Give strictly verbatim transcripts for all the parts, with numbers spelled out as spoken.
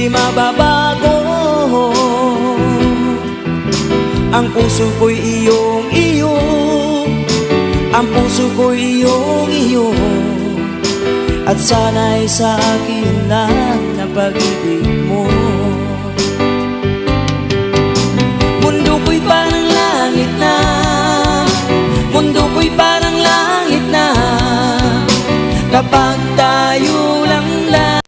Mababago. Ang puso ko'y iyong iyo. Ang puso ko'y iyong iyo. At sana'y sa akin lang ang pag-ibig mo. Mundo ko'y parang langit na. Mundo ko'y parang langit na. Kapag tayo lang lang.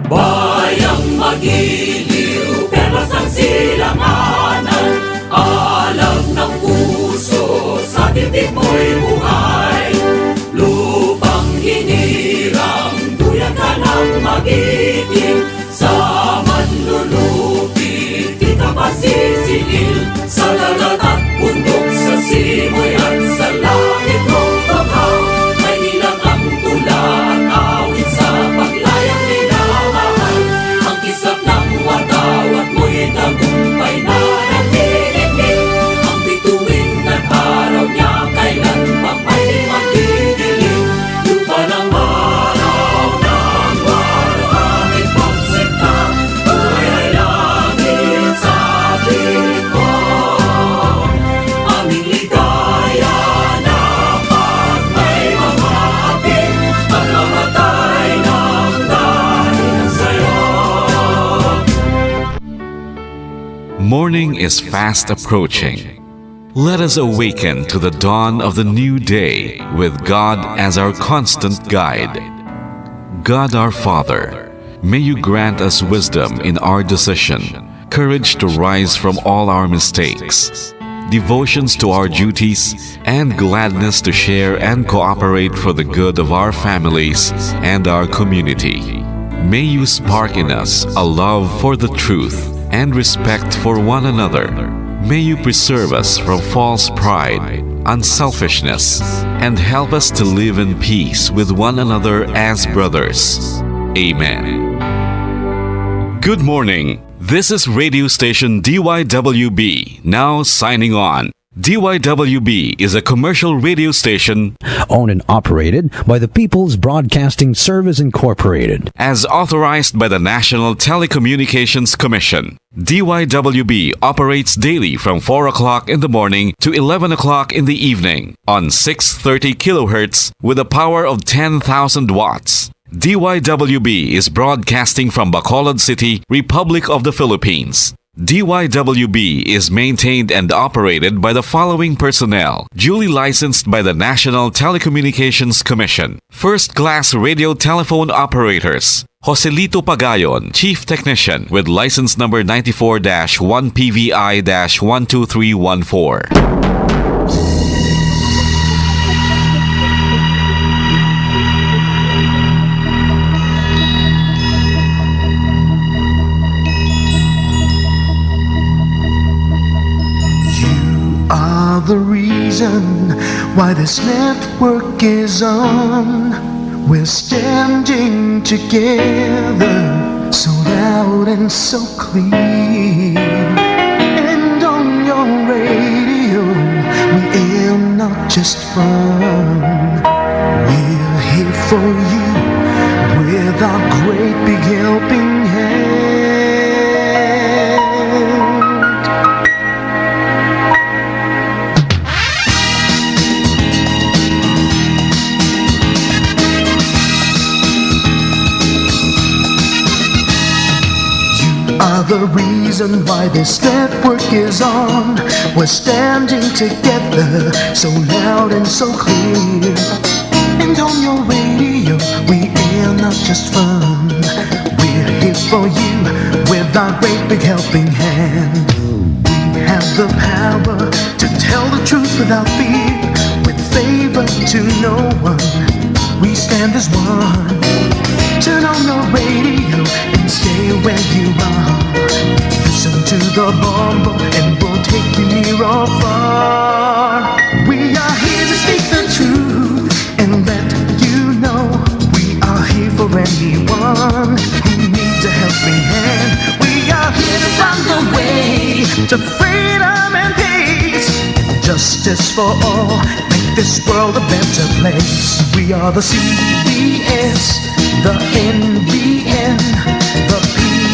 Bayang magiliw, perlas ng silanganan, alam ng puso, sa dibdib mo'y buhay. Lupang hinirang, duyan ka ng magiting, sa manlulupit, di ka pasisingil, sa dagat at bundok, sa simoy at sa langit mong bangha. May ilang ang tula at awit sa paglayang minamahal. Ang kislap ng watawat mo'y tagumpay na naniningil. Ang bituin at araw niya kailan pa may magdidilim. Lupa ng araw ng warawangit pagsinta, buhay ay langit sa tingin ko. Aming ligaya na pag may mga api, pagkamatay ng dahil sa'yo. Morning is fast approaching. Let us awaken to the dawn of the new day with God as our constant guide. God our Father, may you grant us wisdom in our decision, courage to rise from all our mistakes, devotions to our duties, and gladness to share and cooperate for the good of our families and our community. May you spark in us a love for the truth and respect for one another. May you preserve us from false pride, unselfishness, and help us to live in peace with one another as brothers. Amen. Good morning. This is radio station D Y W B, now signing on. D Y W B is a commercial radio station owned and operated by the People's Broadcasting Service Incorporated. As authorized by the National Telecommunications Commission. D Y W B operates daily from four o'clock in the morning to eleven o'clock in the evening on six thirty kilohertz with a power of ten thousand watts. D Y W B is broadcasting from Bacolod City, Republic of the Philippines. D Y W B is maintained and operated by the following personnel, duly licensed by the National Telecommunications Commission. First class radio telephone operators, Joselito Pagayon, Chief Technician, with license number ninety-four dash one P V I dash one two three one four. You are the reason why this network is on. We're standing together, so loud and so clear. And on your radio, we air not just fun. We're here for you with our great big helping hand. You are the reason why this network is on. We're standing together, so loud and so clear. And on your radio, we air not just fun. We're here for you with our great big helping hand. We have the power to tell the truth without fear, with favor to no one. We stand as one. Turn on your radio and stay where you are. Listen to the Bombo and we'll take you near or far. We are here to speak the truth and let you know we are here for anyone who needs a helping hand. We are here to find the way to freedom and peace, justice for all, make this world a better place. We are the C B S, the N B N, the P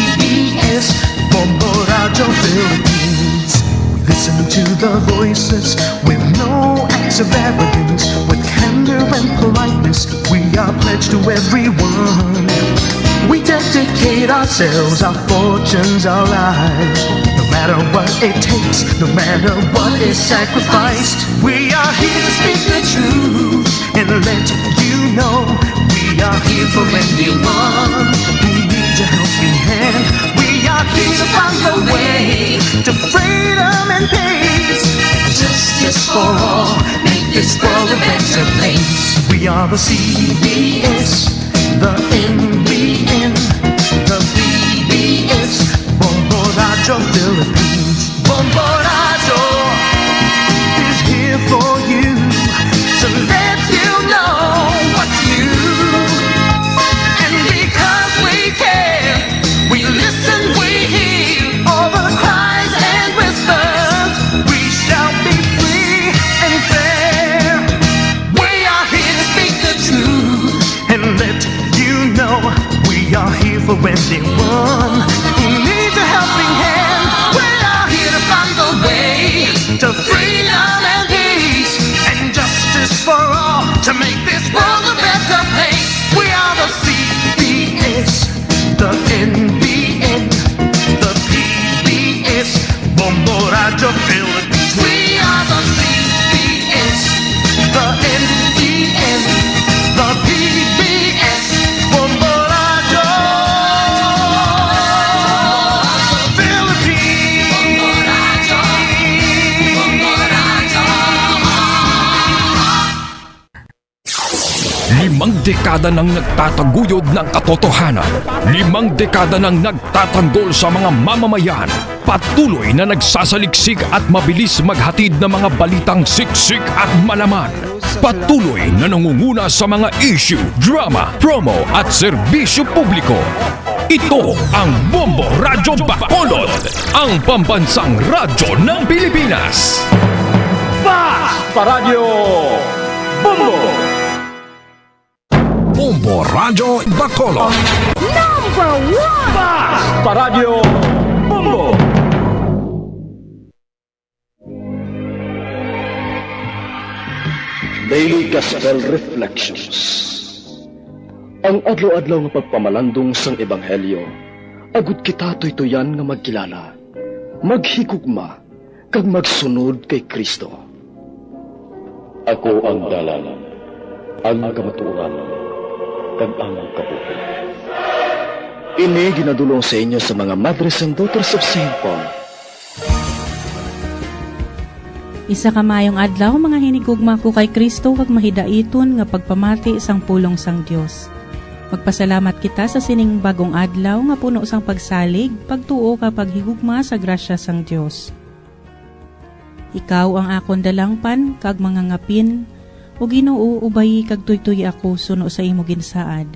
Philippines. We listen to the voices with no acts of arrogance, with candor and politeness. We are pledged to everyone. We dedicate ourselves, our fortunes, our lives. No matter what it takes, no matter what is sacrificed, we are here to speak the truth and let you know we are here for anyone who needs a helping hand. We are here to find the way to freedom and peace. Justice for all, make this world a better place. We are the C B S, the N B N, the P B S, Bombo Radyo Philippines. Bombo Radyo is here for you to let you know what's new. And because we care, we listen, we hear all the cries and whispers. We shall be free and fair. We are here to speak the truth and let you know we are here for anyone who needs a helping hand. We are here to find the way to freedom and peace and justice for all to make this world a better place. We are the C B S, the N B N, the P B S, Bombo Radyo Philippines. We are the C B S, the N B N, the P B S, Bombo Radyo Philippines. Limang dekada nang nagtataguyod ng katotohanan. Limang dekada nang nagtatanggol sa mga mamamayan. Patuloy na nagsasaliksik at mabilis maghatid ng mga balitang siksik at malaman. Patuloy na nangunguna sa mga issue, drama, promo, at serbisyo publiko. Ito ang Bombo Radyo Bacolod, ang pambansang radyo ng Pilipinas. Fast Paradyo Bombo! Bombo Radyo Bacolod. Number one! Fast Paradyo Bombo! Daily Gospel Reflections. Ang adlaw-adlaw nga pagpamalandong sang ebanghelyo, agud kita tuytuyan nga magkilala, maghigugma, kag magsunod kay Cristo. Ako ang dalan, ang kamatuoran, kag ang kabuhi. Ini ginadul-ong sa inyo sa mga Madres and Daughters of Saint Paul. Isa ka maayong adlaw, mga hinigugma ko kay Cristo, kag mahidaiton nga pagpamati sang pulong sang Dios. Magpasalamat kita sa sining bag-ong adlaw nga puno sang pagsalig, pagtuo, kag paghigugma sa grasya sang Dios. Ikaw ang akon dalangpan kag mga ngapin, O Ginoo, ubayi kag tuytoyi ako suno sa imo ginsaad.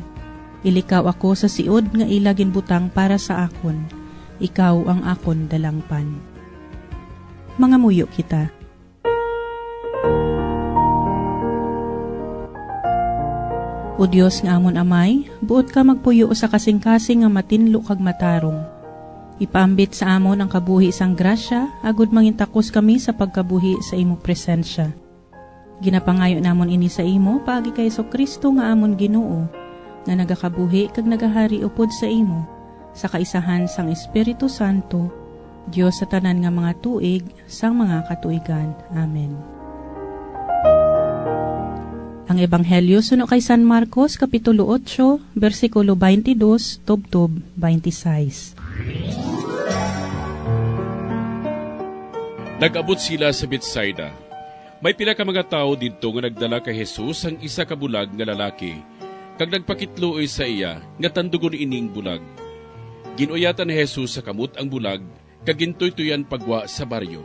Ilikaw ako sa siod nga ila ginbutang para sa akon. Ikaw ang akon dalangpan. Mangamuyo kita. O Dios nga amon Amay, buot ka magpuyo sa kasingkasing nga matinlo kag matarong. Ipaambit sa amon ang kabuhi sang grasya, agud mangintakos kami sa pagkabuhi sa imo presensya. Ginapangayo namon ini sa imo paagi kay Jesu-Cristo nga amon Ginoo, nga nagakabuhi kag nagahari upod sa imo, sa kaisahan sang Espiritu Santo, Dios sa tanan nga mga tuig, sang mga katuigan. Amen. Ang Ebanghelyo suno kay San Marcos, Kapitulo otso, bersikulo twenty-dos tubtob twenty-sais. Nag-abot sila sa Betsaida. May pila ka mga tawo didto nga nagdala kay Jesus sang isa ka bulag nga lalaki, kag nagpakitluoy sa iya nga tandugon ining bulag. Gin-uyatan ni Jesus sa kamot ang bulag, kag gintuytoyan pagwa sa baryo.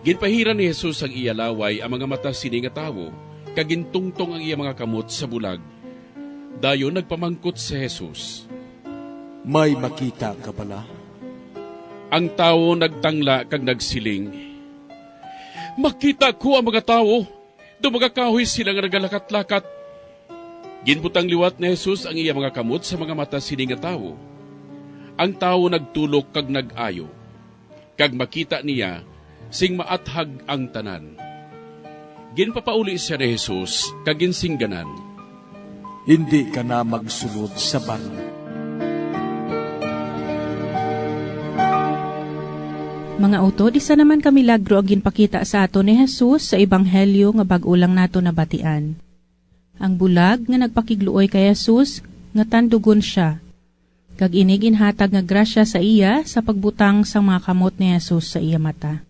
Ginpahiran ni Jesus sang iya laway ang mga mata sini nga tawo, kag gintungtong ang iya mga kamot sa bulag. Dayon nagpamangkot si Jesus, "May makita ka bala?" Ang tawo nagtangla kag nagsiling, "Makita ko ang mga tawo, daw mga kahoy sila nga nagalakat-lakat." Ginbutang liwat ni Jesus ang iya mga kamot sa mga mata sini nga tawo. Ang tawo nagtulok kag nag-ayo. kag makita niya sing maathag ang tanan. Ginpapauli sia ni Jesus kag ginsingganan, "Indi ka na magsulod sa banwa." Mga utod, isa naman ka milagro ang ginpakita sa aton ni Jesus sa ebanghelyo nga bag-o lang nato nabatian. Ang bulag nga nagpakigluoy kay Jesus nga tandugon sia, kag ini ginhatag nga grasya sa iya sa pagbutang sang mga kamot ni Jesus sa iya mata.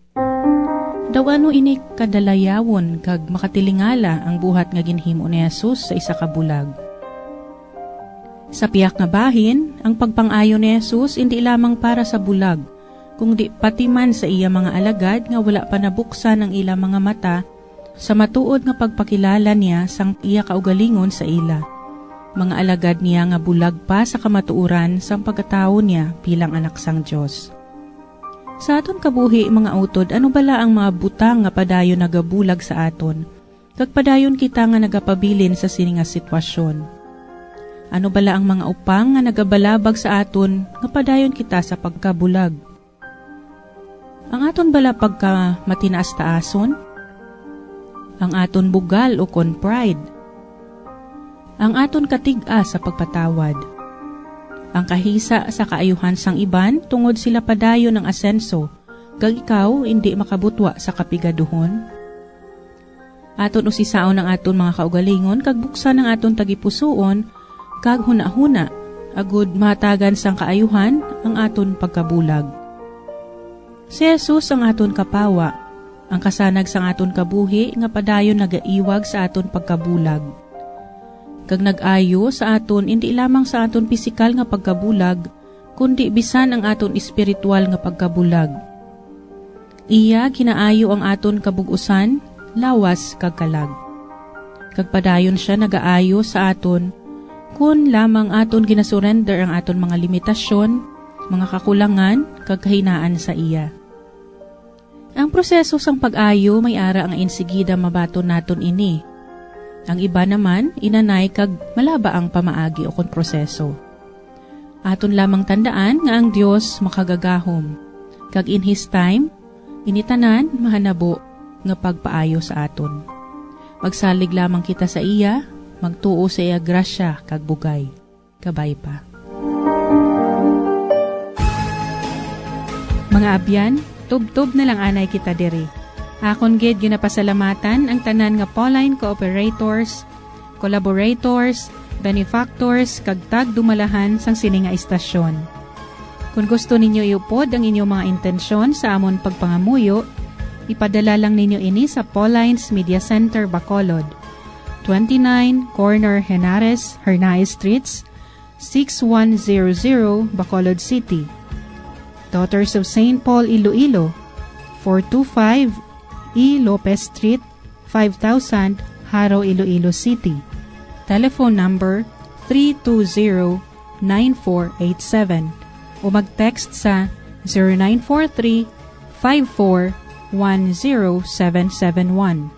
Daw ano ini kadalayawon kag makatilingala ang buhat nga ginhimo ni Jesus sa isa ka bulag. Sa pihak nga bahin, ang pagpang-ayo ni Jesus indi lamang para sa bulag, kundi pati man sa iya mga alagad nga wala pa nabuksan ang ila mga mata sa matuod nga pagpakilala niya sang iya kaugalingon sa ila, mga alagad niya nga bulag pa sa kamatuoran sang pagkatawo niya bilang Anak sang Dios. Sa aton kabuhi, mga utod, ano bala ang mga butang nga padayon nagabulag sa aton, kag padayon kita nga nagapabilin sa sini nga sitwasyon? Ano bala ang mga upang nga nagabalabag sa aton nga padayon kita sa pagkabulag? Ang aton bala pagkamatinaas-taason? Ang aton bugal ukon pride? Ang aton katig-a sa pagpatawad? Ang kahisa sa kaayuhan sang iban tungod sila padayon ang asenso, kag ikaw indi makabutwa sa kapigaduhon? Aton usisaon ang aton mga kaugalingon kag buksan ang aton tagipusoon kag hunahuna, agud mahatagan sang kaayuhan ang aton pagkabulag. Si Jesus ang aton kapawa, ang kasanag sang aton kabuhi nga padayon nagaiwag sa aton pagkabulag, kag nag-ayo sa aton indi lamang sa aton pisikal nga pagkabulag, kundi bisan ang aton espiritual nga pagkabulag. Iya ginaayo ang aton kabug-usan, lawas, kag kalag. Kag padayon sia nagaayo sa aton, kon lamang aton ginasurrender ang aton mga limitasyon, mga kakulangan, kag kahinaan sa iya. Ang proseso sang pag-ayo may ara nga insigida mabaton naton ini. Ang iban naman, inanay kag malaba ang pamaagi ukon proseso. Aton lamang tandaan nga ang Dios makagagahom, kag in His time, ini tanan mahanabo nga pagpaayo sa aton. Magsalig lamang kita sa iya, magtuo sa iya grasya kag bugay. Kabay pa. Mga abyan, tubtob na lang anay kita diri. Akon gid ginapasalamatan ang tanan nga Pauline cooperators, collaborators, benefactors, kag tagdumalahan sang sini nga istasyon. Kon gusto ninyo iupod ang inyong mga intensyon sa amon pagpangamuyo, ipadala lang ninyo ini sa Pauline's Media Center, Bacolod, twenty-nine Corner Henares, Hernaez Streets, six one zero zero, Bacolod City. Daughters of Saint Paul, Iloilo, four two five E Lopez Street, five thousand, Jaro, Iloilo City. Telephone number three two zero, nine four eight seven o mag-text sa zero nine four three, five four, one zero seven seven one.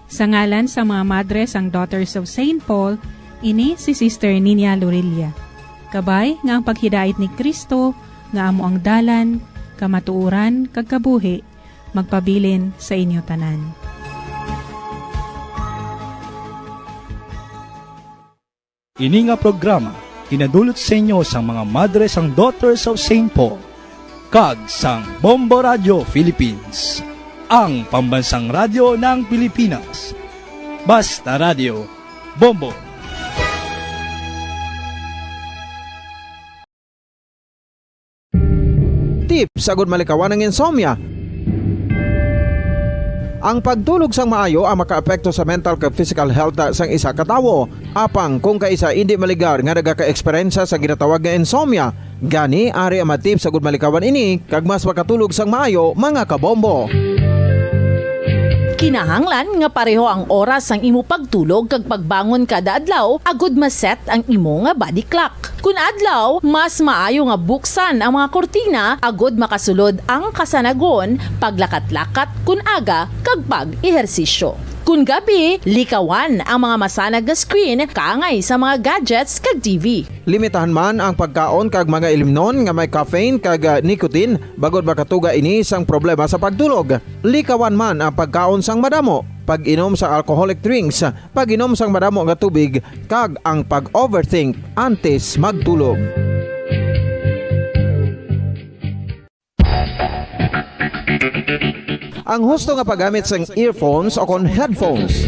Sa ngalan sa mga madre sang Daughters of Saint Paul, ini si Sister Nina Lorilla. Kabay nga ang paghidait ni Cristo, nga amo ang dalan, kamatuoran, kag kabuhi, magpabilin sa inyo tanan. Ini nga programa ginadulot sa inyo sang mga madre sang Daughters of Saint Paul kag sang Bombo Radio Philippines, ang pambansang radyo ng Pilipinas. Basta Radio, Bombo. Tips agud malikawan ang insomnia. Ang pagtulog sang maayo ang makaapekto sa mental kag physical health sang isa ka tawo. Apang kung kaisa indi maligar nga nagaka-eksperyensya sa ginatawag nga insomnia, gani ari ang mga tips agud malikawan ini kag mas makatulog sang maayo, mga kabombo. Kinahanglan nga pareho ang oras sang imo pagtulog kag pagbangon kada adlaw agud ma-set ang imo nga body clock. Kun adlaw, mas maayo nga buksan ang mga kurtina agud makasulod ang kasanagon, paglakat-lakat kun aga, kag pag-ehersisyo. Kun gabi, likawan ang mga masanag nga screen kaangay sa mga gadgets kag T V. Limitahan man ang pagkaon kag mga ilimnon nga may caffeine kag, ah, nicotine, bangod makatuga ini sang problema sa pagtulog. Likawan man ang pagkaon sang madamo, pag-inom sang alcoholic drinks, pag-inom sang madamo nga tubig, kag ang pag-overthink antes magtulog. Ang husto nga paggamit sang earphones o kon headphones.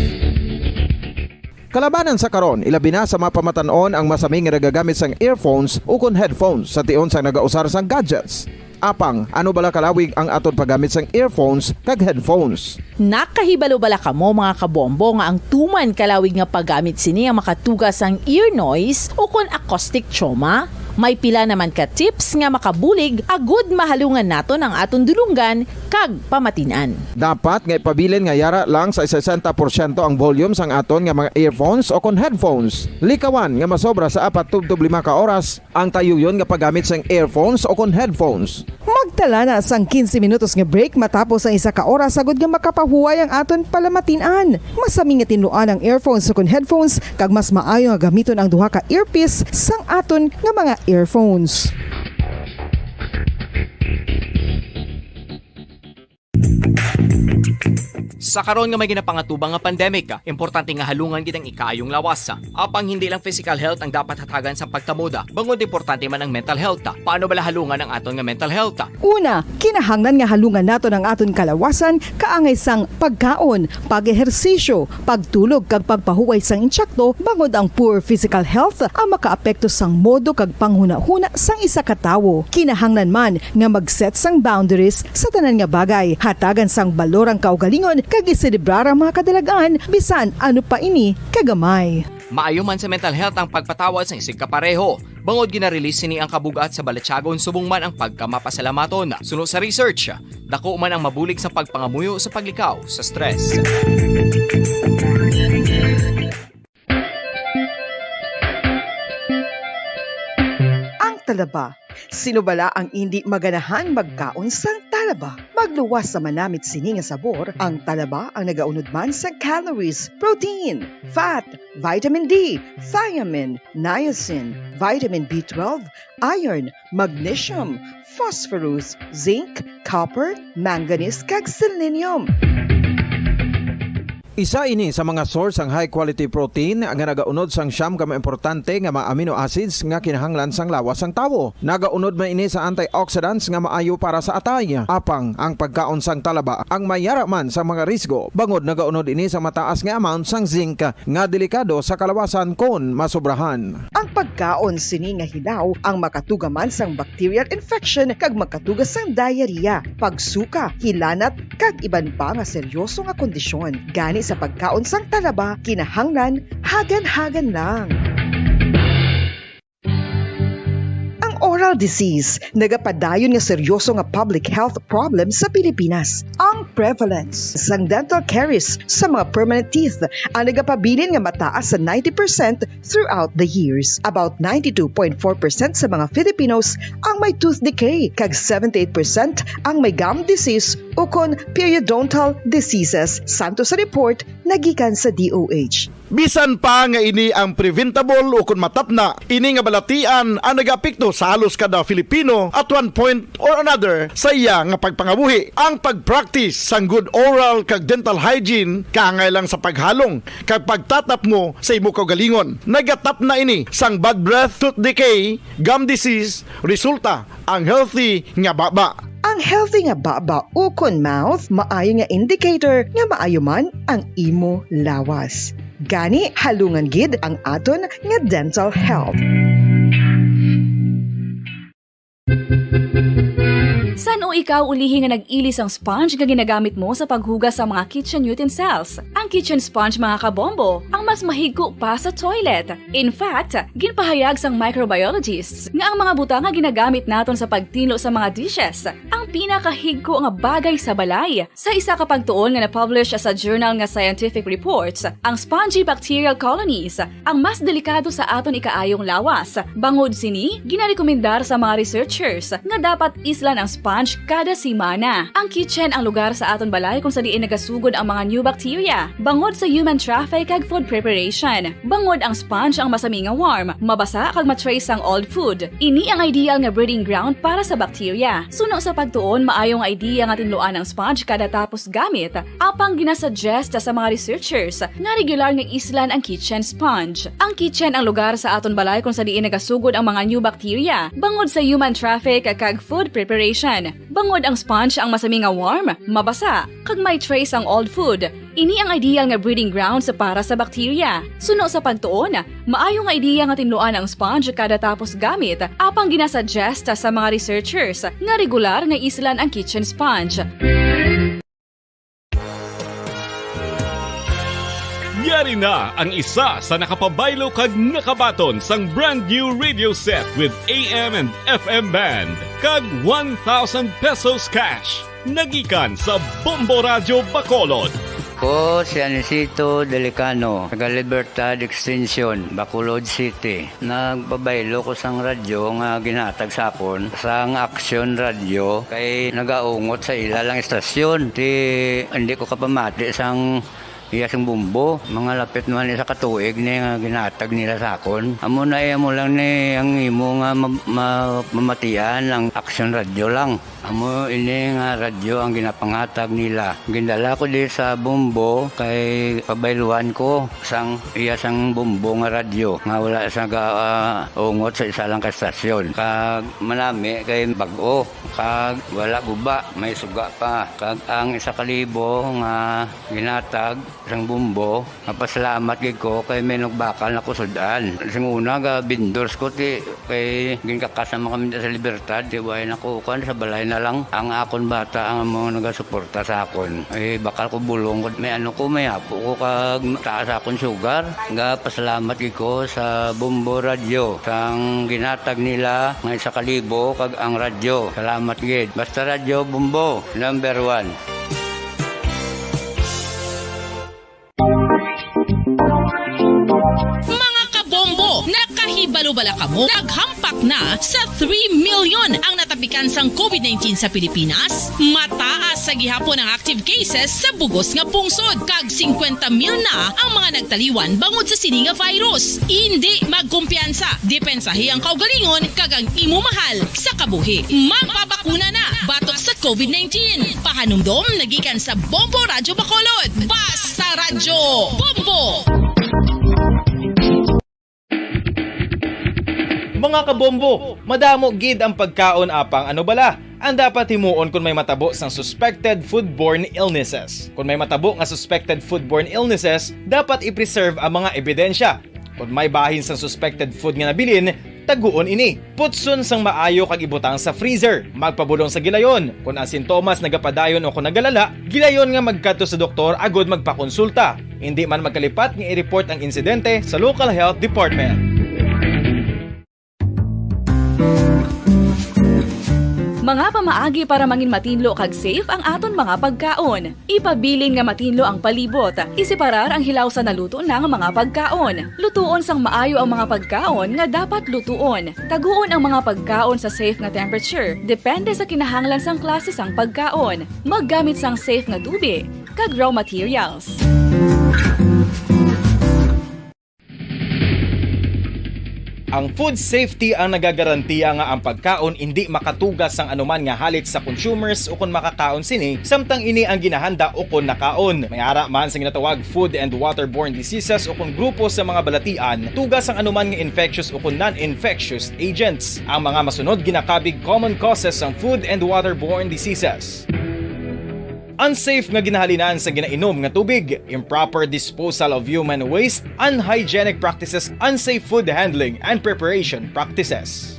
Kalabanan sa karon, ilabi na sa mga pamatan-on ang masami nga nagagamit sang earphones ukon headphones sa tion sang nagausar sang gadgets. Apang, ano bala kalawig ang aton paggamit sang earphones kag headphones? Nakahibalo bala kamo, mga kabombo, nga ang tuman kalawig nga paggamit sini ang makatuga sang ear noise ukon acoustic trauma? May pila naman ka tips nga makabulig agud mahalungan naton ang aton dulonggan kag pamatin-an. Dapat nga ipabilin nga yara lang sa sesenta porsyento ang volume sang aton nga mga earphones o kon headphones. Likawan nga masobra sa apat tubtob lima ka oras ang tayuyon nga paggamit sang earphones o kon headphones. Magtala na sang quince minutos nga break matapos ang isa ka oras, agud nga makapahuway ang aton palamatin-an. Masami nga tinluan ang earphones o kon headphones, kag mas maayo nga gamiton ang duha ka earpiece sang aton nga mga earphones. Sa karon nga may ginapangatubang nga pandemic, importante nga halungan gid ang ikaayong lawas. Apang hindi lang physical health ang dapat hatagan sa pagtamod, bangod importante man ang mental health. Paano bala halungan ang aton nga mental health? Una, kinahanglan nga halungan naton ang aton kalawasan kaangay sang pagkaon, pag-ehersisyo, pagtulog kag pagpahuway sang insakto, bangod ang poor physical health ang makaapekto sang modo kag panghunahuna sang isa ka tawo. Kinahanglan man nga mag-set sang boundaries sa tanan nga bagay, hatagan sang balor ang kaugalingon kag iselebrar ang mga kadalag-an bisan ano pa ini kagamay. Maayo man sa mental health ang pagpatawad sang isigkapareho, bangod gina-release sini ang kabug-at sa balatyagon subong man ang pagkamapasalamaton. Suno sa research, dako man ang mabulig sa pagpangamuyo sa paglikaw sa stress. Ang talaba. Sino bala ang indi maganahan magkaon sang talaba? Magluwas sa manamit sini nga sabor, ang talaba ang nagaunod man sa calories, protein, fat, vitamin D, thiamine, niacin, vitamin B twelve, iron, magnesium, phosphorus, zinc, copper, manganese, kag selenium. Isa ini sa mga source sang high quality protein nga nagaunod sang siyam ka mga importante nga mga amino acids nga kinahanglan sang lawas sang tawo. Nagaunod man ini sa antioxidants nga maayo para sa atay. Apang ang pagkaon sang talaba ang may yara man sa mga risgo, bangod nagaunod ini sa mataas nga amount sang zinc nga delikado sa kalawasan kon masobrahan. Ang pagkaon sini nga hilaw ang makatuga man sang bacterial infection kag makatuga sang diarrhea, pagsuka, hilanat, kag iban pa nga seryoso nga kondisyon. Gani sa pagkaon sang talaba, kinahanglan hagan-hagan lang. Ang oral disease nagapadayon nga seryoso nga public health problem sa Pilipinas. Ang prevalence sang dental caries sa mga permanent teeth ang nagapabilin nga mataas sa ninety percent throughout the years. About ninety-two point four percent sa mga Filipinos ang may tooth decay, kag seventy-eight percent ang may gum disease ukon periodontal diseases, santo sa report nga gikan sa D O H. Bisan pa nga ini ang preventable ukon matapna, ini nga balatian ang nagaapekto sa halos kada Filipino at one point or another sa iya nga pagpangabuhi. Ang pag-practice sang good oral kag dental hygiene kaangay lang sa paghalong kag pagtatapngo sa imo kaugalingon. Nagatapna ini sang bad breath, tooth decay, gum disease, resulta ang healthy nga baba. Ang healthy nga baba ukon mouth maayo nga indicator nga maayo man ang imo lawas. Gani, halungan gid ang aton nga dental health. San-o ikaw ulihi nga nag-ili sang sponge nga ginagamit mo sa paghugas sa mga kitchen utensils? Ang kitchen sponge, mga kabombo, ang mas mahigko pa sa toilet. In fact, ginpahayag sang microbiologists nga ang mga butang nga ginagamit naton sa pagtinlo sa mga dishes, ang Pinakahigko nga bagay sa balay. Sa isa ka pagtuon nga na-publish sa journal nga Scientific Reports, ang spongy bacterial colonies ang mas delikado sa aton ikaayong lawas. Bangod sini, ginarekomendar sa mga researchers nga dapat islan ang sponge kada semana. Ang kitchen ang lugar sa aton balay kung sa diin nagasugod ang mga new bacteria. Bangod sa human traffic kag food preparation, bangod ang sponge ang masami nga warm, mabasa kag ma-trace ang old food. Ini ang ideal nga breeding ground para sa bacteria. Suno sa pagtuon, maayo nga idea nga tinluan ang sponge kada tapos gamit. Apang ginasuggest sa mga researchers nga regular nga islan ang kitchen sponge. Ang kitchen ang lugar sa aton balay kung sa diin nagasugod ang mga new bacteria, bangod sa human traffic kag food preparation. Bangod ang sponge ang masami nga warm, mabasa, kag may trace ang old food. Ini ang ideal nga breeding grounds para sa bacteria. Suno sa pagtuon, maayo nga ideya nga tinluan ang sponge kada tapos gamit, apang ginasuggest sa mga researchers nga regular nga islan ang kitchen sponge. Yari na ang isa sa nakapabaylo kag nakabaton sang brand new radio set with A M and F M band kag one thousand pesos cash. Nagikan sa Bombo Radyo Bacolod. Ko si Anisito Delicano, taga Libertad Extension, Bacolod City. Nagpabaylo ko sang radyo nga ginhatag sa akon sang Action Radyo kay nagaungot sa ila lang istasyon. Ti hindi ko kapamati sang iya sing bumbo. Mga lapit man isa ka tuig ni nga ginhatag nila sa akon. Amo na iya mo lang ni ang imo nga ma- ma- mamatian ang Action Radyo lang. Amo ini nga radyo ang ginapangatag nila. Gindala ko di sa Bombo kay pabayluan ko sang iya sang Bombo nga radyo nga wala sa ga, ah, ungot sa isa lang ka estasyon. Kag manami kay bag-o kag wala guba, may suga pa. Kag ang isa ka libo nga ginatag sang Bombo, mapasalamat gid ko kay may nagbakal na ko sud-an. Sing una, ga-vendors ko, ti, kay ginkakas naman kami sa Libertad, ti, way na ko, kuan, sa balay na lang. Ang akon bata, ang mga nagasuporta sa akon. Eh, bakal ko bulong, may ano ko, may apo ko, kag taas akon sugar. Ga, pasalamat gid ko sa Bombo Radyo, sang ginatag nila, nga isa ka libo, kag ang radyo. Salamat gid. Basta Radyo Bombo, number one. Mga kabombo, nakahibalo bala kamo? Naghampak na sa three million ang natapikan sang COVID nineteen sa Pilipinas. Mataas sa gihapon ang active cases sa bugos nga pungsod, kag singkwenta mil na ang mga nagtaliwan bangod sa sini nga virus. Indi magkumpiyansa, depensahi ang kaugalingon kag ang imo mahal sa kabuhi. Magpabakuna na batok sa COVID nineteen. Pahanumdom nagikan sa Bombo Radyo Bacolod. Basta Radyo Bombo! Mga kabombo, madamo gid ang pagkaon, apang ano bala ang dapat himuon kon may matabo sang suspected foodborne illnesses? Kon may matabo nga suspected foodborne illnesses, dapat i-preserve ang mga ebidensya. Kon may bahin sang suspected food nga nabilin, taguon ini. Putson sang maayo kag ibutang sa freezer. Magpabulong sa gilayon. Kon ang sintomas nagapadayon o kon nagalala, gilayon nga magkadto sa doktor agud magpakonsulta. Indi man magkalipat nga i-report ang insidente sa local health department. Mga pamaagi para mangin matinlo kag safe ang aton mga pagkaon. Ipabilin nga matinlo ang palibot. Iseparar ang hilaw sa naluto na nga mga pagkaon. Lutuon sang maayo ang mga pagkaon nga dapat lutuon. Taguon ang mga pagkaon sa safe nga temperature, depende sa kinahanglan sang klase sang pagkaon. Maggamit sang safe nga tubig kag raw materials. Ang food safety ang nagagarantiya nga ang pagkaon indi makatuga sang anuman nga halit sa consumers ukon makakaon sini, samtang ini ang ginahanda ukon nakaon. May ara man sa ginatawag food and waterborne diseases ukon grupo sa mga balatian, tuga sang anuman nga infectious ukon non-infectious agents. Ang mga masunod ginakabig common causes sang food and waterborne diseases. Unsafe nga ginahalinan sa ginainom nga tubig, improper disposal of human waste, unhygienic practices, unsafe food handling and preparation practices.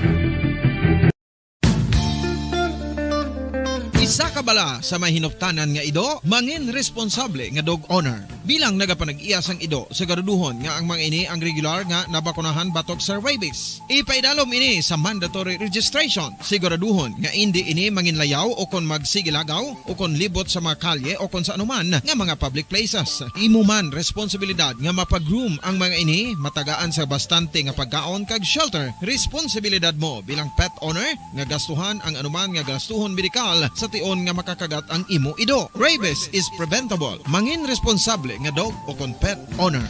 Isa ka Bala sa may hinuptanan nga ido, mangin responsable nga dog owner. Bilang nagapanag-iya sang ido, siguraduhon nga ang mga ini ang regular nga nabakunahan batok sa rabies. Ipaidalom ini sa mandatory registration. Siguraduhon nga indi ini manginlayaw o kon magsigilagaw o kon libot sa mga kalye o kon sa anuman nga mga public places. Imo man responsibilidad nga mapag-groom ang mga ini, matagaan sa bastante nga pagkaon kag shelter. Responsibilidad mo bilang pet owner nga gastuhan ang anuman nga gastuhon medikal sa tion nga makakagat ang imo ido. Rabies is preventable. Mangin responsable nga dog o kon pet owner.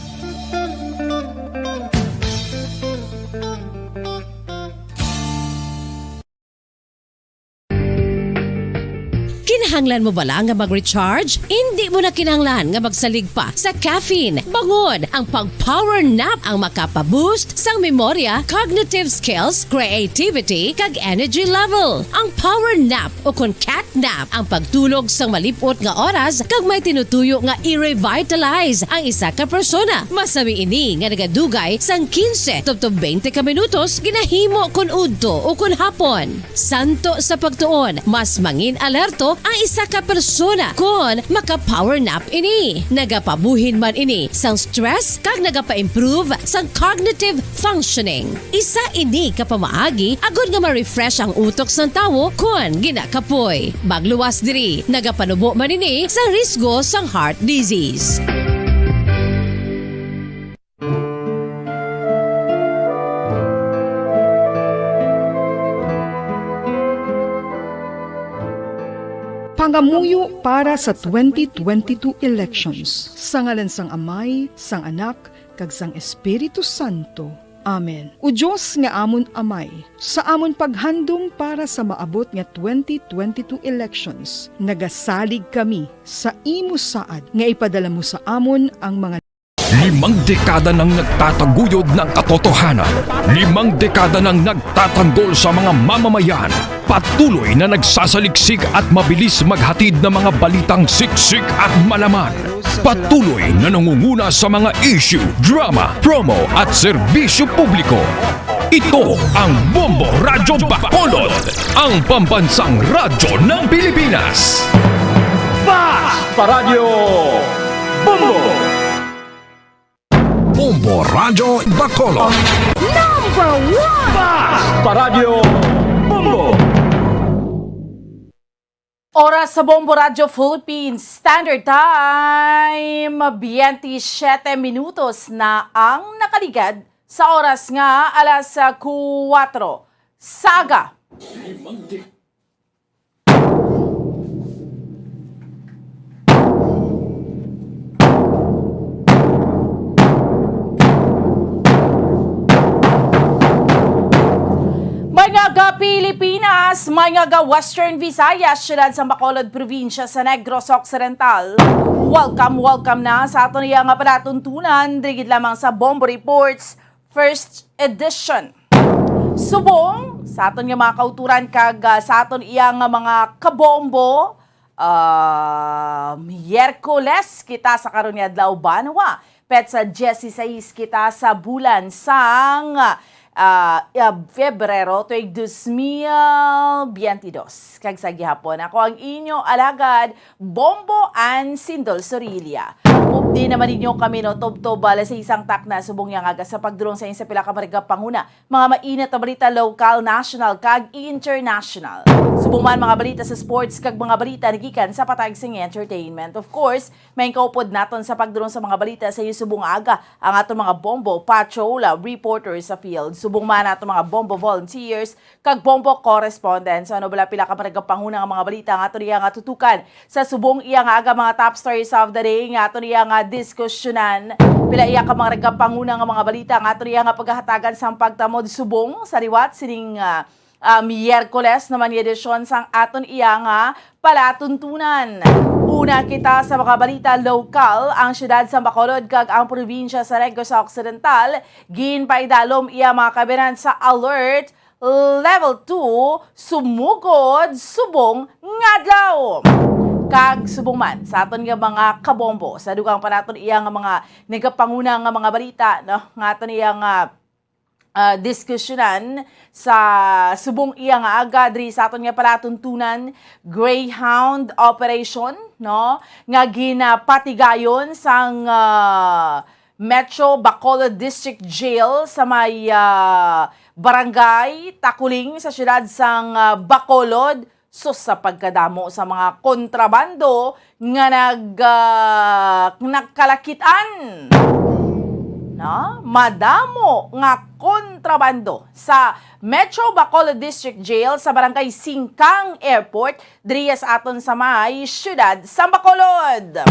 Kinahanglan mo bala nga mag-recharge? Indi mo na kinahanglan nga magsalig pa sa caffeine. Bangod ang pag-power nap ang makapa-boost sang memorya, cognitive skills, creativity, kag energy level. Ang power nap o kon cat nap ang pagtulog sang malip-ot nga oras kag may tinutuyo nga i-revitalize ang isa ka persona. Masami ini nga nagadugay sang quince tubtob twenty ka minutos, ginahimo kon udto o kon hapon. Santo sa pagtuon, mas mangin-alerto ang isa ka persona kon maka-power nap ini. Nagapabuhin man ini sang stress kag nagapa-improve sang cognitive functioning. Isa ini ka pamaagi agod nga ma-refresh ang utok sang tawo kon ginakapoy. Magluwas diri, nagapanubo man ini sa risgo sang heart disease. Pangamuyo para sa twenty twenty-two elections. Sa ngalan sang Amay, sang Anak, kag sang Espiritu Santo. Amen. O Dios nga amon Amay, sa amon paghandom para sa maabot nga twenty twenty-two elections, nagasalig kami sa imo saad nga ipadala mo sa amon ang mga Limang dekada nang nagtataguyod ng katotohanan. Limang dekada nang nagtatanggol sa mga mamamayan. Patuloy na nagsasaliksik at mabilis maghatid ng mga balitang siksik at malaman. Patuloy na nangunguna sa mga issue, drama, promo at serbisyo publiko. Ito ang Bombo Radyo Bacolod, ang pambansang radyo ng Pilipinas. Basta Radyo Bombo! Bombo Radyo Bacolod. Number one! Basta Radyo Bombo! Oras sa Bombo Radyo Philippines Standard Time, biyentisiete minutos na ang nakaligad sa oras nga alas kuwatro sa aga. May nga ga Pilipinas, may nga ga Western Visayas, siyudad sa Bacolod, probinsya sa Negros Occidental. Welcome, welcome na sa aton iya nga palatuntunan, diri gid lamang sa Bombo Reports, first edition. Subong sa aton nga mga kauturan kag, ah, sa aton iya nga mga kabombo, ah, Miyerkules kita sa karon nga adlaw, banwa, petsa dieciséis kita sa bulan sang, ah, ah, Febrero tuig dos mil biyente dos. Kag sa gihapon, ako ang inyo alagad, Bombo Ann Sindol Sorilla. Updi naman ninyo kami, no, tubtob alas seis sang takna subong niya nga aga sa pagdulong sa inyo sa pila ka mga panguna, mga mainit na balita, lokal, national, kag international. Subong man mga balita sa sports kag mga balita nagikan sa patag sing entertainment. Of course, may kaupod naton sa pagdulong sa mga balita sa inyo subong aga ang aton mga bombo patrol, ah, reporter sa field. Subong man aton mga bombo volunteers kag bombo correspondent. So, ano bala pila ka mga panguna nga mga balita nga aton iya nga tutukan sa subong iya nga aga, mga top stories of the day nga aton iya nga diskusyonan? Pila iya ka mga panguna nga mga balita nga aton iya nga paghahatagan sang pagtamod subong sa liwat sining, ah, ah, Miyerkules naman nga edisyon sang aton iya nga palatuntunan. Una kita sa mga balita lokal, ang siyudad sa Bacolod kag ang probinsya sa Negros Occidental ginpaidalom iya mga kabinan sa alert Level two, sumugod subong nga adlaw. Kag subong man sa aton nga mga kabombo, sa dugang pa naton iya nga mga nagapanguna nga mga balita, no, nga aton iya nga ah, diskusyonan sa subong iya nga aga diri sa aton nga palatuntunan, Greyhound operation, no, nga ginapatigayon sang, ah, Metro Bacolod District Jail sa may, ah, barangay Takuling sa siyudad sang, ah, Bacolod. Sus, sa pagkadamo sa mga kontrabando nga nag, ah, nagkalakitan, no? Madamo nga kontrabando sa Metro Bacolod District Jail sa Barangay Singkang Airport, diri sa aton sa may siyudad sa Bacolod.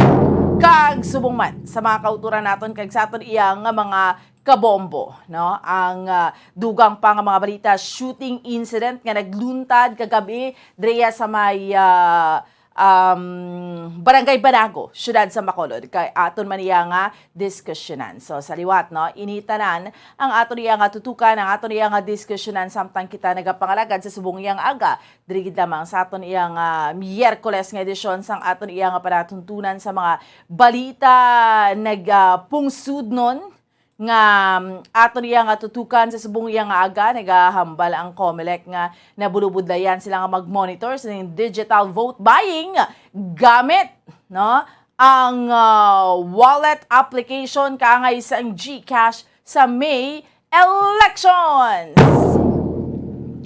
Kag subong man sa mga kauturan naton kag sa aton iya nga mga kabombo, no? Ang, ah, dugang pa nga mga balita, shooting incident nga nagluntad kagabi diri sa may, ah, um, Barangay Banago, siyudad sa Bacolod. Kay aton man iya nga diskusyonan. So, sa liwat, no, ini tanan ang aton iya nga tutukan, ang aton iya nga diskusyonan samtang kita nagapangalagad sa subong iya nga aga. Diri gid lamang sa aton iya nga Miyerkules nga edisyon sang aton iya nga palatuntunan sa mga balita nagapungsudnon nga, um, aton iya nga tutukan sa subong iya nga aga. Nagahambal ang Comelec nga nabulubudlayan sila nga mag-monitor sa digital vote buying gamit, no, ang, ah, wallet application kaangay sang GCash sa May elections.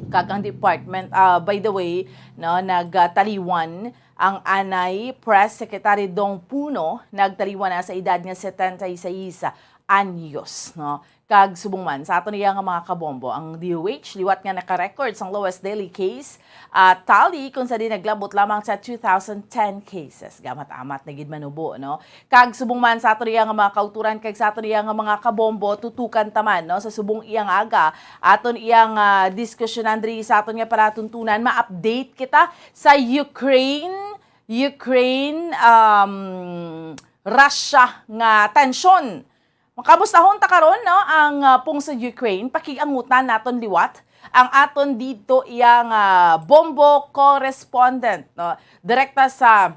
Kag ang department, ah, by the way, no, nagtaliwan ang anay Press Secretary Dong Puno, nagtaliwan na sa edad nga setenta y seis anyos, no? Kag subong man sa aton iya nga mga kabombo, ang D O H liwat nga naka-record sang lowest daily case, ah, tally, kung sa di naglabot lamang sa two thousand ten cases. Gamat-amat na gid manubo, no? Kag subong man sa aton iya nga mga kauturan kag sa aton iya nga mga kabombo, tutukan ta man, no, sa subong iya nga aga, aton iya nga diskusyonan diri sa aton nga palatuntunan, ma-update kita sa Ukraine, Ukraine, um, Russia nga tensyon. Makamustahon ta karon, no, ang, ah, pungsod Ukraine. Pakig-angutan naton liwat ang aton didto iya nga bombo correspondent, no, direkta sa,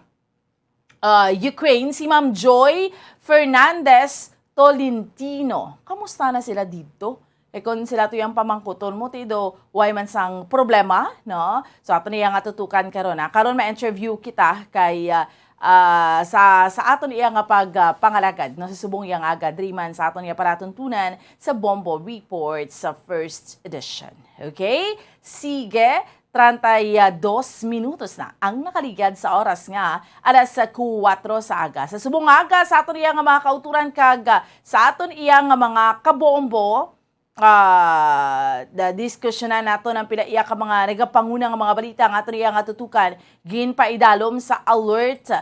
ah, Ukraine, si Ma'am Joy Fernandez Tolentino. Kamusta na sila didto? E, kung sila to yang pamangkuton mo, ti do, way man sang problema, no? So, aton iya nga tutukan karon, ha? Karon ma-interview kita kay, ah, ah, sa, sa aton iya nga pag, ah, pangalagad, no? Sa subong iya nga aga, diri man sa aton iya palatuntunan sa Bombo Report sa first edition. Okay? Sige, treinta y dos minutos na ang nakaligad sa oras nga alas kuwatro sa aga. Sa subong nga aga, sa aton iya nga mga kauturan kag, ah, sa aton iya nga mga kabombo, ah, da-, diskusyonan naton ang pila iya ka mga nagapanguna nga mga balita nga aton iya nga tutukan, ginpaidalom sa alert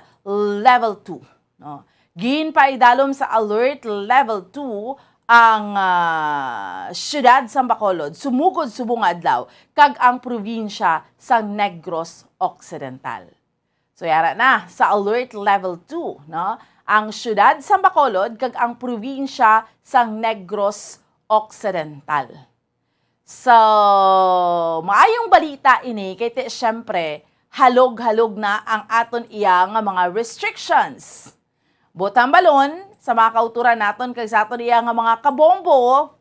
level two, no? Ginpaidalom sa alert level two ang, ah, siyudad sang Bacolod, sumugod subong nga adlaw, kag ang probinsya sang Negros Occidental. So, yara na, sa alert level two, no? Ang siyudad sang Bacolod kag ang probinsya sang Negros Occidental. So, maayong balita ini kay ti, siyempre, halog-halog na ang aton iya nga mga restrictions. Butang balon sa mga kauturan naton kag sa aton iya nga mga kabombo,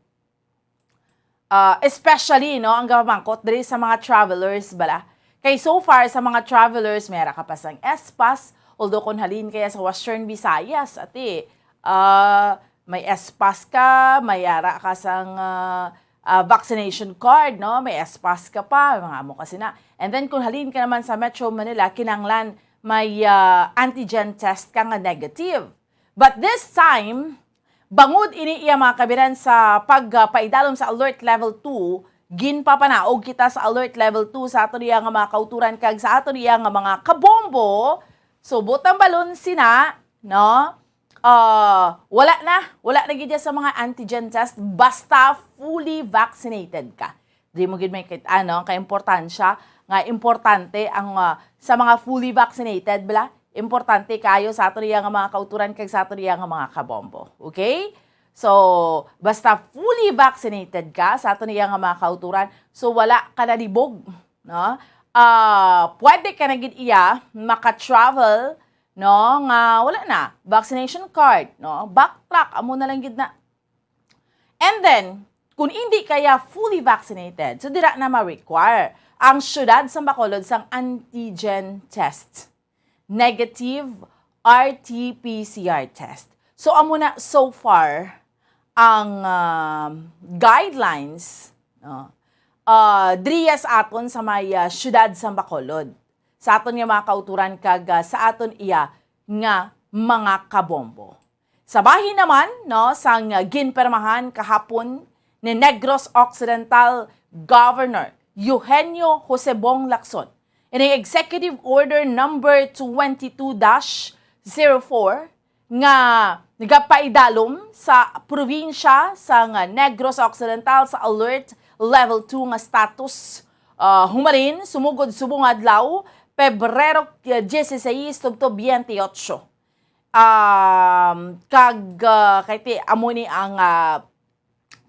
ah, especially, no, ang gapamangkot diri sa mga travelers bala. Kay so far sa mga travelers, may ara ka pa sang S-Pass, although kung halin kaya sa Western Visayas, ati, ah, may S-Pass ka, may ara ka sang, ah, ah, vaccination card, no? May S-Pass ka pa, mga amo kasi na. And then kung halin ka naman sa Metro Manila, kinanglan may, ah, antigen test ka nga negative. But this time, bangod ini iya mga kabiran sa pagpaidalom sa alert level two, ginpapanaog kita sa alert level two sa aton iya nga mga kauturan kag sa aton iya nga mga kabombo. So, butang balon sina, no? Ah, wala na, wala na gid sa mga antigen test basta fully vaccinated ka. Di mo gid makit-an, no, ang kaimportansya nga importante ang, ah, sa mga fully vaccinated, bala, importante kayo sa aton iya nga mga kauturan kag sa aton iya nga mga kabombo. Okay? So, basta fully vaccinated ka sa aton iya nga mga kauturan, so wala ka nalibog, no? Ah, pwede ka na gid iya maka-travel, no, nga wala na vaccination card, no? Backtrack, amo na lang gid na. And then, kung hindi kaya fully vaccinated, so dira na ma-require ang siyudad sa Bacolod sang antigen test, negative R T P C R test. So, amo na so far ang, ah, guidelines, no, ah, diriya sa aton sa may, ah, siyudad sa Bacolod, sa aton nga mga kauturan kag, ah, sa aton iya nga mga kabombo. Sa bahin naman, no, sang ginpirmahan kahapon ni Negros Occidental Governor Eugenio Josebong Lacson, in Executive Order number twenty-two dash zero four nga nagapaidalom sa probinsya sang Negros Occidental sa Alert Level two nga status, ah, humarin sumugod subong adlaw, Pebrero dieciséis tubtob twenty-eight. Um, kag, ah, kay ti, amo ni ang, ah,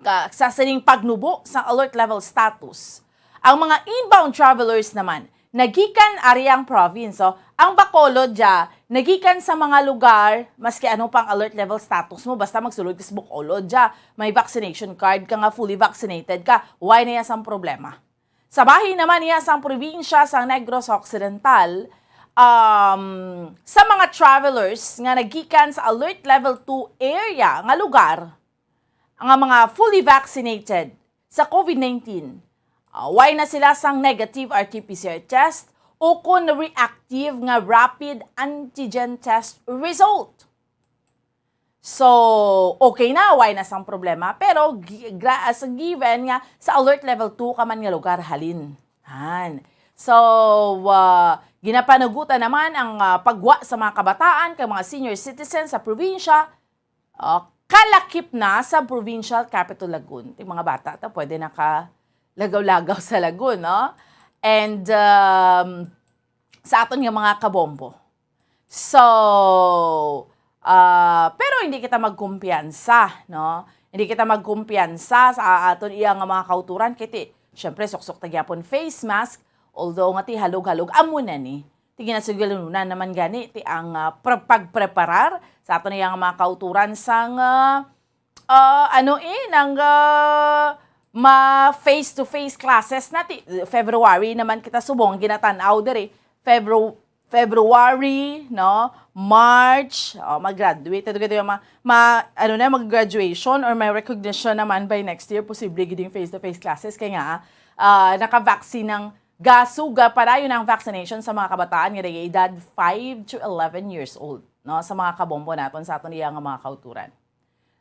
ka, sa sining pagnubo sang alert level status. Ang mga inbound travelers naman, nagikan ari ang province. So, ang Bacolod dya, nagikan sa mga lugar, maski ano pang alert level status mo, basta magsulod ka sa Bacolod dya, may vaccination card ka nga fully vaccinated ka, why na yan sang problema? Sa bahin naman niya sang probinsya sang Negros Occidental, um, sa mga travelers nga nagikan sa alert level two area nga lugar, nga mga fully vaccinated sa COVID nineteen, ah, wala na sila sang negative R T P C R test o kon reactive nga rapid antigen test result. So, okay na, wala na sang problema. Pero gi-, gra-, as a given nga, sa alert level two ka man nga lugar, halin. Han. So, ah, ginapanagutan naman ang, ah, pagwa sa mga kabataan kag mga senior citizens sa probinsya, ah, kalakip na sa Provincial Capitol Lagoon. Yung mga bata to, pwede nakalagaw-lagaw sa Lagoon, no? And, um, sa aton nga mga kabombo. So, ah, pero hindi kita magkumpiyansa, no? Hindi kita magkumpiyansa sa aton iya nga mga kauturan, kay ti, syempre, suksok ta gyapon face mask, although nga ti halog-halog, amo na ni. Ti ginasigalunan naman gani, ti ang, ah, pre-, pagpreparar sa aton iya nga mga kauturan sang, ah, ah, ano, eh, nang, ah, ma face-to-face classes na ti, February naman kita subong ginatan-aw diri. Febru-, February, no? March, oh, mag-graduate. Ito, ito, ma, ma, ano na, mag-graduation or may recognition naman by next year, posible gid yung face-to-face classes. Kaya nga, ah, naka-vaccine ng gasuga pa dayon ang vaccination sa mga kabataan nga nag-edad five to eleven years old, no? Sa mga kabombo naton, sa aton iya nga mga kauturan.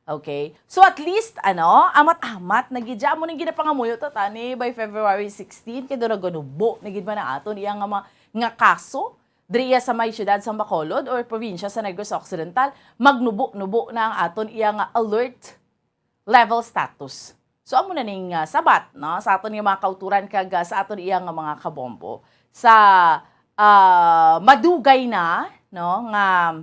Okay? So, at least, ano, amat-amat na gid siya. Amo ning ginapangamuyo ta tani by February sixteen, kay doon naganubo na gid man ang aton iya nga, ma-, nga kaso diriya sa may siyudad sa Bacolod or probinsya sa Negros Occidental, magnubo-nubo na ang aton iya nga alert level status. So, amo na ning, ah, sabat, no, sa aton nga mga kauturan kag, ah, sa aton iya nga mga kabombo. Sa, ah, madugay na, no, nga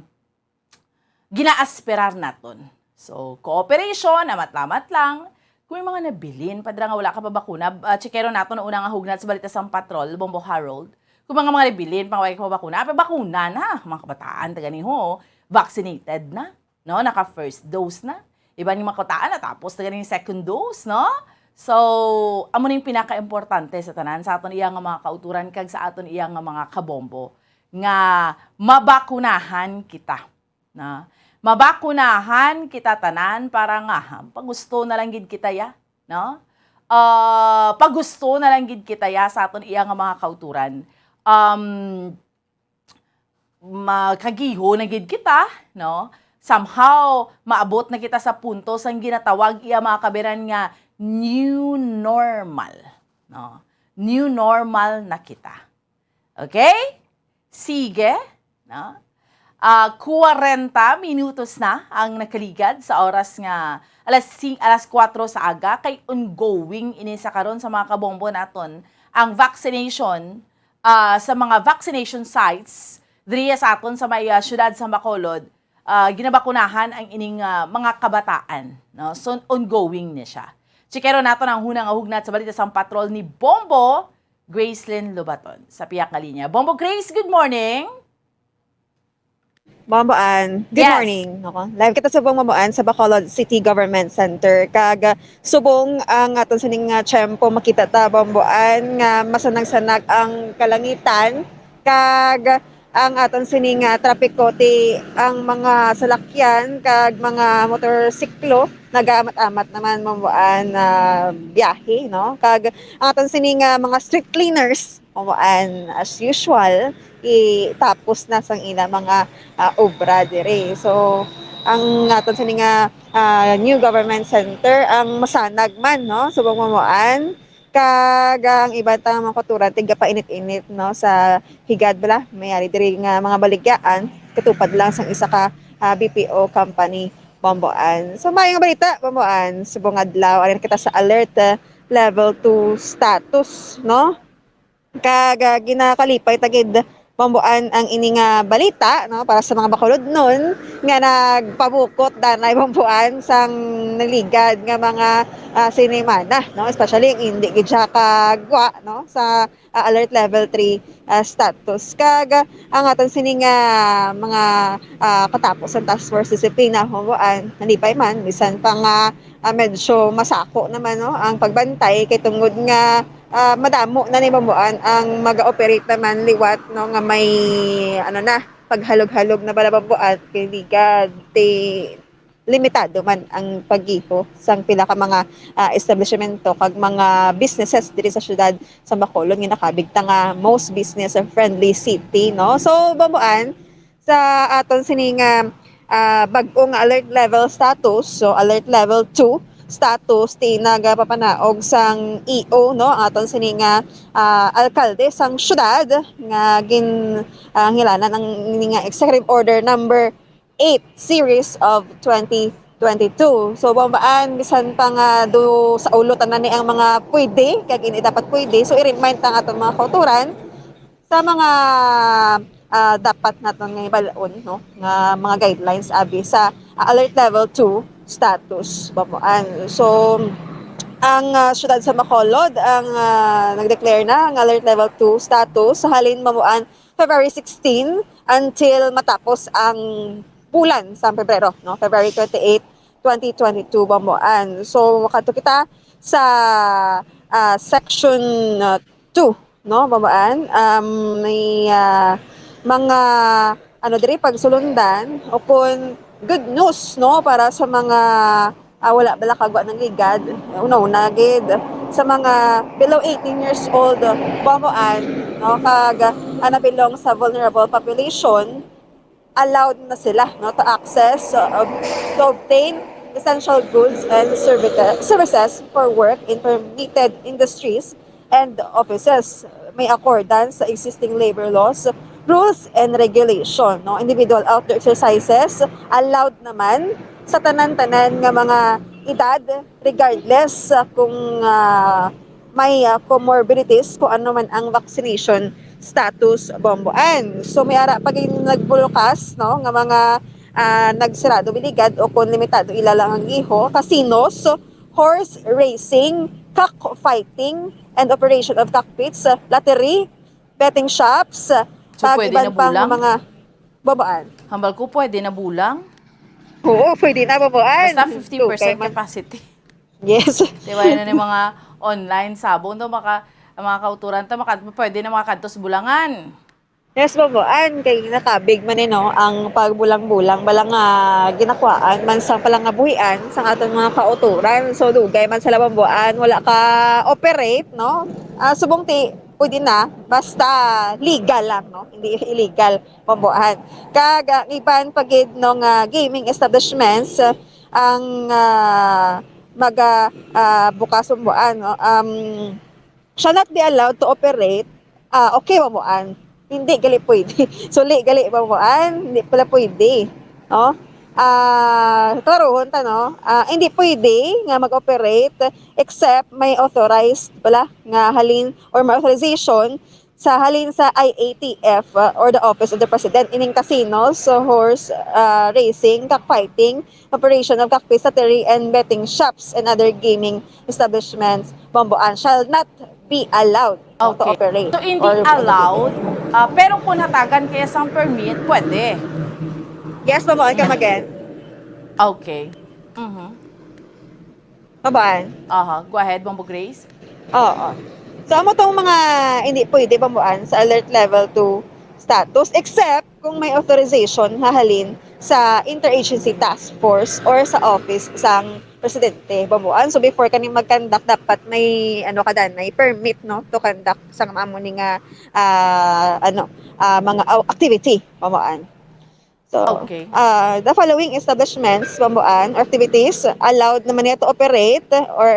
ginaasperar naton. So, cooperation, amat-amat lang. Kung may mga nabilin pa dira nga wala ka pa bakuna, ah, tsikero naton ang una nga hugnat sa balita sang Patrol, Bombo Harold. Kung mga, mga nabilin pa nga wala ka pa bakuna, pa bakuna na. Mga kabataan, taga niho, vaccinated na, no? Naka first dose na. Iban yung mga kabataan na tapos na ganing second dose, no? So, amo ning pinaka-importante sa tanan, sa aton iya nga mga kauturan kag sa aton iya nga mga kabombo nga mabakunahan kita, no? Mabakunahan kita tanan para nga, ha, pagusto na lang gid kita ya, no? Ah, pagusto na lang gid kita ya sa aton iya nga mga kauturan. Um, makagiho na gid kita, no? Somehow, maabot na kita sa punto sang ginatawag iya mga kabiran nga new normal, no? New normal na kita. Okay? Sige, no? Ah, kwarenta minutos na ang nakaligad sa oras nga alas sing-, alas kuwatro sa aga, kay ongoing ini sa karon sa mga kabombo naton ang vaccination, ah, sa mga vaccination sites diriya sa aton sa may, ah, siyudad sa Bacolod, ah, ginabakunahan ang ining, ah, mga kabataan, no? So, ongoing ni siya. Tsikero naton ang hunang nga hugnat sa balita sang Patrol ni Bombo Gracelyn Lobaton. Sa piyak nga linya. Bombo Grace, good morning! Bambuan, good Yes. morning. Nako, live kita subong Bambuan sa Bacolod City Government Center. Kag, ah, subong ang aton sining, ah, tiyempo, makita ta, Bambuan, nga masanag-sanag ang kalangitan. Kag ang aton sining, ah, trapiko ti ang mga salakyan kag mga motorsiklo nagaamat-amat naman, Bambuan, na biyahe, no? Kag ang aton sining, ah, mga street cleaners, Bambuan, as usual, itapos na sang ila mga, ah, obra diri. So, ang aton sini nga, ah, new government center ang masanag man, no, subong Bambuan. Kag ang iban ta nga mga kautoran, tigapainit-init, no, sa higad bala, may ari diri nga mga baligyaan, katupad lang sang isa ka, ah, B P O company, Bambuan. So, maayong balita, Bambuan, subong adlaw, ari na kita sa alert, ah, level two status, no? Kag, ah, ginakalipay ta gid, Bambuan, ang ini nga balita, no, para sa mga Bacolodnon nga nagpabukot danay, Bambuan, sang naligad nga mga, ah, sinimana, no, especially ang indi gid siya kagwa, no, sa, ah, alert level three, ah, status. Kag, ah, ang aton sini nga mga, ah, katapos ang task force disiplina, Bambuan, nalipay man bisan pa nga, ah, medyo masako naman, no, ang pagbantay kay tungod nga ah, madamo na ni, Bambuan, ang mag-ooperate naman liwat, no, nga may, ano na, paghalog-halog na bala, Bambuan, kay ligad ti limitado man ang paggiho sang pila ka mga, ah, establishmento kag mga businesses diri sa siyudad sa Bacolod nga nakabig ta nga most business-friendly city, no? So, Bambuan, sa aton sini nga, ah, bag-o nga alert level status, so alert level two status, ti nagapapanaog sang E O, no, ang aton sini nga, ah, alkalde sang syudad nga gin, ah, ngilanan ang ini nga Executive Order number eight series of twenty twenty-two. So, Bambuan, bisan pa nga do sa ulo tanan ni ang mga pwede, kag ini dapat pwede. So, i-remind ta ang aton mga kautoran sa mga, ah, dapat naton nga ibal-on, no, nga mga guidelines abi sa, ah, alert level two status, Bambuan. So, ang, ah, siyudad sa Bacolod ang, ah, nag-declare na ang alert level two status sa halin, Bambuan, February sixteen until matapos ang bulan sa Pebrero, no, February twenty-eight, twenty twenty-two, Bambuan. So, kadto kita sa, ah, section, ah, two, no, Bambuan. Um, may, ah, mga, ano, diri pagsulundan o kun good news, no, para sa mga, ah, wala bala kagwa ng ligad. Una-una gid sa mga below eighteen years old, Bambuan, no, kag, ah, nabilong sa vulnerable population, allowed na sila, no, to access, uh, ob-, to obtain essential goods and service-, services for work in permitted industries and offices. May accordance sa existing labor laws, rules, and regulation, no? Individual outdoor exercises allowed naman sa tanan-tanan nga mga edad, regardless sa kung, ah, may, ah, comorbidities, kung ano man ang vaccination status, Bambuan. So, may ara pa gid nagbulukas, no, nga mga, ah, nagsirado biligad o kung limitado ila lang ang giho, casinos, horse racing, cockfighting, and operation of cockpits, ah, lottery, betting shops, So, kag pwede iban na pang bulang? mga Bambuan. Hambal ko, pwede na bulang? Oo, pwede na, Bambuan. Basta fifty percent Dugay man. capacity. Yes. Di ba, yun ang mga online sabong to, maka-, ang mga kauturan to, maka-, pwede na makakadto sa bulangan. Yes, Bambuan, kay nakabig man, eh, no, ang pagbulang-bulang bala nga ginakwaan man sa palangabuhian sang aton mga kauturan. So, dugay man sila, Bambuan, wala ka operate, no? Ah, subong ti, pwede na, basta legal lang, no? Hindi illegal, Bambuan. Kag, ah, iban pa gid, no, nga gaming establishments, ah, ang, ah, maga, ah, bukas, Bambuan, no? Um, shall not be allowed to operate, ah, okay, Bambuan. Hindi gali pwede. Suli gali, Bambuan, hindi pala pwede, no? Ah, klarohon ta, no? Ah, hindi pwede nga mag-operate except may authorized pala nga halin or may authorization sa halin sa I A T F, uh, or the Office of the President, ining casinos, so horse, uh, racing, cockfighting, operation of cockpits, lottery, and betting shops and other gaming establishments, Bambuan, shall not be allowed, no, to Okay. operate So, hindi or allowed, ah, pero kung hatagan kaya sang permit, pwede. Yes, Bambuan, come again. Okay. Mhm. Bambuan. Aha, go ahead, Bambo Grace. Oo. So, amo tong mga hindi pwede, Bambuan, sa alert level two status, except kung may authorization nga halin sa interagency task force or sa office sang presidente, Bambuan. So, before ka ni mag-conduct, dapat may, ano ka dan, may permit, no, to conduct sa amo ni nga, ah, ano, ah, mga au-, activity, Bambuan. So, Okay. Uh, the following establishments, Bambuan, or activities allowed naman niya to operate or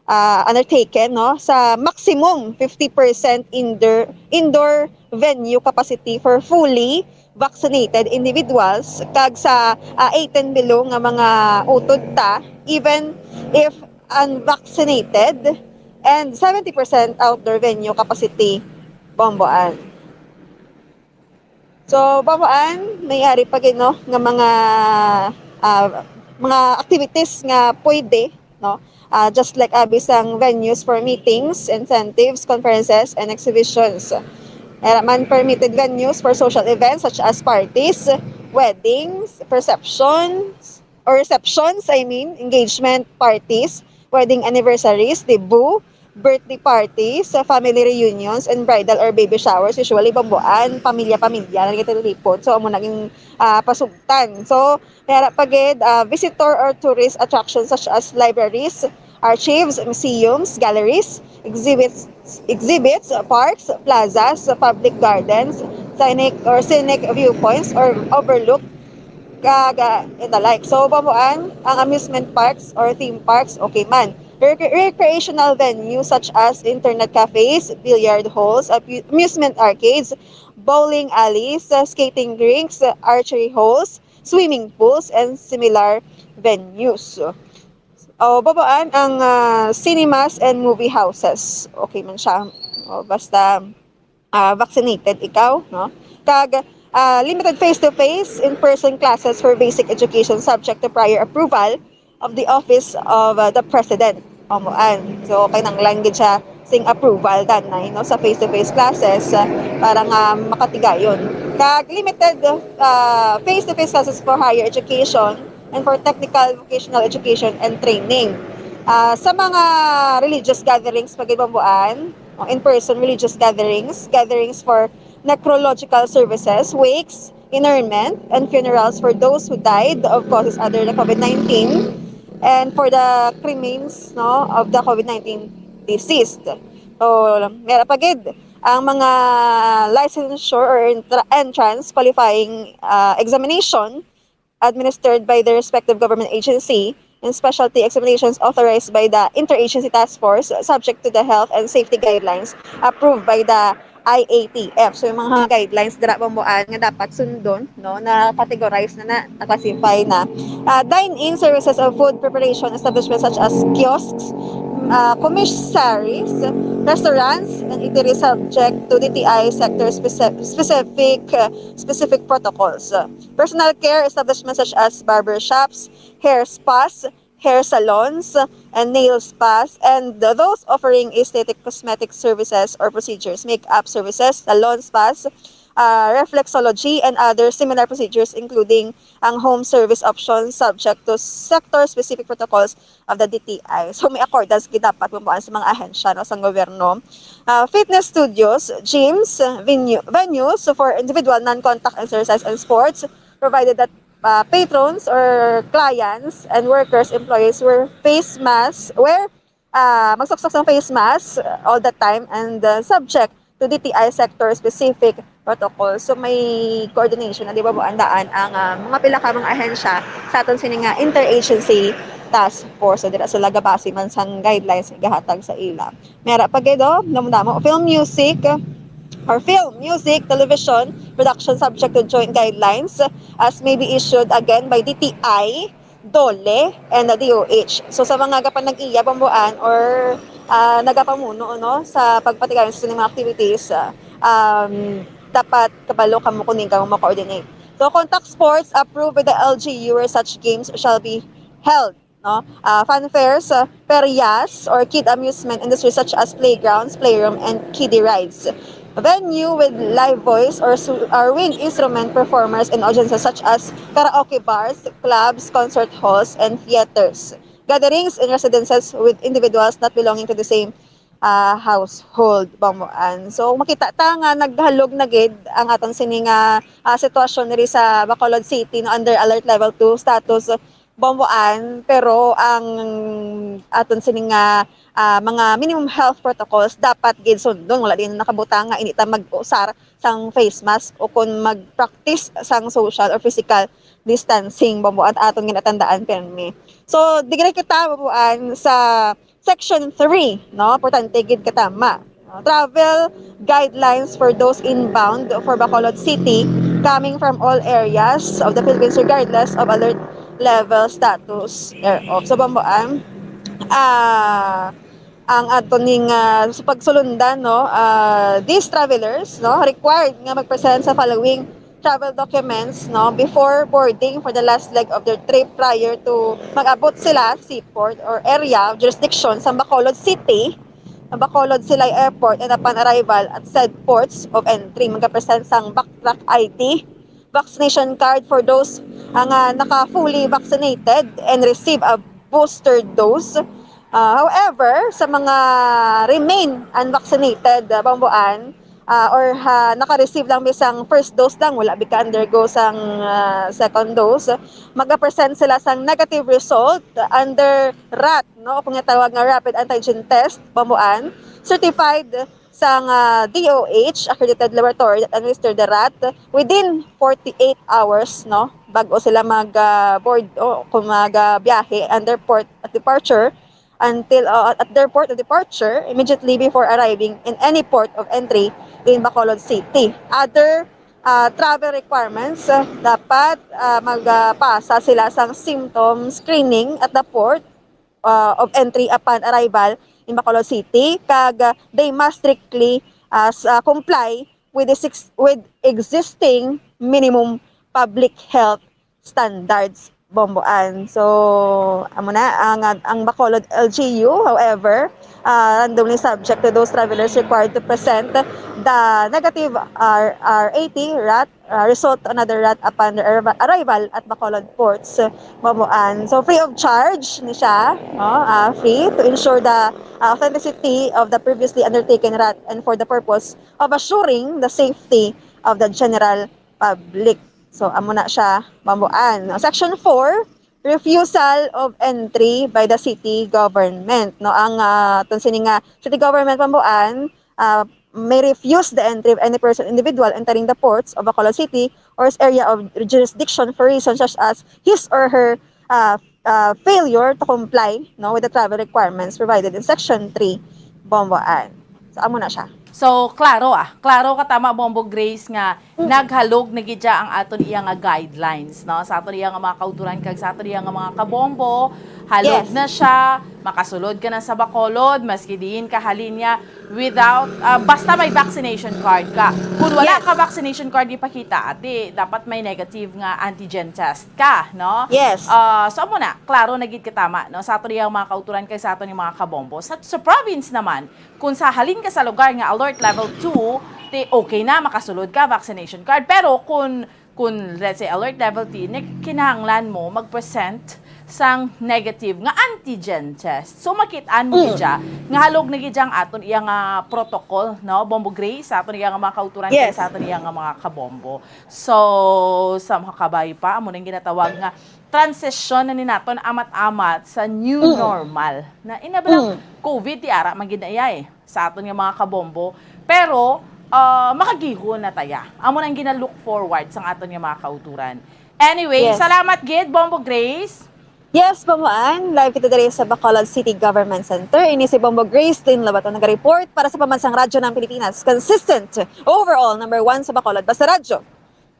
uh, undertaken, no, sa maximum fifty percent indoor, indoor venue capacity for fully vaccinated individuals, kag sa uh, eighteen below nga mga utod ta, even if unvaccinated, and seventy percent outdoor venue capacity, Bambuan. So, Bambuan, may ari pa gid, no, nga mga, ah, mga activities nga pwede, no? Ah, just like abi sang venues for meetings, incentives, conferences, and exhibitions. Meron man permitted venues for social events such as parties, weddings, perceptions, or receptions, I mean, engagement parties, wedding anniversaries, debut, birthday parties, sa family reunions, and bridal or baby showers. Usually, Bambuan, pamilya-pamilya na nagtitipon. So, amo naging ah, pasugtan. So, may ara pa gid, ah, visitor or tourist attractions such as libraries, archives, museums, galleries, exhibits, exhibits, parks, plazas, public gardens, scenic or scenic viewpoints or overlook, kag, ah, and the like. So, Bambuan, ang amusement parks or theme parks, okay man. Rec- recreational venues such as internet cafes, billiard halls, amu- amusement arcades, bowling alleys, uh, skating rinks, uh, archery halls, swimming pools, and similar venues. O, Bambuan, ang ah, cinemas and movie houses. Okay man siya. O, basta ah, vaccinated ikaw, no? Kag ah, limited face-to-face, in-person classes for basic education subject to prior approval of the office of uh, the president. Bambuan. So, kinahanglan gid siya sing approval danay, no, sa face-to-face classes, uh, para nga makatigayon. Kag limited uh, face-to-face classes for higher education and for technical vocational education and training. Uh, sa mga religious gatherings, pag Bambuan, o in-person religious gatherings, gatherings for necrological services, wakes, interment, and funerals for those who died of causes other than COVID nineteen, and for the cremains, no, of the COVID nineteen deceased. So, may ara pa gid ang mga licensure or entra- entrance qualifying uh, examination administered by the respective government agency and specialty examinations authorized by the Interagency Task Force subject to the health and safety guidelines approved by the I A T F. So, yung mga guidelines dira, Bambuan, nga dapat sundon, no, na-categorize na, na, na-classify na. Uh, dine-in services of food preparation establishments such as kiosks, uh, commissaries, restaurants, and eateries subject to D T I sector speci- specific uh, specific protocols. Personal care establishments such as barber shops, hair spas, hair salons, and nail spas, and those offering aesthetic cosmetic services or procedures, makeup services, salon spas, uh, reflexology, and other similar procedures, including ang home service options subject to sector-specific protocols of the D T I. So, may accordance gid dapat, Bambuan, sa mga ahensya, no, sa gobyerno. Uh, fitness studios, gyms, venue, venues for individual non-contact exercise and sports, provided that uh, patrons or clients and workers, employees wear face masks, wear uh, magsuksok sang face mask all the time and uh, subject to D T I sector-specific protocol. So may coordination na, di ba, Bambuan, ang uh, mga pila ka mga ahensya sa aton sini nga interagency task force. So dira sila gabase man sang guidelines nga gahatag sa ila. May ara pa gid, oh, damo-damo. Film, music, or film, music, television production subject to joint guidelines as may be issued again by D T I, DOLE, and the D O H. So sa mga gapanag-iya, Bambuan, or ah, nagapamuno, no, sa pagpatigayon sa sining mga activities, ah, um, dapat kabalo kamo kung diin kamo mo-coordinate. So, contact sports approved by the L G U where such games shall be held, no? Ah, fanfares, ah, ferias, or kid amusement industries such as playgrounds, playroom, and kiddie rides. venue with live voice or, su- or wind instrument performers and audiences such as karaoke bars, clubs, concert halls, and theaters. Gatherings in residences with individuals not belonging to the same ah, household, Bomboan. So, makita ta nga naghalog na gid ang aton sini nga ah, sitwasyon diri sa Bacolod City, no, under alert level two status, Bomboan, pero ang aton sini nga ah, mga minimum health protocols dapat gid sundon. Wala din nakabutang nga ini ta mag-usar sang face mask o kung mag-practice sang social or physical distancing, Bomboan, aton ginatandaan pirmi. So, digre kita, Bomboan, sa Section three, no? Importante gid katama. No? Travel guidelines for those inbound for Bacolod City coming from all areas of the Philippines regardless of alert level status thereof. So, Bomboan, ah, ang ato ning ah, sa pagsulundan, no? Ah, these travelers, no, required nga mag-present sa following travel documents, no, before boarding for the last leg of their trip prior to mag-abot sila sa seaport or area of jurisdiction sa Bacolod City, sa Bacolod Silay Airport, and upon arrival at said ports of entry, magapresent sang backtrack I D, vaccination card for those ah, nga naka-fully vaccinated and receive a booster dose. Ah, however, sa mga remain unvaccinated, ah, Bomboan, ah, or ha, naka-receive lang bisang first dose lang, wala bi ka-undergo sang ah, second dose, mag-present sila sang negative result under rat, no, o kung tawag nga rapid antigen test, Bomboan, certified sang ah, D O H accredited laboratory that administer the rat within forty-eight hours, no, bago sila mag ah, board o kung mag ah, biyahe under port at departure until ah, at their port of departure immediately before arriving in any port of entry in Bacolod City. Other ah, travel requirements, ah, dapat ah, magpasa sila sang symptom screening at the port ah, of entry upon arrival in Bacolod City, kag ah, they must strictly ah, s- ah, comply with the six, with existing minimum public health standards, Bomboan. So, amo na ang ang Bacolod L G U, however, ah, randomly subject to those travelers required to present the negative R R A T rat uh, result to another rat upon their arri- arrival at Bacolod ports, Bomboan. So, free of charge ni siya, no? Uh, free to ensure the uh, authenticity of the previously undertaken rat and for the purpose of assuring the safety of the general public. So, amo na siya, Bomboan. No? Section four, refusal of entry by the city government. No, ang uh, tong sini nga city government, Bomboan, uh, may refuse the entry of any person, individual entering the ports of Bacolod City or its area of jurisdiction for reasons such as his or her uh, uh, failure to comply, no, with the travel requirements provided in Section three, Bomboan. So, amo na siya. So, klaro ah. Klaro ka tama, Bombo Grace, nga naghalog na gid siya ang aton iya nga guidelines, no? Sa aton iya nga mga kauturan kag sa aton iya nga mga kabombo, halog Yes. na siya, makasulod ka na sa Bacolod, maski diin ka halin niya, without, ah, basta may vaccination card ka. Kung wala Yes. ka vaccination card ipakita, ate, dapat may negative nga antigen test ka, no? Yes. Ah, so, amo na, klaro na gid katama, no? Sa aton iya nga mga kauturan kag sa aton iya mga kabombo. Sa, sa province naman, kung sa halin ka sa lugar nga alert level two, ti okay na, makasulod ka, vaccination card. Pero kung, kung let's say, alert level three, ni-, kinahanglan mo mag-present sang negative nga antigen test. So, makit-an mo gid siya nga halog na gid ang aton iya nga protocol, no? Bombo Grace, sa aton iya nga mga kauturan, kag Yes. sa aton iya nga mga kabombo. So, sa mga kabay pa, amo nang ginatawag nga transition na ni naton amat-amat sa new Mm. normal. Na, ina ba lang, Mm. covid, ti ara man gid na iya eh, sa aton nga mga kabombo. Pero, ah, makagihon na taya. Amo nang gina-look forward sang aton nga mga kauturan. Anyway, Yes. salamat gid, Bombo Grace. Yes, Bomboan. Live kita diri sa Bacolod City Government Center. Ini si Bombo Grace Lynn Lobaton nagareport para sa Pambansang Radyo ng Pilipinas. Consistent, overall, number one sa Bacolod. Basta Radyo.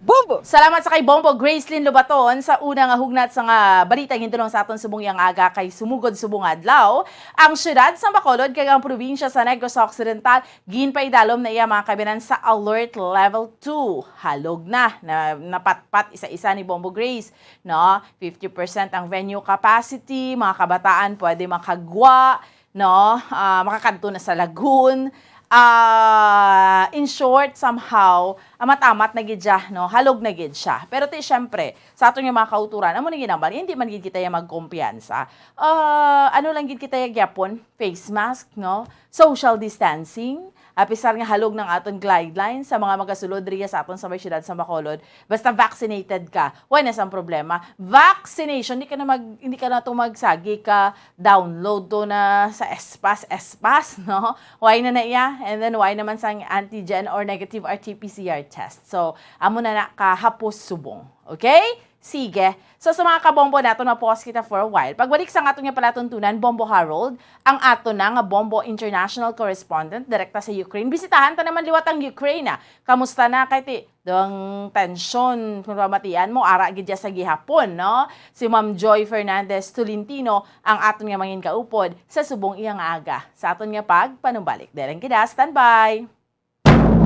Bombo! Salamat sa kay Bombo Gracelyn Lobaton sa una nga hugnat sa nga balita gintulong sa aton subong yang aga kay sumugod subong adlaw. Ang siyudad sa Bacolod kag ang probinsya sa Negros Occidental ginpaidalom na iya mga kabinan sa alert level two. Halog na, na napatpat isa-isa ni Bombo Grace, no? Fifty percent ang venue capacity, mga kabataan pwede makagwa, no? Ah, makakadto na sa lagoon. Ah, in short, somehow, amat-amat na gid siya, no? Halog na gid siya. Pero ti, syempre, sa aton nga mga kauturan, amo na ginambal, hindi man gid kita ya magkumpiyansa. Ah, ano lang gid kita ya gyapon, face mask, no? Social distancing, apisar nga halog ng aton guidelines sa mga magasulod riya sa aton sa may siyudad sa Bacolod, basta vaccinated ka, wala na sang problema. Vaccination, di ka na mag-, hindi ka na to magsagi ka download to na sa espas, espas, no? Why na na iya? And then why naman sang antigen or negative R T P C R test? So, amo na na kahapos subong. Okay? Sige. So, sa mga kabombo naton, ma-pause kita for a while. Pagbalik sa aton nga palatuntunan, Bombo Harold, ang aton na nga Bombo International Correspondent, direkta sa Ukraine. Bisitahan ta naman liwat ang Ukraine, ah. Kamusta na? Kay ti, dang tensyon, kung mabatian mo, ara gid dya sa gihapon, no? Si Ma'am Joy Fernandez Tolentino ang aton nga mangin kaupod sa subong iya nga aga. Sa aton nga pagpanumbalik. Dereng kita, standby!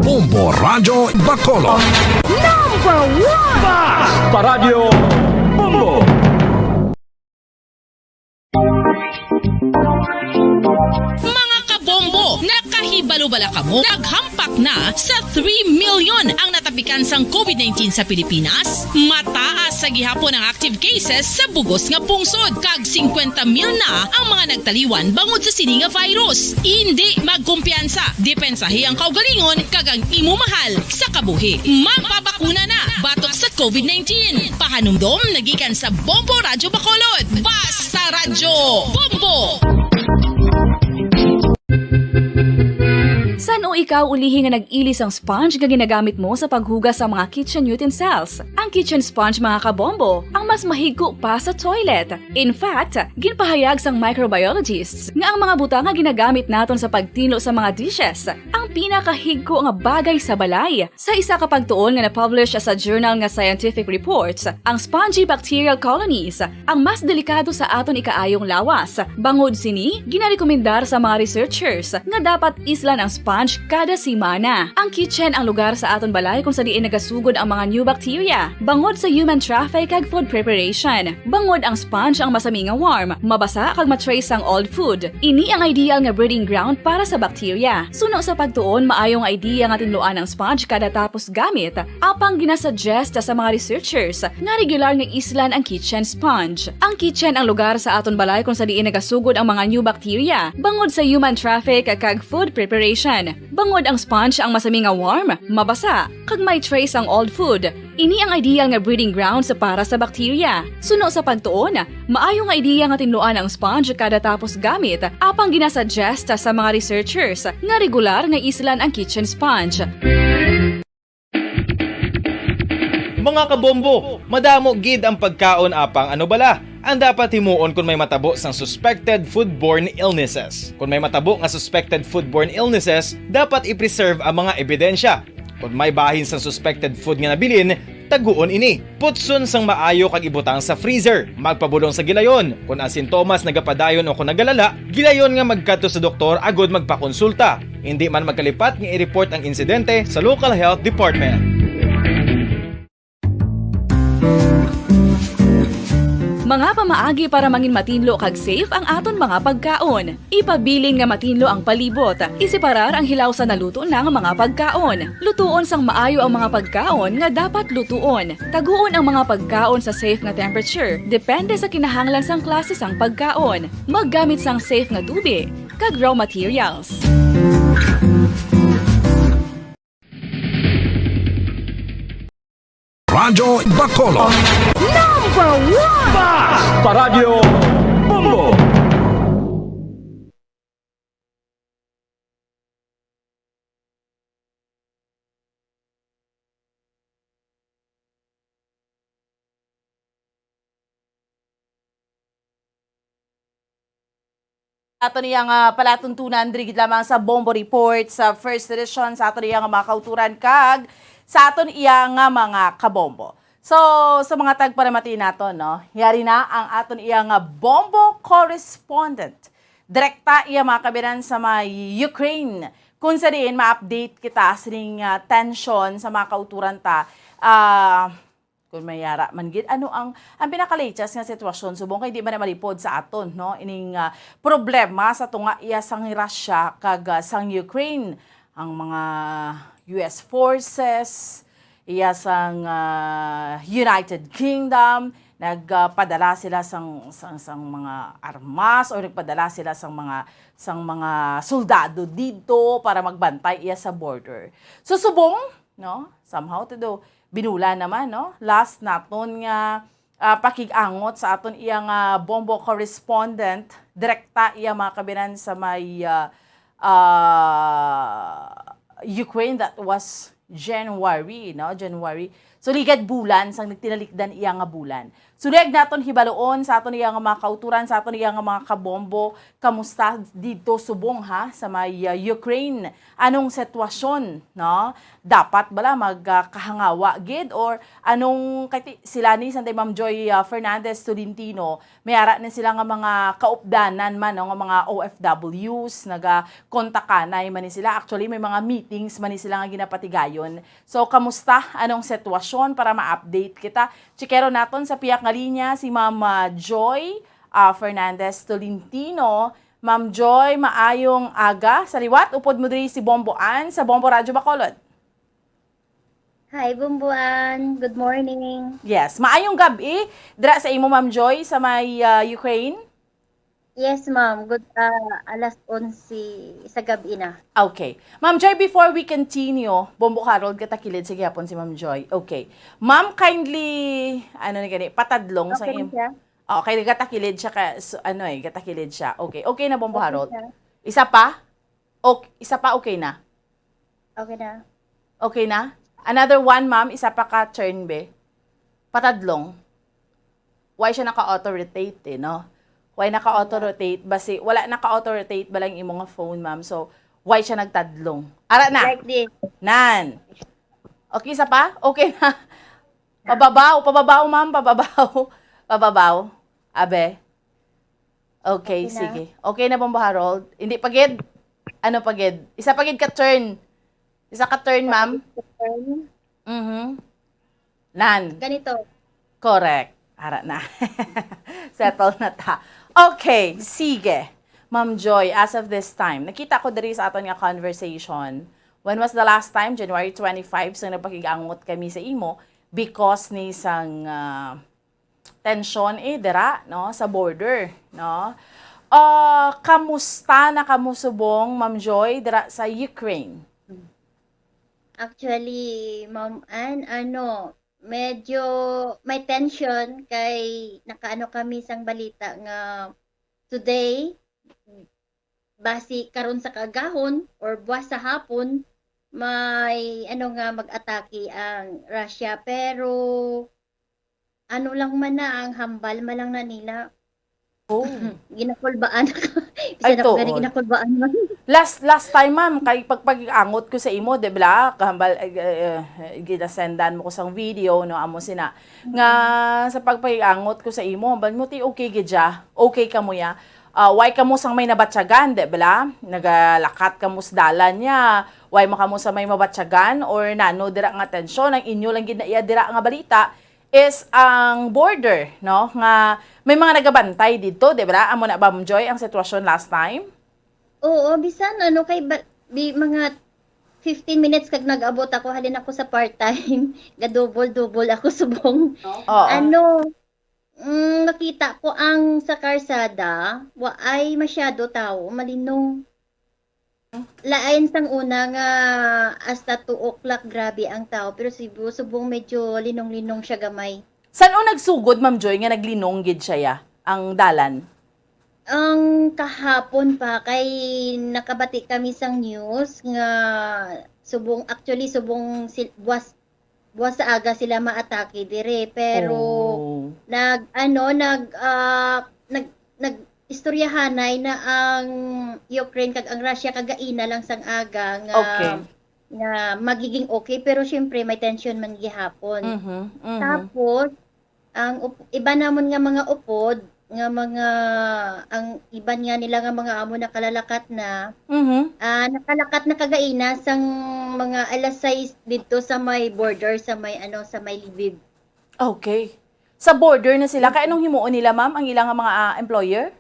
Bombo Radyo Bacolod. Number one! Basta Radyo Bombo! Mga kabombo, nakahibalo bala kamo? Naghampak na sa three million ang natapikan sang COVID nineteen sa Pilipinas. Mataas sa gihapon ang active cases sa bugos nga pungsod, kag singkwenta mil na ang mga nagtaliwan bangod sa sini nga virus. Indi magkumpiyansa, depensahi ang kaugalingon kag ang imo mahal sa kabuhi. Magpabakuna na batok sa COVID nineteen. Pahanumdom na gikan sa Bombo Radyo Bacolod. Basta Radyo Bombo! San-o ikaw ulihi nga nag-ili sang sponge nga ginagamit mo sa paghugas sa mga kitchen utensils? Ang kitchen sponge, mga kabombo, ang mas mahigko pa sa toilet. In fact, ginpahayag sang microbiologists nga ang mga butang nga ginagamit naton sa pagtinlo sa mga dishes ang pinakahigko nga bagay sa balay. Sa isa ka pagtuon nga na-publish sa journal nga Scientific Reports, ang spongy bacterial colonies ang mas delikado sa aton ikaayong lawas. Bangod sini, ginarekomendar sa mga researchers nga dapat islan ang sponge kada semana. Ang kitchen ang lugar sa aton balay kung sa diin nagasugod ang mga new bacteria, bangod sa human traffic kag food preparation. Bangod ang sponge ang masami nga warm, mabasa kag ma-trace sang old food. Ini ang ideal nga breeding ground para sa bacteria. Suno sa pagtuon, maayo nga idea nga tinluan ang sponge kada tapos gamit. Apang ginasuggest sa mga researchers nga regular nga islan ang kitchen sponge. Ang kitchen ang lugar sa aton balay kung sa diin nagasugod ang mga new bacteria, bangod sa human traffic kag food preparation. Bangod ang sponge ang masami nga warm, mabasa, kag may trace ang old food. Ini ang ideal nga breeding grounds para sa bacteria. Suno sa pagtuon, maayo nga idea nga tinluan ang sponge kada tapos gamit, apang ginasuggest sa mga researchers nga regular nga islan ang kitchen sponge. Mga kabombo, madamo gid ang pagkaon, apang ano bala ang dapat himuon kon may matabo sang suspected foodborne illnesses? Kon may matabo nga suspected foodborne illnesses, dapat i-preserve ang mga ebidensya. Kon may bahin sang suspected food nga nabilin, taguon ini. Putson sang maayo kag ibutang sa freezer. Magpabulong sa gilayon. Kon ang sintomas nagapadayon o kon nagalala, gilayon nga magkadto sa doktor agud magpakonsulta. Indi man magkalipat nga i-report ang insidente sa local health department. Mga pamaagi para mangin matinlo kag safe ang aton mga pagkaon. Ipabilin nga matinlo ang palibot. Iseparar ang hilaw sa naluto na nga mga pagkaon. Lutuon sang maayo ang mga pagkaon nga dapat lutuon. Taguon ang mga pagkaon sa safe nga temperature, depende sa kinahanglan sang klase sang pagkaon. Maggamit sang safe nga tubig kag raw materials. Radyo Bacolod. Number one! Basta Radyo Bombo! Ato niya nga palatuntunan diri gid lamang sa Bombo Report sa first edition sa ato niya nga mga kauturan kag sa aton iya nga mga kabombo. So, sa mga tagparamati nato, no, yari na ang aton iya nga bombo correspondent. Direkta iya mga kabiran sa may Ukraine, kung sa diin ma-update kita sining, ah, tension sa mga kauturan ta. Ah, Kung may yara man gid, ano ang, ang pinaka-latest nga sitwasyon subong kay di man na malipod sa aton, no? Ining, ah, problema sa tunga iya sang Russia kag, ah, sang Ukraine. ang mga U S forces, iya sang, ah, United Kingdom, nagpadala sila sang, sang, sang mga armas or nagpadala sila sang mga, sang mga soldado didto para magbantay iya sa border. So, subong, no? Somehow to do, binulan naman, no? Last naton nga, ah, pakig-angot sa aton iya nga Bombo correspondent, direkta iya mga kabinan sa may, ah, ah, Ukraine, that was January, no? January. So, ligad bulan sang nagtinalikdan iya nga bulan. So, lig naton hibaluon sa aton iya nga mga kauturan, sa aton iya nga mga kabombo, kamusta didto subong, ha, sa may, ah, Ukraine? Anong sitwasyon, no? Dapat bala mag, ah, kahangawa gid, or anong, kay ti-, sila ni Sanday Ma'am Joy, ah, Fernandez Tolentino, may ara ni sila nga mga kaupdanan man, no, nga mga O F Ws, nagakontakanay man ni sila. Actually, may mga meetings man ni sila nga ginapatigayon. So, kamusta? Anong sitwasyon para ma-update kita? Chikero naton sa piyak nga linya si Ma'am, ah, Joy, ah, Fernandez Tolentino. Ma'am Joy, maayong aga. Sa liwat, upod mo diri si Bombo Ann sa Bombo Radyo Bacolod. Hi, Bombo Ann. Good morning. Yes, maayong gab-i dira sa imo, Ma'am Joy, sa may, ah, Ukraine. Yes, ma'am. Good, ah, alas onse sa gab-i na. Okay. Ma'am Joy, before we continue, Bombo Harold, gatakilid sa gihapon si Ma'am Joy. Okay. Ma'am, kindly, ano ni gani, patadlong sa Okay im-, siya? Okay, gatakilid siya ka, so, ano eh, gatakilid siya. Okay. Okay na, Bombo Okay Harold. siya. Isa pa? Ok-, isa pa, okay na? Okay na. Okay na? Another one, ma'am. Isa pa ka turn, be. Patadlong. Why siya naka-auto-rotate, eh, no? Why naka-auto-rotate? Basi, wala naka-auto-rotate ba lang imo nga phone, ma'am? So, why siya nagtadlong? Ara na. Like this. Nan. Okay, isa pa? Okay na. Pababaw, pababaw, ma'am, pababaw. Pababaw. Abe. Okay, Okay na. sige. Okay na, Bombo Harold? Hindi pa gid? Ano pa gid? Isa pa gid ka turn. Isa ka turn, ma'am. Turn. Mhm. Nan. Ganito. Correct. Ara na. Settle na ta. Okay, sige. Ma'am Joy, as of this time, nakita ko diri sa aton nga conversation, when was the last time? January twenty-five, so nagpakig-angot kami sa imo because ni sang, ah, tensyon, eh, dira, no, sa border, no? Ah, kamusta na kamo subong, Ma'am Joy, dira sa Ukraine? Actually, Ma'am Ann, ano, medyo may tension kay nakaano kami sang balita nga today, basi karon sa kaagahon or buwas sa hapon, may ano nga mag-atake ang Russia. Pero ano lang man na, ang hambal man lang na nila. Oh. Ginakulbaan. Ay, Bisan ako gani tuod. Ginakulbaan man. Last, last time, ma'am, kay pagpag-angot ko sa imo, di ba? Kahambal, eh, eh, eh, ginasendan mo ko sang video, no? Amo sina. Nga sa pagpag-angot ko sa imo, hambal mo, ti, okay gid siya. Okay ka mo ya. Ah, why ka mo sang may nabatyagan, di ba? Nagalakat ka mo sa dalan niya. Why mo ka mo sa may mabatyagan? Or nano dira nga tensyon? Ang inyo lang gid na iya dira nga balita is ang border, no? Nga may mga nagabantay dito, di ba? Amo na, Ma'am Joy, ang sitwasyon last time? Oo, bisan ano, kay ba, bi, mga fifteen minutes kag nag-abot ako, halin ako sa part-time, ga-double-double ako subong. Oo. Ano, mm, nakita ko ang sa karsada, wa ay masyado tao, malinong. Lain sang una nga hasta two o'clock, grabe ang tao, pero sibu-, subong medyo linong-linong siya gamay. San-o nagsugod, Ma'am Joy, nga naglinong gid siya ya, ang dalan? Ang kahapon pa, kay nakabati kami sang news nga subong, actually, subong sil-, buwas, buwas sa aga sila maatake dire, pero Oh. nag, ano, nag, ah, nag, nag-istoryahanay na ang Ukraine kag ang Russia kagaina lang sang aga nga, Okay. nga magiging okay, pero syempre may tension man gihapon. Mhm, mhm. Tapos, ang up-, iba namon nga mga upod, nga mga, ang iban nga nila nga mga amo nakalakat na, Mhm. ah, nakalakat na kagaina sang mga alas sais didto sa may border, sa may, ano, sa may Lviv. Okay. Sa border na sila. Kay anong himuon nila, ma'am, ang ilang mga, ah, employer?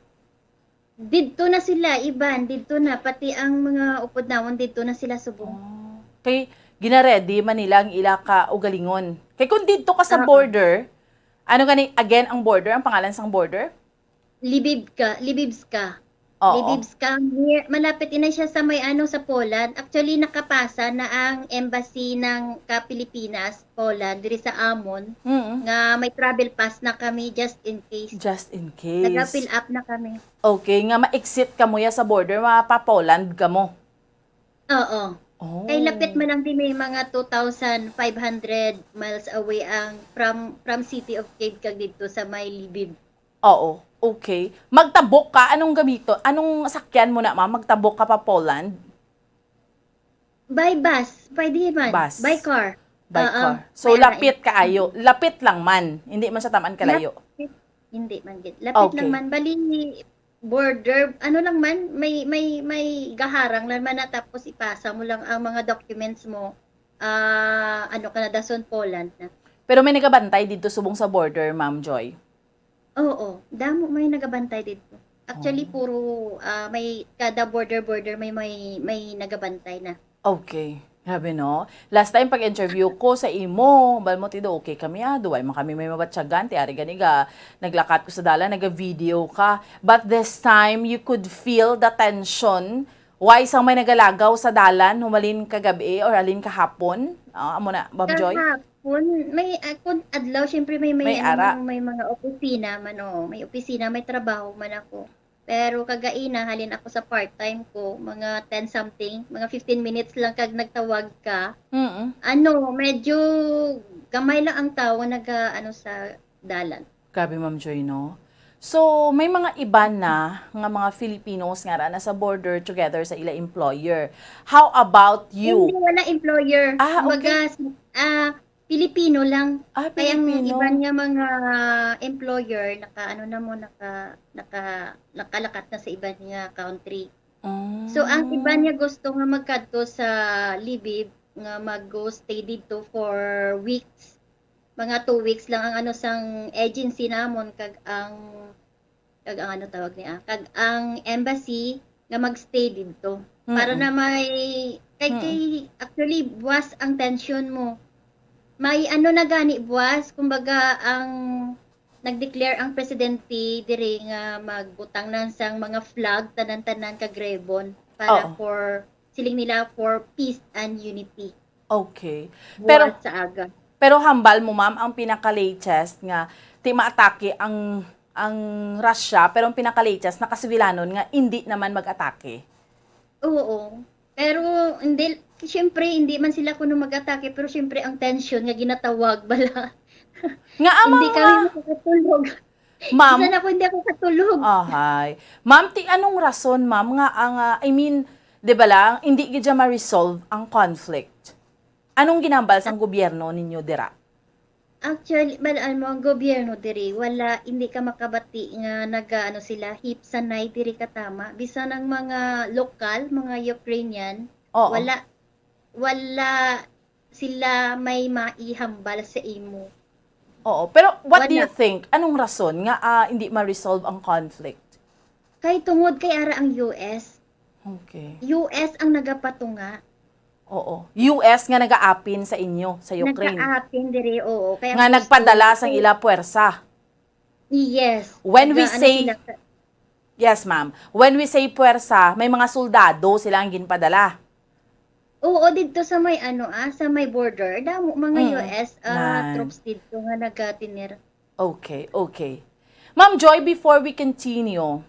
Didto na sila, iban, didto na, pati ang mga upod namon didto na sila subong. Oh. Kay gina-ready man nila ang ila ka ugalingon. Kay kung didto ka sa Oo. Border, ano gani, again, ang border, ang pangalan sang border? Libibka, Libibska. Oo. Libibska, near, malapit ina siya sa may ano, sa Poland. Actually, nakapasa na ang embassy ng ka Pilipinas, Poland, diri sa amon, Mm. nga may travel pass na kami just in case. Just in case. Naga-fill up na kami. Okay, nga ma-exit ka mo ya sa border, mapa-Poland ka mo. Oo. Oh. Kay lapit man lang din, may mga two thousand five hundred miles away ang from from city of Kyiv kag didto sa may Lviv. Oo. Okay. Magtabok ka, anong gamito? Anong sakyan mo na, ma'am? Magtabok ka pa Poland? By bus, pwede man. Bus. By car. By Oo. car. So, Kaya lapit kaayo. Lapit lang man. Hindi man siya taman kalayo. Lapit. Hindi man gid. Lapit lang Okay. man. Bali, border, ano lang man, may may may gaharang lang man na, tapos ipasa mo lang ang mga documents mo. Ah, ano ka na, dason Poland na. Pero may nagabantay dito subong sa border, Ma'am Joy? Oo, damo may nagabantay dito. Actually, Oh. puro ah, may kada border border may may may nagabantay na. Okay. Grabe, no? Last time pag-interview ko sa imo, bal mo, "Tido, okay kami, ah. Duway man kami may mabatyagan. Ti ari gani ga, naglakat ko sa dalan, naga-video ka." But this time, you could feel the tension. Why sang may nagalagaw sa dalan, humalin kagabi or halin kahapon? Ah, amo na, Ma'am Joy? Kahapon, may ah, kun adlaw, syempre may may May ano ara. man, may mga opisina man, oo. May opisina, may trabaho man ako. Pero kagaina, halin ako sa part-time ko, mga ten something, mga fifteen minutes lang kag nagtawag ka. Mm. Ano, medyo gamay lang ang tao naga ano sa dalan. Grabe, Ma'am Joy, no? So, may mga iban na nga mga Filipinos nga ra na sa border together sa ila employer. How about you? Hindi, wala employer. Ah, Kumbaga, okay. si- ah, Pilipino lang. Ah, Kaya ang Pilipino. iban nga mga employer, naka, ano na mo, naka, naka, nakalakat na sa iban nga country. So, ang Mm. iban nga gusto nga magkadto sa Lviv, nga mag-go stay dito for weeks. Mga two weeks lang ang ano sang agency namon, kag ang, kag ang ano tawag niya, kag ang embassy nga magstay dito. Para Mm. na may, kay, Mm. kay, actually, buwas ang tension mo. May ano na gani buwas, kumbaga, ang nag-declare ang presidente diri nga magbutang na sang mga flag, tanan-tanan, kag ribbon para Oo. for, siling nila, for peace and unity. Okay. Pero, Buwas sa aga. pero hambal mo, ma'am, ang pinaka-latest nga ti maatake ang, ang Russia, pero ang pinaka-latest, nakasibilanon nga hindi naman mag-atake. Oo. Pero hindi, siyempre, hindi man sila kuno mag-atake, pero siyempre, ang tension nga ginatawag bala. Nga ang Hindi kami mga makatulog. Ma'am? Bisan ako, hindi ako katulog. Ahay. Ma'am, ti anong rason, ma'am, nga ang, ah, I mean, di ba lang, hindi gid siya ma-resolve ang conflict? Anong ginambal sang gobyerno ninyo dira? Actually, bal-an mo, ang gobyerno diri, wala, hindi ka makabati nga naga, ano sila, hipsanay diri ka tama. Bisan ang mga lokal, mga Ukrainian, Oo. wala, wala sila may maihambal sa imo. Oo. Pero what do Wala. you think? Anong rason nga, ah, hindi ma-resolve ang conflict? Kay tungod kay ara ang U S, Okay. U S ang nagapatunga. Oo. U S nga nagaapin sa inyo, sa Ukraine. Nagaapin diri, oo. Kaya Nga gusto nagpadala ko sang ila puwersa. Yes. When we Naga-, ano say, sila sa- yes, ma'am. When we say puwersa, may mga soldado sila ang ginpadala. Oo, didto sa may ano, ah, sa may border, damo mga Mm. U S ah, Nan. troops didto nga nagatinir. Okay, okay. Ma'am Joy, before we continue,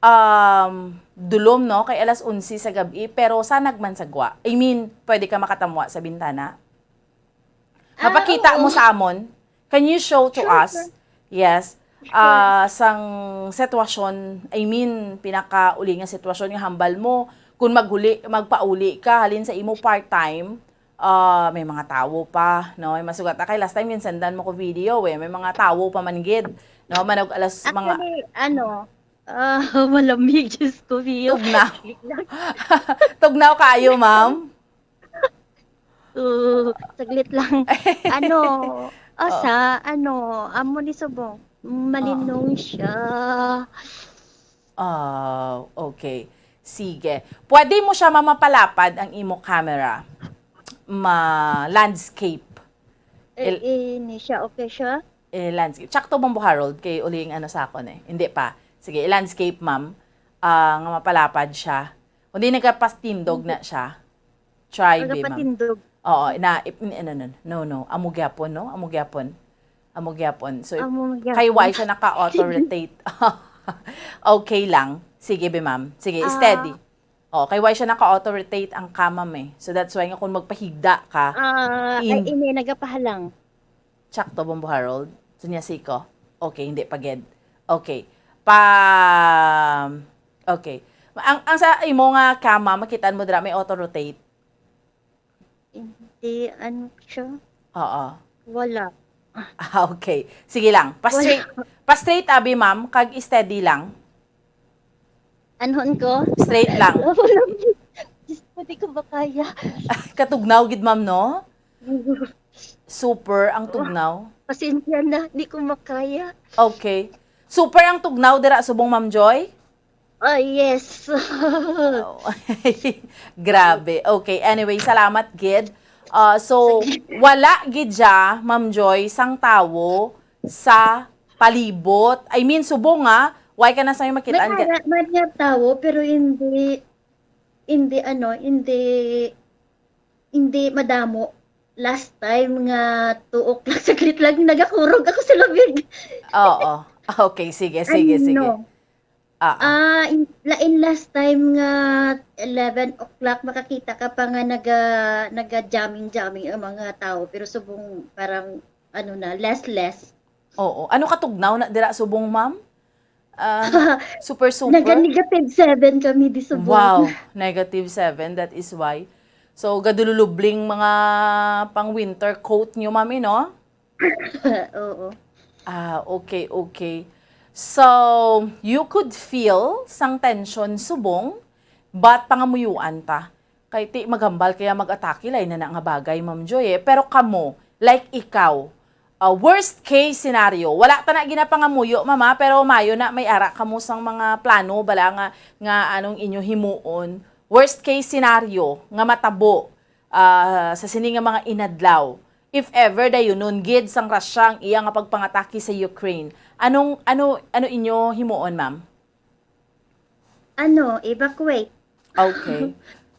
um, dulom, no? Kay alas onse sa gabi, pero sanag man sagwa. I mean, pwede ka makatamwa sa bintana? Ah, Mapakita oo. mo sa amon? Can you show to Sure, us? sure. Yes. Sure. Ah, sang sitwasyon, I mean, pinakauli nga sitwasyon nga hambal mo, kung maghuli, magpauli ka, halin sa imo part-time, ah, may mga tawo pa, no? May masugat. Kay last time, ginsendan mo ko video, eh. May mga tawo pa man gid, no? Manog alas, mga Actually, ano, ah, malamig, Diyos ko, Pio. Tugnaw. Tugnaw kaayo, ma'am. Oo, saglit lang. Ano, ah, Oo. sa, ano, amo ni subong, malinong siya. Ah, okay. Sige. Pwede mo siya mamapalapad ang imo camera. Ma-landscape. Eh, Il- ini siya, okay siya? Eh, landscape. Tsakto, Bombo Harold, kay uling ano sa akon eh. Hindi pa. Sige, i-landscape, ma'am. Ah, nga mapalapad siya. Kundi nagapastindog na siya. Try, be, ma'am. Nagapatindog. Oo, na, ip-, n-, ano, no, no, no. Amo gyapon, no? Amo gyapon. Amo gyapon. So, if Amo gyapon. Kay why siya naka-auto-rotate? Okay lang. Sige, be, ma'am. Sige, Ah. steady. Oh, kay why siya naka-auto-rotate ang camera, eh. So, that's why nga kung magpahigda ka, Ah, in- ay, ini, nagapahalang. Tsakto, Bombo Harold? Sunya siko? Okay, hindi pa gid. Okay. Pa, okay. Ang, ang sa imo nga cam, ma'am, makitaan mo dira, may auto-rotate. Hindi, ano siya? Oo. Wala. Ah, okay. Sige lang. Pa-straight, Wala. Pa-straight, abi, ma'am, kag steady lang. Anhon ko? Straight lang. Wala. Diyos ko, di ko makaya. Katugnaw gid, ma'am, no? Super ang tugnaw. Pasensya na, di ko makaya. Okay. Super ang tugnaw dira subong, Ma'am Joy? Oh, yes. Oh. Grabe. Okay, anyway, salamat gid. Ah, so, Sige. Wala gid siya, Ma'am Joy, sang tawo sa palibot. I mean, subong nga, why ka na sa May makitaan ka? Ara-, may nga tawo, pero hindi, hindi, ano, hindi, hindi madamo. Last time nga two o'clock, saglit lang, nagakurog ako sa lamig. Oo. Okay, sige, sige, sige. Ano? Ah, ah. Ah, in, la-, in last time nga eleven o'clock, makakita ka pa nga naga-, naga-jamming-jamming ang mga tao, pero subong parang, ano na, less, less. Oo. Ano katugnaw na dira subong, ma'am? Ah, super, super? Naga-negative seven kami di subong. Wow, negative seven, that is why. So, gadululubling mga pang-winter coat nyo, ma'am, eh, no? Oo. Ah, okay, okay. So, you could feel sang tension subong, but pangamuyuan ta. Kay ti magambal kaya mag-atake, lain na na nga bagay, Ma'am Joy, eh. Pero kamo, like ikaw, ah, worst case scenario, wala ta na ginapangamuyo, mama, pero mayo na may ara kamo sang mga plano, bala nga, nga anong inyo himuon. Worst case scenario nga matabo, ah, sa sini nga mga inadlaw, if ever dayunon gid sang Russia ang iya nga pagpangatake sa Ukraine, anong, ano, ano inyo himuon, ma'am? Ano, evacuate. Okay.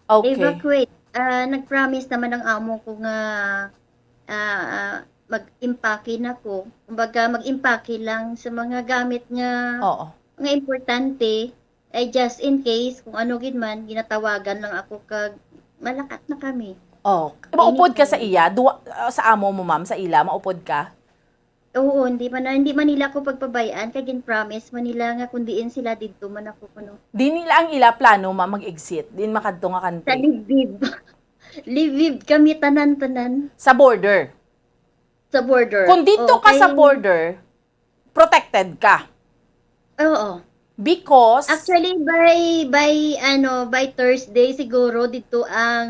Okay. Evacuate. Ah, nag-promise naman ang amo ko nga, ah, mag-impake na ko. Kumbaga, mag-impake lang sa mga gamit nga, Oo. nga importante. Ay, just in case, kung ano gid man, ginatawagan lang ako kag malakat na kami. Oh, maupod ka sa Anytime. Iya? Duwa, ah, sa amo mo, ma'am, sa ila, maupod ka? Oo, hindi man na, hindi man nila ako pagpabayaan, kay gin-promise man nila nga kung diin sila, didto man ako kuno. Di nila ang ila plano, ma'am, mag-exit, din makadto nga country? Sa Lviv. Lviv kami tanan-tanan. Sa border? Sa border. Kung didto ka sa Okay. border, protected ka. Oo. Because Actually, by, by, ano, by Thursday siguro, didto ang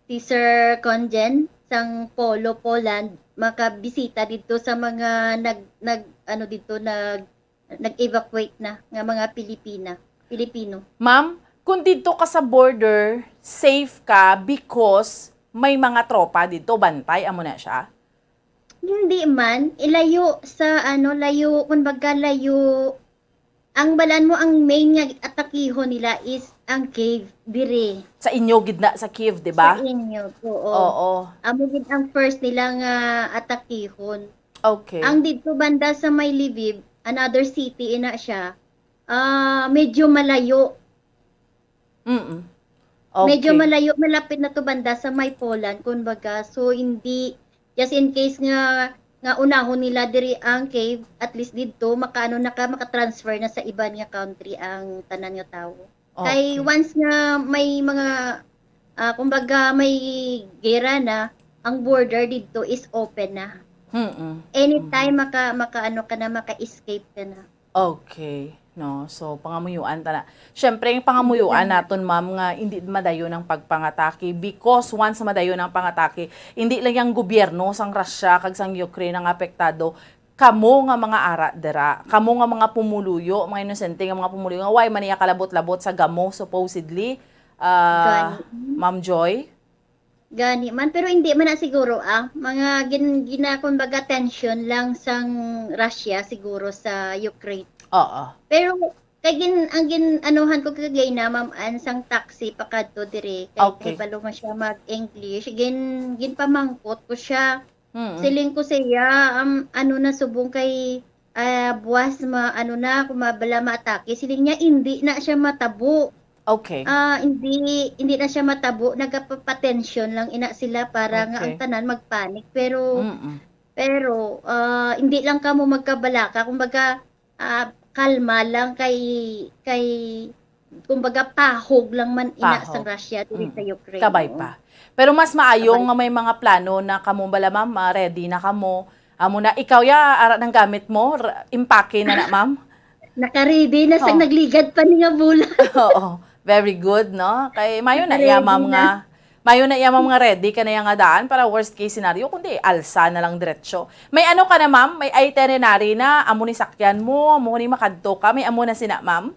si Sir Conjen sang Polo, Poland, makabisita didto sa mga nag-, nag-, ano, didto, nag-, nag-evacuate na nga mga Pilipina, Pilipino. Ma'am, kung didto ka sa border, safe ka because may mga tropa didto, bantay, amo na siya? Hindi man, ilayo sa, ano, layo, kumbaga, layo. Ang balan mo, ang main nga atakihon nila is ang Kyiv, dire. Sa inyo gid na, sa Kyiv, di ba? Sa inyo, oo. Oo. Amo gid ang first nila nga atakihon. Okay. Ang didto banda sa may Lviv, another city ina siya, ah, medyo malayo. Mm. Medyo Okay. malayo, malapit na to banda sa may Poland, kumbaga. So, hindi, just in case nga, nga unahon nila diri ang Kyiv, at least didto, makaano na ka, makatransfer na sa iban nga country ang tanan nga tawo. Kay Okay. once nga may mga, ah, kumbaga, may gera na, ang border didto is open na. Mm-mm. Anytime Mm-mm. maka-, makaano ka na, maka-escape ka na. Okay, no? So, pangamuyuan ta na. Siyempre, ang pangamuyuan Hindi na. naton, ma'am, nga hindi madayon ang pagpangatake, because once madayon ang pangatake, hindi lang yung gobyerno sang Russia kag sang Ukraine ang apektado, kamo nga mga ara dira, kamo nga mga pumuluyo, mga inosente nga mga pumuluyo, nga way man niya kalabot-labot sa gamo, supposedly, ah, Gani. Ma'am Joy? Gani man, pero hindi man na siguro, ah, mga gin-, gina-, kumbaga, tension lang sang Russia siguro sa Ukraine. Oo. Pero kay gin-, ang gin-, anuhan ko kagay na, Ma'am Ann, sang taxi pakadto diri, kay Okay. kabalo man siya mag-English, gin-, ginpamangkot ko siya. Mm. Siling ko sa iya, um, ano na, subong kay, ah, buwas ma-, ano na, kung mabala maatake. Siling niya, hindi na siya matabo. Okay. Ah, hindi, hindi na siya matabo. Nagapapatensyon lang ina sila para nga Okay. ang tanan magpanic. Pero, Mm. pero, ah, hindi lang kamo magkabalaka. Kumbaga, ah, kalma lang kay, kay, kumbaga, pahog lang man ina Pahog. sang Russia diri Mm. sa Ukraine, Kabay oo. pa. Pero mas maayo Kabay. nga may mga plano na kamo bala, ma'am, ah, ready na kamo. Amo na, ikaw ya, ara nang gamit mo, r-, impake na na, ma'am? Naka-ready na sang Oh. nagligad pa ni nga bulan. Oo. Very good, no? Kay mayo na iya, Naka-ready ma'am, na. nga, mayo na iya, ma'am, nga ready ka na iya nga daan para worst case scenario, kundi alsa na lang diretso. May ano ka na, ma'am? May itinerary na? Amo ni sakyan mo? Amo ni makadto ka? May amo na sina, ma'am?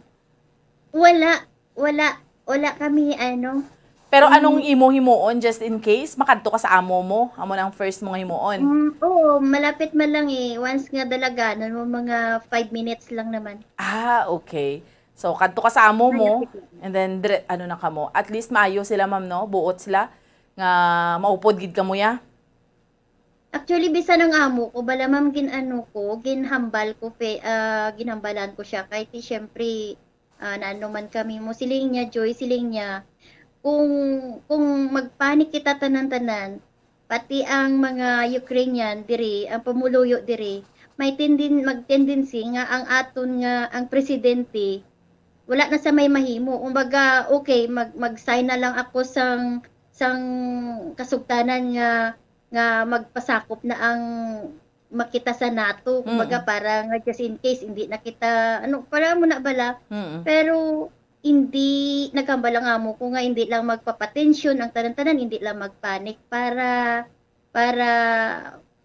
Wala. Wala. Wala kami, ano. Pero Mm. anong imo himuon just in case? Makadto ka sa amo mo? Amo nang first mong himuon? Mm, oo, malapit man lang eh. Once nga dalaganan mo, mga five minutes lang naman. Ah, okay. So, kadto ka sa amo mo, Malapit lang. and then, dire-, ano na ka mo. At least, maayo sila, ma'am, no? Buot sila nga maupod gid kamo, ya? Actually, bisan ang amo ko, bala, ma'am, gin-ano ko, ginhambal ko, pe-, ah, ginhambalan ko siya. Kay, ti, syempre, ah, naano man kami mo, siling niya, Joy, siling niya, kung, kung magpanik kita tanan-tanan, pati ang mga Ukrainian diri, ang pumuluyo diri, may tendin-, mag-tendency nga ang aton nga, ang presidente, wala na sa may mahimo. Kumbaga, okay, mag-, mag-sign na lang ako sang, sang kasugtanan nga, nga magpasakop na ang makita sa nato. Kumbaga, Mm. para nga just in case, hindi na kita, ano, para mo na bala. Mm. Pero, hindi, naghambal lang amo ko nga hindi lang magpapatensyon ang tanan-tanan, hindi lang magpanic para, para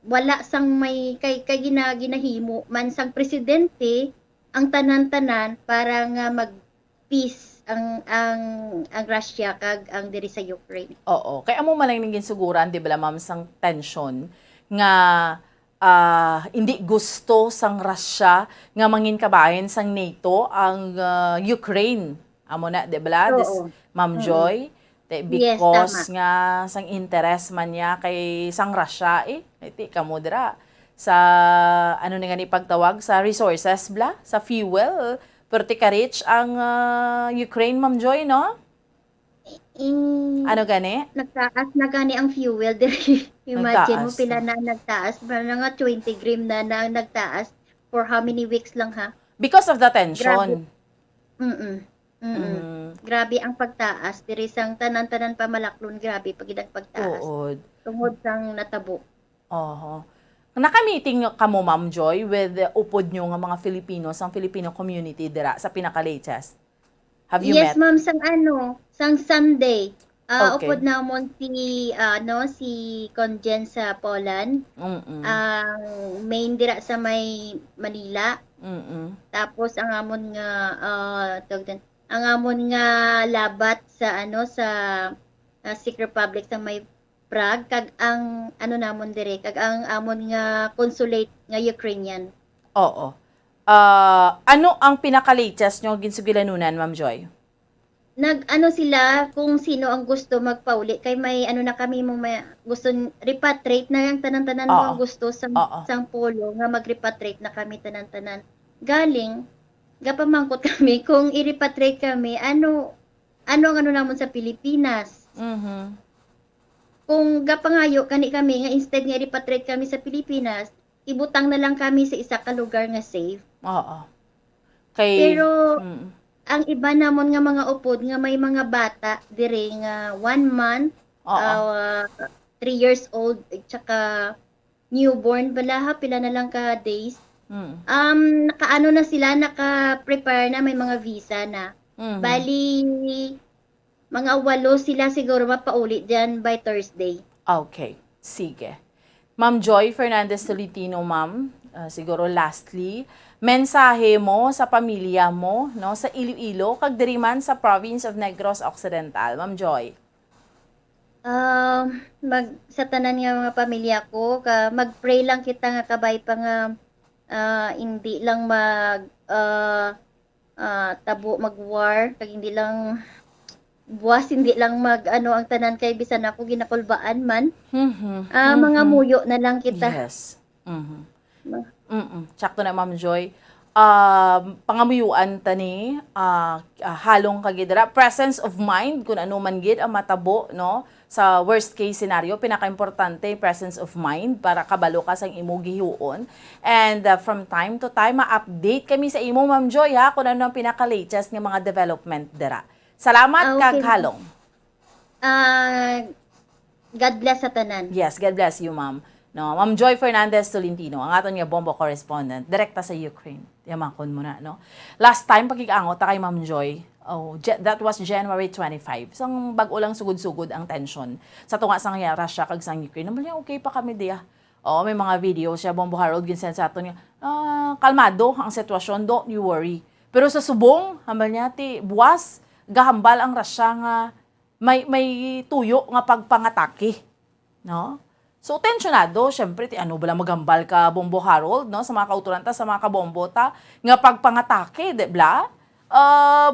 wala sang may kay, kay gina-, ginahimo man sang presidente ang tanan-tanan para nga mag-peace ang, ang, ang Russia kag ang diri sa Ukraine. Oo, kay amo man lang ning ginsuguran, di ba, ma'am, sang tensyon nga, ah, hindi gusto sang Russia nga mangin kabahin sang NATO ang, ah, Ukraine. Amo na, di ba, dis-, Oo. Ma'am Mm. Joy? Te-, Yes, because tama. nga sang interes man niya kay sang Russia, eh. Ti kamo dira sa, ano ni nga ni pagtawag, sa resources bla, sa fuel. Perti ka rich ang, ah, Ukraine, Ma'am Joy, no? Mm, Ano gani? nagtaas na gani ang fuel diri. Imagine mo, Nagtaas pila na. na nagtaas, mga twenty gram na, na nagtaas for how many weeks lang, ha? Because of the Grabe. tension. Mm-mm. Mm-mm. Mm. Grabe ang pagtaas diri sang tanan-tanan pamalaklon, grabe pa gid ang pagtaas. Tuod. Tungod sang natabo. Oho. Naka-meeting kamo, Ma'am Joy, with the upod nyo nga mga Filipino, sang Filipino community dira sa pinaka-latest? Have you Yes, met? ma'am, sang ano, sang Sunday. Ah, Okay. upod namon si, ah, ano, si Conjen sa Poland. Mm-mm. Ang main dira sa may Manila. Mm-mm. Tapos ang amon nga, ah, tawag din, ang amon nga labat sa, ano, sa, ah, Czech Republic sa may Prague, kag ang, ano, namon dire, kag ang amon nga consulate nga Ukrainian. Oo. Ah, ano ang pinaka-latest nyo ginsugilanunan, Ma'am Joy? Nag-ano sila kung sino ang gusto magpauli, kay may ano na kami mo, may gusto n-, repatriate na ang tanan-tanan mo ang Oo. gusto sang, Oo. sang polo nga mag-repatriate na kami tanan-tanan. Galing, gapamangkot kami kung i-repatriate kami, ano, ano ang ano namon sa Pilipinas? Mhm. Kung gapangayo kani kami nga instead nga i-repatriate kami sa Pilipinas, ibutang na lang kami sa isa ka lugar nga safe. Oo. Kay, Pero mm. ang iba namon nga mga upod nga may mga bata diri nga one month, Oo. ah, three years old, at saka newborn bala ha, pila na lang ka days. Mm. Um, nakaano na sila, naka-prepare na, may mga visa na. Mhm. Bali, mga walo sila siguro mapauli dyan by Thursday. Okay. Sige. Ma'am Joy Fernandez Tolentino, ma'am, Ah, siguro lastly, mensahe mo sa pamilya mo, no, sa Iloilo, kag diri man sa province of Negros Occidental, Ma'am Joy? Um, mag, sa tanan nga mga pamilya ko, ka, mag-pray lang kita nga kabay pa nga, ah, hindi lang mag, ah, ah, tabo, mag-war, kag hindi lang buwas, hindi lang mag, ano, ang tanan kay bisan ako ginakulbaan man. Mhm. Ah, Mhm. mangamuyo na lang kita. Yes. Mhm. Ma- Mm-mm. Sakto na, Ma'am Joy. Um, pangamuyuan ta ni, ah, ah, halong ka gid dira. Presence of mind, kung ano man gid ang matabo, no? Sa worst case scenario, pinakaimportante, presence of mind para kabalo ka sang imo gihiuon. And, ah, from time to time, ma-update kami sa imo, Ma'am Joy, ha, kung ano ang pinaka-latest nga mga development dira. Salamat Ah, kag okay. Halong. Ah, God bless sa tanan. Yes, God bless you, ma'am. No, Ma'am Joy Fernandez Tolentino, ang aton nga Bombo correspondent, direkta sa Ukraine. Yamakon mo na, no? Last time, pakig-angot ta kay Ma'am Joy, oh, Ja-, that was January twenty-five. Sang bag-o lang sugod-sugod ang tension. Sa tunga sang Russia kag sang Ukraine, naman niya, okay pa kami diya. Oo, may mga video siya, Bombo Harold, ginsend sa aton nga, ah, kalmado ang sitwasyon, don't you worry. Pero sa subong, hambal niya, ti, buwas, gahambal ang Russia nga may, may tuyo nga pagpangatake, no? So, tensionado, syempre, ti ano bala maghambal ka, Bombo Harold, no? Sa mga kauturan ta, sa mga kabombo ta, nga pagpangatake, di bala? Ah,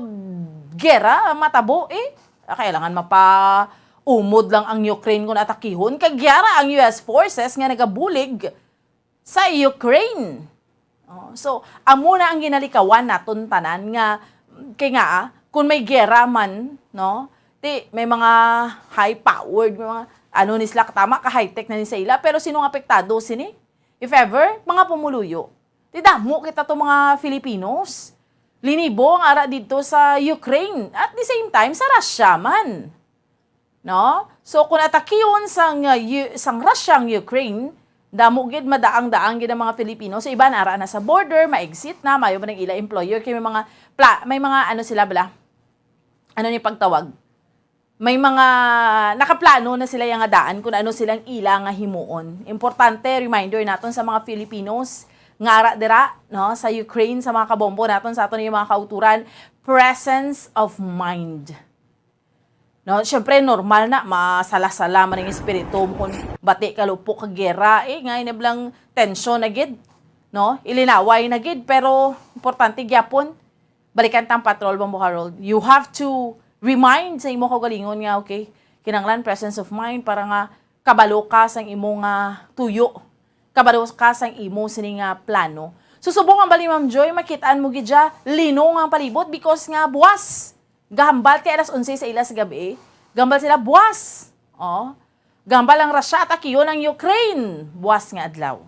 gera, matabo, eh. Ah, kailangan mapa-umod lang ang Ukraine kung atakihon. Kag gera ang U S forces nga nagabulig sa Ukraine. Oh, so, amo na ang ginalikawan naton tanan nga, kay nga, ah, kung may gera man, no, ti, may mga high-powered, may mga, ano ni sila, tama ka, high-tech na ni sa ila, pero sino ang apektado sini? If ever, mga pumuluyo. Ti damo kita to mga Filipinos. Linibo ang ara dito sa Ukraine. At the same time, sa Russia man. No? So, kung atakiyon sang, uh, U-, sang Russia ang Ukraine, damo gid, madaang-daang gid ang mga Filipino. Sa iban, ara na sa border, ma-exit na, mayo man ang ila employer, kay may mga pla-, may mga ano sila bala? Ano ni pagtawag? May mga nakaplano na sila yang nga daan kung ano silang ila nga himuon. Importante, reminder naton sa mga Filipinos nga ara dira, no, sa Ukraine, sa mga kabombo naton, sa aton yung mga kauturan, presence of mind. No, syempre, normal na, masala-sala man ang espiritu mo kung bati ka lupo ka gera, eh, nga inablang tensyon na gid, no? Ilinaway na gid, pero importante gyapon, balikan tang patrol, Bombo Harold. You have to remind sa imo kaugalingon nga, okay, kinahanglan presence of mind para nga kabalo ka sang imo nga tuyo. Kabalo ka sang imo sini nga plano. So, subong ang bali, Ma'am Joy, makitaan mo gid siya, linong ang palibot because nga buwas. Gahambal kay alas onse sa ila sa gabi. Gahambal sila buwas. Oh. Gahambal ang Russia, atakiyon ang Ukraine. Buwas nga adlaw.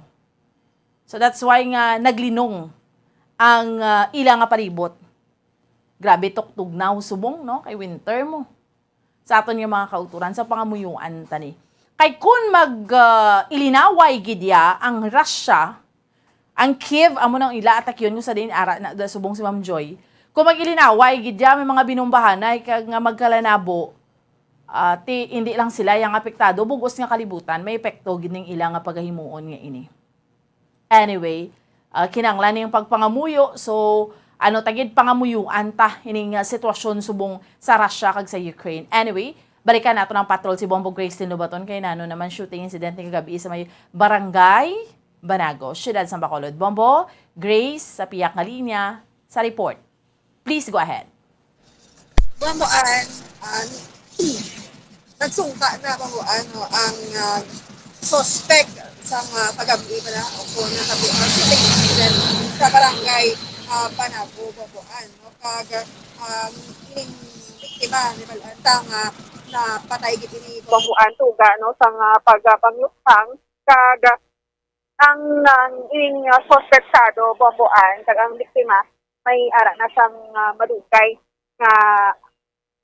So that's why nga naglinong ang, ah, ila nga palibot. Grabe, tuktog na subong, no? Kay winter mo. Sa aton nga mga kauturan, sa pangamuyuan tani. Kay kun mag, ah, ilinaway gid ya ang Russia, ang Kiev, amo nang ila atakyon ko sa din ara na, da subong si Ma'am Joy. Kung mag-ilinaway gid ya, may mga binumbahanay kag nga magkalanabo, ah, ti, hindi lang sila yang apektado, bugos nga kalibutan, may epekto gid ning ila nga pagahimuon nga ini. Anyway, ah, kinahanglan ning pagpangamuyo. So, ano ta gid, pangamuyuan ta ining, ah, sitwasyon subong sa Russia kag sa Ukraine. Anyway, balikan nato ng patrol si Bombo Grace Tinubaton kay nano naman shooting incident ni kagabi sa may Barangay Banago, Siyudad sa Bacolod. Bombo, Grace, sa piyak nga linya, sa report. Please go ahead. Bambuan, ah, nagsungka na bambuan, no, ang, ah, suspect sa mga kagabi pala o kung nakabi ang shooting incident sa barangay, ah, Banago, Bambuan, no? Kag ang ining biktima ni Malantang nga napatay gid ini bambuan tuga, no, sa nga pagpangluksang kag ang, ang ining, ah, suspetsado, Bambuan, kag ang biktima may ara na sang, ah, madugay nga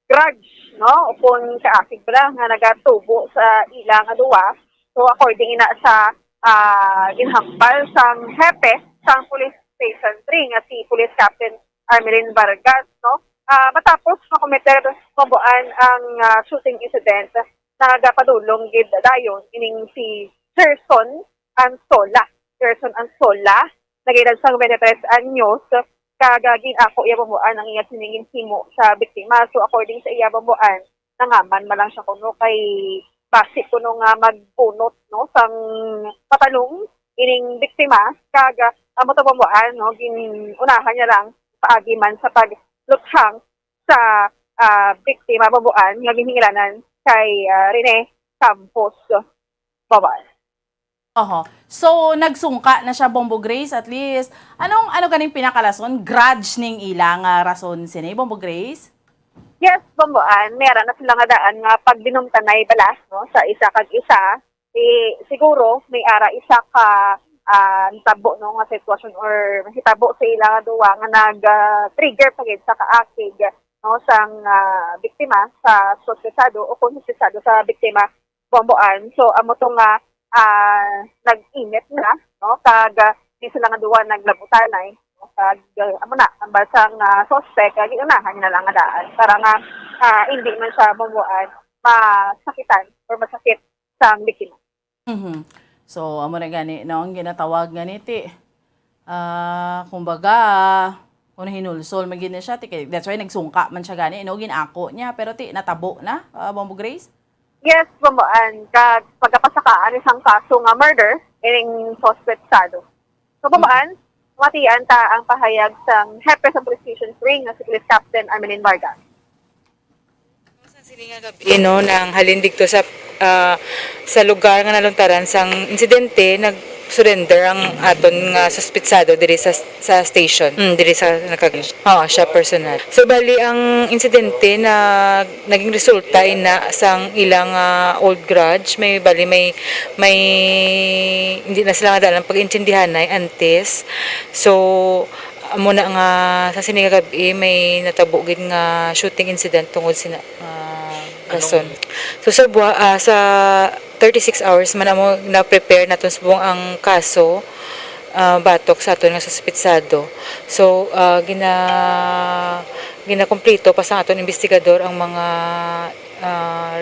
grudge, no? Upon kaakig bala nga nagatubo sa ila nga duwa. So, according ina sa, ah, ginhambal sang hepe sang Police Station three nga si Police Captain Armelin Vargas, no? Ah, matapos makometer, Bambuan, ang, ah, shooting incident, nagapadulong gid dayon ining si Gerson Ansola. Gerson Ansola, nag-edad sang twenty-three anyos, kag, ah, gin-ako iya, Bomboan, ang iya sining ginhimo sa biktima. So, according sa iya, Bomboan, nangaman man lang siya kuno kay basi kuno nga magbunot, no, sang patalong ining biktima, kag, ah, amo to, Bomboan, no, gin-unahan niya lang paagi man sa pagluthang sa, ah, biktima, Bomboan, nga ginhingalanan kay, ah, Rene Campos, Bomboan. Oho. So, nagsungka na siya, Bombo Grace, at least. Anong, ano ganing pinakalason? Grudge ning ila nga rason sini, Bombo Grace? Yes, Bomboan. May ara na sila nga daan nga pagdinumtanay balas, no, sa isa kag isa. Eh, siguro, may ara isa ka, ah, natabo, no, nga sitwasyon or hitabo sa ila nga duwa nga nag, ah, trigger pa gid sa kaakig, no, sang, ah, biktima sa suspetsado o kung suspetsado sa biktima, Bomboan. So, amo to nga, ah, nag-init na, no? Kag, ah, di sila nga duwa naglabutanay, no? Kag, ah, amo na, ang basang, ah, suspect, kag giunahan na lang nga daan para nga, ah, hindi man siya, Bomboan, masakitan or masakit sang biktima. Mhm. So, amo na gani, no, ang ginatawag nga ni ti, ah, kumbaga, kung nahinulsol man gid na siya, ti, kay, that's why nagsungka man siya gani, no, gin-ako niya, pero ti, natabo na, ah, Bombo Grace? Yes, Bomboan, kag pagkapasakaan ni sang kaso nga murder, ining suspetsado. So, Bomboan, matian ta ang pahayag sang hepe sa Police Station three nga si Police Captain Armelin Vargas. Sa sini nga gabi, no, nang halin dito sa, ah, sa lugar nga naluntaran sang insidente, nag-surrender ang aton nga suspitsado diri sa, sa station. Mm, diri sa nakag-, oo, siya personal. So, bali, ang insidente na naging resulta ina sang ilang, ah, old grudge, may, bali, may, may hindi na sila nga dalang pag-intindihanay antes. So, amo na nga sa sini nga gab-i, may natabo gid nga shooting incident tungod sina, ah, rason. So, sa bua-, ah, sa thirty-six hours man amo na-prepare naton subong ang kaso, ah, batok sa aton nga suspitsado. So, ah, gina-, ginakumpleto pa sa aton investigador ang mga, ah,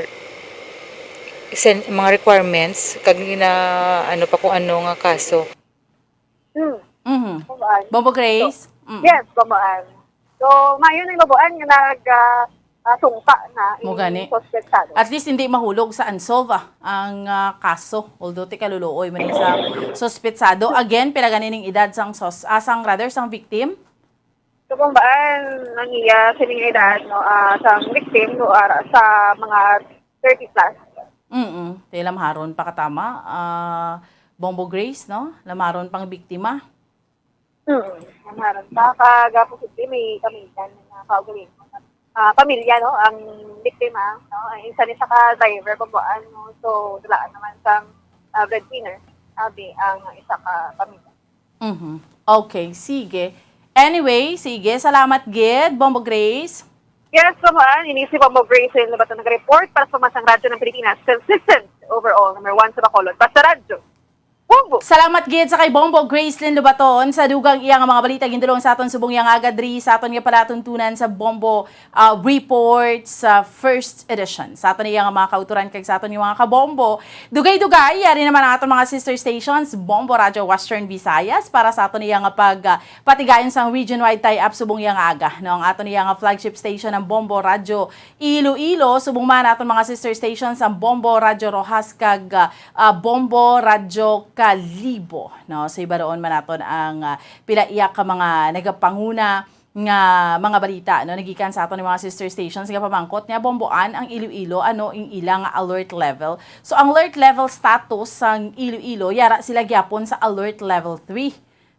sen-, mga requirements kag gina-, ano pa kung ano nga kaso. Hmm. Mhm. Bombo Grace? So, mm. Yes, Bomboan. So, maayo na, Bomboan, nga nag, ah, ah, sungka na Mo gani. Suspetsado. At least hindi mahulog sa unsolved, ah, ang, ah, kaso. Although ti kaluluoy man sa suspetsado. Again, pila gani ning edad sang sos-, ah, sang, rather, sang victim? So, Bomboan, ang iya sining edad, no, ah, sang victim, no, ara sa mga thirty plus. Mm, ti lamharon pa katama, ah, Bombo Grace, no? Lamharon pang biktima. Mm, lamharon pa. Kag posible may pamilya na kaugalingon. Ah, pamilya, no, ang biktima, no? Ang isa ni sa ka driver, Bomboan, no? So, dulaan naman sang, ah, breadwinner, abi, ang isa ka pamilya. Mhm. Okay, sige. Anyway, sige, salamat gid, Bombo Grace. Yes, Bomboan, ini si Bombo Grace Lin Lobaton nag-report para sa Pamahalayang Radyo ng Pilipinas, consistent overall, number one sa Bacolod. Basta Radyo. Bombo! Salamat gid sa kay Bombo Grace Lin Lobaton sa dugang iya nga mga balita gindulong sa aton subong iya nga aga diri sa aton nga palatuntunan sa Bombo, ah, Report sa first edition. Sa aton iya nga mga kauturan kag sa aton nga mga kabombo, dugay-dugay, yari naman ang aton mga sister stations, Bombo Radyo Western Visayas, para sa aton iya nga pag, ah, patigayon sang region-wide tie-up subong iya nga aga. No, ang aton iya nga flagship station, ang Bombo Radyo Iloilo, subong man aton mga sister stations, ang Bombo Radyo Roxas kag, ah, ah, Bombo Radyo Kalibo. No, sa iba doon man naton ang, ah, pila iya ka mga nagapanguna nga mga balita, no, nagikan sa aton mga sister stations nga pamangkot nga bomboan ang Iloilo, ano, ang ila nga alert level. So, ang alert level status sang Iloilo, yara sila gyapon sa alert level three.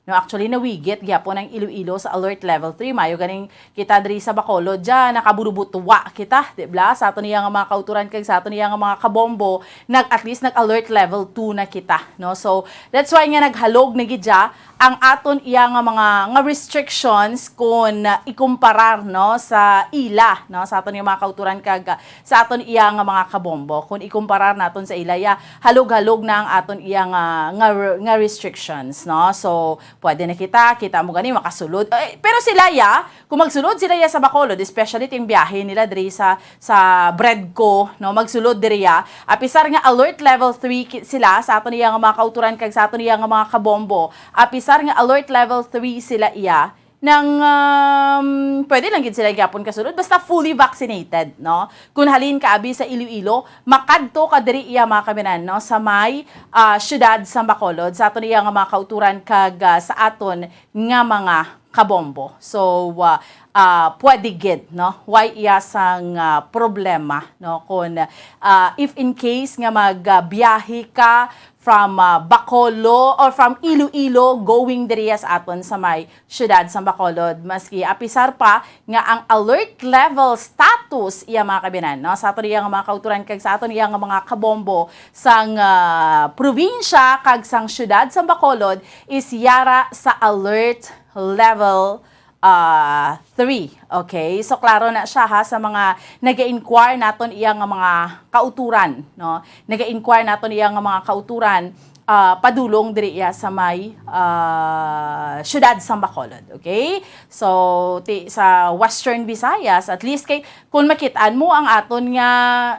No, actually, nawigit gyapon ang Iloilo sa alert level three. Mayo ganing kita diri sa Bacolod, dyan, nakaburubutwa kita, di ba? Sa aton iya nga mga kauturan kag sa aton iya nga mga kabombo, nag, at least nag-alert level two na kita, no? So, that's why nga naghalog na gid dya ang aton iya nga mga, nga restrictions kung, ah, ikumparar, no, sa ila, no, sa aton nga mga kauturan kag, ah, sa aton iya nga mga kabombo. Kung ikumparar naton sa ila, ya, halog-halog na ang aton iya nga, nga, nga restrictions, no? So, Pwede na kita, kita mo gani, makasulod. Eh, pero sila ya, kung magsulod sila ya sa Bacolod, especially ting biyahe nila diri sa, sa Bredco, no, magsulod diri ya, apisar nga alert level three ki-, sila sa aton iya nga mga kauturan kag sa aton iya nga mga kabombo, apisar nga alert level three sila iya, nang, um, pwede lang gid sila gyapon kasulod, basta fully vaccinated, no? Kung halin ka abi sa Iloilo, makadto ka diri iya, mga kaminan, no, sa may, ah, siyudad sa Bacolod, sa aton iya nga mga kauturan kag, ah, sa aton nga mga kabombo. So, ah, ah, pwede gid, no? Why iya sang, ah, problema, no? Kung, ah, if in case nga mag, ah, biyahe ka from, ah, Bacolod or from Iloilo going diri sa aton sa may siyudad sa Bacolod, maski apisar pa nga ang alert level status iya, mga kabinan, no, sa aton iya nga mga kauturan kag sa aton iya nga mga kabombo sang, ah, probinsya kag sang siyudad sa Bacolod is yara sa alert level, ah, three. Okay? So, klaro na siya, ha, sa mga naga-inquire naton iya nga mga kauturan, no? Naga-inquire naton iya nga mga kauturan, ah, padulong diri iya sa may, ah, siyudad sa Bacolod. Okay? So, ti-, sa Western Visayas, at least kay kung makit-an mo ang aton nga,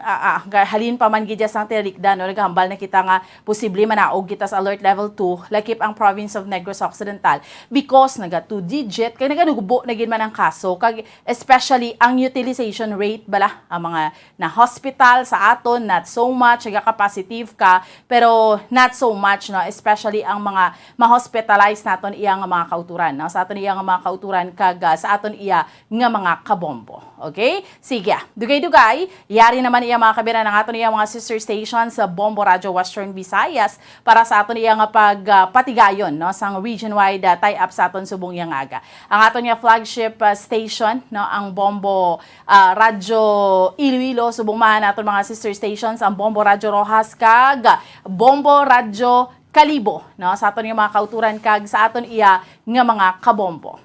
ah, ah, ga-, halin pa man gid iya sang tinalikdan, no? Nagahambal na kita nga posible manaog kita sa alert level two, lakip ang province of Negros Occidental, because naga two digit, kay naganubo na gid man ang kaso, kag especially ang utilization rate bala, ang mga na-hospital sa aton, not so much, nagaka-positive ka, pero not so much, no, especially ang mga ma-hospitalize naton iya nga mga kauturan, no, sa aton iya nga mga kauturan kag, ah, sa aton iya nga mga kabombo. Okay? Sige, dugay-dugay, yari naman iya, mga kabiran, ang aton iya mga sister stations sa Bombo Radio Western Visayas para sa aton iya nga pag, ah, patigayon, no, sang region-wide, ah, tie-up sa aton subong iya nga aga. Ang aton nga flagship, ah, station, no, ang Bombo, ah, Radio Iloilo, subong man aton mga sister stations, ang Bombo Radio Roxas kag Bombo Radio Kalibo, no, sa aton nga mga kauturan kag sa aton iya nga mga kabombo.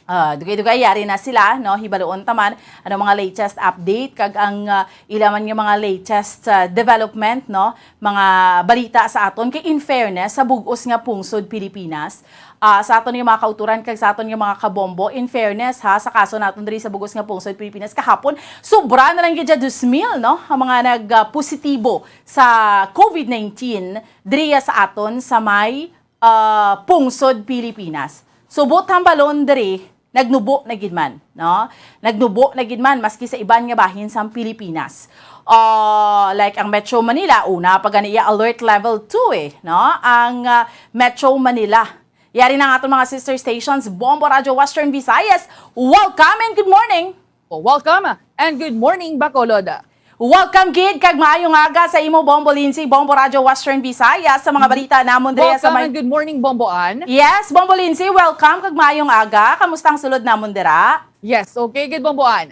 Ah, dugay-dugay, yari na sila, no? Hibaluon ta man ano mga latest update kag ang, ah, ila man nga mga latest, ah, development, no? Mga balita sa aton. Kay in fairness, sa bug-os nga pungsod Pilipinas, ah, sa aton nga mga kauturan kag sa aton nga mga kabombo, in fairness, ha, sa kaso naton diri sa bug-os nga pungsod Pilipinas, kahapon, sobra na lang gid siya dos mil, no? Ang mga nag, ah, positibo sa COVID nineteen diri sa aton sa may ah, pungsod Pilipinas. Subot hambalon diri, nagnubo na gid man, no? Nagnubo na gid man maski sa iban nga bahin sang Pilipinas. Ah, like ang Metro Manila, una pa gani iya alert level two, eh, no? Ang, ah, Metro Manila. Yari na ang aton mga sister stations, Bombo Radio Western Visayas. Welcome and good morning! Oh, welcome and good morning, Bacolod. Welcome gid kag maayong aga sa imo, Bombo Lindsay, Bombo Radio Western Visayas, sa mga balita namon diri sa Welcome may and good morning, Bombo Ann. Yes, Bombo Lindsay, welcome kag maayong aga. Kamusta ang sulod namon dira? Yes, okay, good, Bombo Ann.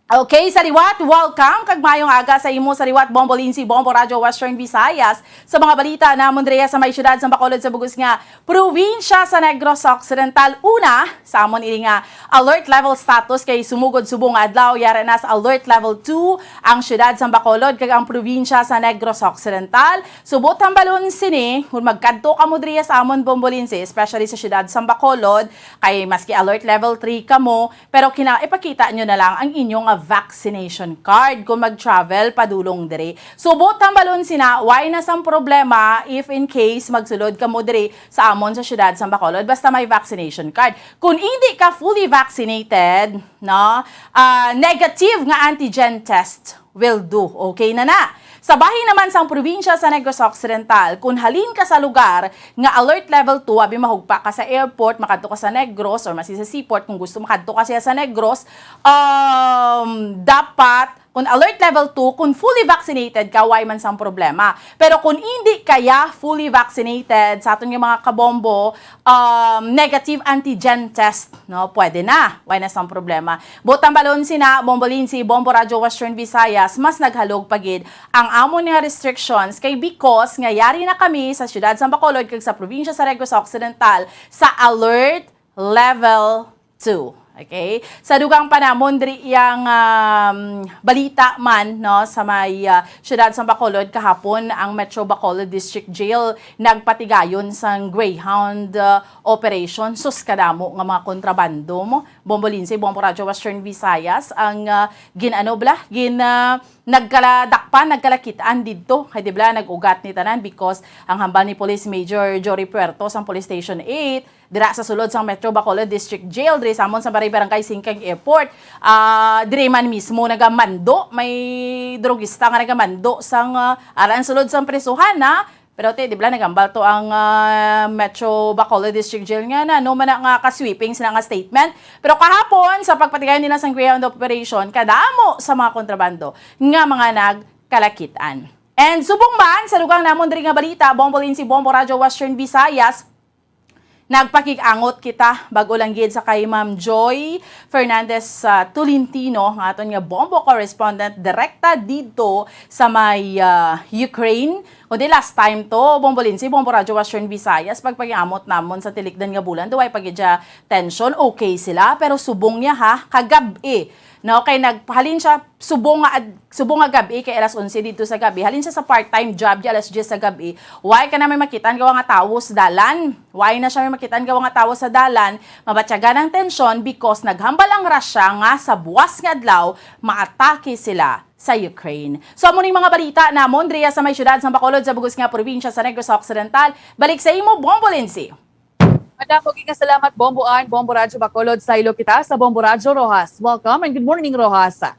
Okay, sa liwat, welcome kag maayong aga sa imo sa liwat, Bombo Lindsay, Bombo Radio Western Visayas, sa mga balita namon diri sa may siyudad sa Bacolod sa bug-os nga probinsya sa Negros Occidental. Una, sa amon ini nga alert level status kay sumugod subong nga adlaw, yara na sa alert level two ang siyudad sa Bacolod kag ang probinsya sa Negros Occidental. Subot hambalon sini, kung magkadto kamo diri sa amon, Bombo Lindsay, especially sa siyudad sa Bacolod, kay maski alert level three kamo, pero kina-, ipakita nyo na lang ang inyong, ah, vaccination card kung mag-travel padulong diri. Subot hambalon sina, why na sang problema if in case magsulod kamo diri sa amon sa siyudad sa Bacolod, basta may vaccination card. Kung hindi ka fully vaccinated, no, ah, negative nga antigen test will do. Okay na na. Sa bahin naman sang probinsya sa Negros Occidental, kung halin ka sa lugar nga alert level two, abi mahugpa ka sa airport, makadto ka sa Negros, or masi sa seaport, kung gusto makadto ka siya sa Negros, um, dapat kung alert level two, kung fully vaccinated ka, why man sang problema. Pero kung hindi kaya fully vaccinated, sa aton nga mga kabombo, um, negative antigen test, no? Pwede na. Why na sang problema? Butang balon sina, Bombo Lindsay, Bombo Radyo Western Visayas, mas naghalog pa gid ang amon nga restrictions kay because nga yari na kami sa siyudad sa Bacolod kag sa probinsya sa Negros Occidental sa alert level two. Okay. Sa dugang pa namon diri yang, um, balita man, no, sa may, ah, siyudad sa Bacolod kahapon, ang Metro Bacolod District Jail nagpatigayon sang Greyhound, ah, operation. Sus, kadamo nga mga kontrabando mo. Bombo Lindsay, Bombo Radyo Western Visayas, ang, ah, gin-ano bala, gin, ah, nagkaladakpan, nagkalakitaan didto. Kay di bala, nag-ugat ni tanan because ang hambal ni Police Major Jory Puerto sang Police Station eight, dira sa sulod sang Metro Bacolod District Jail, diri sa amon sa Baray Barangay Singkang Airport. Ah, diri man mismo nagamando, may drogista nga nagamando sang, ah, aran sulod sang prisuhan, ha? Pero ti, di bala, nagambal to ang, ah, Metro Bacolod District Jail nga na, no, man na nga ka-sweeping sila nga statement. Pero kahapon, sa pagpatigay nila sang Greyhound Operation, kadamo sa mga kontrabando nga mga nagkalakitan. And subong man, sa dugang namon diri nga balita, Bombo Lindsay, Bombo Radyo Western Visayas, nagpakig-angot kita, bag-o lang gid sa kay Ma'am Joy Fernandez, ah, Tolentino, nga aton nga Bombo correspondent, direkta didto sa may, ah, Ukraine. Kundi last time to, Bombo Lindsay, Bombo Radyo Western Visayas, pagpakiamot namon sa tilikdan nga bulan, duway pa gid siya tension, okay sila, pero subong niya ha, kagab-i. No, kay nagpahalin siya subong nga ad-, subong nga gab-i kay alas onse didto sa gabi. Halin siya sa part-time job di alas diyes sa gabi. Why ka na may makitaan gawa nga tawo sa dalan? Why na siya may makitaan gawa nga tawo sa dalan? Mabatyagan ang tensyon because naghambal ang Russia nga sa buwas nga adlaw maatake sila sa Ukraine. So, amo ning mga balita namon diriya sa may siyudad sa Bacolod sa bugos nga probinsya sa Negros Occidental. Balik sa imo, Bombo Lindsay. Madamo gid nga salamat, Bombo Ann, Bombo Radyo Bacolod. Saylo kita sa Bombo Radyo Roxas. Welcome and good morning, Roxas.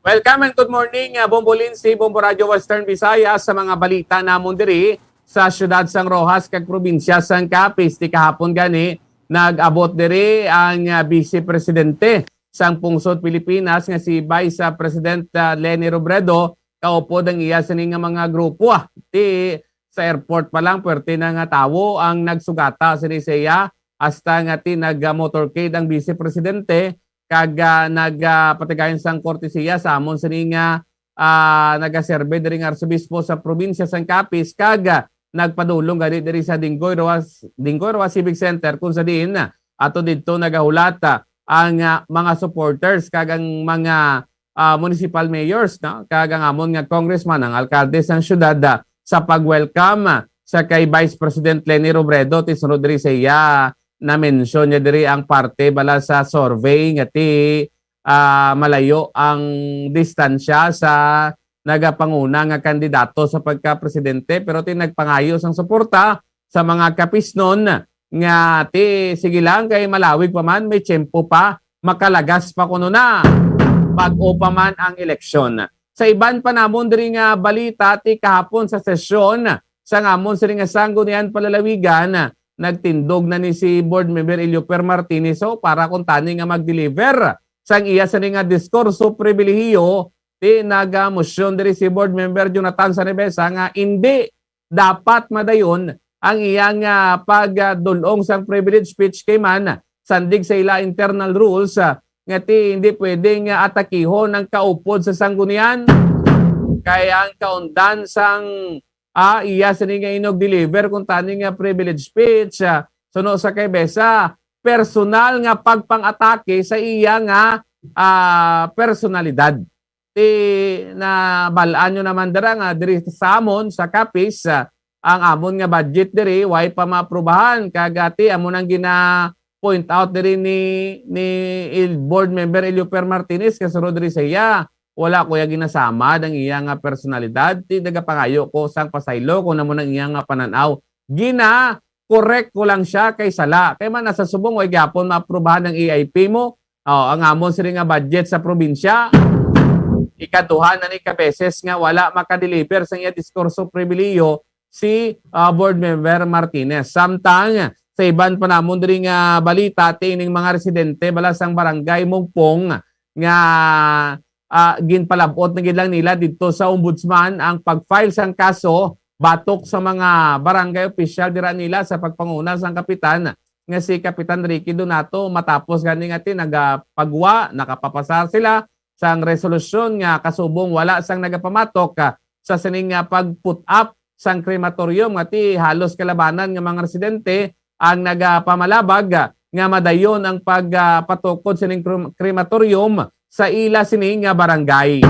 Welcome and good morning, ah, Bombo Lindsay, Bombo Radyo Western Visayas, sa mga balita namon diri sa siyudad sang Roxas kag probinsya sang Capiz. Ti kahapon gani, nag-abot diri ang, ah, Vice Presidente sang pungsod Pilipinas nga si Vice, ah, President, ah, Leni Robredo, kaupod ang iya sini nga mga grupo, ah. Ti sa airport pa lang, puwerte na nga tawo ang nagsugata sini sa iya, hasta nga ti nag, ah, motorcade ang Vice Presidente, kag, ah, nag, ah, patigayon sang kortesiya sa amon sini nga, ah, nagaserbe diri nga Arsobispo sa probinsya sang Capiz, kag, ah, nagpadulong gani diri sa Dinggoy Roa, Dinggoy Roa Civic Center, kung sa diin, ah, ato didto nagahulat, ah, ang, ah, mga supporters kag ang mga, ah, municipal mayors, no, kag ang amon nga congressman, ang alkalde sang siyudad, ah, sa pag-welcome, ah, sa kay Vice President Leni Robredo. Ti sunod diri sa iya, na-mention niya diri ang parte bala sa survey nga ti, ah, malayo ang distansya sa nagapanguna nga kandidato sa pagka-presidente, pero ti nagpangayo sang suporta sa mga Capiznon nga ti, sige lang, kay malawig pa man, may tiyempo pa, makalagas pa kuno na, bag-o pa man ang eleksyon. Sa iban pa namon diri nga balita, ti kahapon sa sesyon sang amon sini nga Sanggunian Palalawigan, nagtindog na ni si Board Member Elioper Martinez, oh, para kuntani nga mag-deliver sang iya sini nga diskurso pribilehiyo, ti nagamosyon diri si Board Member Jonathan Sanibesa nga indi dapat madayon ang iyang, ah, pagdul-ong sang privilege speech kay man sandig sa ila internal rules, ah, nga ti hindi pwedeng, ah, atakihon ang kaupod sa sanggunian. Kay ang kaundan sang, ah, iya sini nga inog-deliver kuntani nga privilege speech, ah, suno sa kay Besa, personal nga pagpang-atake sa iya nga, ah, personalidad. Ti nabal-an nyo naman dira nga diri sa amon sa Capiz, ah, ang amon nga budget diri way pa maaprubahan, kag, ah, ti amo nang gina-point out diri ni, ni Il-, Board Member Elioper Martinez, kasunod diri sa iya, wala ko ya ginasamad ang iya nga personalidad. Ti nagapangayo ko sang pasaylo kung amo nang iya nga panan-aw. Gina-correct ko lang siya kay sala. Kay man, nasa subong, way gyapon maaprubahan ang A I P mo. Oh, ang amon sini nga budget sa probinsya, ikaduha na ni ka beses nga wala makadeliver sa iya diskurso pribilehiyo si, ah, Board Member Martinez. Samtang sa iban pa namon diri nga balita, ti ining mga residente bala sang Barangay Mugpong nga, ah, ginpalab-ot na gid lang nila didto sa Ombudsman ang pag-file sang kaso batok sa mga barangay opisyal dira nila sa pagpanguna sang kapitan nga si Kapitan Ricky Donato, matapos gani nga ti nagapagwa, nakapapasar sila sang resolusyon nga kasubong wala sang nagapamatok, ah, sa sining, ah, pag-put up sang crematorium nga ti halos kalabanan nga mga residente ang nagapamalabag, ah, nga madayon ang pagpatukod sining crem-, crematorium sa ila sini nga barangay.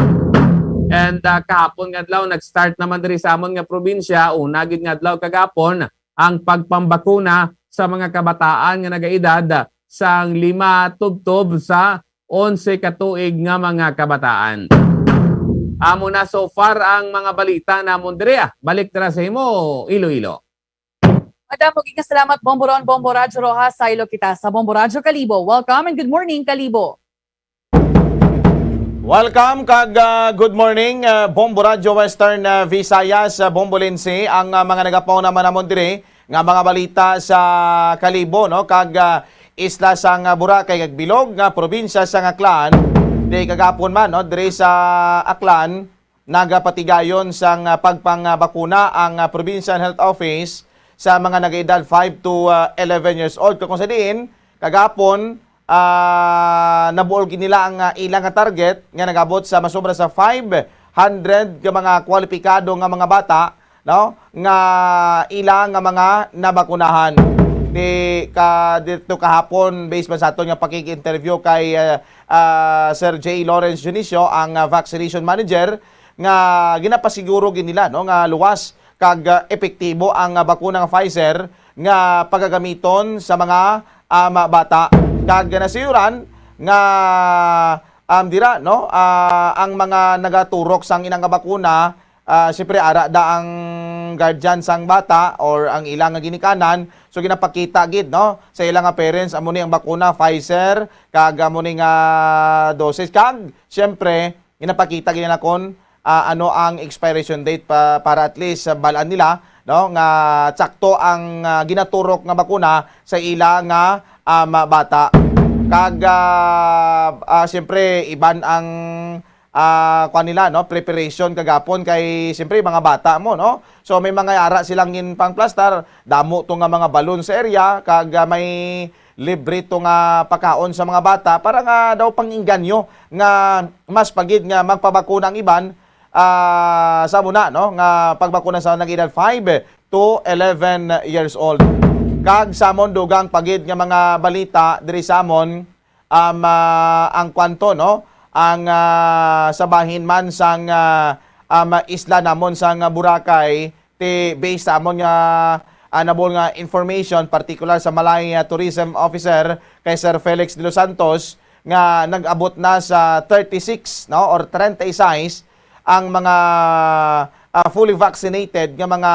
And, ah, kahapon nga adlaw, nag-start naman diri sa amon nga probinsya, una gid nga adlaw kagapon, ang pagpambakuna sa mga kabataan nga nagaedad sang lima tubtob sa onse ka tuig nga mga kabataan. Amo na so far ang mga balita namon diri, ah. Balik dira sa imo, Iloilo. Madamo gid nga salamat, Bombo Ron, Bombo Radyo Rojas. Saylo kita sa Bombo Radyo Kalibo. Welcome and good morning, Kalibo. Welcome kag, ah, good morning, ah, Bombo Radyo Western, ah, Visayas, ah, Bombo Lindsay. Ang, ah, mga nagapauna man namon diri nga mga balita sa Kalibo, no, kag, ah, isla sang, ah, Boracay kag bilog nga probinsya sang Aklan. Di kagapon man, no, diri sa Aklan, nagapatigayon sang, ah, pagpangabakuna ang, ah, Provincial Health Office sa mga nag-edad five to, ah, eleven years old. Kag kung sa diin, kagapon, ah, nabuol gid nila ang, ah, ila nga target nga nagabot sa masobra sa five hundred ka mga kwalipikado nga mga bata, no, nga ila nga mga nabakunahan. Di ka dito kahapon, based man sa aton nga pakig-interview kay, ah, ah, Sir J Lawrence Dionisio, ang, ah, vaccination manager, nga ginapasiguro gid nila, no, nga luwas kag, ah, epektibo ang, ah, bakuna nga Pfizer nga pagagamiton sa mga, um, bata. Kag nasayuran nga, um, dira, no, ah, ang mga nagaturok sang ina nga bakuna, ah, siyempre, ara da ang guardian sang bata or ang ila nga ginikanan. So, ginapakita gid, no, sa ila nga parents, amo ni ang bakuna, Pfizer, kag amo ni nga doses. Kag, siyempre, ginapakita gid nila kon, ah, ano ang expiration date pa, para at least, ah, balaan nila, no, nga sakto ang, ah, ginaturok nga bakuna sa ila nga, ah, ma-, bata. Kag, ah, ah, siyempre, iban ang, ah, kuwan nila, no, preparation kagapon kay, siyempre, mga bata mo, no? So, may mga ara silang ginpangplastar, damo to nga mga balloon sa area, kag, ah, may libre to nga pakaon sa mga bata para nga daw pang-inganyo nga mas pa gid nga magpabakuna ang iban, ah, sa muna, no, nga pagbakuna sa nag-edad five to eleven years old. Kag sa amon dugang pa gid nga mga balita diri sa amon, um, ah, ang kwanto, no, ang, ah, sa bahin man sang, ah, um, isla namon sang Boracay, ti based sa amon nga, ah, nabuol nga information, particular sa Malay, ah, Tourism Officer kay Sir Felix De Los Santos, nga nag-abot na sa thirty-six, no, or treinta y seis ang mga, ah, fully vaccinated nga mga,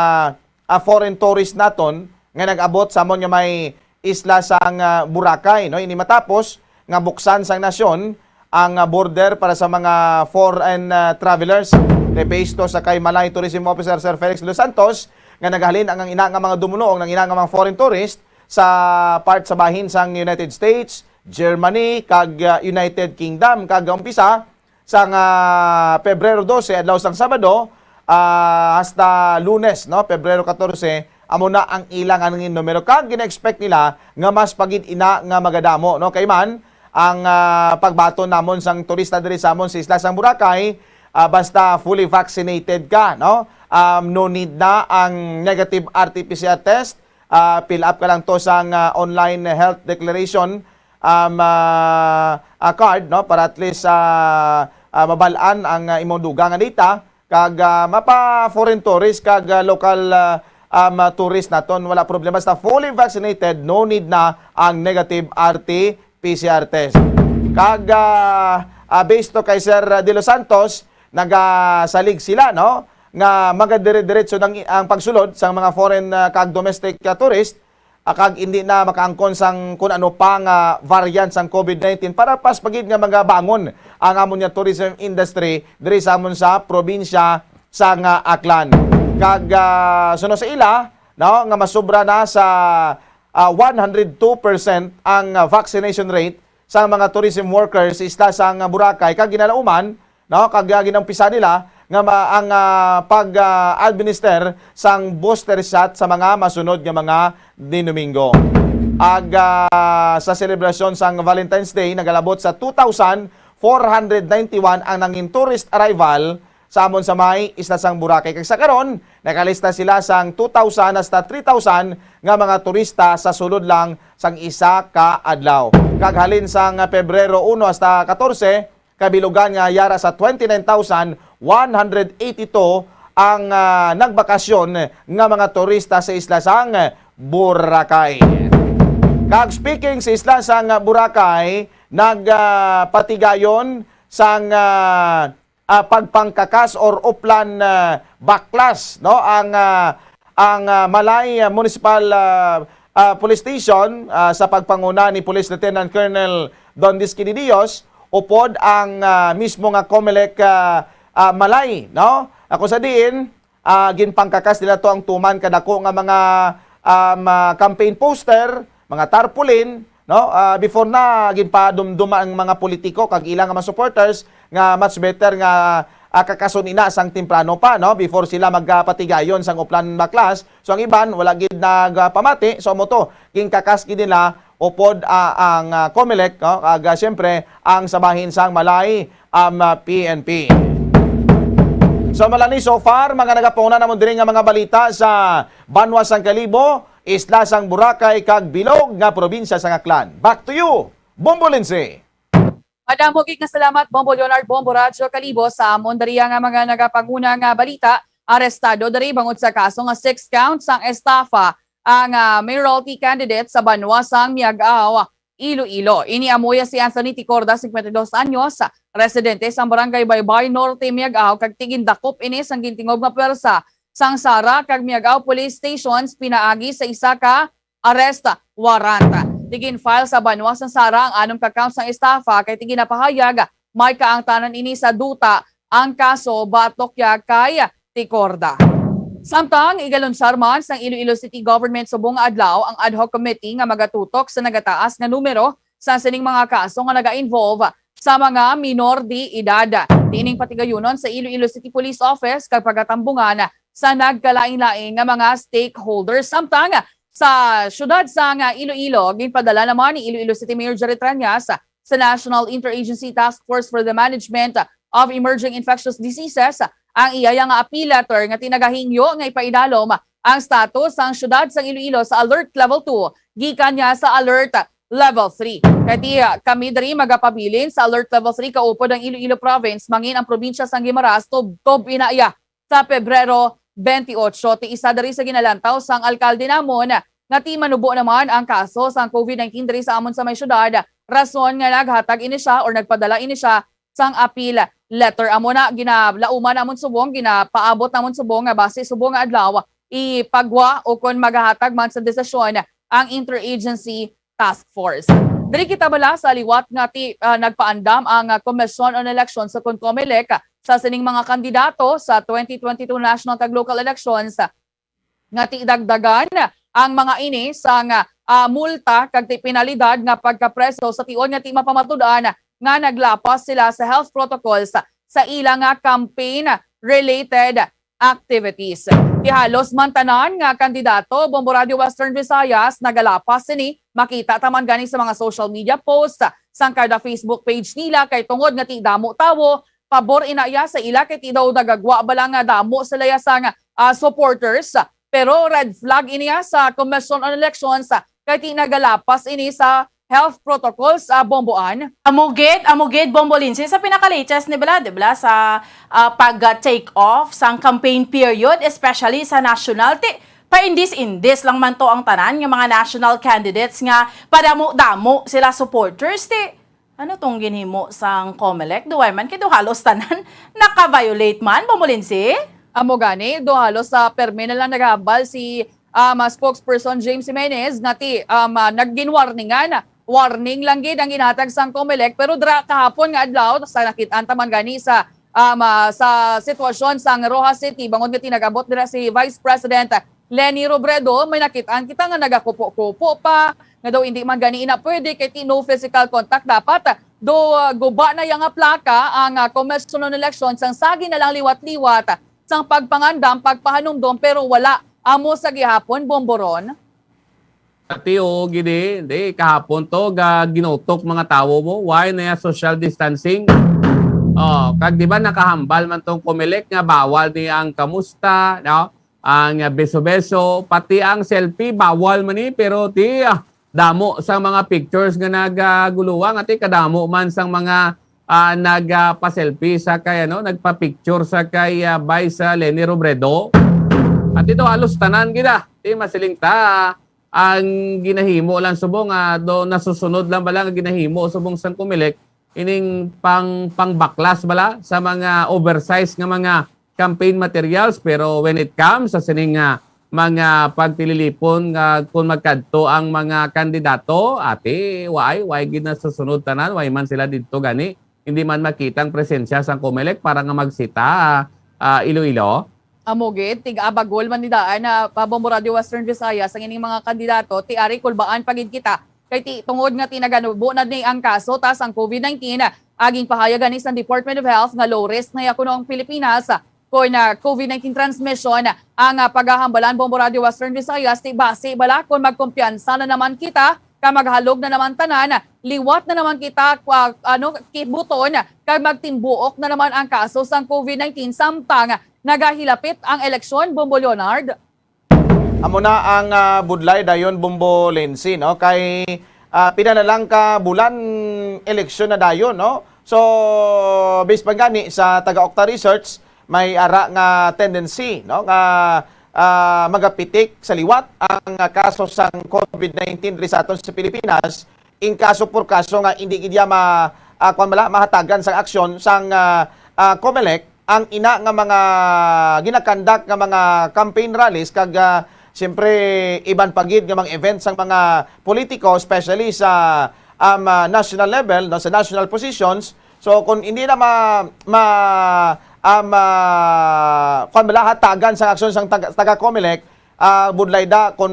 ah, foreign tourist naton nga nag-abot sa amon nga may isla sang, ah, Boracay, no? Ini matapos nga buksan sang nasyon ang, ah, border para sa mga foreign, ah, travelers. Kay based to sa kay Malay Tourism Officer Sir Felix De Los Santos nga naghalin ang, ang ina nga mga dumunoong, ang ina nga mga foreign tourist sa part sa bahin sang United States, Germany, kag, ah, United Kingdom. Kag umpisa sang, ah, Pebrero dose, adlaw sang Sabado, ah, hasta Lunes, no, Pebrero katorse, amo na ang ilang anong numero. Kag gina-expect nila nga mas pa gid ina nga magadamo, no? Kay man, ang, ah, pagbaton namon sang turista diri sa amon sa isla sang Boracay, ah, basta fully vaccinated ka, no? Um, no need na ang negative R T P C R test. Ah, fill up ka lang to sang, ah, online health declaration, um, ah, ah, card, no? Para at least, ah, ah, mabal-an ang, ah, imong dugang nga data. Kag, ah, mapa foreign tourist kag, ah, local, ah, um, ah, tourist naton, wala problema. Basta fully vaccinated, no need na ang negative R T P C R test. Kag, ah, ah, based to kay Sir De Los Santos, nagasalig sila, no, nga magadire-diretso nang ang pagsulod sang mga foreign, ah, kag domestic, ah, tourist, ah, kag hindi na makaangkon sang kun ano pa nga variant sang COVID nineteen para pas pa gid nga magabangon ang amon nga tourism industry diri sa amon sa probinsya sang, ah, Aklan. Kag, ah, suno sa ila, no, nga masobra na sa, ah, one hundred two percent ang, ah, vaccination rate sa mga tourism workers sa isla sang, ah, Boracay, kag ginalauman, no, kag, ah, ginumpisa nila nga ma-, ang, ah, pag, ah, administer sang booster shot sa mga masunod nga mga Domingo. Ag, ah, sa selebrasyon sang Valentine's Day, nagalabot sa two thousand four hundred ninety-one ang nangin tourist arrival sa amon sa may isla sang Boracay. Kag sa karon, nakalista sila sang two thousand hasta three thousand nga mga turista sa sulod lang sang isa ka adlaw. Kag halin sang Pebrero uno hasta katorse, kabilugan nga yara sa twenty-nine thousand one hundred eighty-two ang, ah, nagbakasyon nga mga turista sa isla sang Boracay. Kag speaking sa isla sang Boracay, nag, ah, patigayon sang, ah, ah, pagpangkakas or uplan, ah, baklas, no, ang, ah, ang, ah, Malay, ah, Municipal, ah, ah, Police Station, ah, sa pagpanguna ni Police Lieutenant Colonel Don Disquinidios, upod ang, ah, mismo nga Comelec, ah, ah, Malay, no? Ako sa diin, ah, ginpangkakas nila to ang tuman kadako nga mga, um, ah, campaign poster, mga tarpaulin, no? Ah, before na ginpadumduma ang mga politiko kag ilang mga supporters nga much better nga, ah, kakason ina sang temprano pa, no? Before sila magpatigayon sang uplan baklas. So ang iban wala gid nagpamati. So amo to, ginkakas gid nila upod, ah, ang, ah, Comelec, no? Kag, ah, siyempre ang sa bahin sang Malay, um, ah, P N P. So, Malani, so far, mga nagapungna namon diri nga mga balita sa banwa sang Kalibo, isla sang Boracay, kag bilog nga probinsya sang Aklan. Back to you, Bombo Lindsay. Madamo gid nga salamat, Bombo Leonard, Bombo Radyo Kalibo, sa amon diriya nga mga nagapanguna nga balita. Arestado diri bangod sa kaso nga six counts sang estafa ang, ah, mayoralty candidate sa banwa sang Miag-ao, Iloilo. Ini amo ya si Anthony Ticorda, cincuenta y dos anyos, residente sang Barangay Baybay Norte, Miag-ao, kag ti gindakop ini sang gintingog nga pwersa sang SARA kag Miag-ao Police Stations pinaagi sa isa ka arrest warrant. Ti gin-file sa banwa sang SARA ang anom ka counts sang estafa kay ti ginapahayag may kaangtanan ini sa duta ang kaso batok ya kay Ticorda. Samtang igalunsar man sang Iloilo City Government subong nga adlaw ang ad hoc committee nga magatutok sa nagataas nga numero sa sining mga kaso nga naga-involve sa mga minor de edad. Diining patigayunon sa Iloilo City Police Office kag pagatambungan sa nagkalain-lain nga mga stakeholders. Samtang sa siyudad sang Iloilo, ginpadala naman ni Iloilo City Mayor Jerry Treñas sa National Interagency Task Force for the Management of Emerging Infectious Diseases ang iya nga appeal letter nga ti nagahingyo nga ipaidalom ang status sang siyudad sang Iloilo sa Alert Level two gikan niya sa Alert Level three. Kay ti, ah, kami diri magapabilin sa Alert Level three kaupod ang Iloilo Province, mangin ang probinsya sang Guimaras tubtob ina iya sa Pebrero twenty-eight. Ti isa diri sa ginalantaw sang alkalde namon nga ti manubo naman ang kaso sang COVID nineteen diri sa amon sa may syudad, rason nga naghatag ini siya or nagpadala ini siya sang appeal letter. Amo na, ginalauman namon subong, ginapaabot namon subong nga basi subong nga adlaw ipagwa o kon magahatag man sa desisyon ang interagency task force. Diri kita bala sa liwat nga ti, ah, nagpaandam ang, ah, Commission on Elections sa kon Comelec sa sining mga kandidato sa twenty twenty-two national kag local elections nga ti dagdagan ang mga ini sang, ah, multa kag ti penalidad nga pagkapreso sa tion nga ti mapamatud-an nga naglapas sila sa health protocols sa ila nga campaign-related activities. Ti halos man tanan nga kandidato, Bombo Radio Western Visayas, nagalapas sini. Makita ta man gani sa mga social media posts, sang kada Facebook page nila, kay tungod nga ti damo tawo, pabor ina iya sa ila, kay ti daw nagagwa bala nga damo sila ya sang, ah, supporters. Pero red flag ini ya sa Commission on Elections, kay ti nagalapas ini sa health protocols, ah, Bombo Ann. Amo gid, amo gid, Bombo Lindsay, sa pinaka-latest ni bala, di bala, sa, ah, pag-take off sang campaign period, especially sa national, ti paindis-indis lang man to ang tanan nga mga national candidates nga padamo-damo sila supporters, ti ano tong ginhimo sang Comelec? Duway man kay do halos tanan naka-violate man, Bombo Lindsay? Amo gani, do halos sa permi na lang nagahambal si, ah, mga spokesperson James Jimenez nga ti, um, ah, nagginwarningan. Warning lang gid ang ginhatag sang Comelec, pero dra kahapon nga adlaw sa nakit-an ta man gani sa, um, ah, sa sitwasyon sang Roxas City, bangod nga ti nag-abot dira si Vice President Leni Robredo, may nakit-an kita nga nagakupo-kupo pa, nga daw indi man gani ina pwede kay ti no physical contact dapat. Do, ah, guba na iya nga plaka ang, ah, Commission on Election sang sagi na lang liwat-liwat sang pagpangandam, pagpahanumdom, pero wala. Amo sa gihapon, Bombo Ron. Ati, oo, gini. Hindi, kahapon to, ga, ginutok mga tawo mo. Why na ya social distancing? Oh, kag di ba nakahambal man tong Comelec nga bawal ni ang kamusta, no? Ang, ah, beso-beso, pati ang selfie bawal man ni, pero ti, ah, damo sa mga pictures nga nagaguluwa, nga ti kadamo man sang mga, ah, nagpa-selfie sa kay, ano, nagpa-picture sa kay, ah, Vice, ah, Leni Robredo. At ito halos tanan gid, ah. Ti masiling ta, ang ginahimo lang subong, ah, do nasusunod lang bala nga ginahimo subong sang Comelec, ining pang, pangbaklas bala sa mga oversize nga mga campaign materials, pero when it comes sa sining, ah, mga pagtililipon nga kung magkadto ang mga kandidato, ati, waay, waay gid nasusunod tanan, waay man sila didto gani, hindi man makita ang presensya sang Comelec para nga magsita, ah, Iloilo. Amo gid, tig-abagol man ni daan na pa Bombo Radio Western Visayas ang ining mga kandidato, ti ari kulbaan pa gid kita. Kay ti, tungod nga ti naganubo na ni ang kaso ta sang COVID nineteen, aging pahayag gani sang Department of Health nga low risk na ya kuno ang Pilipinas kon, ah, COVID nineteen transmission ang, ah, pagahambalan Bombo Radio Western Visayas, ti basi bala kon magkumpiyansa na naman kita kag maghalog na naman tanan, liwat na naman kita, kwa-, ano, kibuton, kag magtimbuok na naman ang kaso sang COVID nineteen samtang nagahilapit ang eleksyon, Bombo Leonard? Amo na ang, ah, budlay dayon, Bombo Lindsay, no? Kay, ah, pila na lang ka bulan, eleksyon na dayon, no? So, based pa gani sa taga Okta Research, may ara nga tendency, no, nga, ah, magapitik sa liwat ang kaso sang COVID nineteen diri sa aton sa Pilipinas, in kaso por kaso nga hindi gid iya ma-, ah, kwan bala, mahatagan sang aksyon sang, ah, ah, Comelec, ang ina nga mga ginakandak nga mga campaign rallies kag, ah, siyempre, iban pa gid nga mga events sang mga politiko, especially sa, um, ah, national level, no, sa national positions. So, kung hindi na ma-, ma-, ah, ma-, kwan bala, hatagan sang aksyon sang taga, taga Comelec, ah, budlay da, kung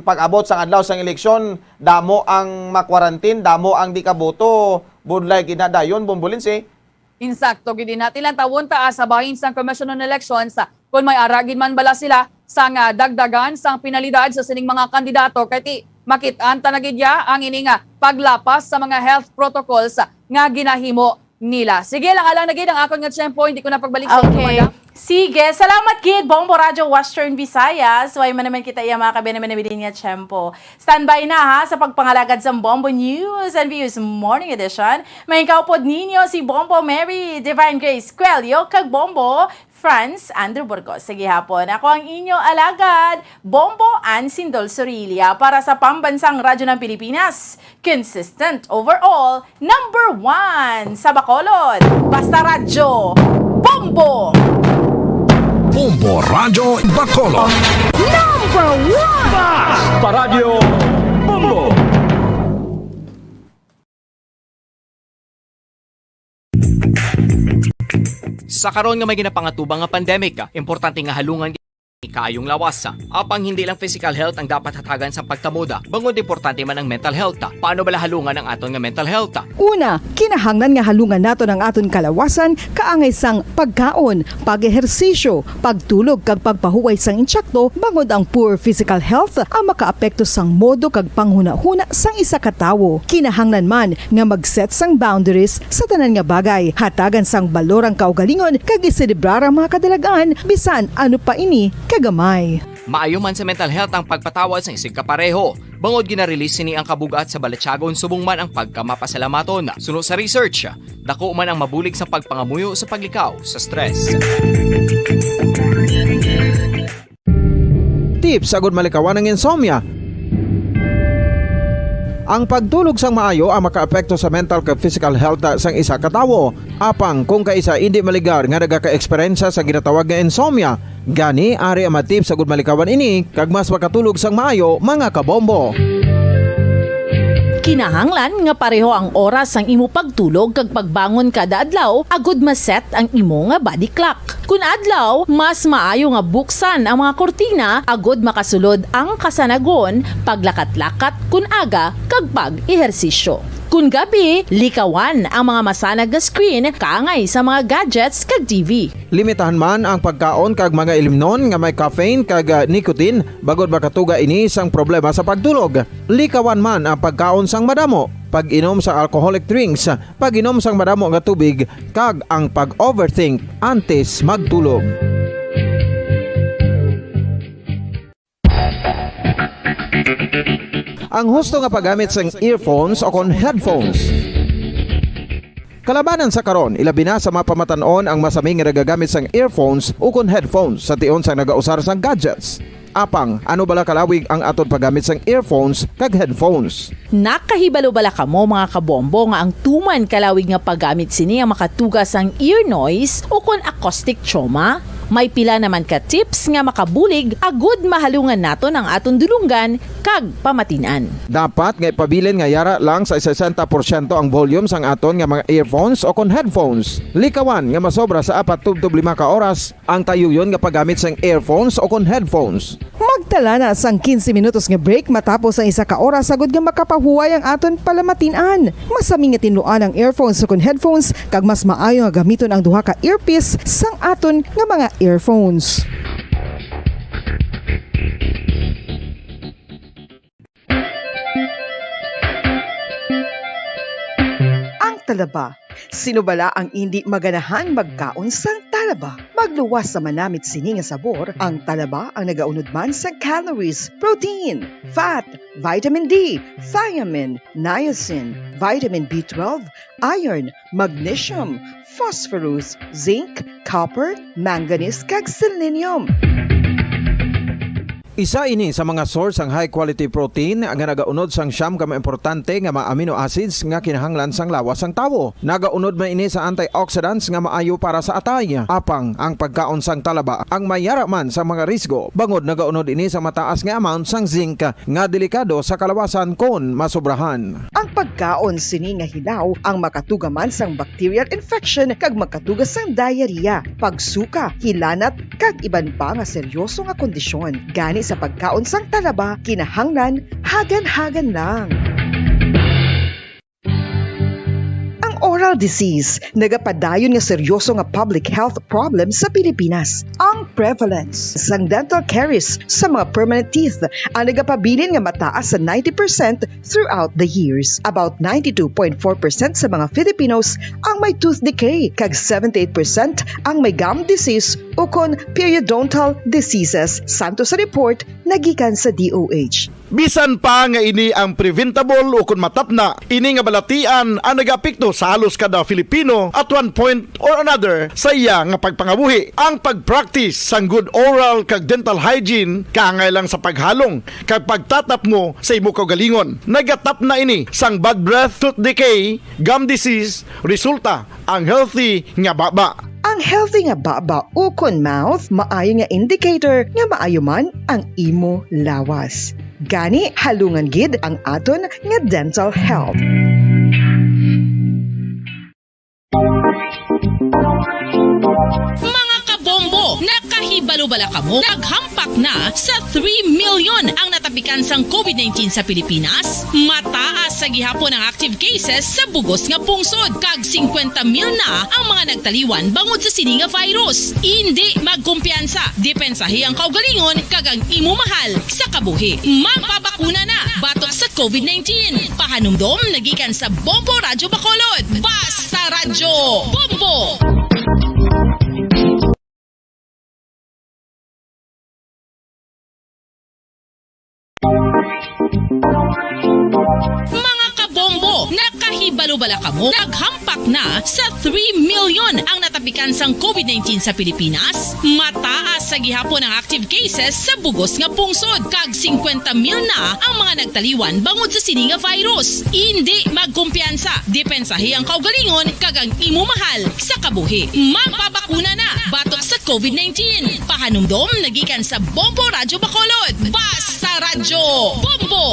pag-abot sang adlaw sang eleksyon, damo ang ma-quarantine, damo ang di kaboto, budlay gid na dayon, Bombo Lindsay. Insakto gid ina. Ti lantawon ta, ah, sa bahin sang Commission on Elections, ah, kung may ara gid man bala sila sang, ah, dagdagan sang penalidad sa sining mga kandidato, kay ti makit-an ta na gid ya ang ining, ah, paglapas sa mga health protocols, ah, nga ginahimo nila. Sige lang, alang na gid ang akon nga tiyempo, hindi ko na pagbalik sa inyo, Okay. Madam. Sige, salamat gid, Bombo Radyo Western Visayas. Way man naman kita iya mga kabenamanabilin nga tiyempo. Standby na ha sa pagpangalagad sa Bombo News and Views Morning Edition. Maingkaw pod ninyo si Bombo Mary Divine Grace Cuello kag Bombo Franz Andrew Burgos. Sa gihapon, ako ang inyo alagad, Bombo Ann Sindol Sorilia para sa Pambansang Radyo ng Pilipinas. Consistent overall, number one sa Bacolod. Basta Radyo, Bombo! Bombo Radyo Bacolod. Number one! Basta Radyo, Bombo! Sa karon nga may ginapangatubang nga pandemic, importante nga halungan kaayong lawas. Apang hindi lang physical health ang dapat hatagan sa pagtamuda, bangod importante man ang mental health. Paano bala halungan ang aton nga mental health? Una, kinahanglan nga halungan naton ang aton kalawasan kaangay sang pagkaon, pag-ehersisyo, pagtulog kag pagpahuway sang insakto, bangod ang poor physical health ang makaapekto sang modo kag panghunahuna sang isa ka tawo. Kinahanglan man nga mag-set sang boundaries sa tanan nga bagay, hatagan sang balor ang kaugalingon kag iselebrar ang mga kadalagan bisan ano pa ini kagamay. Maayo man sa mental health ang pagpatawad sang isigkapareho, bangod gina-release sini ang kabug-at sa balatyagon subong man ang pagkamapasalamaton. Suno sa research, dako man ang mabulig sa pagpangamuyo sa paglikaw sa stress. Tips agud malikawan ang insomnia. Ang pagtulog sang maayo ang makaapekto sa mental kag physical health sang isa ka tawo. Apang kung kaisa indi maligar nga nagaka-eksperyensya sa ginatawag nga insomnia, gani ari ang mga tips agud malikawan ini kag mas makatulog sang maayo, mga kabombo. Kinahanglan nga pareho ang oras sang imo pagtulog kag pagbangon kada adlaw agud ma-set ang imo nga body clock. Kun adlaw, mas maayo nga buksan ang mga kurtina agud makasulod ang kasanagon, paglakat-lakat kun aga, kag pag-ehersisyo. Kun gabi, likawan ang mga masanag nga screen kaangay sa mga gadgets kag T V. Limitahan man ang pagkaon kag mga ilimnon nga may caffeine kag, ah, nicotine, bangod makatuga ini sang problema sa pagtulog. Likawan man ang pagkaon sang madamo. pag-inom sa alcoholic drinks, pag-inom sang madamo nga tubig, kag ang pag-overthink antes magtulog. Ang husto nga paggamit sang earphones o kon headphones. Kalabanan sa karon, ilabi na sa mga pamatan-on ang masami nga nagagamit sang earphones ukon headphones sa tion sang nagausar sang gadgets. Apang, ano bala kalawig ang aton paggamit sang earphones kag headphones? Nakahibalo bala kamo, mga kabombo, nga ang tuman kalawig nga paggamit sini ang makatuga sang ear noise ukon acoustic trauma? May pila naman ka tips nga makabulig agud mahalungan naton ang aton dulonggan kag pamatin-an. Dapat nga ipabilin nga yara lang sa sesenta porsyento ang volume sang aton nga mga earphones o kon headphones. Likawan nga masobra sa apat tubtob lima ka oras ang tayuyon nga paggamit sang earphones o kon headphones. Magtala na sang quince minutos nga break matapos ang isa ka oras agud nga makapahuway ang aton palamatin-an. Masami nga tinluan ang earphones ukon headphones, kag mas maayo nga gamiton ang duha ka earpiece sang aton nga mga earphones. Ang talaba. Sino bala ang indi maganahan magkaon sang talaba? Magluwas sa manamit sini nga sabor, ang talaba ang nagaunod man sang calories, protein, fat, vitamin D, thiamine, niacin, vitamin B twelve, iron, magnesium, phosphorus, zinc, copper, manganese, kag selenium. Isa ini sa mga source sang high quality protein nga nagaunod sang siyam ka mga importante nga mga amino acids nga kinahanglan sang lawas sang tawo. Nagaunod man ini sa antioxidants nga maayo para sa atay. Apang ang pagkaon sang talaba ang may yara man sa mga risgo, bangod nagaunod ini sa mataas nga amount sang zinc nga delikado sa kalawasan kon masobrahan. Ang pagkaon sini nga hilaw ang makatuga man sang bacterial infection kag makatuga sang diarrhea, pagsuka, hilanat, kag iban pa nga seryoso nga kondisyon. Gani sa pagkaon sang talaba, kinahanglan hagan-hagan lang. Ang oral disease nagapadayon nga seryoso nga public health problem sa Pilipinas. Ang prevalence sang dental caries sa mga permanent teeth ang nagapabilin nga mataas sa ninety percent throughout the years. About ninety-two point four percent sa mga Filipinos ang may tooth decay, kag seventy-eight percent ang may gum disease ukon periodontal diseases, santo sa report nagikan sa D O H. Bisan pa nga ini ang preventable ukon matapna, ini nga balatian ang nagaapekto sa halos kada Filipino at one point or another sa iya nga pagpangabuhi. Ang pag-practice sang good oral kag dental hygiene kaangay lang sa paghalong kag pagtatapmo sa imo kaugalingon. Nagatapna ini sang bad breath, tooth decay, gum disease, resulta ang healthy nga baba. Ang healthy nga baba ukon mouth maayo nga indicator nga maayo man ang imo lawas. Gani, halungan gid ang aton nga dental health. Mga kabombo, nakahibalo bala kamo? Naghampak na sa three million ang natapikan sang COVID nineteen sa Pilipinas. Mataas sa gihapon ang active cases sa bugos nga pungsod, kag singkwenta mil na ang mga nagtaliwan bangod sa sini nga virus. Indi magkumpiyansa, depensahi ang kaugalingon kag ang imo mahal sa kabuhi. Magpabakuna na batok sa COVID nineteen. Pahanumdom nagikan sa Bombo Radyo Bacolod. Basta Radyo Bombo! Mga kabombo, nakahibalo bala kamo? Naghampak na sa three million ang natapikan sang COVID nineteen sa Pilipinas. Mataas sa gihapon ang active cases sa bugos nga pungsod, kag singkwenta mil na ang mga nagtaliwan bangod sa sini nga virus. Indi magkumpiyansa, depensahi ang kaugalingon kag ang imo mahal sa kabuhi. Magpabakuna na batok sa COVID nineteen. Pahanumdom nagikan sa Bombo Radyo Bacolod. Basta Radyo Bombo!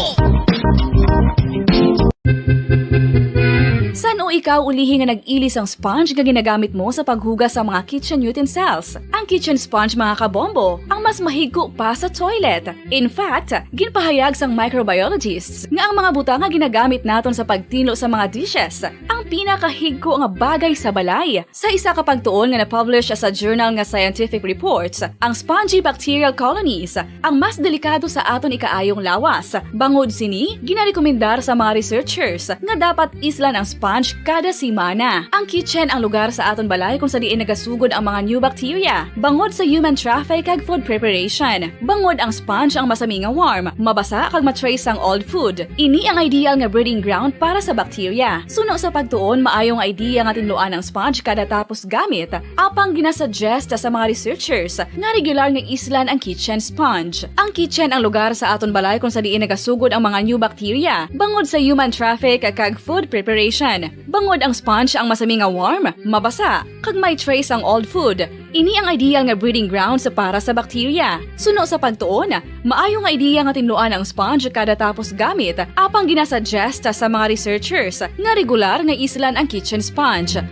Sa Ano ikaw ulihi nga nag-ili sang sponge nga ginagamit mo sa paghugas sa mga kitchen utensils? Ang kitchen sponge, mga kabombo, ang mas mahigko pa sa toilet. In fact, ginpahayag sang microbiologists nga ang mga butang nga ginagamit naton sa pagtinlo sa mga dishes ang pinakahigko nga bagay sa balay. Sa isa ka pagtuon nga na-publish sa journal nga Scientific Reports, ang spongy bacterial colonies ang mas delikado sa aton ikaayong lawas. Bangod sini, ginarekomendar sa mga researchers nga dapat islan ang sponge kada semana. Ang kitchen ang lugar sa aton balay kung sa diin nagasugod ang mga new bacteria, bangod sa human traffic kag food preparation. Bangod ang sponge ang masami nga warm, mabasa kag ma-trace ang old food. Ini ang ideal nga breeding ground para sa bacteria. Suno sa pagtuon, maayo nga idea nga tinluan ang sponge kada tapos gamit, apang ginasuggest sa mga researchers nga regular nga islan ang kitchen sponge. Ang kitchen ang lugar sa aton balay kung sa diin nagasugod ang mga new bacteria, bangod sa human traffic kag food preparation. Bangod ang sponge ang masami nga warm, mabasa, kag may trace ang old food. Ini ang ideal nga breeding grounds para sa bacteria. Suno sa pagtuon, maayo nga idea nga tinluan ang sponge kada tapos gamit, apang ginasuggest sa mga researchers nga regular nga islan ang kitchen sponge.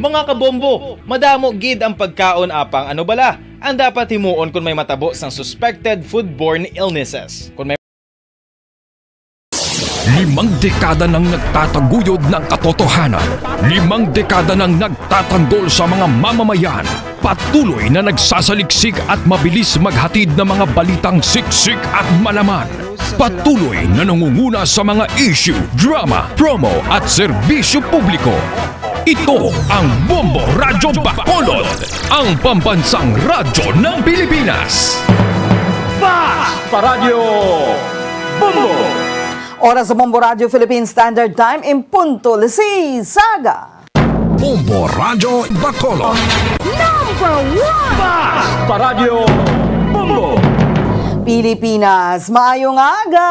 Mga kabombo, madamo gid ang pagkaon, apang ano bala ang dapat himuon kon may matabo sang suspected foodborne illnesses? Kon may Limang dekada nang nagtataguyod ng katotohanan. Limang dekada nang nagtatanggol sa mga mamamayan. Patuloy na nagsasaliksik at mabilis maghatid ng mga balitang siksik at malaman. Patuloy na nangunguna sa mga issue, drama, promo at serbisyo publiko. Ito ang Bombo Radyo Bacolod, ang pambansang radyo ng Pilipinas. Fast Paradyo Bombo! Oras sa Bombo Radyo Philippine Standard Time, in punto, alas seis sa aga. Bombo Radyo Bacolod. Number one! Fast Paradyo Bombo! Pilipinas, maayong aga!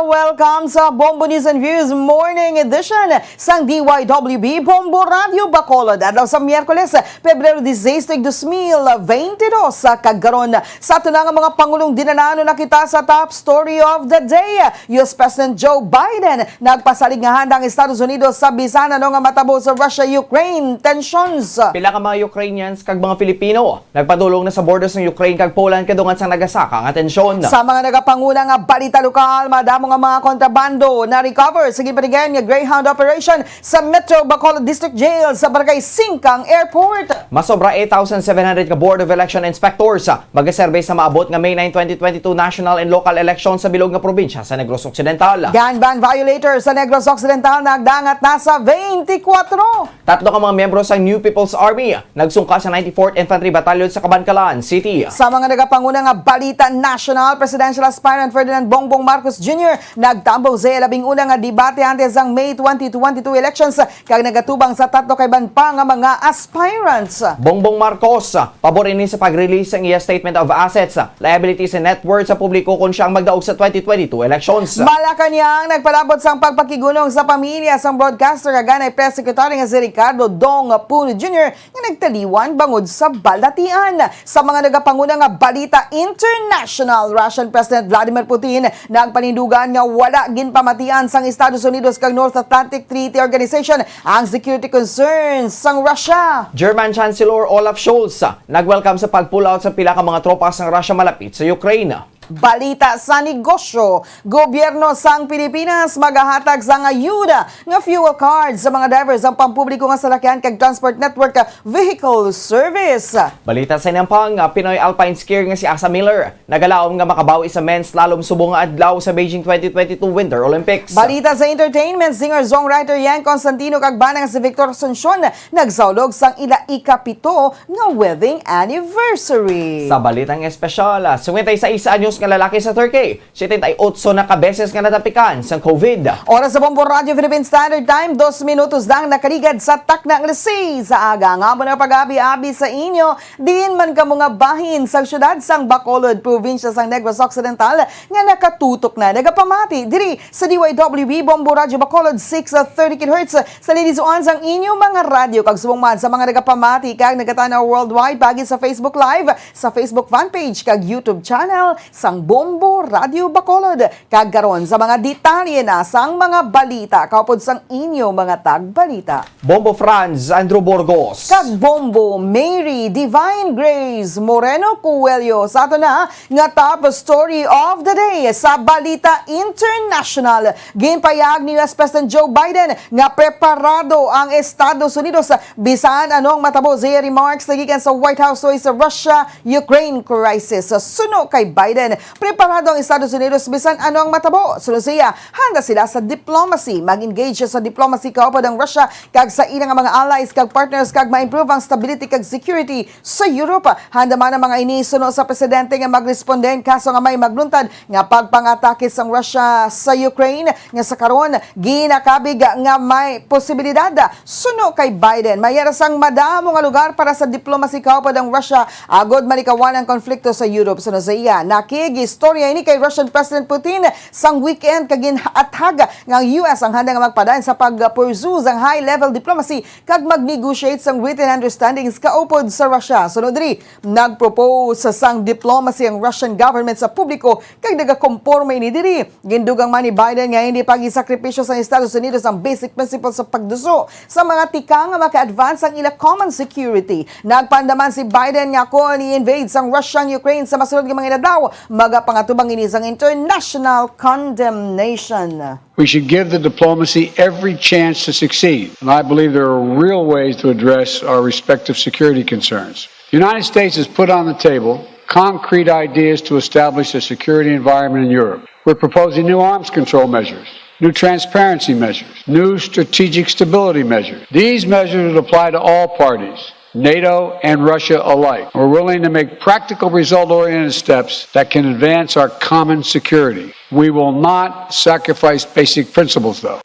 Welcome sa Bombo News and Views Morning Edition sang D Y W B Bombo Radyo Bacolod. Adlaw sa Miyerkules, Pebrero diseis, tuig dos mil bente dos. Kag karon, sa aton nga mga pangulong dinananon na kita sa top story of the day. U S President Joe Biden nagpasalig nga handa ang Estados Unidos sa bisan ano nga matabo sa Russia-Ukraine tensions. Pila ka mga Ukrainians kag mga Filipino nagpadulong na sa borders ng Ukraine kag Poland kadungan sang nagasaka nga tensyon. Sa mga nagapanguna nga balita lokal, madamo nga mga kontrabando na-recover sa ginpatigayon nga Greyhound operation sa Metro Bacolod District Jail sa Barangay Singkang Airport. Masobra eight thousand seven hundred ka Board of Election Inspectors magaserbe sa maabot nga May nine, twenty twenty-two national and local election sa bilog nga probinsya sa Negros Occidental. Gun ban violators sa Negros Occidental nagdangat na sa twenty-four. Tatlo ka mga miyembro sang New People's Army nagsungka sa ninety-fourth Infantry Battalion sa Kabankalan City. Sa mga nagapanguna nga balita nasyonal, Presidential Aspirant Ferdinand Bongbong Marcos Junior nagtambong sa iya labing una nga debate antes sang May twenty twenty-two elections kag nagatubang sa tatlo ka iban pa nga mga aspirants. Bongbong Marcos, pabor ini sa pag-release sang iya Statement of Assets, Liabilities and Net Worth sa publiko kon sia ang magdaog sa twenty twenty-two elections. Malacañang nagpalabot sang pagpakigunong sa pamilya sang broadcaster kag anay Press Secretary nga si Ricardo Dong Puno Junior nga nagtaliwan bangod sa balatian. Sa mga nagapanguna nga balita international, Russian President Vladimir Putin nagpanindugan nga wala ginpamatian sang Estados Unidos kag North Atlantic Treaty Organization ang security concerns sang Russia. German Chancellor Olaf Scholz nag-welcome sa pag-pull out sa pila ka mga tropa sang Russia malapit sa Ukraine. Balita sa negosyo, gobyerno sang Pilipinas magahatag sang ayuda nga fuel card sa mga driver sang pampubliko nga salakyan kag Transport Network Vehicle Service. Balita sa inampang, Pinoy alpine skier nga si Asa Miller nagalaom nga makabawi sa men's slalom subong nga adlaw sa Beijing twenty twenty-two Winter Olympics. Balita sa entertainment, singer-songwriter Yang Constantino kag bana nga si Victor Asuncion nagsaulog sang ila ikapito nga wedding anniversary. Sa balitang espesyal, singkwenta y seis anyos nga lalaki sa Turkey, setenta y ocho na ka beses nga natapikan sang COVID. Oras sa Bombo Radyo Philippine Standard Time, dos minutos lang nakaligad sa takna nga alas seis sa aga. Ang amon nga pag-abi-abi sa inyo, diin man kamo nga bahin sang siyudad sang Bacolod, probinsya sang Negros Occidental, nga nakatutok na nagapamati diri sa D Y W B Bombo Radyo Bacolod six thirty kilohertz sa linis uan sang inyo mga radyo kag subong man sa mga nagapamati kag nagatan-aw worldwide paagi sa Facebook Live, sa Facebook fan page kag YouTube channel sa Ang Bombo Radyo Bacolod, kag karon sa mga detalye na sang mga balita, kaupod sang inyo mga tagbalita. Bombo Franz Andrew Burgos. Kag Bombo Mary Divine Grace Moreno Coelho sa ato na nga top story of the day sa Balita International. Ginpayag ni U S President Joe Biden nga preparado ang Estados Unidos bisan anong matabo. Sa iya remarks nagikan sa White House sa Russia-Ukraine crisis. Suno kay Biden, preparado ang Estados Unidos bisan ano ang matabo. Suno siya, handa sila sa diplomacy. Mag-engage sa diplomacy kaupod ang Russia kag sa ila nga mga allies kag partners kag ma-improve ang stability kag security sa Europe. Handa man ang mga ini suno sa presidente nga magresponde in kaso nga may magluntad nga pagpangatake sang Russia sa Ukraine nga sa karon ginakabig nga may posibilidad. Suno kay Biden, may ara sang madamo nga lugar para sa diplomacy kaupod ang Russia agod malikawan ang konflikto sa Europe. Suno sa iya, nakigistorya ini kay Russian President Putin sang weekend kag ginhaathag nga ang U S ang handa nga magpadayon sa pag-pursue sang high-level diplomacy kag mag-negotiate sang written understandings kaupod sa Russia. Sunod diri, nag-propose sang diplomacy ang Russian government sa publiko kag nagakomporme ini diri. Gindugang man ni Biden nga hindi pagisakripisyo sang Estados Unidos ang basic principles sa pagduso sa mga tikang nga maka-advance ang ila common security. Nagpandaman si Biden nga kon i-invade sang Russia ang Ukraine sa masunod nga mga inadlaw, magapangatubang ini sang international condemnation. We should give the diplomacy every chance to succeed, and I believe there are real ways to address our respective security concerns. The United States has put on the table concrete ideas to establish a security environment in Europe. We're proposing new arms control measures, new transparency measures, new strategic stability measures. These measures would apply to all parties, NATO and Russia alike. We're willing to make practical, result-oriented steps that can advance our common security. We will not sacrifice basic principles, though.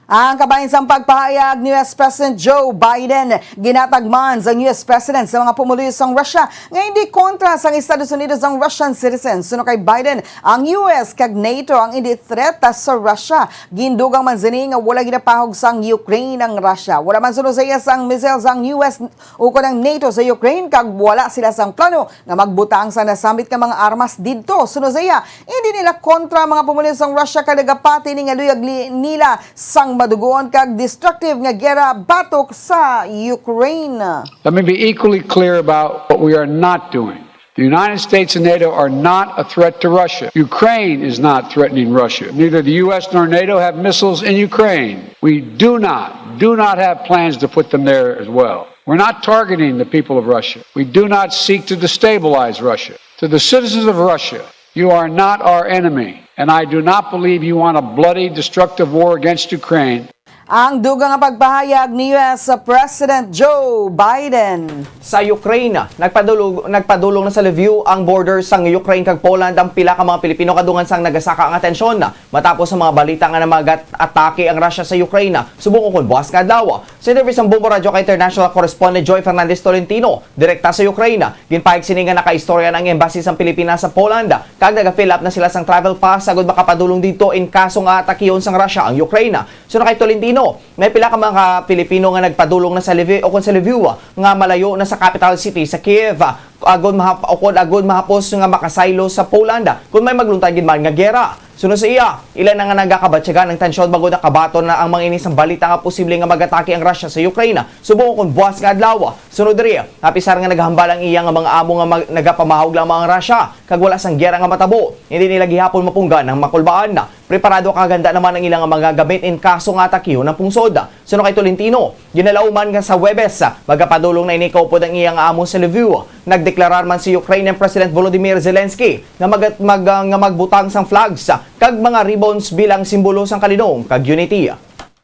Ang kabahin sang pagpahayag ni U S President Joe Biden, ginatag man sang U S President sa mga pumuluyo sang Russia nga hindi kontra sang Estados Unidos ang Russian citizens. Suno kay Biden, ang U S kag NATO ang hindi threat sa Russia. Gindugang man sini nga wala ginapahog sang Ukraine ang Russia. Wala man suno sa iya sang missile sang U S ukon ang NATO sa Ukraine, kag wala sila sang plano nga magbutang sa nasambit nga mga armas didto. Suno sa iya, hindi nila kontra ang mga pumuluyo sang Russia kag nagapati ni nga luyag li-, nila sang madugoon kag destructive nga gera batok sa Ukraine. Let me be equally clear about what we are not doing. The United States and NATO are not a threat to Russia. Ukraine is not threatening Russia. Neither the U S nor NATO have missiles in Ukraine. We do not, do not have plans to put them there as well. We're not targeting the people of Russia. We do not seek to destabilize Russia. To the citizens of Russia, you are not our enemy, and I do not believe you want a bloody, destructive war against Ukraine. Ang dugang nga pagpahayag ni U S President Joe Biden. Sa Ukraine, nagpadulog-, nagpadulong na sa Lviv ang border sang Ukraine kag Poland ang pila ka mga Pilipino kadungan sang nagasaka nga tensyon matapos sa mga balita nga namagat-atake ang Russia sa Ukraine subong kon buas nga adlaw. Sa interview sang Bombo Radyo kay international correspondent Joy Fernandez Tolentino, direkta sa Ukraine, ginpahayag sini nga nakaistorya na ang embassy sang Pilipinas sa Poland kag naga-fill up na sila sang travel pass agud makapadulong didto in kaso nga atakihon sang Russia ang Ukraine. Suno kay Tolentino, may pila ka mga Pilipino nga nagpadulong na sa Lviv o kon sa Lviv nga malayo na sa capital city sa Kiev, agud mahap-, o kon agud mahapos nga makasaylo sa Poland kon may magluntad gid man nga gera. Suno sa iya, ila na nga nagakabatyagan ang tansyon bangod nakabaton na ang mga ini sang balita nga posible nga mag-atake ang Russia sa Ukraine subong kon buas nga adlaw. Sunod diri, apisar nga nagahambal ang iya nga mga amo nga mag-, nagapamahog lamang ang Russia kag wala sang gera nga matabo, hindi nila gihapon mapunggan ang makulbaan. Preparado kag handa naman ang ilang mga gamit in kaso nga atakihon ang pungsod. Suno kay Tolentino, ginalauman nga sa Huwebes, magapadulong na ini kaupod ang iya nga amo sa Lviv. Nagdeklarar man si Ukrainian President Volodymyr Zelensky nga mag-, mag-, nga magbutang sang flags kag mga ribbons bilang simbolo sang kalinong kag unity.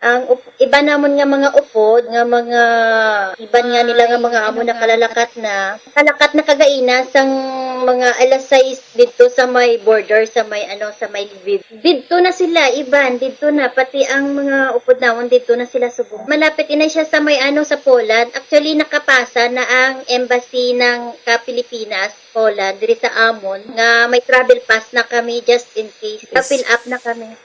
Ang up-, iban namon nga mga upod, nga mga iban nga nila nga mga amo nakalakat na, nakalakat na kagaina sang mga alas sais didto sa may border, sa may, ano, sa may Lviv. Didto na sila, iban, didto na, pati ang mga upod namon didto na sila subong. Malapit ina siya sa may, ano, sa Poland. Actually, nakapasa na ang embassy ng ka Pilipinas, Poland, diri sa amon, nga may travel pass na kami just in case. Yes. Fill up na kami.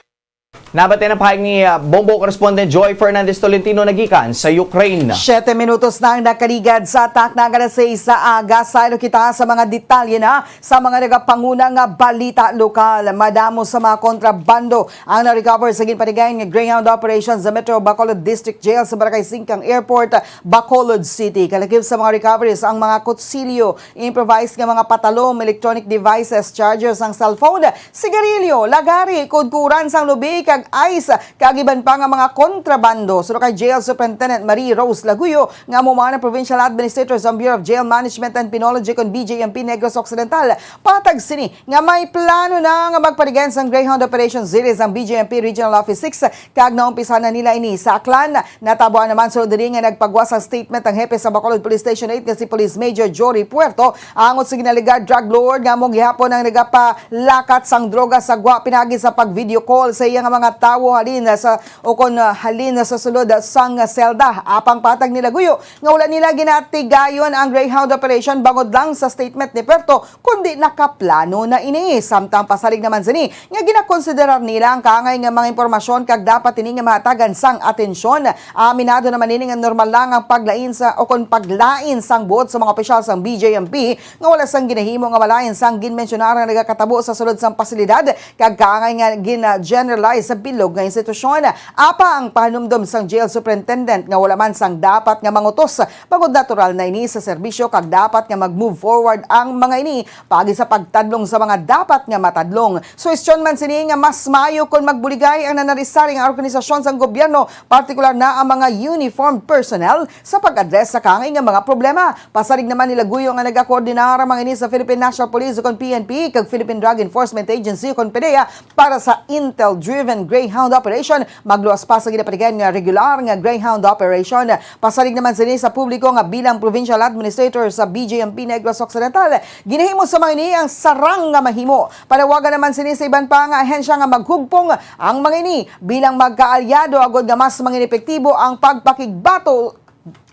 Nabati na pahayag ni, ah, Bombo correspondent Joy Fernandez Tolentino nagikan sa Ukraine. Siyete minutos na ang nakaligad sa atak na alas sais sa aga. Saylo kita sa mga detalye na sa mga nagapanguna nga balita lokal. Madamo sa mga kontrabando ang na-recover sa ginpatigayon nga Greyhound operation sa Metro Bacolod District Jail sa Barangay Singkang Airport, Bacolod City. Kalakip sa mga recoveries ang mga kutsilyo, improvised nga mga patalom, electronic devices, charger sang cellphone, sigarilyo, lagari, kudkuran sang lubi kag ice, kag iban pa nga mga kontrabando. Suno kay Jail Superintendent Marie Rose Laguyo, nga amo man ang Provincial Administrator sa Bureau of Jail Management and Penology kon B J M P Negros Occidental, patag sini nga may plano na nga magpatigayon sang Greyhound Operation Series ang B J M P Regional Office six, kag naumpisa na nila ini sa Aklan. Natabuan naman sulod diri nga nagpagawas sang statement ang hepe sa Bacolod Police Station eight nga si Police Major Jory Puerto, angot sa ginaalegar drug lord nga amo gihapon ang nagapalakat sang droga sa gwa pinagi sa pag-video call sa iya nga mga tawo halin sa, ukon, ah, halin sa sulod sang selda. Apang patag ni Laguyo nga wala nila ginatigayon ang Greyhound operation bangod lang sa statement ni Puerto, kundi nakaplano na ini. Samtang pasalig naman sini nga ginakonsiderar nila ang kaangay nga mga impormasyon kag dapat ini nga mahatagan sang atensyon. Aminado naman ini nga normal lang ang paglain sa, o kon paglain sang buot sa mga opisyal sang B J M P nga wala sang ginahimo nga malain sang ginmensyonar nga nagakatabo sa sulod sang pasilidad kag kaangay nga gin-generalize sa bilog nga institusyon. Apang pahanumdom sang jail superintendent nga wala man sang dapat nga mangutos, bangod natural na ini sa serbisyo kag dapat nga mag-move forward ang mga ini pagi sa pagtadlong sa mga dapat nga matadlong. Suhestyon man sini nga mas maayo kon magbuligay ang nanarisari nga organisasyon sang gobyerno, partikular na ang mga uniformed personnel, sa pag-address sa kaangay nga mga problema. Pasalig naman ni Laguyo nga nagakoordinar ang mga ini sa Philippine National Police ukon P N P kag Philippine Drug Enforcement Agency ukon PDEA para sa intel-driven Greyhound Operation, magluwas pa sa ginapatigayon nga regular nga Greyhound Operation. Pasalig naman sini sa publiko nga bilang Provincial Administrator sa B J M P Negros Occidental, ginahimo sa mga ini ang sarang nga mahimo. Panawagan naman sini sa iban pa nga ahensya nga maghugpong ang mga ini bilang magkaalyado agod nga mas mangin epektibo ang pagpakigbato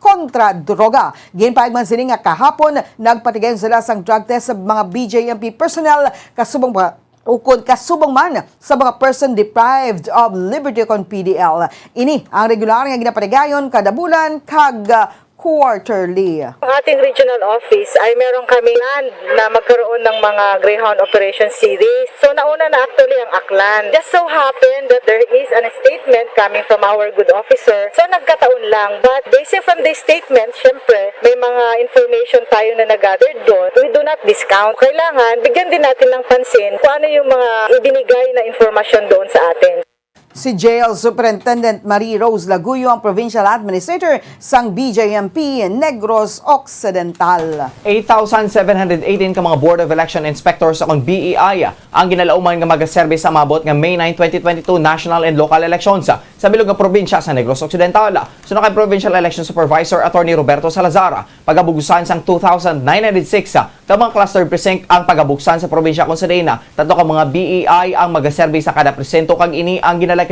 kontra droga. Ginpahayag man sini nga kahapon nagpatigayon sila sang drug test sa mga B J M P personnel kasubong pa, ukon kasubong man sa mga person deprived of liberty kon P D L. Ini ang regular nga ginapatigayon kada bulan kag, ah, quarterly. Ang ating regional office ay meron kami plan na magkaroon ng mga Greyhound Operation Series. So, nauna na actually ang Aklan. Just so happen that there is an statement coming from our good officer. So, nagkataon lang. But based from the statement, syempre, may mga information tayo na nag-gather doon. We do not discount. Kailangan, bigyan din natin ng pansin kung ano yung mga ibinigay na informasyon doon sa atin. Si Jail Superintendent Marie Rose Laguyo ang Provincial Administrator sang B J M P Negros Occidental. Eight thousand seven hundred eighteen ka mga Board of Election Inspectors o kon B E I ang ginalauman nga magaserbi sa maabot nga May nine, twenty twenty-two national and local elections sa bilog nga probinsya sa Negros Occidental. Suno kay Provincial Election Supervisor Attorney Roberto Salazar, pagabugusan sang two thousand nine hundred six ka mga cluster precinct ang pagabuksan sa probinsya, kon sa diin na tatlo ka mga B E I ang magaserbi sa kada presinto, kag ini ang ginalakipan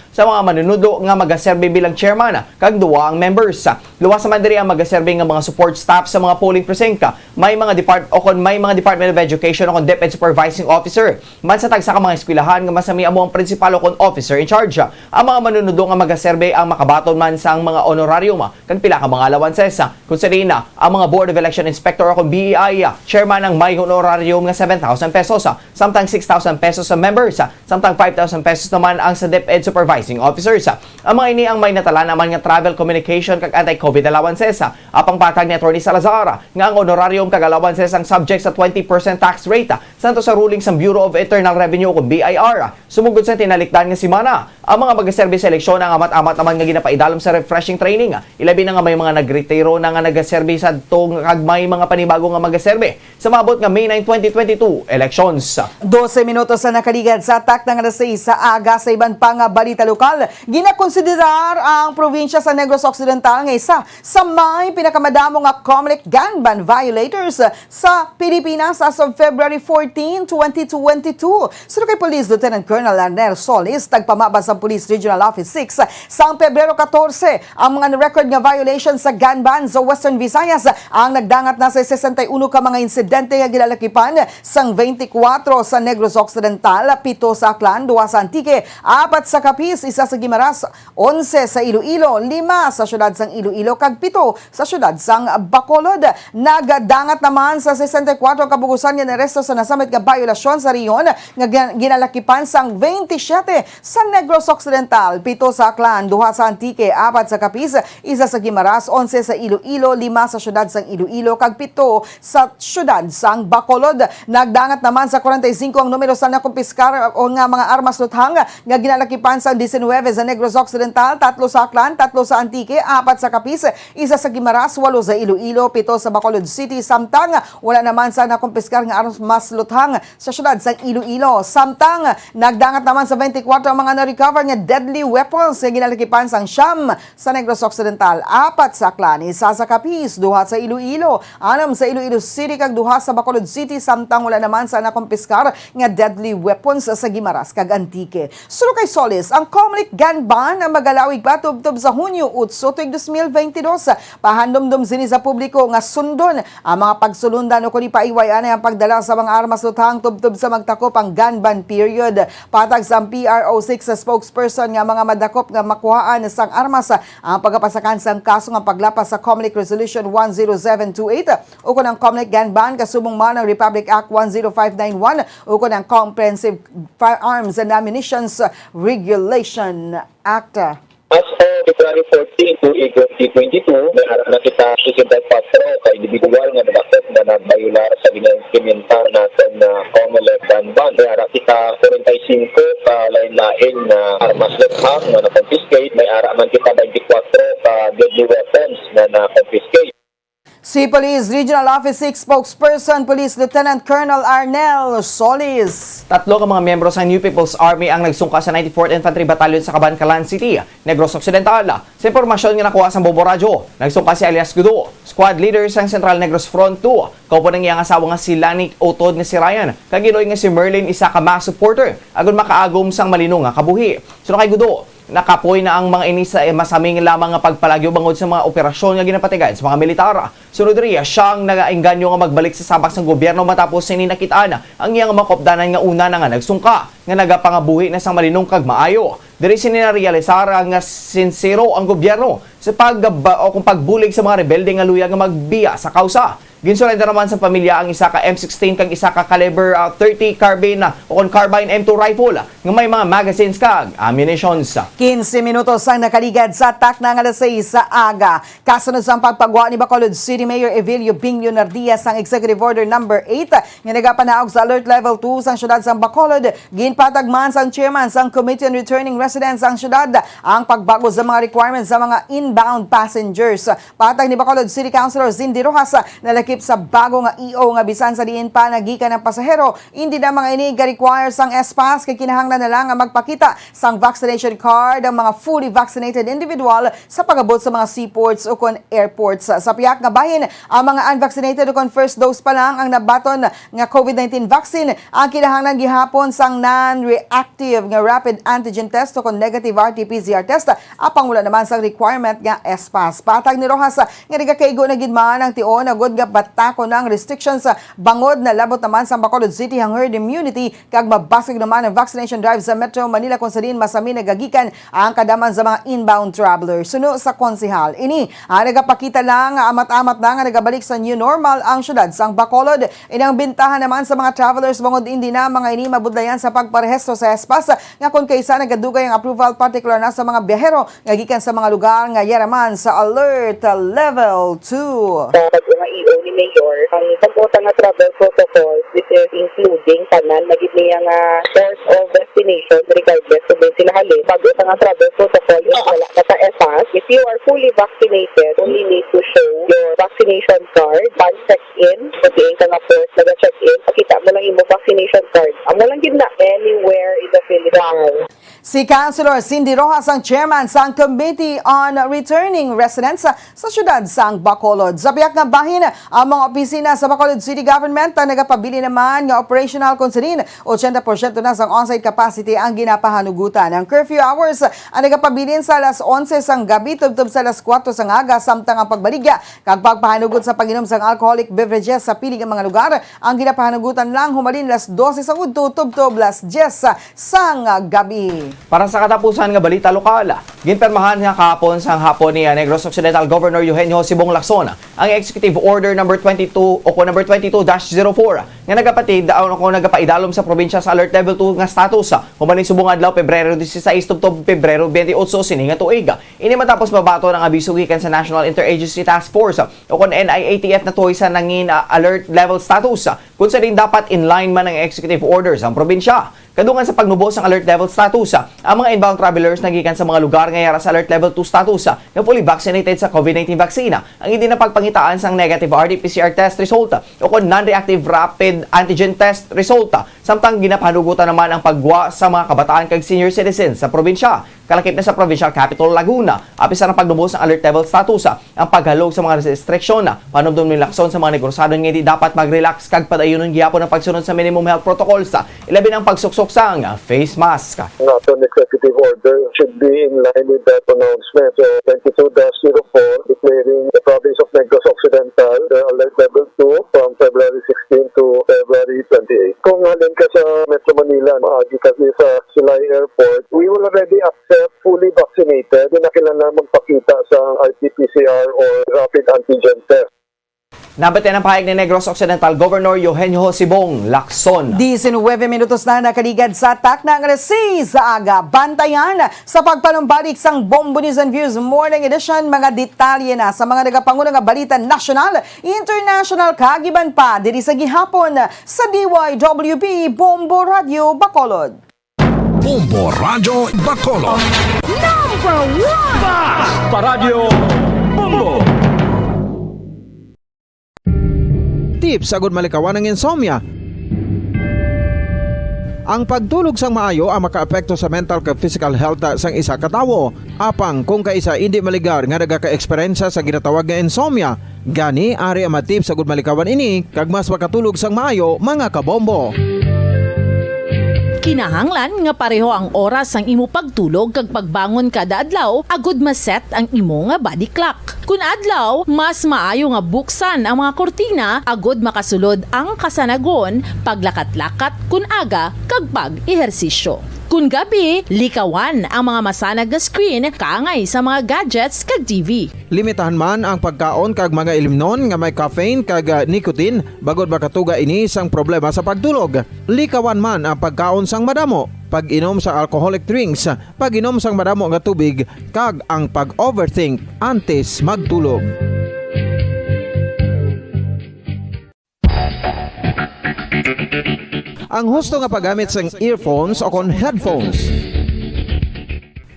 sa mga manunodlo nga magaserbi bilang chairman kag duwa ang members. Luwas naman diri ang magaserbi nga mga support staff sa mga polling precinct. May mga depart-, o kon may mga Department of Education o kon DepEd supervising officer man sa tagsa ka mga eskwelahan nga masami amo ang principal o kon officer in charge. Ang mga manunodlo nga magaserbi ang makabaton man sang mga honorarium kag pila ka mga allowances. Kon sa diin na ang mga Board of Election Inspector o kon B E I chairman ang may honorarium nga seven thousand pesos, samtang six thousand pesos sa members, samtang five thousand pesos naman ang sa DepEd supervising officers. Ang mga ini ang may natala naman nga travel, communication kag anti-COVID allowances. Apang patag ni Attorney Salazar nga ang honorarium kag allowances ang subject sa twenty percent tax rate, santo sa ruling sang Bureau of Internal Revenue o kon B I R. Sumugod sa tinalikdan nga semana, ang mga magaserbi sa eleksyon ang amat-amat naman nga ginapaidalom sa refreshing training, ilabi na nga may mga nagretiro na nga nagaserbi sadto kag may mga panibago nga magaserbi sa maabot nga May nine, twenty twenty-two elections. Dose minutos ang nakaligad sa atak na nga alas sais sa aga. Sa iban pa nga balita lokal, ginakonsiderar ang probinsya sa Negros Occidental nga isa sa may pinakamadamo nga Comelec gun ban violators sa Pilipinas as of February fourteen, twenty twenty-two. Suno kay Police Lieutenant Colonel Arnel Solis, tagpamaba sa Police Regional Six. Sang Pebrero catorce, ang mga record nga violation sa gun ban sa Western Visayas ang nagdangat na sa sesenta y uno ka mga insidente nga ginalakipan sang twenty-four sa Negros Occidental, pito sa Aklan, duha sa Antique, apat sa Capiz, isa sa Guimaras, onse sa Iloilo, lima sa siyudad sang Iloilo, kag pito sa siyudad sang Bacolod. Nagdangat naman sa sesenta y kuwatro ka bugusan nga naresto sa nasamit nga biolasyon sa rehiyon nga gin-, ginalakipan sang twenty-seven sa Negros Occidental, pito sa Aklan, duha sa Antique, apat sa Capiz, isa sa Guimaras, onse sa Iloilo, lima sa siyudad sang Iloilo, kag pito sa siyudad sang Bacolod. Nagdangat naman sa kwarenta y singko ang numero sa nakumpiskar o nga mga armas luthang nga ginalakipan sa diecinuebe sa Negros Occidental, tatlo sa Aklan, tatlo sa Antique, apat sa Capiz, isa sa Guimaras, walo sa Iloilo, pito sa Bacolod City, samtang wala naman sa nakumpiskar nga armas luthang sa siyudad sang Iloilo. Samtang nagdangat naman sa twenty-four ang mga na-recover nga deadly weapons nga ginalakipan sang siyam sa Negros Occidental, apat sa Aklan, isa sa Capiz, duha sa Iloilo, anam sa Iloilo City, kag duha sa Bacolod City, samtang wala naman sa nakumpiskar nga deadly weapons sa Guimaras kag Antique. Suno kay Solis, ang Comelec gun ban ang magalawig pa tubtob sa Hunyo otso tuig dos mil benti dos. Pahandumdom sini sa publiko nga sundon ang mga pagsulondan ukon ipaiway anay ang pagdala sa mga armas luthang tubtob sa magtakop ang gun ban period. Patag sa P R O six sa spokesperson nga mga madakop nga makuhaan sang armas ang pagapasakan sang kaso nga paglapas sa Comelec Resolution one zero seven two eight ukon ang Comelec Gun Ban kasubong man ang Republic Act one zero five nine one ukon ang Comprehensive Firearms and Ammunitions Regulation Act. As of February fourteen, tuig twenty twenty-two, may ara na kita sesenta y kuwatro ka individual nga nadakop nga nagbayular sa gina-implementar naton nga Comelec Gun Ban. May ara kita kwarenta y singko ka lain-lain nga armas luthang nga na-confiscate. May ara man kita twenty-four ka deadly weapons nga na-confiscate. Si Police Regional Office six Spokesperson Police Lieutenant Colonel Arnel Solis. Tatlo ka mga miyembro sa New People's Army ang nagsungka sa ninety-fourth Infantry Battalion sa Kabankalan City, Negros Occidental. Sa impormasyon nga nakuha sa Bobo Radyo, nagsungka si alias Gudo, squad leader sang Central Negros Front two, kauban ang iyang asawa nga si Lani Utod nga si Ryan, kag iloy nga si Merlin, isa ka mass supporter, agon makaagom sang malino nga kabuhi. Suno kay Gudo, nakapoy na ang mga ini sa masaming lamang nga pagpalagyo bangod sa mga operasyon nga ginapatigayon sa mga militar. Sunod diri, siya ang nagaengganyo nga magbalik sa sabak sang gobyerno matapos sini nakit-an ang iyang mga kaupdanan nga una na nga nagsungka, nga nagapangabuhi na sang malinong kag maayo. Diri sini narealisar nga sinsero ang gobyerno sa pag-, o kung pagbulig sa mga rebelde nga luyag nga magbiya sa kausa. Ginsurrender naman sa pamilya ang isa ka M sixteen kag isa ka caliber, ah, thirty carbine, ah, o kon carbine M two rifle, ah, nga may mga magazines kag ammunitions. Quince minutos ang nakaligad sa takna nga alas sais sa aga. Kasunod sang pagpagwa ni Bacolod City Mayor Evelio Bing Leonardia sang Executive Order Number Eight nga nagapanaog sa Alert Level Two sang siyudad sang Bacolod, ginpatag man sang chairman sang Committee on Returning Residents sang siyudad ang pagbag-o sa mga requirements sa mga inbound passengers. Patag ni Bacolod City Councilor Cindy Rojas, nalakip sa bago nga E O nga bisan sa diin pa nagikan ang pasahero, hindi na mga ini ga-require sang S-Pass, kay kinahanglan na lang nga magpakita sang vaccination card ang mga fully vaccinated individual sa pag-abot sa mga seaports ukon airports. Sa pihak nga bahin, ang mga unvaccinated ukon first dose pa lang ang nabaton nga COVID nineteen vaccine ang kinahanglan gihapon sang non-reactive nga rapid antigen test ukon negative R T P C R test, apang wala naman sang requirement nga S-Pass. Patag ni Rojas nga nagakaigo na gid man ang tion agud nga batakon na ang restrictions, bangod nalabot naman sang Bacolod City ang herd immunity kag mabaskog naman ang vaccination drive sa Metro Manila, kung sa diin masami nagagikan ang kadaman sa mga inbound travelers. Suno sa konsehal, ini ang nagapakita lang nga amat-amat na nga nagabalik sa new normal ang siyudad sang Bacolod. Ini ang bintahan naman sa mga travelers, bangod hindi na mga ini mabudlayan sa pagparehistro sa S-Pass, nga kon kaisa nagadugay ang approval, partikular na sa mga biyahero nga gikan sa mga lugar nga yara man sa Alert Level Two. Sa bag-o nga E O ni Mayor, ang bag-o ta nga travel protocol, this is including tanan na gid niya nga source of destination, regardless kung diin sila halin. Bag-o ta nga travel protocol is wala na sa S-Pass. If you are fully vaccinated, only need to show your vaccination card, pan-check in, kung diin ka nga port naga-check-in, pakita mo lang imo vaccination card. Amo lang gid na, anywhere in the Philippines. Si Councilor Cindy Rojas ang chairman sang Committee on Returning Residents sa siyudad sang Bacolod. Sa pihak nga bahin, Ang mga opisina sa Bacolod City Government ang nagapabilin naman nga operational kon sining ochenta porsyento na sang on-site capacity ang ginapahanugutan. Ang curfew hours ang nagapabilin sa alas onse sang gabi tubtob sa alas kuwatro sang aga, samtang ang pagbaligya kag pagpahanugot sa pag-inom sang alcoholic beverages sa pili nga mga lugar ang ginapahanugutan lang humalin alas dose sang udto tubtob alas dyes sang gabi. Para sa katapusan nga balita lokal, ginpirmahan nga kahapon sang hapon ni Negros Occidental Governor Eugenio Sibong Lacson ang Executive Order number twenty-two o kon number twenty-two dash zero four nga nagapatid o kon nagapaidalom sa probinsya sa Alert Level two nga status human ni subong adlaw, Pebrero dieciséis tubtob Pebrero veintiocho sini nga tuig. Ini matapos mabaton ang abiso gikan sa National Interagency Task Force o kon N I A T F na tuhoy sa nangin, ah, alert level status, kung sa din dapat in line man ang executive order sang probinsya. Kadungan sa pagnubo sang alert level status, ang mga inbound travelers na gikan sa mga lugar nga yara sa alert level two status nga fully vaccinated sa COVID nineteen vaccine, ang hindi na pagpangitaan sang negative R T P C R test result o kon non-reactive rapid antigen test result. Samtang ginapahanugutan naman ang paggwa sa mga kabataan kag senior citizens sa probinsya, kalakip na sa Provincial Capitol, Laguna. Apisan ang pagnubo sang alert level status, ang paghalog sa mga restriksyon, panumdom ni Lacson sa mga negosyadon nga hindi dapat mag-relax kag padayunon gihapon ang pagsunod sa minimum health protocols, ilabi na ang pagsuksok sang face mask. Ang aton executive order should be in line with that pronouncement. So, twenty-two dash zero four, declaring the province of Negros Occidental the alert level two from February sixteen to February twenty-eight. Kung halin ka sa Metro Manila, maagi ka sa Silay Airport, we will already accept fully vaccinated. Di na kailangan magpakita sa R T P C R or rapid antigen test. Nabatian ang pahayag ni Negros Occidental Governor Eugenio Sibong Lacson. Diecinuebe minutos na nakaligad sa takna nga alas seis sa aga. Bantayan sa pagpanumbalik sang Bombo News and Views Morning Edition, mga detalye na sa mga nagapanguna nga balita nasyonal, international, kag iban pa diri sa gihapon sa D Y W B Bombo Radio Bacolod. Bombo Radyo Bacolod. Number one! Bas! Paradyo Bombo! Tips agud malikawan ang insomnia. Ang pagtulog sang maayo ang makaapekto sa mental kag physical health sang isa ka tawo. Apang kung kaisa indi maligar nga nagaka-eksperyensya sa ginatawag nga insomnia, gani ari ang mga tips agud malikawan ini kag mas makatulog sang maayo, mga kabombo. Kinahanglan nga pareho ang oras sang imo pagtulog kag pagbangon kada adlaw agud ma-set ang imo nga body clock. Kun adlaw, mas maayo nga buksan ang mga kurtina agud makasulod ang kasanagon, paglakat-lakat kun aga, kag pag-ehersisyo. Kun gabi, likawan ang mga masanag nga screen kaangay sa mga gadgets kag T V. Limitahan man ang pagkaon kag mga ilimnon nga may caffeine kag, ah, nicotine, bangod makatuga ini sang problema sa pagtulog. Likawan man ang pagkaon sang madamo, pag-inom sa alcoholic drinks, pag-inom sang madamo nga tubig, kag ang pag-overthink antes magtulog. Ang husto nga paggamit sang earphones o kon headphones.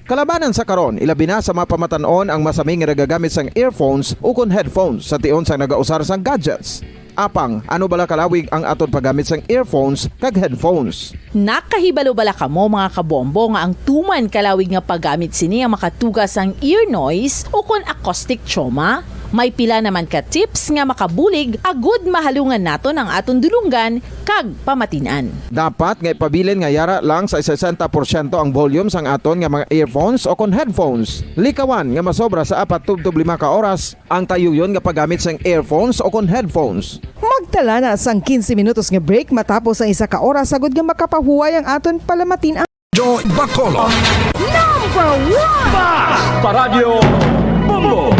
Kalabanan sa karon, ilabi na sa mga pamatan-on ang masami nga nagagamit sang earphones o kon headphones sa tion sang nagausar sang gadgets. Apang, ano bala kalawig ang aton paggamit sang earphones kag headphones? Nakahibalo bala kamo, mga kabombo, nga ang tuman kalawig nga paggamit sini ang makatuga sang ear noise o kon acoustic trauma? May pila naman ka tips nga makabulig agud mahalungan naton ang aton dulonggan kag pamatin-an. Dapat nga ipabilin nga yara lang sa sesenta porsyento ang volume sang aton nga mga earphones o kon headphones. Likawan nga masobra sa apat tubtob lima ka oras ang tayuyon nga paggamit sang earphones o kon headphones. Magtala na sang quince minutos nga break matapos ang isa ka oras, agud nga makapahuway ang aton palamatin-an. Joy Bacolod. Number one! Bas! Paradyo Bombo!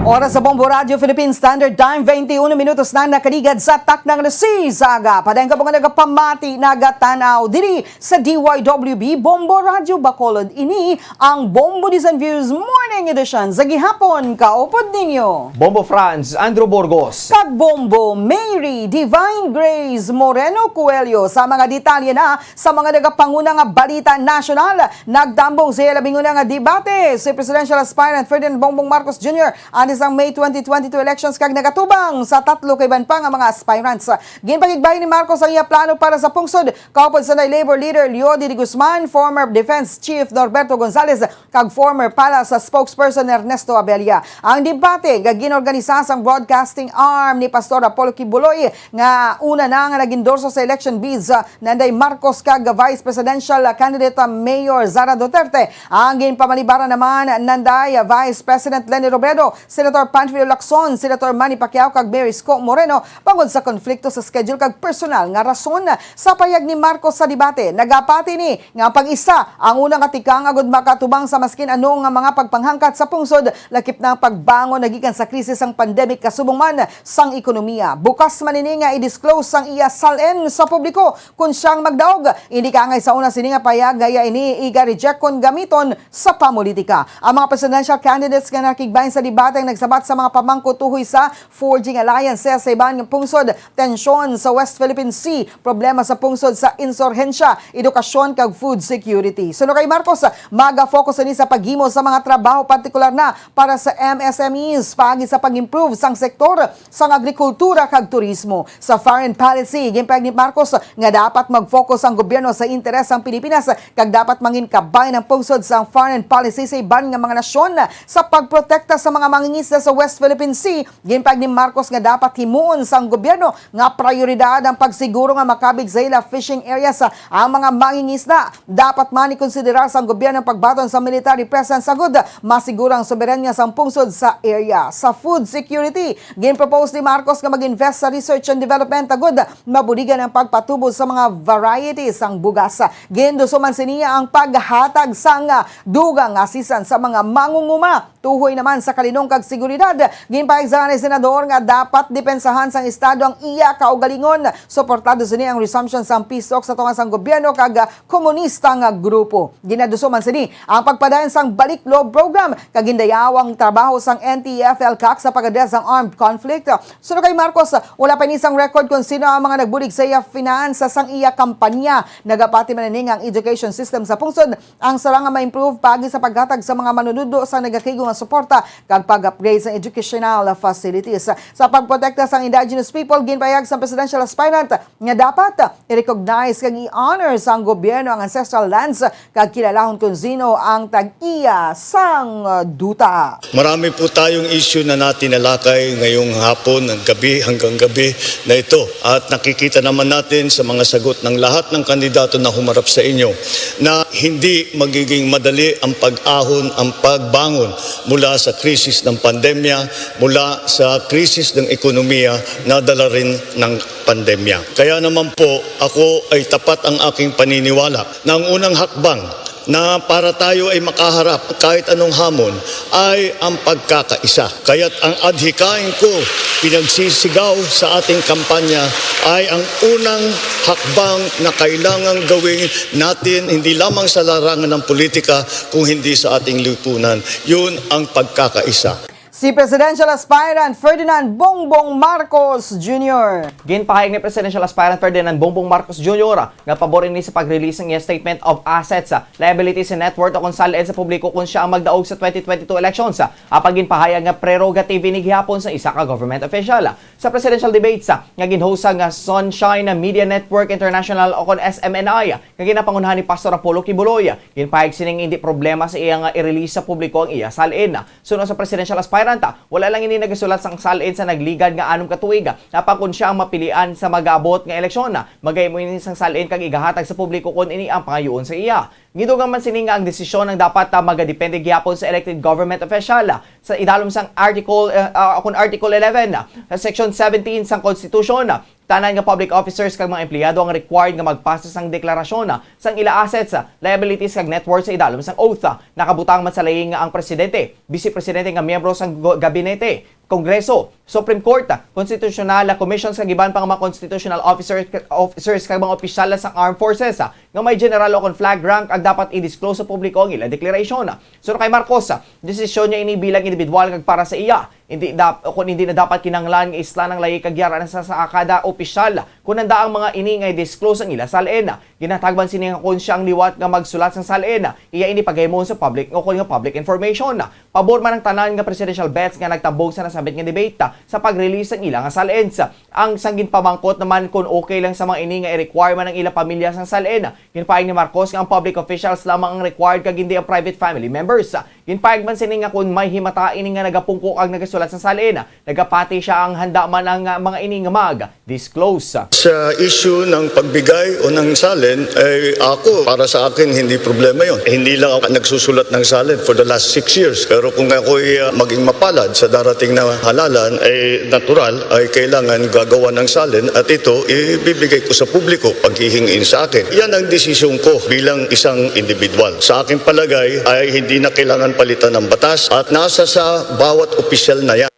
Oras sa Bombo Radyo Philippine Standard Time, twenty-one minutos na nakaligad sa taknang alas seis sa aga. Padayon ka mga nagapamati, nagatan-aw diri sa D Y W B Bombo Radyo Bacolod. Ini ang Bombo News and Views Morning Edition sa gihapon. Kaupod ninyo Bombo Franz Andrew Burgos kag Bombo Mary Divine Grace Moreno Coelho. Sa mga detalye na sa mga nagapanguna nga balita nasyonal, nagtambong sa iya labing una nga debate si presidential aspirant Ferdinand Bongbong Marcos Junior sang May twenty twenty-two elections kag nagatubang sa tatlo ka iban pa nga mga aspirants. Ginpakigbahin ni Marcos ang iya plano para sa pungsod kaupod sa Labor leader Leody de Guzman, former Defense Chief Norberto Gonzales, kag former Palace spokesperson Ernesto Abella. Ang debate nga ginorganisa sang broadcasting arm ni Pastor Apollo Quiboloy, nga una na nga nag-endorso sa election bids, ah, nanday Marcos kag vice presidential candidate, ah, Mayor Sara Duterte. Ang ginpamalibaran naman nanday Vice President Leni Robredo, Senator Panfilo Lacson, Senator Manny Pacquiao kag Mayor Isko Moreno bangod sa konflikto sa schedule kag personal nga rason. Sa payag ni Marcos sa debate, nagapati ni nga ang pag-isa ang una nga tikang agud makatubang sa maskin ano nga mga pagpanghangkat sa pungsod, lakip na ang pagbangon nagikan sa krisis sang pandemic kasubong man sang ekonomiya. Bukas man ini nga i-disclose sang iya sal-in sa publiko kon siya ang magdaog. Hindi kaangay sa una sini nga payag nga iya ini iga-reject kon gamiton sa pamulitika. Ang mga presidential candidates nga nakigbahin sa debate ang nagsabat sa mga pamangkot tuhoy sa forging alliances sa iban nga pungsod, tensyon sa West Philippine Sea, problema sa pungsod sa insurhensya, edukasyon kag food security. Suno kay Marcos, maga-focus ini sa paghimo sa mga trabaho, partikular na para sa M S M Es, paagi sa pag-improve sang sektor sang agrikultura kag turismo. Sa foreign policy, ginpahayag ni Marcos nga dapat mag-focus ang gobyerno sa interes sang Pilipinas kag dapat mangin kabay ang pungsod sang foreign policy sa iban nga mga nasyon sa pagprotekta sa mga mangingisda sa West Philippine Sea. Ginpahayag ni Marcos nga dapat himuon sang gobyerno nga prayoridad ang pagsiguro nga makabig sa ila fishing areas ang mga mangingisda. Dapat man ikonsiderar sang gobyerno ang pagbaton sa military presence agud masiguro ang soberanya sang pungsod sa area. Sa food security, ginpropose ni Marcos nga mag-invest sa research and development agud mabuligan ang pagpatubo sa mga varieties sang bugas. Ginduso man sini ang paghatag sang dugang assistance sa mga mangunguma. Tuhoy naman sa kalinong kag seguridad, ginpahayag sa ni Senador nga dapat depensahan sang Estado ang iya kaugalingon. Suportado sini ang resumption sang peace talks sa tunga sang gobyerno kag, ah, komunista nga grupo. Ginaduso man sini ang pagpadayon sang Balik Loob program kag gindayaw ang trabaho sang N T F L CAC sa pag-address sang armed conflict. Suno kay Marcos, wala pa ini sang record kon sino ang mga nagbulig sa iya finance sang iya kampanya. Nagapati man ini nga ang education system sa pungsod ang sara nga ma-improve paagi sa paghatag sa mga manunudlo sa nagakaigo nga suporta kag pag-upgrade sa educational facilities. Sa pagprotekta sang indigenous people, ginpahayag sang presidential aspirant nga dapat i-recognize kag i-honor sang gobyerno ang ancestral lands kag kilalahon kon sino ang tag-iya sang duta. Marami po tayong issue na natinalakay ngayong hapon, ng gabi, hanggang gabi na ito. At nakikita naman natin sa mga sagot ng lahat ng kandidato na humarap sa inyo na hindi magiging madali ang pag-ahon, ang pagbangon mula sa krisis ng pandemya, mula sa krisis ng ekonomiya na dala rin ng pandemya. Kaya naman po, ako ay tapat ang aking paniniwala na ang unang hakbang na para tayo ay makaharap kahit anong hamon ay ang pagkakaisa. Kaya't ang adhikain ko, pinagsisigaw sa ating kampanya ay ang unang hakbang na kailangang gawin natin hindi lamang sa larangan ng politika kung hindi sa ating lipunan. Yun ang pagkakaisa. Si Presidential Aspirant Ferdinand Bongbong Marcos Junior. Ginpahayag ni Presidential Aspirant Ferdinand Bongbong Marcos Junior nga pabor ini sa pag-release ng iya Statement of Assets, Liabilities, and Net Worth o kon sal-ed sa publiko kon siya ang magdaog sa twenty twenty-two elections. Apang ginpahayag nga prerogative ini gihapon sa isa ka government official. Sa presidential debates nga ginhost sang Sunshine Media Network International o kon S M N I, nga ginapangunahan ni Pastor Apollo Quiboloy, ginpahayag sini nga hindi problema sa iya nga i-release sa publiko ang iya sal-in. Suno sa presidential aspirant, wala lang ini nagasulat sang sal-in sa nagligad nga anom ka tuig, apang kon siya ang mapilian sa mag-aabot nga eleksyon, magahimo ini sang sal-in kag igahatag sa publiko kon ini ang pangayoon sa iya. Gidugang man sini nga ang desisyon ang dapat, ah, magadepende gihapon sa elected government official, ah, sa idalom sang Article, ah, ah, kon Article eleven, ah, sa Section seventeen sang Constitution, ah, tanan nga public officers kag mga empleyado ang required nga magpasa sang deklarasyon, ah, sang ila assets, ah, liabilities kag net worth sa idalom sang oath, ah. Nakabutang man sa laing nga ang presidente, vice presidente nga miyembro sang go-, gabinete, Kongreso, Supreme Court, Constitutional Commission kag iban pa nga mga constitutional officer, officers kag mga opisyal sang Armed Forces, ah, nga may general o kon flag rank ang dapat i-disclose sa publiko ang ilang declaration. Suno kay Marcos, ah, desisyon niya ini bilang individual kag para sa iya. Hindi dap-, o kon hindi na dapat kinahanglan nga islan ang layi kag yara sa, sa kada opisyal. Kon handa ang mga ini nga i-disclose ang ila salin, ginatagban sini nga kon siya ang liwat nga magsulat sang salin, iya ini pagahimo sa public o kon nga public information. Pabor man ang tanan nga presidential vets nga nagtambong sa nasambit nga debate sa pag-release sang ila nga salins. Ang sang ginpamangkot naman kon okay lang sa mga ini nga i-require man ang ila pamilya sang salin. Ginpahayag ni Marcos nga ang public officials lamang ang required kag hindi ang private family members. Ginpahayag man sini nga kon may himata ini nga nagapungko kag nagasulat sang salin, nagapati siya ang handa man ang, ah, mga ini nga mag-disclose. Sa issue ng pagbigay o ng salin, ay ako, para sa akin, hindi problema yon. Hindi lang ako nagsusulat ng salin for the last six years. Pero kung ako'y, ah, maging mapalad sa darating na halalan, ay natural, ay kailangan gagawa ng salin at ito ibibigay ko sa publiko, paghihingiin sa akin. Yan ang desisyon ko bilang isang individual. Sa aking palagay, ay hindi na kailangan palitan ng batas at nasa sa bawat opisyal na yan.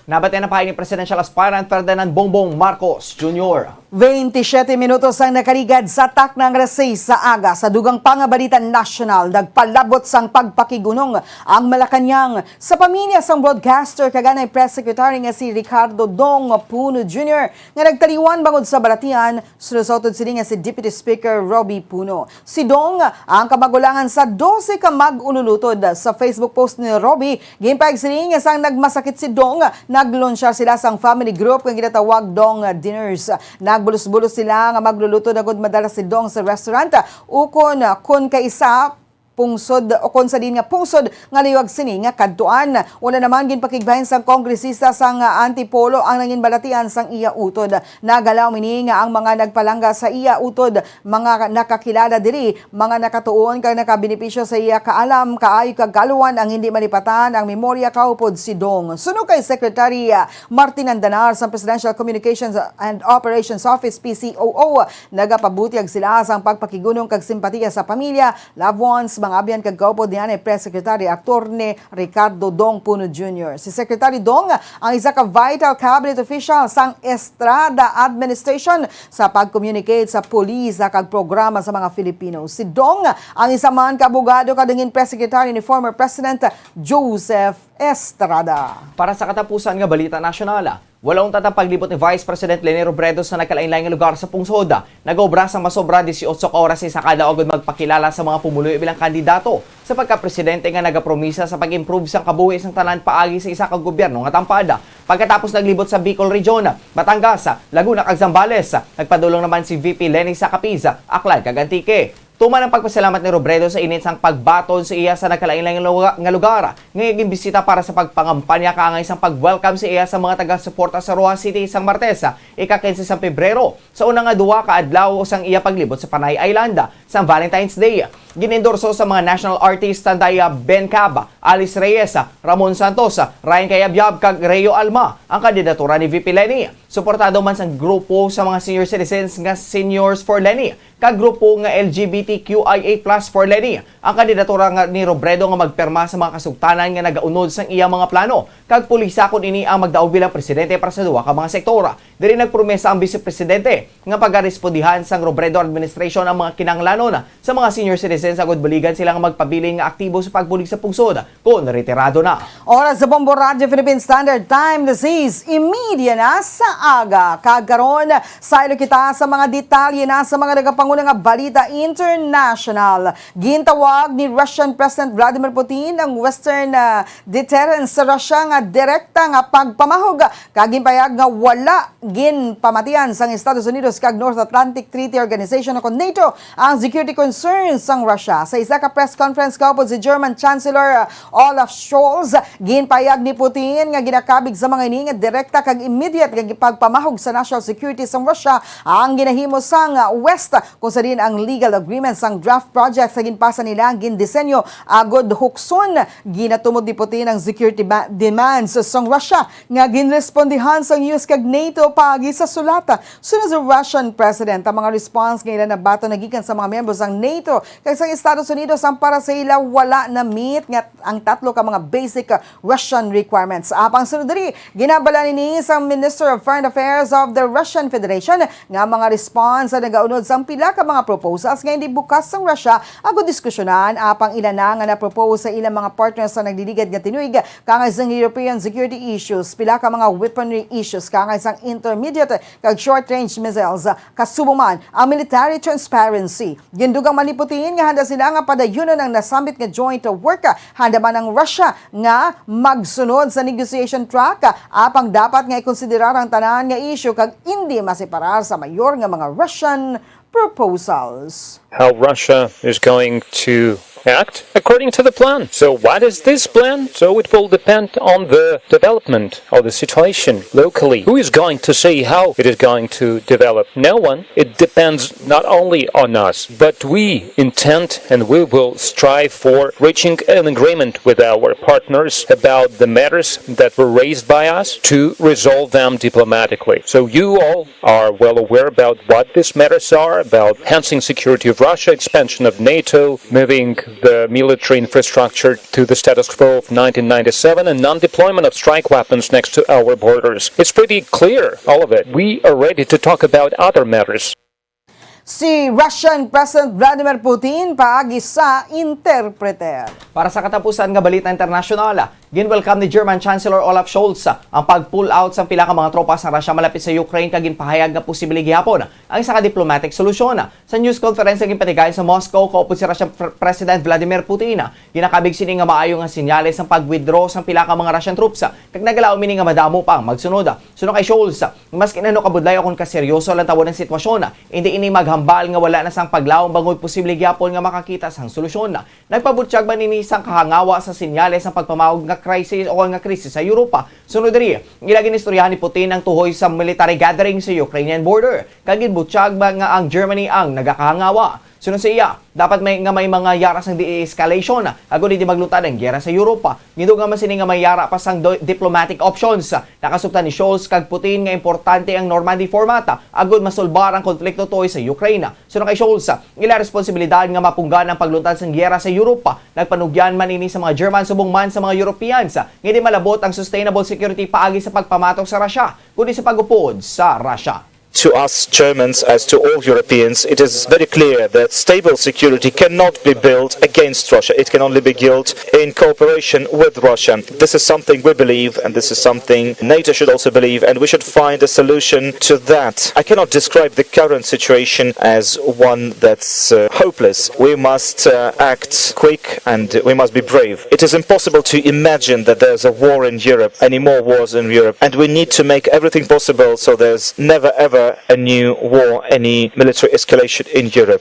Nabatian na pa ni Presidential Aspirant Ferdinand Bongbong Marcos Junior. Veintisiete minutos ang nakaligad sa takna nga alas seis sa aga. Sa dugang pa nga balita nasyonal, nagpalabot sang pagpakigunong ang Malacañang sa pamilya sang broadcaster kag anay press secretary nga si Ricardo Dong Puno Junior nga nagtaliwan bangod sa balatian. Suno sa utod sini nga si Deputy Speaker Roby Puno. Si Dong ang kamagulangan sa dose ka mag-ululutod. Sa Facebook post ni Roby, ginpahayag sini nga sang nagmasakit si Dong, naglunsyar sila sang family group nga ginatawag Dong Dinners. Nagbulos-bulos sila nga maglulutod agud madala si Dong sa restaurant, ukon kon kaisa pungsod o kon sa diin nga pungsod nga liwag sini nga kadtuan. Una naman, ginpakigbahin sang kongresista sang Antipolo ang nangin balatian sang iya utod. Nagalaom ini nga ang mga nagpalangga sa iya utod, mga nakakilala diri, mga nakatuon kag nakabenepisyo sa iya kaalam, kaayo kag kaluwan ang hindi malipatan ang memorya kaupod si Dong. Suno kay Secretary, ah, Martin Andanar sa Presidential Communications and Operations Office, P C O O, nagapabutyag sila sang pagpakigunong kag simpatiya sa pamilya, loved ones, mga abyan kag kaupod ni anay Press Secretary Attorney Ricardo Dong Puno Junior. Si Secretary Dong ang isa ka vital cabinet official sang Estrada administration sa pag-communicate sa pulisya kag programa sa mga Filipino. Si Dong ang isa man ka abogado kag nangin press secretary ni former President Joseph Estrada. Para sa katapusan nga balita nasyonal, wala untat ang paglibot ni Vice President Leni Robredo sa nagkalainlain nga lugar sa pungsod. Nagaobra sang masobra dieciocho ka oras sa isa ka adlaw agud magpakilala sa mga pumuluyo bilang kandidato sa pagkapresidente nga nagapromisa sa pag-improve sang kabuhi sang tanan paagi sa isa ka gobyerno nga tampad. Pagkatapos naglibot sa Bicol Region, Batangas, Laguna kag Zambales, nagpadulong naman si V P Leni sa Capiz, Aklan kag Antique. Tuman ang pagpasalamat ni Robredo sa init sang pagbaton sa iya sa nagkalainlain nga luga-, nga lugar nga iya ginbisita para sa pagpangampanya kaangay sang pag-welcome sa iya sa mga taga-suporta sa Roxas City sang Martes, ika-quince sang Pebrero. Sa una nga duha ka adlaw sang iya paglibot sa Panay Island, sang Valentine's Day, gin-endorso sa mga national artist sanday Ben Cab, Alice Reyes, Ramon Santos, Ryan Cayabyab, kag Reo Alma ang kandidatura ni V P Leni. Suportado man sang grupo sa mga senior citizens nga Seniors for Leni kag grupo nga L G B T Q I A plus for Leni ang kandidatura nga ni Robredo nga magpirma sa mga kasugtanan nga nagaunod sang iya mga plano kag pulisya kon ini ang magdaog bilang presidente para sa duha ka mga sektor. Diri nagpromesa ang Vice Presidente nga pagarespondihan sang Robredo administration ang mga kinahanglanon sa mga senior citizens agud buligan sila nga magpabilin nga aktibo sa pagbulig sa pungsod kon retirado na. Oras sa Bombo Radyo Philippine Standard Time, alas sais y media na sa aga. Kag karon, saylo kita sa mga detalye na sa mga nagapanguna nga balita international. Gintawag ni Russian President Vladimir Putin ang Western, ah, deterrence sa Russia nga direkta nga pagpamahog, kag ginpahayag nga wala ginpamatian sang Estados Unidos kag North Atlantic Treaty Organization o kon NATO ang security concerns sang Russia. Sa isa ka press conference kaupod si German Chancellor, uh, Olaf Scholz, ginpahayag ni Putin nga ginakabig sa mga ini nga direkta kag immediate nga pagpamahog sa national security sang Russia ang ginahimo sang, uh, West, kung sa diin ang legal agreement sang draft project sa ginpasa nila ang gindisenyo agud hukson. Ginatumod ni Putin ang security ba-, demands sang Russia nga ginrespondihan sang U S kag NATO paagi sa sulat. Suno sa Russian President, ang mga response nga ila nabaton nagikan sa mga miyembro sang NATO kag sa Estados Unidos ang para sa ila wala na-meet nga ang tatlo ka mga basic, ah, Russian requirements. Apang sunod diri, ginabal-an ini sang Minister of Foreign Affairs of the Russian Federation nga mga response ang nagaunod sang pila ka mga proposals nga hindi bukas sang Russia agud diskusyonan, apang ila na nga na-propose sa ilang mga partners sa nagdiligad nga tinuig, kaangay sang European security issues, pila ka mga weaponry issues, kaangay sang intermediate kag short-range missiles, kasubong man ang military transparency. Gindugang man ni Putin nga handa sila nga padayunon ang nasambit nga joint work, handa man ang Russia nga magsunod sa negotiation track, apang dapat nga ikonsiderar ang tanan nga isyu kag indi maseparar sa mayor nga mga Russian proposals. How Russia is going to act according to the plan. So, what is this plan? So, it will depend on the development of the situation locally. Who is going to say how it is going to develop? No one. It depends not only on us, but we intend and we will strive for reaching an agreement with our partners about the matters that were raised by us to resolve them diplomatically. So, you all are well aware about what these matters are, about enhancing security of Russia, expansion of NATO, moving the military infrastructure to the status quo of nineteen ninety-seven, and non-deployment of strike weapons next to our borders. It's pretty clear, all of it. We are ready to talk about other matters. Si Russian President Vladimir Putin paagi sa interpreter. Para sa katapusan nga balita internasyonal, ginwelcome ni German Chancellor Olaf Scholz ang pag-pull out sang pila ka mga tropa sang Russia malapit sa Ukraine kag ginpahayag nga posible gihapon ang isa ka diplomatic solusyon. Sa news conference nga ginpatigayon sa Moscow kaupod si Russian Pre- President Vladimir Putin, ginakabig sini nga maayo nga senyales ang pag-withdraw sang pila ka mga Russian troops kag nagalaom ini nga madamo pa ang magsunod. Suno kay Scholz, maski ano kabudlay o kon kaseryoso lang tawon ang sitwasyon, indi ini maghambal nga wala na sang paglaom bangod posible gyapon nga makakita sang solusyon. Nagpabutyag man ini sang kahangawa sa senyales sang pagpamawag nga crisis o nga krisis sa Europa. Sunod diri, ila ginistoryahan ni Putin ang tuhoy sa military gathering sa Ukrainian border, kag ginbutyag man nga ang Germany ang nagakahangawa. Suno sa iya, dapat may nga may mga yara sang de-escalation agod hindi magluntad ang giyera sa Europa. Gindugang man sini nga may yara pa sang do- diplomatic options. Nakasugtan ni Scholz kag Putin nga importante ang Normandy format agod masulbar ang konflikto tuoy sa Ukraine. Suno kay Scholz, ila responsibilidad nga mapunggan ang pagluntad sang giyera sa Europa. Nagpanugyan man ini sa mga German subong man sa mga Europeans nga hindi malabot ang sustainable security paagi sa pagpamatok sa Russia, kundi sa pag-upod sa Russia. To us Germans, as to all Europeans, it is very clear that stable security cannot be built against Russia. It can only be built in cooperation with Russia. This is something we believe, and this is something NATO should also believe, and we should find a solution to that. I cannot describe the current situation as one that's uh, hopeless. We must uh, act quick and we must be brave. It is impossible to imagine that there's a war in Europe, any more wars in Europe, and we need to make everything possible so there's never ever a new war, any military escalation in Europe.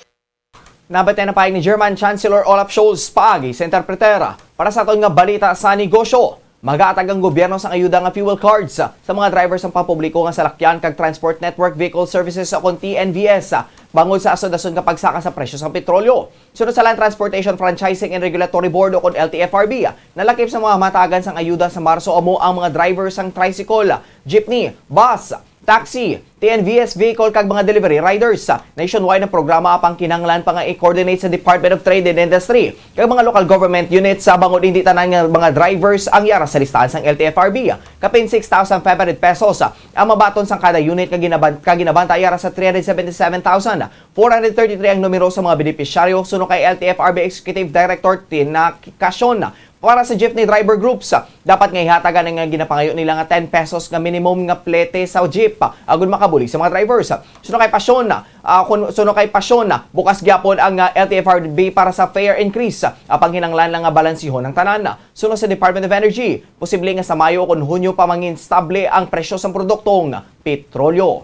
Nabatian na pahayag ni German Chancellor Olaf Scholz paagi sa interpreter. Para sa aton nga balita sa negosyo, maghatag ang gobyerno sang ayuda nga fuel cards sa mga driver sang pampubliko nga salakyan kag Transport Network Vehicle Services o kon T N V S bangod sa asod-asod nga pagsaka sa presyo sang petrolyo. Sunod sa Land Transportation Franchising and Regulatory Board o kon L T F R B, nalakip sa mga matagan sang ayuda sa Marso amo ang mga driver sang tricycle, jeepney, bus, taxi, T N V S vehicle kag mga delivery riders. Nationwide ang programa apang kinahanglan pa nga i-coordinate sa Department of Trade and Industry kag mga local government units sa bangod hindi tanan nga mga drivers ang yara sa listahan sang L T F R B. Kapin six thousand five hundred pesos ang mabaton sang kada unit nga ginaban- ka ginabanta yara sa three hundred seventy-seven thousand four hundred thirty-three ang numero sa mga benepisyaryo suno kay L T F R B Executive Director Tina Casion. Para sa jeepney driver groups, dapat nga ihatagan ang ginapangayo nila nga ten pesos nga minimum nga plete sa jeep agud makabulig sa mga drivers. Suno kay Pasyon, ah, kun, suno kay Pasyon, bukas gyapon ang ah, L T F R B para sa fare increase. Apang kinahanglan lang nga balansihon ang tanan. Suno sa Department of Energy, posible nga sa Mayo o kon Hunyo pa mangin stable ang presyo sang produktong petrolyo.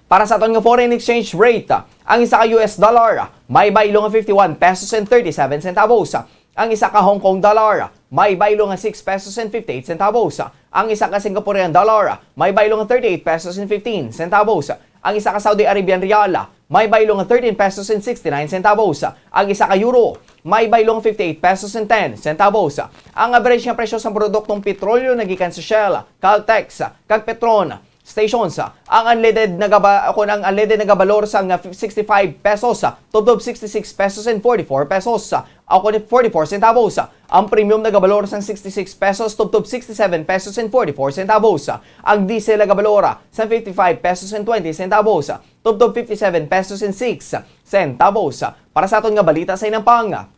Para sa aton nga foreign exchange rate, ang isa ka U S dollar may baylo nga fifty-one pesos and thirty-seven centavos. Ang isa ka Hong Kong dollar may baylo nga six pesos and fifty-eight centavos. Ang isa ka Singaporean dollar may baylo nga thirty-eight pesos and fifteen centavos. Ang isa ka Saudi Arabian riyal may baylo nga thirteen pesos and sixty-nine centavos. Ang isa ka euro may baylo nga fifty-eight pesos and ten centavos. Ang average nga presyo sa produktong petrolyo nagikan sa Shell, Caltex, kag Petron stations. Ang unleaded nagaba-, kung ang unleaded nagabalor sang sixty-five pesos, tubtob sixty-six pesos and forty-four pesos, o kung forty-four centavos. Ang premium nagabalor sang sixty-six pesos, tubtob sixty-seven pesos and forty-four centavos. Ang diesel nagabalor sang fifty-five pesos and twenty centavos, tubtob fifty-seven pesos and six centavos. Para sa aton nga balita sa inampang.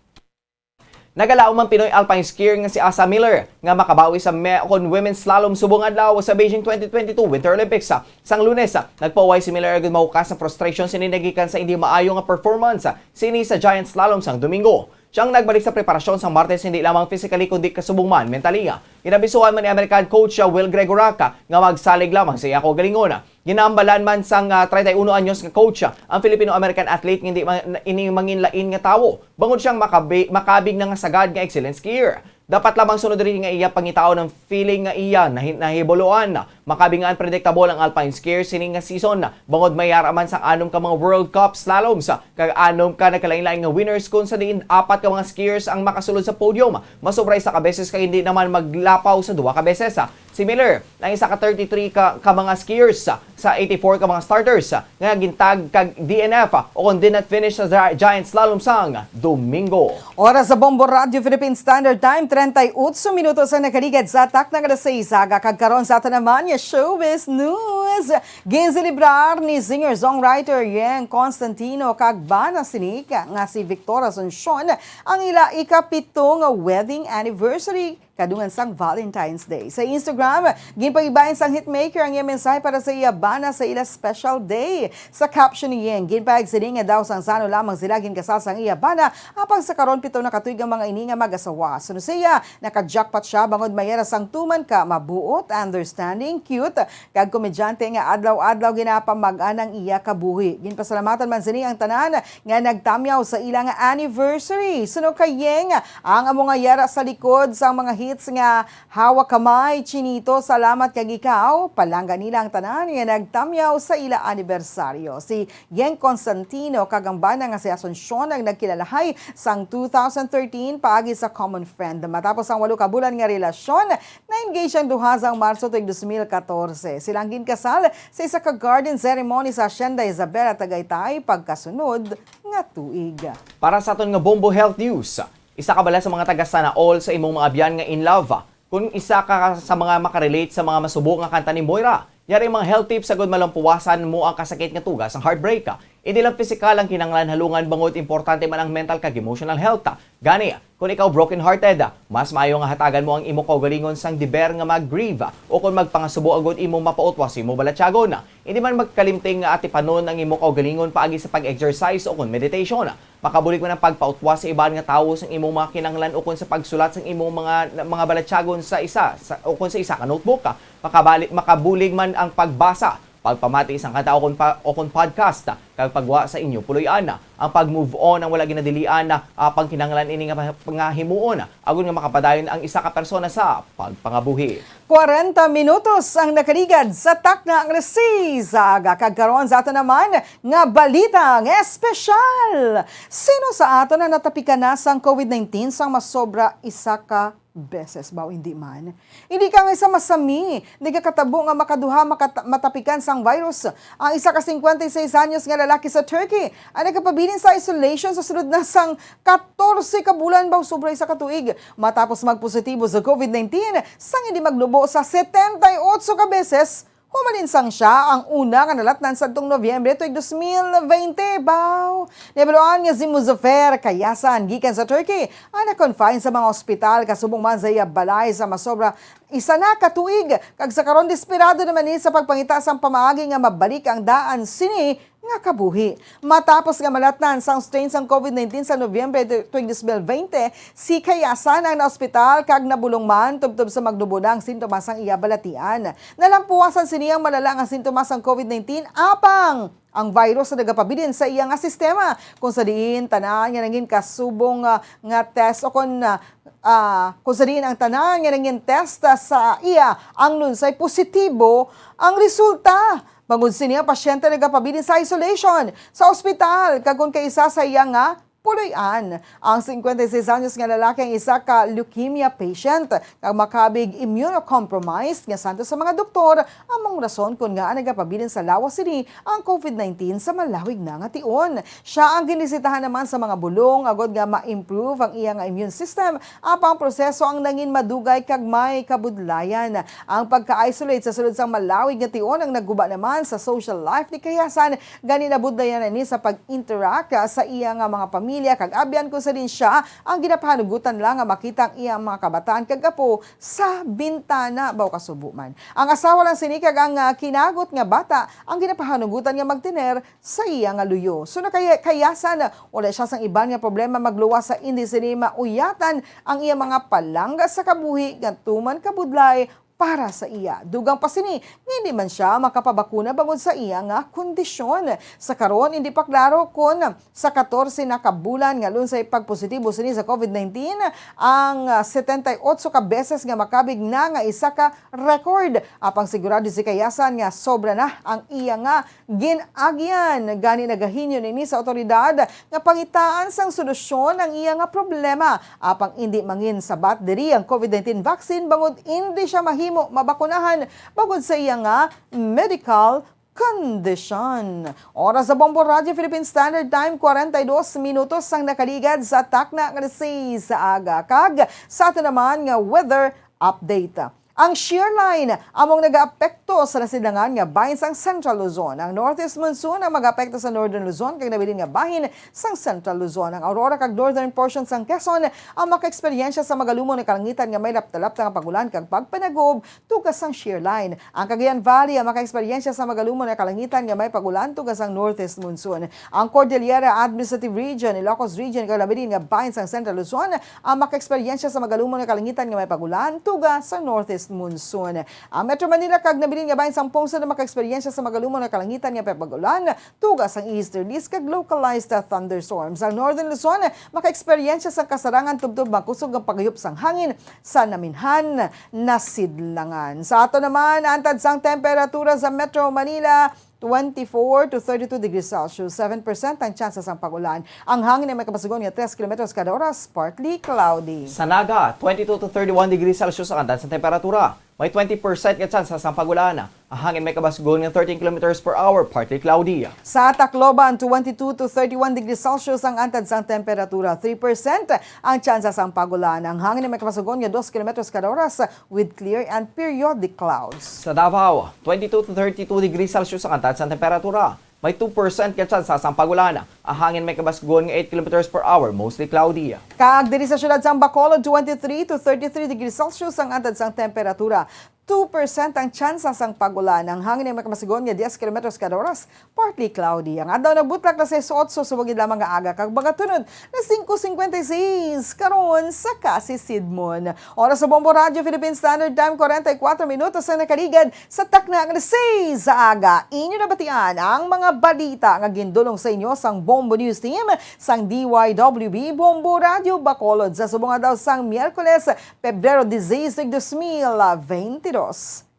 Nagalaom ang Pinoy alpine skier nga si Asa Miller nga makabawi sa me-, kon women's slalom subong adlaw sa Beijing twenty twenty-two Winter Olympics. Sang Lunes, nagpauway si Miller agud mahukas ang frustration sini nagikan sa hindi maayo nga performance sini sa giant slalom sang Domingo. Siya ang nagbalik sa preparasyon sang Martes hindi lamang physically kundi kasubong man mentally. Ginabisuhan man ni American coach Will Gregorak nga magsalig lamang sa iya kaugalingon. Ginambalan man sang, ah, treinta y uno anyos nga coach, ah, ang Filipino-American athlete nga hindi ma-, ini manginlain nga tawo, bangod siyang makabi-, makabig na nga sagad nga excellent skier. Dapat lamang sunod diri nga iya pangitaon ang feeling nga iya nahi-, nahibaluan. Makabig nga unpredictable ang alpine skier sini nga season, bangod may ara man sang anom ka mga World Cup slaloms, kag anom ka nagkalain-lain nga winners, kung sa diin apat ka mga skiers ang makasulod sa podium. Masobra isa ka beses kag hindi naman maglapaw sa duha ka beses. Si Miller ang isa ka thirty-three ka, ka mga skiers sa eighty-four ka mga starters nga gintag kag D N F o kon did not finish sa Gi-, Giant Slalom sang Domingo. Oras sa Bombo Radio Philippine Standard Time, treinta y ocho minutos ang nakaligad sa takna nga alas seis aga, kag karon sa aton naman nga showbiz news. Ginselebrar ni singer-songwriter Yeng Constantino kag bana sini ka nga si Victor Asuncion ang ila ikapito nga wedding anniversary kadungan sang Valentine's Day. Sa Instagram, ginpaibahin sang hitmaker ang iya mensahe para sa iya bana sa ila special day. Sa caption ni Yeng, ginpahayag sini nga daw sang sano lamang sila ginkasal sang iya bana, apang sa karon pito na ka tuig ang mga ini nga mag-asawa. Suno siya, naka-jackpot siya bangod may ara sang tuman ka mabuot, understanding, cute, kag komedyante nga adlaw-adlaw ginapamag-an ang iya kabuhi. Ginpasalamatan man sini ang tanan nga nagtamyaw sa ila nga anniversary. Suno kay Yeng, ang amo nga yara sa likod sang mga hits nga Hawak Kamay, Chinito, Salamat kag Ikaw, palangga nila ang tanan nga nagtamyaw sa ila anibersaryo. Si Yeng Constantino kag ang bana nga si Asuncion ang nagkilalahay sang two thousand thirteen paagi sa common friend. Matapos ang walo ka bulan nga relasyon, na-engage ang duha sang Marso tuig dos mil katorse. Sila ang ginkasal sa isa ka garden ceremony sa Hacienda Isabela, Tagaytay, pagkasunod nga tuig. Para sa aton nga Bombo Health News, isa ka bala sa mga taga Sana All sa imong mga abyan nga in love. Kung isa ka sa mga makarelate sa mga masubo nga kanta ni Moira, yari ang mga health tips agud malampuwasan mo ang kasakit nga tuga sang heartbreak. Hindi lang pisikal ang kinahanglan halungan, bangod importante man ang mental kag emotional health. Gani, kung ikaw broken-hearted, mas maayo nga hatagan mo ang imo kaugalingon sang deber nga mag-grieve o kon magpangasubo agud imo mapautwas sa imo balatyagon. Hindi man magkalimting nga atipanon ang imo kaugalingon paagi sa pag-exercise o kon meditation. Makabulig man ang pagpautwas sa iban nga tawo sang imong mga kinahanglan o kon sa pagsulat sang imong mga, mga balatyagon sa isa, sa, o kon sa isa ka notebook. Makabali-, makabulig man ang pagbasa, pagpamati sang kanta o kon pa, o kon podcast, kag pagwa sa inyo puloy-an. Ang pag-move on ang wala ginadilian, apang kinahanglan ini nga, nga himuon agud nga makapadayon ang isa ka persona sa pagpangabuhi. Kwarenta minutos ang nakaligad sa takna nga alas seis sa aga, kag karon sa aton naman nga balita nga espesyal. Sino sa aton ang natapikan na sang covid nineteen sang masobra isa ka beses? Baw hindi man. Hindi ka nga isa masami, nagakatabo nga makaduha makata-, matapikan sang virus. Ang isa ka singkwenta y seis anyos nga lalaki sa Turkey ang nagapabilin sa isolation sa sulod na sang katorse ka bulan, baw sobra isa ka tuig, matapos magpositibo sa covid nineteen sang hindi magnubo sa setenta y ocho ka beses humalin sang siya ang una nga nalatnan sadtong Nobyembre tuig dos mil bente. Baw, nahibaluan nga si Muzaffer Kayasan gikan sa Turkey ang na-confine sa mga ospital kasubong man sa iya balay sa masobra isa na ka tuig, kag sa karon desperado naman ni sa pagpangita sang pamaagi nga mabalik ang daan sini nga kabuhi. Matapos nga malatnan sang strain sang covid nineteen sa Nobyembre tuig dos mil bente, si Kayasan ang naospital kag nabulong man tubtob sa magnubo na ang sintomas sang iya balatian. Nalampuwasan sini ang malala nga sintomas sang covid nineteen, apang ang virus nagapabilin sa iya nga sistema, kung sa diin tanan nga nangin kasubong, ah, nga test o kon, ah, ah, kung sa diin ang tanan nga nangin test, ah, sa iya ang lunsay positibo ang resulta. Bangod sini, ang pasyente nagapabilin sa isolation sa ospital, kag kon kaisa sa iya nga Puloy-an, ang singkwenta y seis anyos nga lalaki ang isa ka leukemia patient nga makabig immunocompromised nga santo sa mga doktor among rason kon ngaa nagapabilin sa lawas sini ang covid nineteen sa malawig na nga tion. Siya ang ginresetahan naman sa mga bulong agod nga ma-improve ang iya nga immune system, apang proseso ang nangin madugay kag may kabudlayan. Ang pagka-isolate sa sulod sang malawig nga tion ang nagguba naman sa social life ni Kayasan, gani nabudlayan na ni sa pag-interact sa iya nga mga pamilya kag abyan, kung sa diin siya ang ginapahanugutan lang nga makita ang iyang mga kabataan kag apo sa bintana, baw kasubo man. Ang asawa lang sini kag ang, ah, kinagot nga bata ang ginapahanugutan nga magtener sa iya nga luyo. So, nakaya-, Kayasan, wala siya sang iban nga problema magluwas sa indi sini mauyatan ang iya mga palangga sa kabuhi nga tuman kabudlay para sa iya. Dugang pa sini nga hindi man siya makapabakuna bangod sa iya nga kondisyon. Sa karon, hindi pa klaro kon sa katorse na ka bulan nga lunsay pagpositibo sini sa covid nineteen ang, ah, setenta y ocho ka beses nga makabig na nga isa ka record. Apang sigurado si Kayasan nga sobra na ang iya nga gin-agyan, gani nagahinyo nini sa awtoridad nga pangitaan sang solusyon ang iya nga problema. Apang indi mangin sabat diri ang covid nineteen vaccine bangod indi siya mahimo mabakunahan bangod sa iya nga medical condition. Oras sa Bombo Radio Philippine Standard Time, kwarenta y dos minutos ang nakaligad sa takna nga alas sais sa aga. Kag sa ato naman nga weather update. Ang shear line among nagaapekto sa nasidlangan nga bahin sang Central Luzon. Ang northeast monsoon ang magaapekto sa Northern Luzon kag nabilin nga bahin sang Central Luzon. Ang Aurora kag northern portion sang Quezon ang makaeksperyensya sa magalumon nga kalangitan nga may lapta-lapta nga pag-ulan kag pagpanagob tuga sang shear line. Ang Cagayan Valley ang makaeksperyensya sa magalumon nga kalangitan nga may pag-ulan tuga sang northeast monsoon. Ang Cordillera Administrative Region, Ilocos Region, kag nabilin nga bahin sang Central Luzon ang makaeksperyensya sa magalumon nga kalangitan nga may pag-ulan tuga sa northeast monsoon. Ang Metro Manila kag nabilin nga bahin sang Pungsod ang makaeksperyensya sa magalumon nga kalangitan nga may pag-ulan tuga sang easterlies kag localized thunderstorms. Ang Northern Luzon makaeksperyensya sang kasarangan tubtob makusog ang paghiyop sang hangin sa naminhan nasidlangan. Sa ato naman, antad sang temperatura sa Metro Manila, twenty-four to thirty-two degrees Celsius, seven percent ang tsansa sang pag-ulan. Ang hangin ay may kabasugon nga tres kilometros kada oras, partly cloudy. Sa Naga, twenty-two to thirty-one degrees Celsius ang antad sang temperatura. May twenty percent nga tsansa sang pag-ulan. Ang hangin may kabasugon nga thirteen kilometers per hour, partly cloudy. Sa Tacloban, twenty-two to thirty-one degrees Celsius ang antad sang temperatura, three percent ang tsansa sang pag-ulan. Ang hangin may kabasugon nga dos kilometros kada oras with clear and periodic clouds. Sa Davao, twenty-two to thirty-two degrees Celsius ang antad sang temperatura. May two percent nga tsansa sang pag-ulan. Ang hangin may kabasgon nga eight kilometers per hour, mostly cloudy. Kag diri sa siyudad sang Bacolod, twenty-three to thirty-three degrees Celsius ang antad sang temperatura. Two percent ang tsansa sang pag-ulan. Ang hangin may kabasgon nga diyes kilometros kada oras, partly cloudy. Ang adlaw nagbutlak na sais otso subong gid lamang nga aga, kag magatunod na singko singkwenta y seis karon sa kasisidmon. Oras sa Bombo Radyo Philippine Standard Time, kwarenta y kuwatro minutos ang nakaligad sa takna nga alas sais sa aga. Inyo nabatian ang mga balita nga gindulong sa inyo sang Bombo News Team sang D Y W B Bombo Radyo Bacolod sa subong adlaw sang Miyerkules, Pebrero diseis, dos mil veintidos.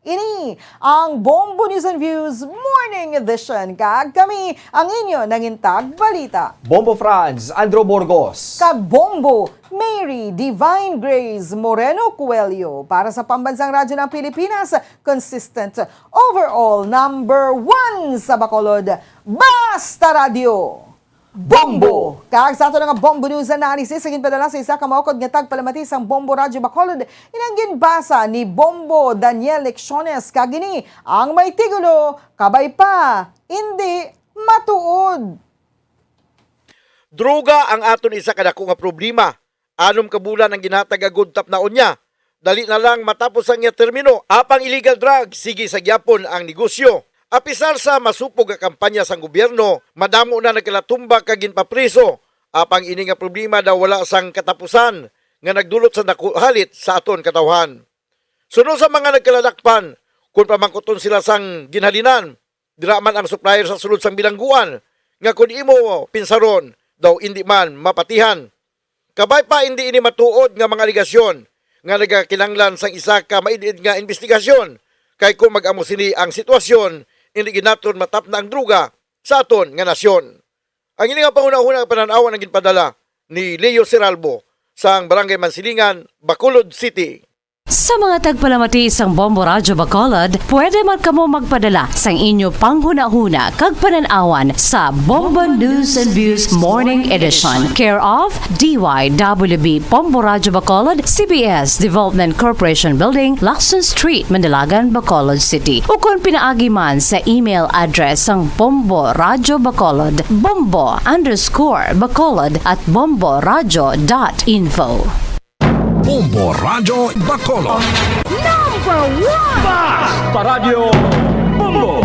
Ini ang Bombo News and Views Morning Edition, kag kami ang inyo nangintag balita, Bombo Franz Andrew Burgos. Kag Bombo Mary Divine Grace Moreno Coelho. Para sa Pambansang Radyo ng Pilipinas, consistent overall number one sa Bacolod, Basta Radyo Bombo! Kag sa ato na nga Bombo News Analysis, sa ginpadala sa isa ka maukod nga tagpalamati sang Bombo Radyo Bacolod, inang ginbasa ni Bombo Daniel Lecciones, kag ini ang may titulo, Kabay pa, Indi Matuod. Droga ang aton isa ka dako nga problema. Anom ka bulan ang ginhatag agud tapnaon niya. Dali na lang matapos ang iya termino. Apang illegal drug, sige sa gyapon ang negosyo. Apisar sa masupog nga kampanya sang gobyerno, madamo na nagkalatumba kag ginpapriso. Apang ini nga problema daw wala sang katapusan nga nagdulot sa dako halit sa aton katawhan. Suno sa mga nagkaladakpan, kung pamangkuton sila sang ginhalinan, dira man ang supplier sa sulod sang bilangguan, nga kon imo pinsaron, daw indi man mapatihan. Kabay pa, indi ini matuod nga mga alegasyon nga nagakinahanglan sang isa ka maid-id nga imbestigasyon, kay kung mag-amo sini ang sitwasyon, indi gid naton matapna ang droga sa aton nga nasyon. Ang ini nga panghunahuna nga panan-awan ang ginpadala ni Leo Seralbo sang Barangay Mansilingan, Bacolod City. Sa mga tagpalamati sang Bombo Radyo Bacolod, pwede man kamo magpadala sang inyo panghunahuna kag panan-awan sa Bombo News and Views Morning Edition, care of D Y W B Bombo Radyo Bacolod, C B S Development Corporation Building, Lacson Street, Manalagan, Bacolod City. Ukon pinaagi man sa email address sang Bombo Radyo Bacolod, bombo underscore bacolod at bombo radyo dot info. Bombo Radyo Bacolod. Number one! Basta Radyo Bombo!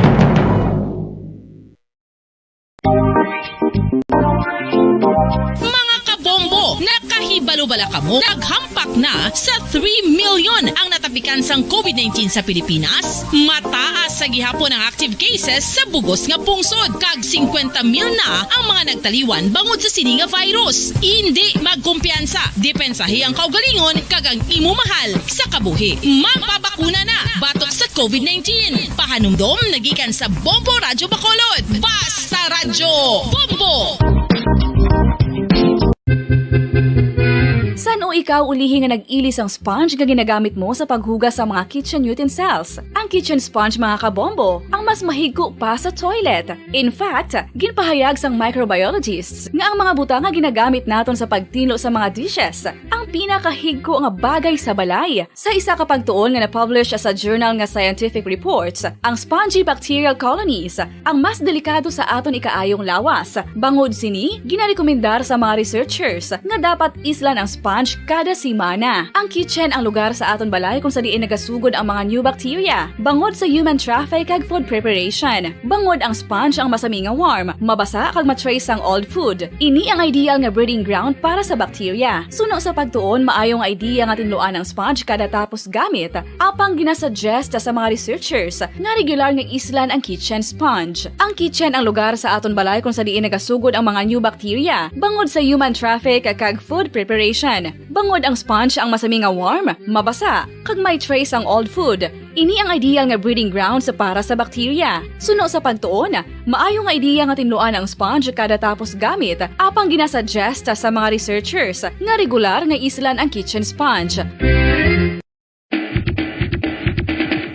Mga kabombo, nakahibalo bala kamo? Naghampak na sa three million ang natapikan sang covid nineteen sa Pilipinas. Mataas sa gihapon ang active cases sa bugos nga pungsod, kag singkwenta mil na ang mga nagtaliwan bangod sa sini nga virus. Indi magkumpiyansa, depensahi ang kaugalingon kag ang imo mahal sa kabuhi. Magpabakuna na batok sa covid nineteen. Pahanumdom na gikan sa Bombo Radyo Bacolod. Basta Radyo Bombo! San-o ikaw ulihi nga nag-ili sang sponge nga ginagamit mo sa paghugas sa mga kitchen utensils? Ang kitchen sponge, mga kabombo, ang mas mahigko pa sa toilet. In fact, ginpahayag sang microbiologists nga ang mga butang nga ginagamit naton sa pagtinlo sa mga dishes ang pinakahigko nga bagay sa balay. Sa isa ka pagtuon nga na-publish sa journal nga Scientific Reports, ang spongy bacterial colonies ang mas delikado sa aton ikaayong lawas. Bangod sini, ginarekomendar sa mga researchers nga dapat islan ang sponge kada semana. Ang kitchen ang lugar sa aton balay kung sa diin nagasugod ang mga new bacteria, bangod sa human traffic kag food preparation. Bangod ang sponge ang masami nga warm, mabasa kag ma-trace sang old food. Ini ang ideal nga breeding ground para sa bacteria. Suno sa pagtuon, maayo nga idea nga tinluan ang sponge kada tapos gamit, apang ginasuggest sa mga researchers nga regular nga islan ang kitchen sponge. Ang kitchen ang lugar sa aton balay kung sa diin nagasugod ang mga new bacteria, bangod sa human traffic kag food preparation. Bangod ang sponge ang masami nga warm, mabasa, kag may trace ang old food. Ini ang ideal nga breeding grounds para sa bacteria. Suno sa pagtuon, maayo nga ideya nga tinluan ang sponge kada tapos gamit, apang ginasuggest sa mga researchers nga regular nga islan ang kitchen sponge.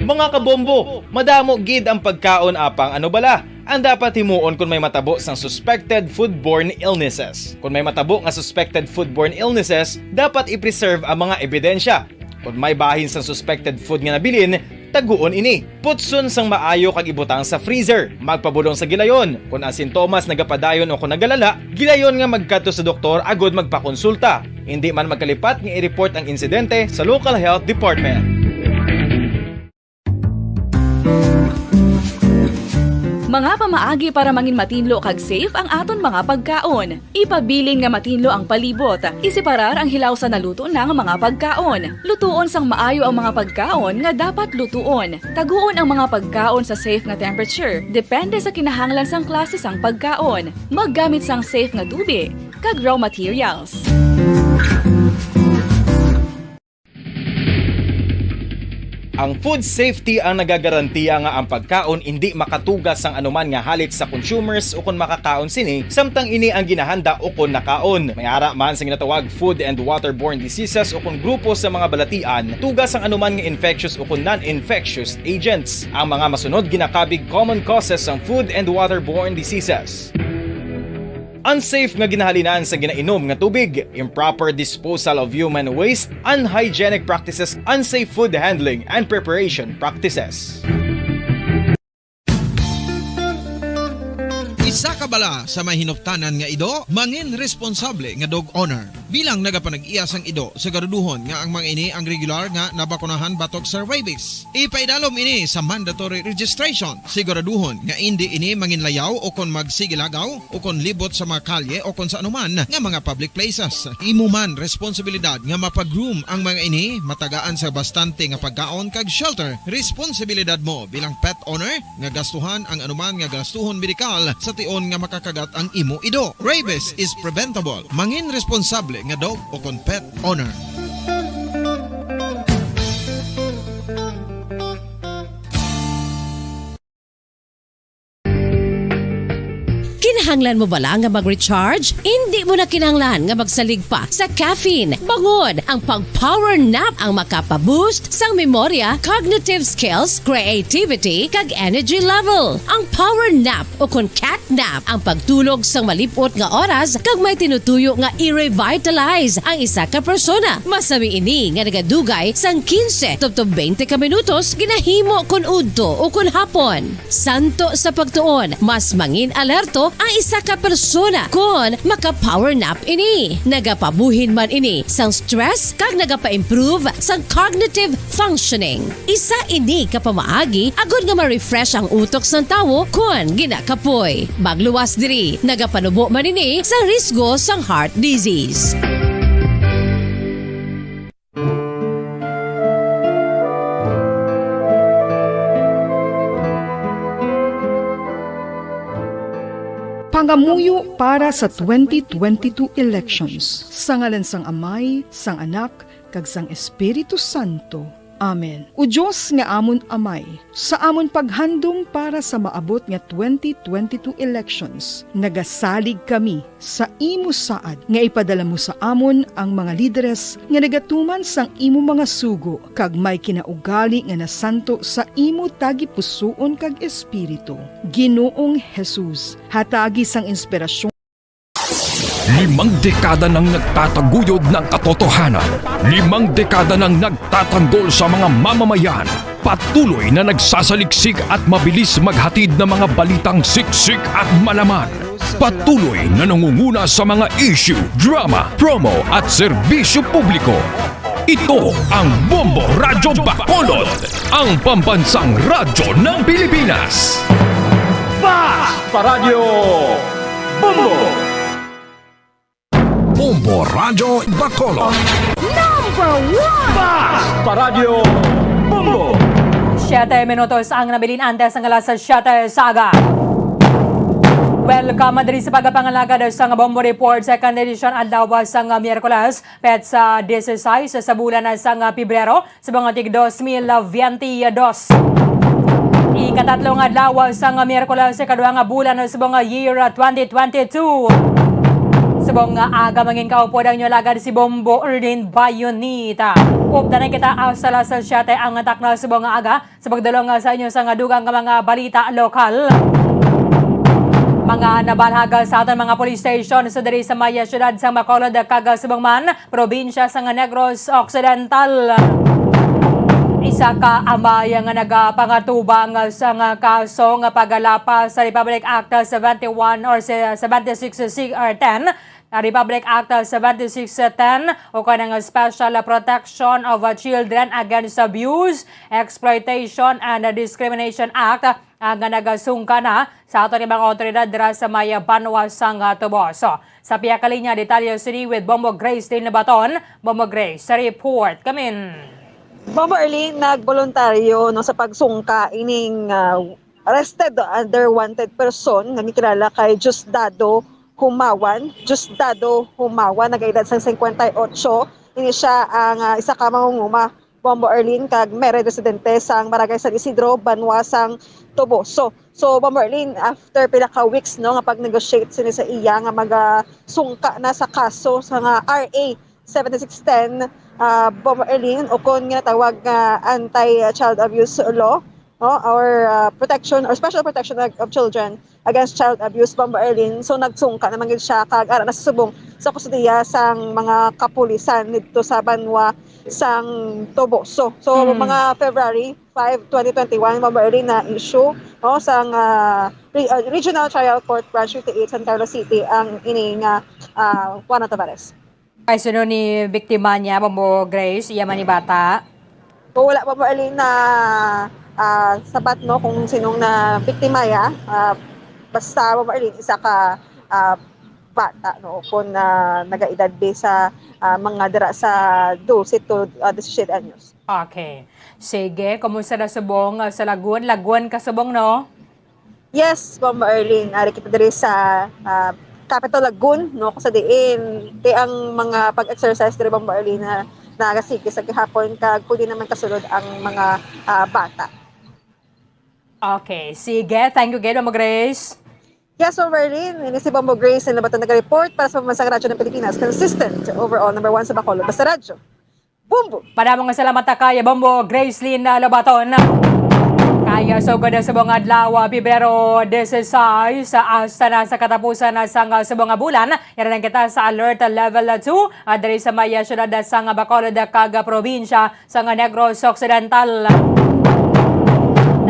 Mga kabombo, madamo gid ang pagkaon, apang ano bala ang dapat himuon kon may matabo sang suspected foodborne illnesses? Kon may matabo nga suspected foodborne illnesses, dapat i-preserve ang mga ebidensya. Kon may bahin sang suspected food nga nabilin, taguon ini. Putson sang maayo kag ibutang sa freezer. Magpabulong sa gilayon. Kon ang sintomas nagapadayon o kon nagalala, gilayon nga magkadto sa doktor agud magpakonsulta. Indi man magkalipat nga i-report ang insidente sa local health department. Mga pamaagi para mangin matinlo kag safe ang aton mga pagkaon. Ipabilin nga matinlo ang palibot. Iseparar ang hilaw sa naluto na nga mga pagkaon. Lutuon sang maayo ang mga pagkaon nga dapat lutuon. Taguon ang mga pagkaon sa safe nga temperature, depende sa kinahanglan sang klase sang pagkaon. Maggamit sang safe nga tubi kag raw materials. Ang food safety ang nagagarantiya nga ang pagkaon indi makatugas sang anuman nga halik sa consumers ukon makakaon sini, samtang ini ang ginahanda ukon nakaon. May ara man sa ginatawag food and waterborne diseases ukon grupo sa mga balatian, tugas sang anuman nga infectious ukon non-infectious agents. Ang mga masunod ginakabig common causes sang food and waterborne diseases. Unsafe nga ginahalinan sa ginainom nga tubig, improper disposal of human waste, unhygienic practices, unsafe food handling and preparation practices. Isa ka bala sa may hinuptanan nga ido, mangin responsable nga dog owner. Bilang nagapanag-iya sang ido, siguraduhon nga ang mga ini ang regular nga nabakunahan batok sa rabies. Ipaidalom ini sa mandatory registration. Siguraduhon nga indi ini manginlayaw o kon magsigilagaw o kon libot sa mga kalye o kon sa anuman nga mga public places. Imo man responsibilidad nga mapa-groom ang mga ini, matagaan sa bastante nga pagkaon kag shelter. Responsibilidad mo bilang pet owner nga gastuhan ang anuman nga gastuhon medikal sa tion nga makakagat ang imo ido. Rabies is preventable. Mangin responsable nga dog o kon pet owner. Kinahanglan mo bala nga mag-recharge? Indi mo na kinahanglan nga magsalig pa sa caffeine. Bangod, ang pag-power nap ang makapa-boost sang memorya, cognitive skills, creativity, kag energy level. Ang power nap, o kon cat nap, ang pagtulog sang malip-ot nga oras kag may tinutuyo nga i-revitalize ang isa ka persona. Masami ini nga nagadugay sang quince tubtob twenty ka minutos, ginahimo kon udto o kon hapon. Santo sa pagtuon, mas mangin alerto ang isa ka persona kon maka-power nap ini. Nagapabuhin man ini sang stress kag nagapa-improve sang cognitive functioning. Isa ini ka pamaagi agod nga ma-refresh ang utok sang tawo kon ginakapoy. Magluwas diri, nagapanubo man ini sa risgo sang heart disease. Pangamuyo para sa twenty twenty-two elections. Sa ngalan sang Amay, sang Anak, kag sang Espiritu Santo. Amen. O Dios nga amon Amay, sa amon paghandom para sa maabot nga twenty twenty-two elections, nagasalig kami sa imo saad nga ipadala mo sa amon ang mga lideres nga nagatuman sang imo mga sugo kag may kinaugali nga nasanto sa imo tagipusoon kag espiritu. Ginoong Jesus, hatagi sang inspirasyon. Limang dekada nang nagtataguyod ng katotohanan. Limang dekada nang nagtatanggol sa mga mamamayan. Patuloy na nagsasaliksik at mabilis maghatid ng mga balitang siksik at malaman. Patuloy na nangunguna sa mga issue, drama, promo at serbisyo publiko. Ito ang Bombo Radyo Bacolod, ang pambansang radyo ng Pilipinas. Fast Paradyo Bombo! Bombo Radyo Bacolod. Number one! Fast Paradyo Bombo! Siyete minutos ang nabilin antes ng alas siyete sa aga. Welcome diri sa pagpangalagad sa Bombo Report, second edition, adlaw sa Miyerkules, petsa disisais sa bulan sa Pebrero, subong nga tig dos mil biyente dos. Ikatatlo nga adlaw sang Miyerkules, ikaduha nga bulan subong nga year twenty twenty-two. Subong nga aga, mangin kaupod ang inyo alagad si Bombo Erlin Bayonita. Updan na kita hasta alas siyete ang takna subong nga aga. Sa pagdulong sa inyo sang dugang nga mga balita lokal, mga nabalhag sa aton mga police station sa diri sa may siyudad sang Bacolod kag subong man probinsya sang Negros Occidental. Isa ka amay nga nagapangatubang sang kaso nga paglapas sa Republic Act seventy-one or se-, seventy-six C R ten, Republic Act seventy-six ten, o kanang Special Protection of Children Against Abuse, Exploitation, and Discrimination Act, ah, nga nagasungka na sa aton ibang awtoridad dira sa may banwa sang, ah, Toboso. Sa pihak linya, detalye sini with Bombo Grace Lynn Baton. Bombo Grace, sa report kamin. Bombo Erlin, nagboluntaryo, no, sa pagsungka ining, ah, arrested under wanted person nga gikilala kay Diosdado Humawan. Diosdado Humawan, nagaedad sang singkwenta y otso. Ini siya ang, ah, isa ka mangunguma, Bombo Erlin, kag may residente sang Barangay San Isidro, banwa sang Toboso. So, Bombo Erlin, after pila ka weeks, no, nga pag-negotiate sini sa iya nga magasungka na sa kaso sa nga R A seventy-six ten, ah, Bombo Erlin, o kon ginatawag nga anti-child abuse law, no, or, ah, protection or special protection of, of children against child abuse, Bombo Erlin. So, nagsungka naman gid siya kag ara na sa subong sa kustodiya sang mga kapulisan didto sa banwa sang Toboso. So, Mm. mga February five, twenty twenty-one, Bombo Erlin, na issue, no, sang, ah, re-, ah, Regional Trial Court Branch fifty-eight, San Carlos City, ang ini nga, ah, warrant of arrest. Kay sino ni biktima niya, Bombo Grace? Iya man ni bata? So, wala pa, Marlene, na, ah, sapat, no, kung sinong na biktima ya. Ah, basta, Marlene, isa ka, ah, bata, no, kung, ah, nagaedad di sa, ah, mga dira sa dose to, ah, disisiete anyos. Okay. Sige, kumusta na subong, ah, sa Lagun? Lagun ka subong, no? Yes, Ma'am Arlene. Ari kita diri sa, ah, Capitol Lagoon, no? Kung sa diin, ti ang mga pag-exercise diri, Ma'am Arlene, na nagasige sa gihapon, kag pwede naman kasulod ang mga, ah, bata. Okay, sige. Thank you gid, Ma'am Grace. Yes, Sir Werlin, ini si Bombo Grace na Labaton nag-report para sa Pambansang Radyo ng Pilipinas. Consistent, overall, number one sa Bacolod. Basta Radyo. Bombo! Padamo nga salamat ta kay Bombo Gracelyn, ah, Lobaton. Kaya sugod na subong adlaw, ah, Pebrero dieciséis, ah, hasta na sa katapusan na sang, ah, subong nga bulan. Yara lang kita sa alert level two, ah, diri sa may, ah, siyudad, ah, sang, ah, Bacolod, ah, kag, ah, probinsya sang Negros Occidental.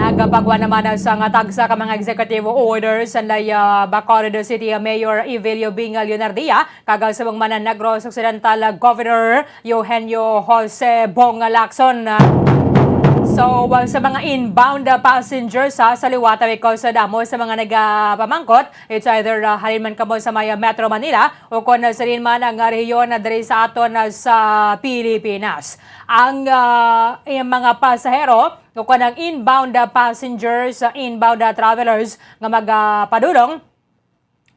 Nagapagwa naman sa nga tagsa ka mga executive orders ang, ah, Bacolod City Mayor Evelio Bing Leonardia kag subong man ang Negros Occidental Governor Eugenio Jose Bong Lacson. So, uh, sa mga inbound, uh, passengers, ha, sa liwat, uh, because, uh, damo sa mga nagapamangkot, it's either, uh, halin man kamo sa may, uh, Metro Manila o kung, uh, sa din man ang, uh, rehiyon, uh, diri sa aton, uh, sa Pilipinas. Ang, uh, yung mga pasahero o kung ang inbound, uh, passengers, uh, inbound, uh, travelers nga magapadulong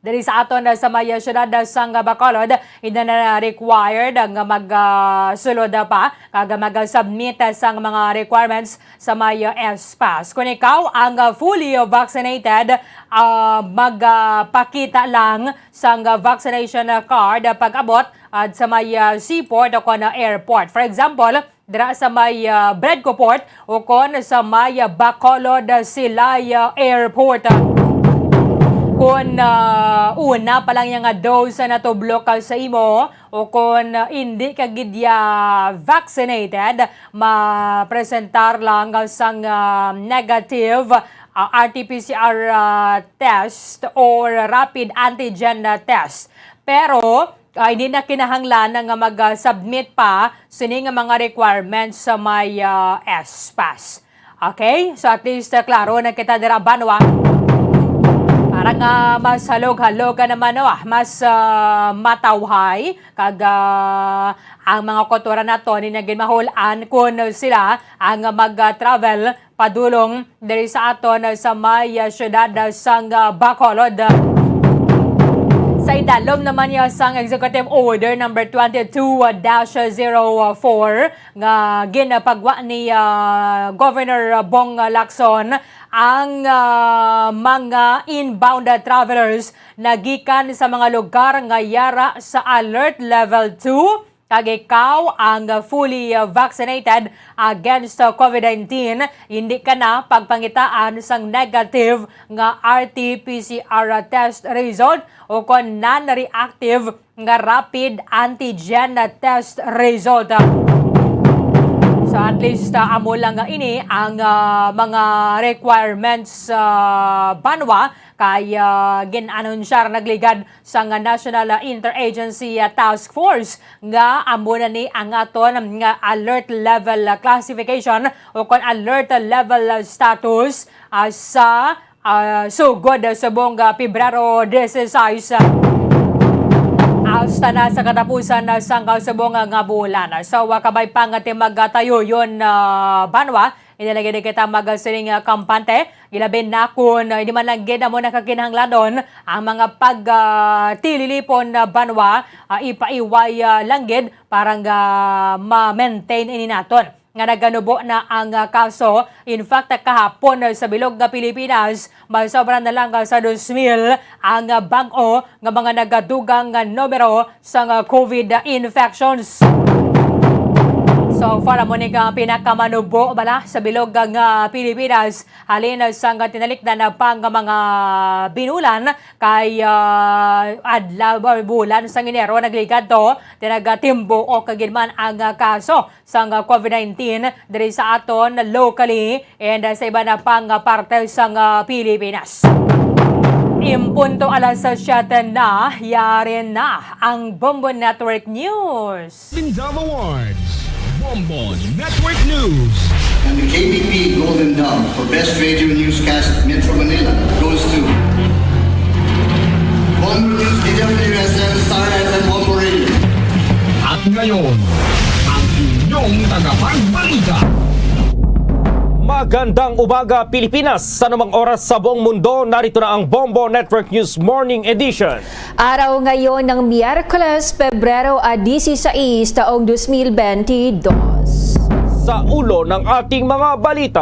diri sa aton, uh, sa may, uh, siyudad, uh, sang Bacolod, hindi na required nga mag, uh, sulod, uh, pa kag mag, uh, submit, uh, sang mga requirements sa may, uh, S-Pass. Kung ikaw ang, uh, fully vaccinated, uh, magpakita lang sang, uh, vaccination, uh, card, uh, pag-abot, uh, sa may, uh, seaport o kon, uh, airport. For example, dira sa may, ah, Bredco Port o kon sa may, ah, Bacolod, ah, Silay, ah, Airport. Kon, ah, una pa lang yang dose na tublok ka sa imo o kon, ah, indi ka gid ya vaccinated, mapresentar lang sang, ah, negative, ah, R T P C R, ah, test or rapid antigen, ah, test. Pero, ah, hindi na kinahanglan na nga mag-submit pa sini nga mga requirements sa may, ah, S-Pass. Okay? So, at least, ah, klaro na kita dira, banwa. Para nga mas halog-halog ka naman, no? Ah, mas, ah, matawhay. Kag, ah, ang mga kultura nato, hindi na gid mahul-an kung sila ang mag-travel padulong diri sa aton, ah, sa may, ah, siyudad, ah, sang, ah, Bacolod. Sa idalom naman niya sang Executive Order number twenty-two dash zero four nga ginapagwa ni, ah, Governor Bong Lacson, ang, ah, mga inbound, ah, travelers na gikan sa mga lugar nga yara sa Alert Level two, kag ikaw ang fully vaccinated against COVID nineteen, hindi ka na pagpangitaan sang negative nga R T P C R test result o kon non-reactive nga rapid antigen test result. So, at least, ah, amo lang nga ini ang, ah, mga requirements, ah, banwa, kay, ah, gin-anunsyar nagligad sang National, ah, Interagency, ah, Task Force nga amo na ni ang aton nga alert level, ah, classification o kon alert level, ah, status, ah, sa, ah, sugod, ah, subong, ah, Pebrero dieciséis, ah, hasta na sa katapusan, ah, sang, ah, subong, ah, nga bulan. So, ah, kabay pa nga ti magkatayo yun, ah, banwa, hindi lagi di kita magasiling, ah, kampante. Ilabi na kun, ah, hindi man lang gid amo nakakinahanglanon ang mga pag, ah, tililipon na banwa, ah, ipaiway, ah, lang gid para nga ma-maintain ini naton nga naganubo na ang, ah, kaso. In fact, kahapon, ah, sa bilog nga Pilipinas, masobra na lang, ah, sa dos mil ang, ah, bag-o nga mga nagadugang nga numero sang, ah, COVID infections. So far, amo ni nga pinakamanubo bala sa bilog nga Pilipinas. Halin sang tinalikdan pa nga mga binulan kay, ah, adlaw or bulan sang Enero nagligad to, tinagatimbo o kagid man ang, ah, kaso sang, ah, COVID nineteen diri sa aton locally and, ah, sa iba na pang, ah, parte sang, ah, Pilipinas. Impunto alas siyete na, yari na ang Bombo Network News. Golden Dove Awards, Bombo Network News. And the K B P Golden Dove for Best Radio Newscast Metro Manila goes to Bombo News, D W S N, Star F M, Bombo Radio. At ngayon, ang inyong tagapagbalita. Magandang umaga, Pilipinas. Sa anumang oras sa buong mundo, narito na ang Bombo Network News Morning Edition. Araw ngayon ng Miyerkules, Pebrero a dieciséis, taong dos mil bentidós. Sa ulo ng ating mga balita.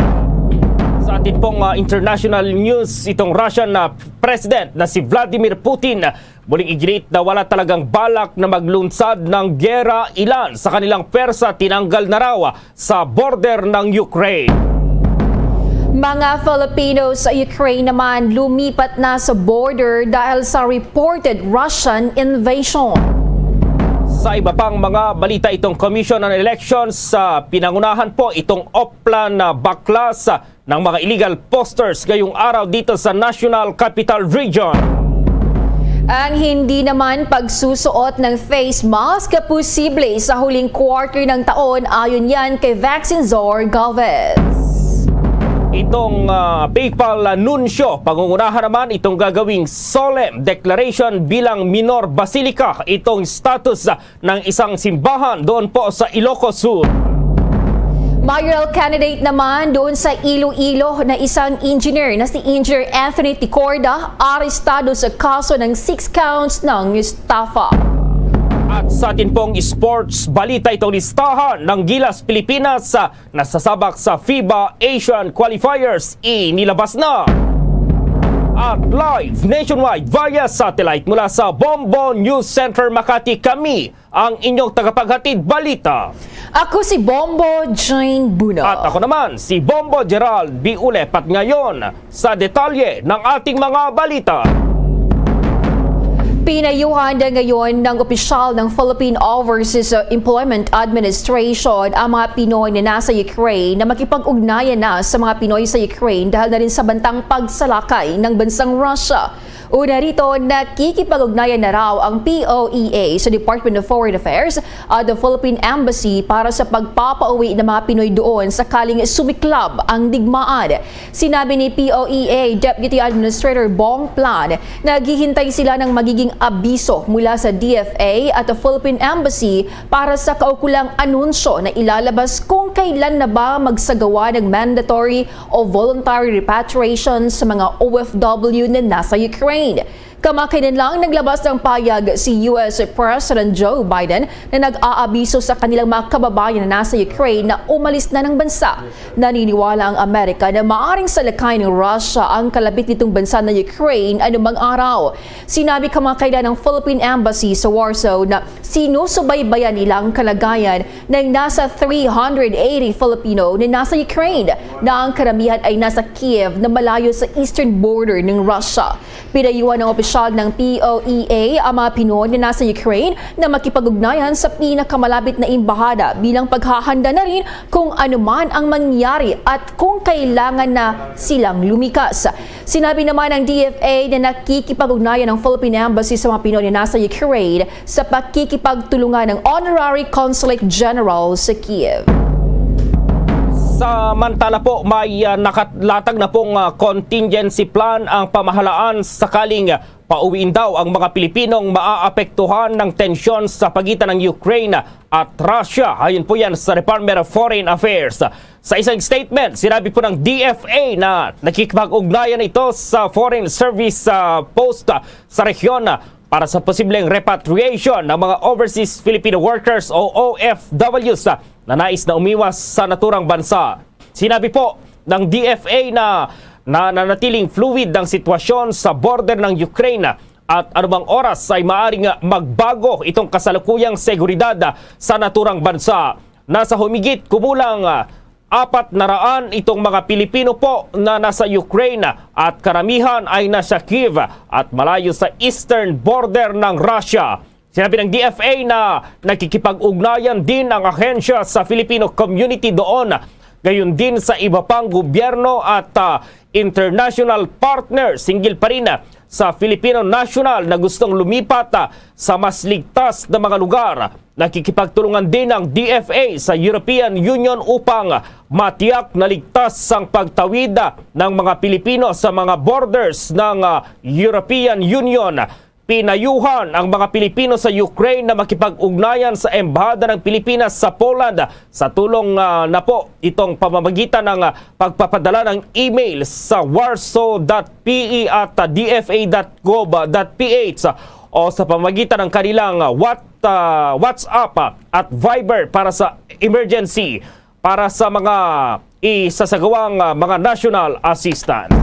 Sa Atin pong, ah, international news, itong Russian na president na si Vladimir Putin muling iginiit na wala talagang balak na maglunsad ng giyera ilan sa kanilang pwersa tinanggal na raw sa border ng Ukraine. Mga Filipino sa Ukraine naman lumipat na sa border dahil sa reported Russian invasion. Sa iba pang mga balita, itong Commission on Elections sa pinangunahan po itong oplan na baklas ng mga illegal posters ngayong araw dito sa National Capital Region. Ang hindi naman pagsusuot ng face mask posible sa huling quarter ng taon, ayon yan kay Vaccine Czar Galvez. Itong ah, papal anunsyo, pangungunahan naman itong gagawing solemn declaration bilang minor basilica itong status ng isang simbahan doon po sa Ilocos Sur. Mayoral candidate naman doon sa Iloilo na isang engineer na si Engineer Anthony Ticorda arestado sa kaso ng six counts ng estafa. At sa atin pong sports balita, itong listahan ng Gilas Pilipinas ah, nasasabak sa FIBA Asian Qualifiers inilabas na. At live nationwide via satellite mula sa Bombo News Center Makati, kami ang inyong tagapaghatid balita. Ako si Bombo Jane Buno. At ako naman, si Bombo Gerald B. Ulepat ngayon sa detalye ng ating mga balita. Pinayuhan na ngayon ng opisyal ng Philippine Overseas Employment Administration ang mga Pinoy na nasa Ukraine na makipag-ugnayan na sa mga Pinoy sa Ukraine dahil na rin sa bantang pagsalakay ng bansang Russia. Una rito, nakikipag-ugnayan na raw ang P O E A sa Department of Foreign Affairs at the Philippine Embassy para sa pagpapauwi ng mga Pinoy doon sakaling sumiklab ang digmaan. Sinabi ni P O E A Deputy Administrator Bong Plan, naghihintay sila ng magiging abiso mula sa D F A at the Philippine Embassy para sa kaukulang anunsyo na ilalabas kung kailan na ba magsagawa ng mandatory o voluntary repatriation sa mga O F W na nasa Ukraine. Kamakailan lang naglabas ng payag si U S President Joe Biden na nag-aabiso sa kanilang mga kababayan na nasa Ukraine na umalis na ng bansa. Naniniwala ang Amerika na maaring salakay ng Russia ang kalapit nitong bansa na Ukraine anumang araw. Sinabi kamakailan ng Philippine Embassy sa Warsaw na sinusubaybayan nila ang kalagayan ng nasa three hundred eighty Filipino na nasa Ukraine, na ang karamihan ay nasa Kiev na malayo sa eastern border ng Russia. Pinayuhan ng opisyal ng P O E A ang mga Pinoy na nasa Ukraine na makipag-ugnayan sa pinakamalapit na embahada bilang paghahanda na rin kung ano man ang mangyari at kung kailangan na silang lumikas. Sinabi naman ng D F A na nakikipag-ugnayan ang Philippine Embassy sa mga Pinoy na nasa Ukraine sa pakikipagtulungan ng Honorary Consulate General sa Kiev. Samantala po, may ah, nakalatag na pong ah, contingency plan ang pamahalaan sakaling pauwiin daw ang mga Pilipinong maaapektuhan ng tensyon sa pagitan ng Ukraine at Russia. Ayon po yan sa Department of Foreign Affairs. Sa isang statement, sinabi po ng D F A na nakikipag-ugnayan ito sa Foreign Service ah, Post ah, sa rehiyon ah, para sa posibleng repatriation ng mga overseas Filipino workers o O F Ws ah, na nais na umiwas sa naturang bansa. Sinabi po ng D F A na nananatiling fluid ang sitwasyon sa border ng Ukraine at anumang oras ay maaring magbago itong kasalukuyang seguridad sa naturang bansa. Nasa humigit kumulang apat na raan itong mga Pilipino po na nasa Ukraine at karamihan ay nasa Kyiv at malayo sa eastern border ng Russia. Sinabi ng D F A na nakikipag-ugnayan din ang ahensya sa Filipino community doon, gayon din sa iba pang gobyerno at ah, international partners hinggil pa rin sa Filipino national na gustong lumipat ah, sa mas ligtas na mga lugar. Nakikipagtulungan din ang D F A sa European Union upang matiyak na ligtas ang pagtawid ah, ng mga Pilipino sa mga borders ng ah, European Union. Pinayuhan ang mga Pilipino sa Ukraine na makipag-ugnayan sa Embahada ng Pilipinas sa Poland sa tulong ah, na po itong pamamagitan ng ah, pagpapadala ng email sa warsaw dot P E at ah, D F A dot gov dot P H o sa pamamagitan ng kanilang ah, what, ah, WhatsApp ah, at Viber para sa emergency. Para sa mga isasagawang, ah, mga national assistance.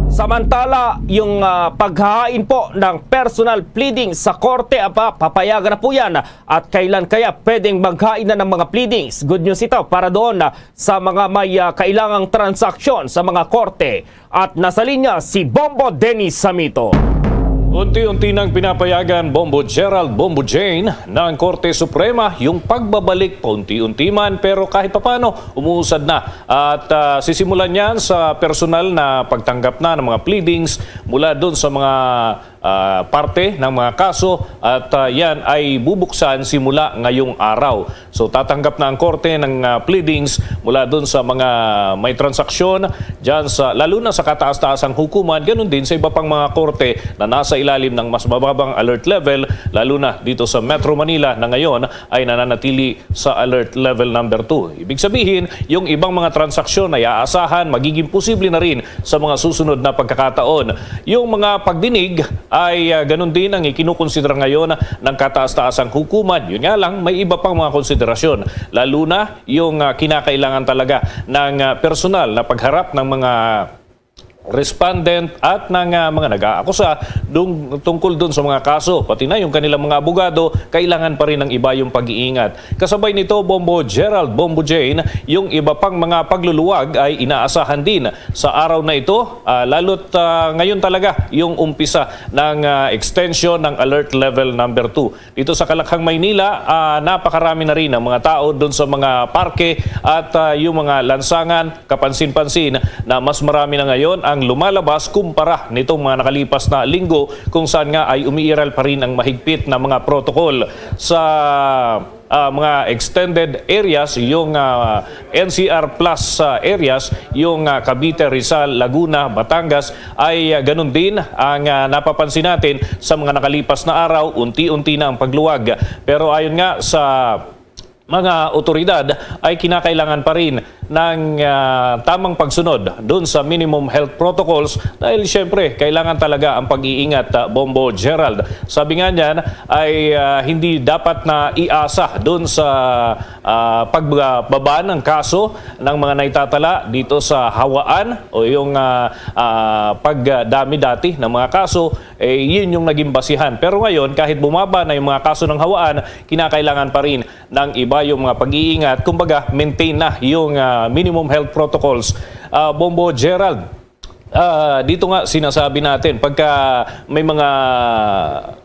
Samantala, yung, ah, paghahain po ng personal pleading sa korte, apa, papayagan na po yan. At kailan kaya pwedeng maghain na ng mga pleadings? Good news ito para doon, ah, sa mga may, ah, kailangang transaksyon sa mga korte. At nasa linya si Bombo Dennis Samito. Unti-unti nang pinapayagan, Bombo Gerald, Bombo Jane, ng Korte Suprema yung pagbabalik, paunti-unti man, pero kahit papano umuusad na. At, ah, sisimulan yan sa personal na pagtanggap na ng mga pleadings mula doon sa mga, ah, parte ng mga kaso, at, ah, yan ay bubuksan simula ngayong araw. So, tatanggap na ang korte ng, ah, pleadings mula doon sa mga may transaksyon dyan sa, lalo na sa kataas-taasang hukuman, ganun din sa iba pang mga korte na nasa ilalim ng mas mababang alert level, lalo na dito sa Metro Manila na ngayon ay nananatili sa alert level number two. Ibig sabihin, yung ibang mga transaksyon ay aasahan, magiging posible na rin sa mga susunod na pagkakataon. Yung mga pagdinig ay, ah, ganun din ang ikinukonsidera ngayon ng kataas-taasang hukuman. Yun nga lang, may iba pang mga konsiderasyon, lalo na yung, ah, kinakailangan talaga ng, ah, personal na pagharap ng mga respondent at ng, ah, mga nag-aakusa dung-, tungkol dun sa mga kaso, pati na yung kanilang mga abogado, kailangan pa rin ng iba yung pag-iingat. Kasabay nito, Bombo Gerald, Bombo Jane, yung iba pang mga pagluluwag ay inaasahan din sa araw na ito, ah, lalo't, ah, ngayon talaga yung umpisa ng, ah, extension ng alert level number two. Dito sa Kalakhang, Maynila, ah, napakarami na rin ang mga tao dun sa mga parke at, ah, yung mga lansangan. Kapansin-pansin na mas marami na ngayon ang lumalabas kumpara nitong mga nakalipas na linggo, kung saan nga ay umiiral pa rin ang mahigpit na mga protocol sa, ah, mga extended areas, yung, ah, N C R plus, ah, areas, yung, ah, Cavite, Rizal, Laguna, Batangas, ay, ah, ganun din ang, ah, napapansin natin sa mga nakalipas na araw, unti-unti na ang pagluwag. Pero ayon nga sa mga otoridad, ay kinakailangan pa rin ng, ah, tamang pagsunod dun sa minimum health protocols dahil siyempre kailangan talaga ang pag-iingat, ah, Bombo Gerald. Sabi nga niyan ay, ah, hindi dapat na iasa dun sa, ah, pagbaba ng kaso ng mga naitatala dito sa hawaan o yung, ah, ah, pagdami dati ng mga kaso, eh, yun yung naging basihan. Pero ngayon, kahit bumaba na yung mga kaso ng hawaan, kinakailangan pa rin ng iba yung mga pag-iingat. Kumbaga, maintain na yung, ah, minimum health protocols. Ah, Bombo Gerald, ah, dito nga sinasabi natin, pagka may mga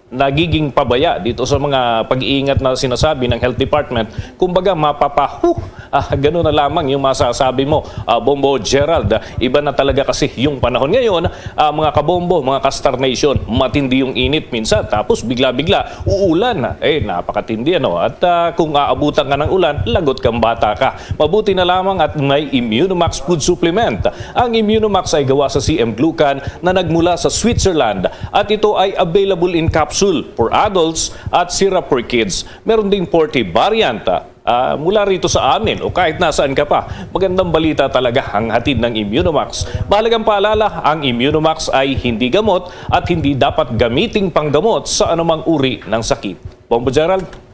nagiging pabaya dito sa mga pag-iingat na sinasabi ng health department, kumbaga, mapapahu, ah, ganun na lamang yung masasabi mo, ah, Bombo Gerald. Iba na talaga kasi yung panahon ngayon, ah, mga kabombo, mga ka-Star Nation, matindi yung init minsan, tapos bigla-bigla, uulan. Eh, napakatindi, ano? At, ah, kung aabutan ka ng ulan, lagot kang bata ka. Mabuti na lamang at may Immunomax food supplement. Ang Immunomax ay gawa sa C M glucan na nagmula sa Switzerland, at ito ay available in capsule for adults at syrup for kids. Meron ding forty variant, ah, mula rito sa amin o kahit nasaan ka pa. Magandang balita talaga ang hatid ng Immunomax. Mahalagang paalala, ang Immunomax ay hindi gamot at hindi dapat gamiting panggamot sa anumang uri ng sakit. Bombo Gerald?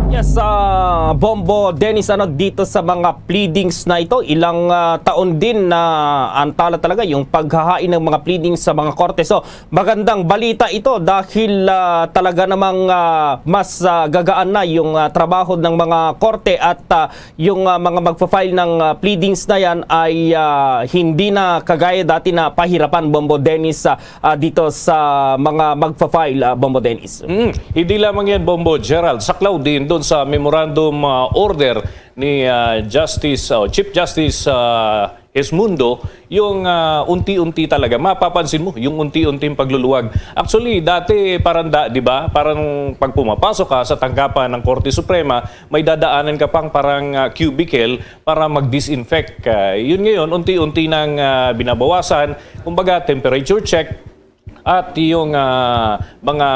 Yes, ah, Bombo Dennis, ano, dito sa mga pleadings na ito, ilang, ah, taon din na antala talaga yung paghahain ng mga pleadings sa mga korte. So, magandang balita ito dahil, ah, talaga namang, ah, mas, ah, gagaan na yung, ah, trabaho ng mga korte at, ah, yung, ah, mga magfa-file ng, ah, pleadings na yan ay, ah, hindi na kagaya dati na pahirapan, Bombo Dennis, ah, ah, dito sa mga magfa-file, ah, Bombo Dennis. Mm, hindi lamang yan, Bombo Gerald. Saklaw din doon sa memorandum, ah, order ni, ah, Justice, oh, Chief Justice, ah, Esmundo, yung, ah, unti-unti talaga, mapapansin mo yung unti-unting pagluluwag. Actually, dati parang da, di ba? Parang pag pumapasok ka sa tanggapan ng Korte Suprema, may dadaanan ka pang parang, ah, cubicle para mag-disinfect. Ah, yun ngayon, unti-unti nang, ah, binabawasan. Kumbaga, temperature check at yung, ah, mga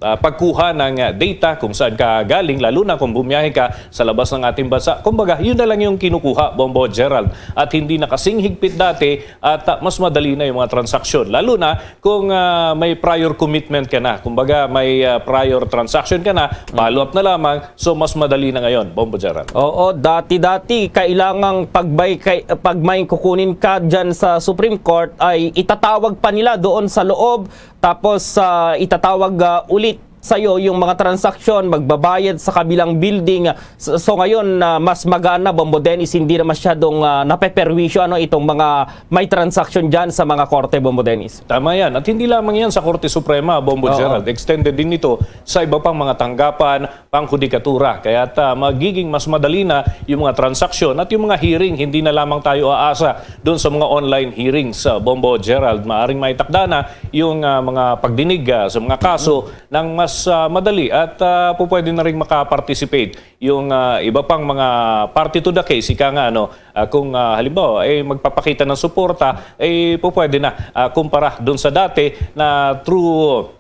ah, pagkuha ng, ah, data kung saan ka galing, lalo na kung bumiyahe ka sa labas ng ating bansa. Kumbaga, yun na lang yung kinukuha, Bombo Gerald, at hindi na kasing higpit dati at, ah, mas madali na yung mga transaksyon, lalo na kung, ah, may prior commitment ka na. Kumbaga, may, ah, prior transaction ka na, follow up na lamang, so mas madali na ngayon, Bombo Gerald. Oo, dati-dati kailangang pag may, kay, pag may kukunin ka dyan sa Supreme Court ay itatawag pa nila doon sa loob, tapos ah, itatawag ah, ulit sa'yo yung mga transaksyon, magbabayad sa kabilang building. So, so ngayon, ah, mas magaan na, Bombo Dennis, hindi na masyadong ah, napeperwisyo ano, itong mga may transaksyon dyan sa mga korte, Bombo Dennis. Tama yan. At hindi lamang yan sa Korte Suprema, Bombo Oo. Gerald. Extended din ito sa iba pang mga tanggapan, panghudikatura. Kaya ta, magiging mas madali na yung mga transaksyon at yung mga hearing. Hindi na lamang tayo aasa doon sa mga online hearings, ah, Bombo Gerald. Maaring maitakda na yung ah, mga pagdinig ah, sa mga kaso ng mas ah, madali at ah, po pwede na rin makaparticipate yung ah, iba pang mga party to the case. Ika nga, ano, ah, kung ah, halimbawa ay magpapakita ng suporta, ay po pwede na ah, kumpara doon sa dati na through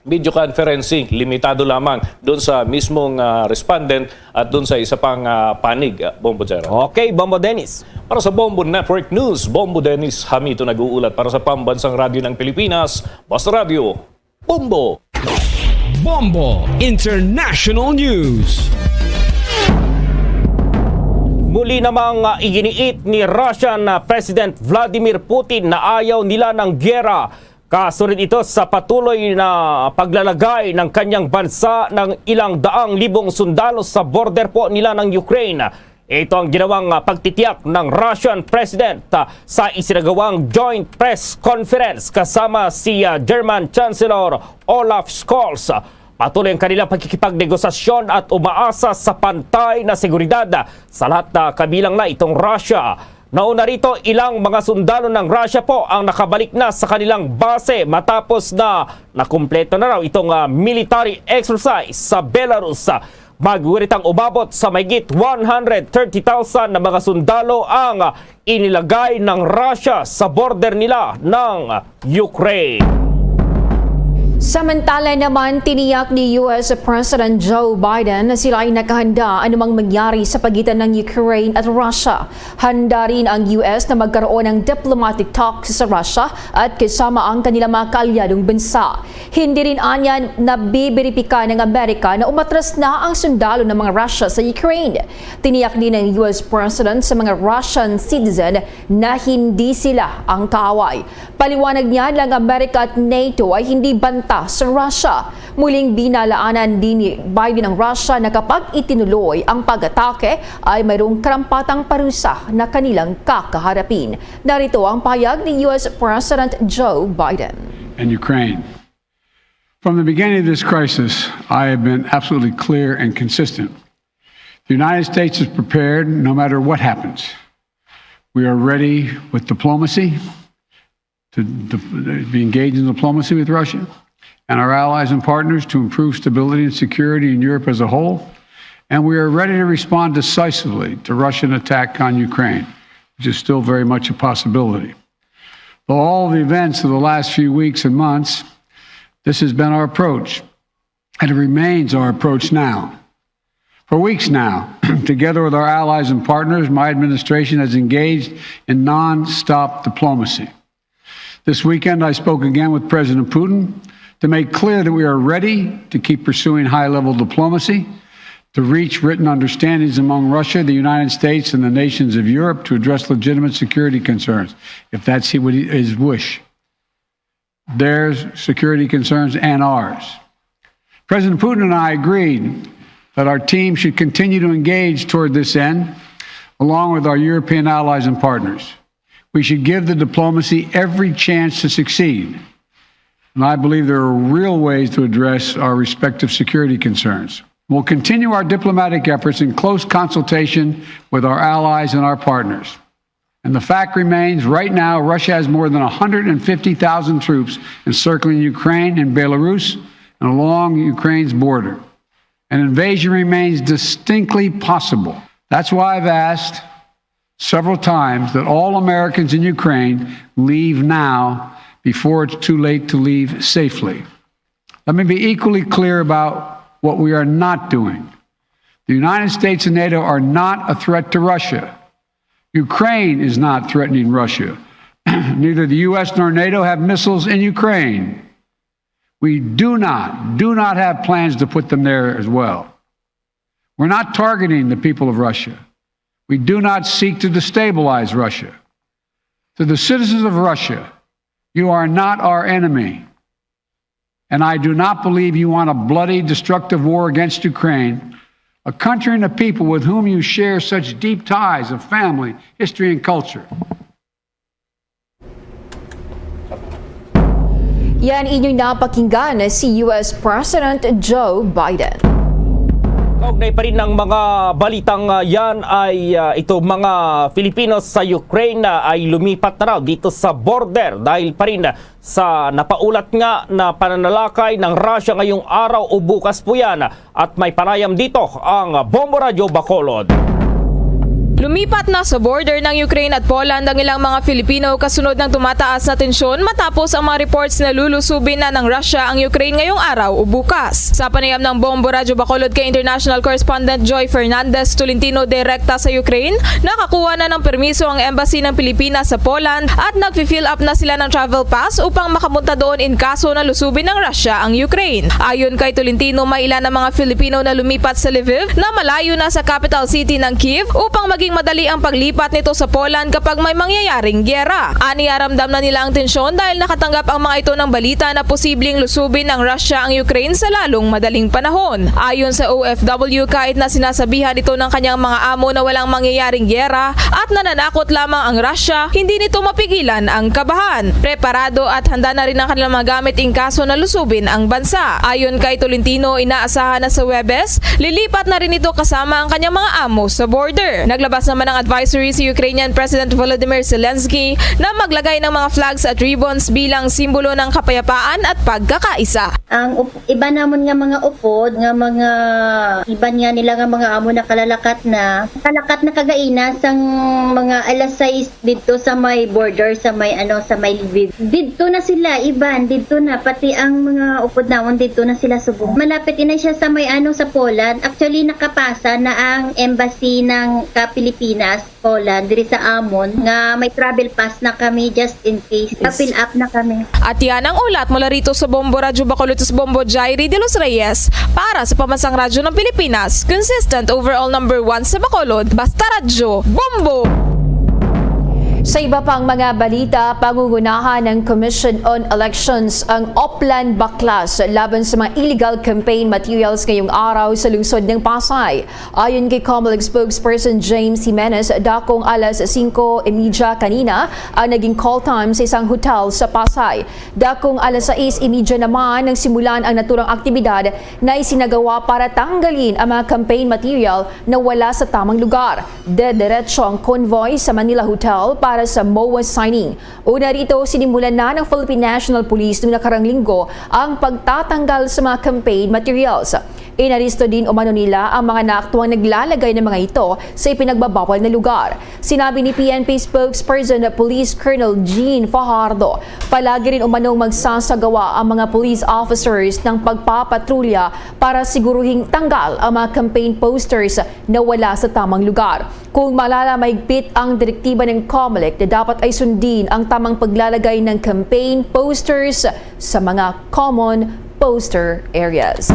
video conferencing, limitado lamang doon sa mismong ah, respondent at doon sa isa pang ah, panig, ah, Bombo Gerald. Okay, Bombo Dennis. Para sa Bombo Network News, Bombo Dennis Hamito nag-uulat para sa Pambansang Radyo ng Pilipinas, Basta Radyo, Bombo! Bombo International News. Muli namang ah, iginiit ni Russian ah, President Vladimir Putin na ayaw nila ng giyera. Kasunod ito sa patuloy na paglalagay ng kanyang bansa ng ilang daang libong sundalo sa border po nila ng Ukraine. Ito ang ginawang ah, pagtitiyak ng Russian President ah, sa isinagawang joint press conference kasama si ah, German Chancellor Olaf Scholz. Patuloy ang kanilang pagkikipagnegosasyon at umaasa sa pantay na seguridad sa lahat na kabilang na itong Russia. Nauna rito, ilang mga sundalo ng Russia po ang nakabalik na sa kanilang base matapos na nakumpleto na raw itong ah, military exercise sa Belarus. Magwirit ang umabot sa mahigit one hundred thirty thousand na mga sundalo ang ah, inilagay ng Russia sa border nila ng Ukraine. Samantala naman, tiniyak ni U S President Joe Biden na sila ay nakahanda anumang mangyari sa pagitan ng Ukraine at Russia. Handa rin ang U S na magkaroon ng diplomatic talks sa Russia at kasama ang kanilang mga kaalyadong bansa. Hindi rin anya nabibiripika ng Amerika na umatras na ang sundalo ng mga Russia sa Ukraine. Tiniyak din ng U S President sa mga Russian citizen na hindi sila ang kaaway. Paliwanag niya na ang Amerika at NATO ay hindi banta sa Russia. Muling binalaanan din ni Biden ang Russia na kapag itinuloy ang pag-atake ay mayroong karampatang parusa na kanilang kakaharapin. Narito ang pahayag ni U S President Joe Biden. And Ukraine. From the beginning of this crisis, I have been absolutely clear and consistent. The United States is prepared no matter what happens. We are ready with diplomacy to, to be engaged in diplomacy with Russia and our allies and partners to improve stability and security in Europe as a whole. And we are ready to respond decisively to Russian attack on Ukraine, which is still very much a possibility. Though all the events of the last few weeks and months, this has been our approach, and it remains our approach now. For weeks now, together with our allies and partners, my administration has engaged in nonstop diplomacy. This weekend, I spoke again with President Putin to make clear that we are ready to keep pursuing high-level diplomacy to reach written understandings among Russia, the United States, and the nations of Europe to address legitimate security concerns, if that's what he- his wish. Their security concerns and ours. President Putin and I agreed that our team should continue to engage toward this end, along with our European allies and partners. We should give the diplomacy every chance to succeed. And I believe there are real ways to address our respective security concerns. We'll continue our diplomatic efforts in close consultation with our allies and our partners. And the fact remains, right now, Russia has more than one hundred fifty thousand troops encircling Ukraine and Belarus and along Ukraine's border. An invasion remains distinctly possible. That's why I've asked several times that all Americans in Ukraine leave now before it's too late to leave safely. Let me be equally clear about what we are not doing. The United States and NATO are not a threat to Russia. Ukraine is not threatening Russia. Neither the U S nor NATO have missiles in Ukraine. We do not, do not have plans to put them there as well. We're not targeting the people of Russia. We do not seek to destabilize Russia. To the citizens of Russia, you are not our enemy. And I do not believe you want a bloody, destructive war against Ukraine, a country and a people with whom you share such deep ties of family, history, and culture. Yan inyong napakinggan si U S President Joe Biden. Kaugnay pa rin ng mga balitang ah, yan ay ah, ito mga Filipino sa Ukraine na ay lumipat na raw dito sa border dahil pa rin sa napaulat nga na pananalakay ng Russia ngayong araw o bukas po yan. At may panayam dito ang Bombo Radyo Bacolod. Lumipat na sa border ng Ukraine at Poland ang ilang mga Filipino kasunod ng tumataas na tensyon matapos ang mga reports na lulusubin na ng Russia ang Ukraine ngayong araw o bukas. Sa panayam ng Bombo Radyo Bacolod kay International Correspondent Joy Fernandez Tolentino direkta sa Ukraine, nakakuha na ng permiso ang embassy ng Pilipinas sa Poland at nagfi-fill up na sila ng travel pass upang makapunta doon in kaso na lusubin ng Russia ang Ukraine. Ayon kay Tolentino, may ilan na mga Filipino na lumipat sa Lviv na malayo na sa capital city ng Kyiv upang maging madali ang paglipat nito sa Poland kapag may mangyayaring giyera. Aniya, ramdam na nila ang tensyon dahil nakatanggap ang mga ito ng balita na posibleng lusubin ng Russia ang Ukraine sa lalong madaling panahon. Ayon sa O F W, kahit na sinasabihan ito ng kanyang mga amo na walang mangyayaring giyera at nananakot lamang ang Russia, hindi nito mapigilan ang kabahan. Preparado at handa na rin ang kanilang mga gamit in kaso na lusubin ang bansa. Ayon kay Tolentino, inaasahan na sa Huwebes, lilipat na rin ito kasama ang kanyang mga amo sa border. Naglabas naman ng advisory si Ukrainian President Volodymyr Zelensky na maglagay ng mga flags at ribbons bilang simbolo ng kapayapaan at pagkakaisa. Ang up- iba namon nga mga upod, nga mga iban nga nila nga mga amo nakalalakat na, nakalakat na kagaina sang mga alas sais didto sa may border, sa may ano, sa may Lviv. Didto na sila, iban, didto na, pati ang mga upod namon didto na sila subong. Malapit ina siya sa may ano, sa Poland. Actually, nakapasa na ang embassy ng ka Pilipinas, Poland, diri sa amon, nga may travel pass na kami just in case. Pa-fill up na kami. At yan ang ulat mula rito sa Bombo Radyo Bacolod, sa Bombo Jairi de los Reyes para sa Pamansang Radyo ng Pilipinas, consistent overall number one sa Bacolod, basta radyo, Bombo! Sa iba pang mga balita, pangungunahan ng Commission on Elections ang Oplan Baklas laban sa mga illegal campaign materials ngayong araw sa lungsod ng Pasay. Ayon kay Comelec spokesperson James Jimenez, dakong alas singko imidya kanina ang naging call time sa isang hotel sa Pasay. Dakong alas sais imidya naman nang simulan ang naturang aktibidad na isinagawa para tanggalin ang mga campaign material na wala sa tamang lugar. Dediretso ang convoy sa Manila Hotel para sa MOA signing. Una rito, sinimulan na ng Philippine National Police noong nakarang linggo ang pagtatanggal sa mga campaign materials. Inaresto din umano nila ang mga naaktuang naglalagay ng mga ito sa ipinagbabawal na lugar. Sinabi ni P N P spokesperson na Police Colonel Jean Fajardo, palagi rin umanong magsasagawa ang mga police officers ng pagpapatrulya para siguruhing tanggal ang mga campaign posters na wala sa tamang lugar. Kung malala, mahigpit ang direktiba ng Comelec na dapat ay sundin ang tamang paglalagay ng campaign posters sa mga common poster areas.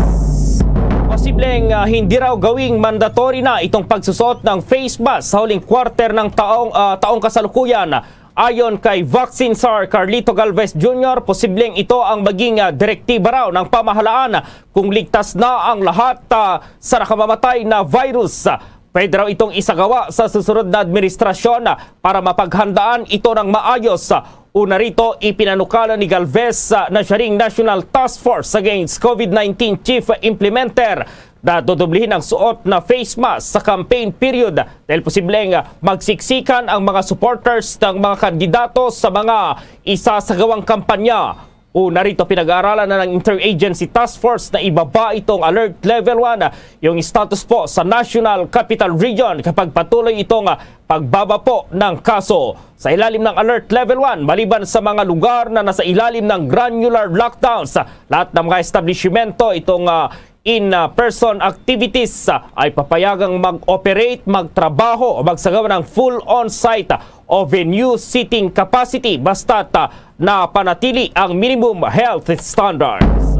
Posibleng ah, hindi raw gawing mandatory na itong pagsusuot ng face mask sa huling quarter ng taong ah, taong kasalukuyan. Ayon kay Vaccine Czar Carlito Galvez Junior, posibleng ito ang maging ah, direktiba raw ng pamahalaan kung ligtas na ang lahat ah, sa nakamamatay na virus. Pwede raw itong isagawa sa susunod na administrasyon para mapaghandaan ito ng maayos. Una rito, ipinanukala ni Galvez na siya ring National Task Force Against COVID nineteen Chief Implementer na dudublihin ang suot na face mask sa campaign period dahil posibleng magsiksikan ang mga supporters ng mga kandidato sa mga isasagawang kampanya. Una rito, pinag-aaralan na ng Interagency Task Force na ibaba itong Alert Level one, yung status po sa National Capital Region kapag patuloy itong, ah, pagbaba po ng kaso. Sa ilalim ng Alert Level one, maliban sa mga lugar na nasa ilalim ng granular lockdowns, lahat ng mga establishmento itong, ah, in-person activities, ah, ay papayagang mag-operate, magtrabaho o magsagawa ng full on-site o venue seating capacity basta't, ah, napanatili ang minimum health standards.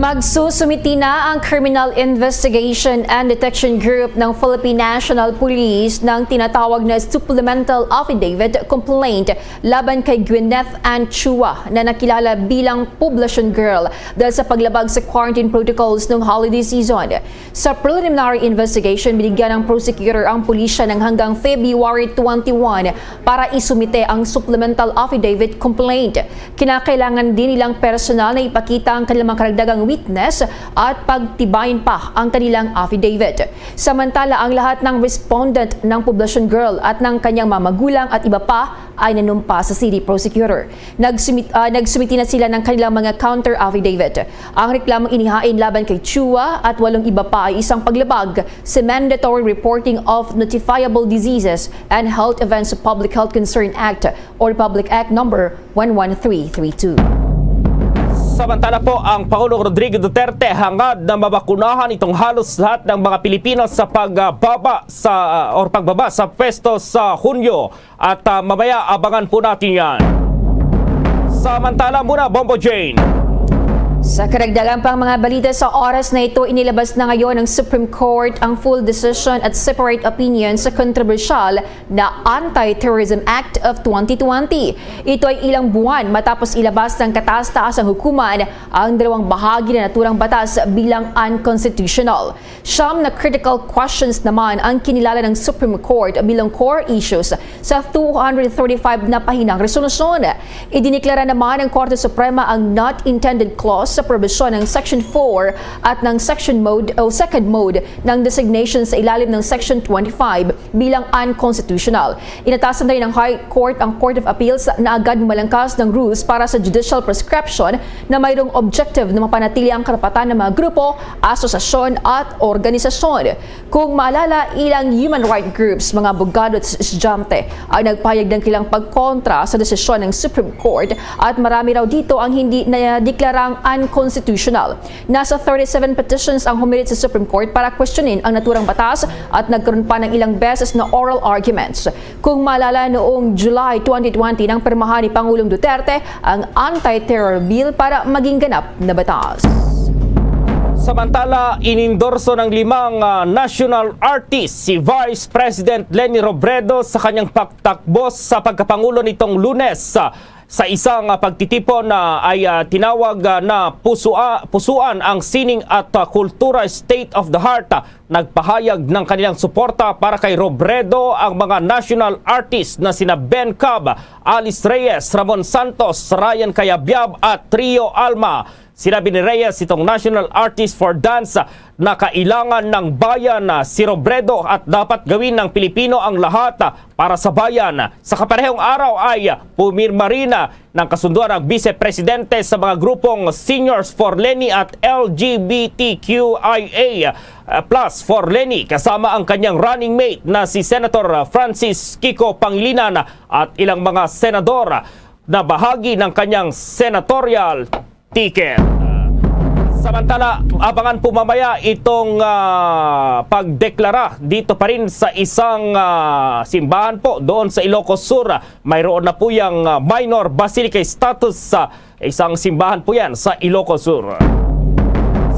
Magsusumiti na ang Criminal Investigation and Detection Group ng Philippine National Police ng tinatawag na supplemental affidavit complaint laban kay Gwyneth Ann Chua na nakilala bilang Poblacion Girl dahil sa paglabag sa quarantine protocols noong holiday season. Sa preliminary investigation, binigyan ng prosecutor ang pulisya ng hanggang February twenty-one para isumite ang supplemental affidavit complaint. Kinakailangan din nilang personal na ipakita ang kanilang mga karagdagang witness at pagtibayin pa ang kanilang affidavit. Samantala, ang lahat ng respondent ng Poblacion Girl at ng kanyang mga magulang at iba pa ay nanumpa sa city prosecutor. Nagsumit-, ah, nagsumiti na sila ng kanilang mga counter affidavit. Ang reklamong inihain laban kay Chua at walong iba pa ay isang paglabag sa Mandatory Reporting of Notifiable Diseases and Health Events of Public Health Concern Act o Republic Act Number one one three three two. Samantala po, ang Pangulong Rodrigo Duterte hangad na mabakunahan itong halos lahat ng mga Pilipino sa pagbaba sa, or pagbaba sa pwesto sa Hunyo. At, ah, mamaya, abangan po natin yan. Samantala muna, Bombo Jane. Sa karagdagan pang mga balita sa oras na ito, inilabas na ngayon ng Supreme Court ang full decision at separate opinion sa kontrobersyal na Anti-Terrorism Act of twenty twenty. Ito ay ilang buwan matapos ilabas ng kataas-taasang hukuman ang dalawang bahagi na naturang batas bilang unconstitutional. Siyam na critical questions naman ang kinilala ng Supreme Court bilang core issues sa two hundred thirty-five na pahinang resolusyon. Idiniklara naman ng Korte Suprema ang not intended clause sa probisyon ng Section four at ng Section Mode o Second Mode ng designation sa ilalim ng Section twenty-five bilang unconstitutional. Inatasan na rin ng High Court ang Court of Appeals na agad malangkas ng rules para sa judicial prescription na mayroong objective na mapanatili ang karapatan ng mga grupo, asosasyon at organisasyon. Kung maalala, ilang human rights groups, mga abogado at estudyante ang nagpahayag ng kanilang pagkontra sa desisyon ng Supreme Court at marami raw dito ang hindi nadeklarang unconstitutional. Nasa thirty-seven petitions ang humirit sa Supreme Court para questionin ang naturang batas at nagkaroon pa ng ilang beses na oral arguments. Kung maalala, noong July twenty twenty nang pirmahan ni Pangulong Duterte ang anti-terror bill para maging ganap na batas. Samantala, inendorso ng limang, ah, national artist si Vice President Leni Robredo sa kanyang pagtakbo sa pagkapangulo nitong Lunes. Sa isang, ah, pagtitipon na ay, ah, tinawag, ah, na pusua-, pusuan ang sining at, ah, kultura State of the Heart. Ah, nagpahayag ng kanilang suporta para kay Robredo ang mga national artist na sina Ben Cab, Alice Reyes, Ramon Santos, Ryan Cayabyab at Trio Alma. Sinabi ni Reyes, itong National Artist for Dance, na kailangan ng bayan, ah, si Robredo at dapat gawin ng Pilipino ang lahat, ah, para sa bayan. Sa kaparehong araw ay pumirma rin, ah, ng kasunduan ang Vice Presidente sa mga grupong Seniors for Leni at L G B T Q I A, ah, plus for Leni, kasama ang kanyang running mate na si Senator, ah, Francis Kiko Pangilinan at ilang mga senador na bahagi ng kanyang senatorial ticket. Samantala, abangan po mamaya itong, ah, pagdeklara dito pa rin sa isang, ah, simbahan po doon sa Ilocos Sur. Mayroon na po yang, ah, minor basilica status sa isang simbahan po yan sa Ilocos Sur.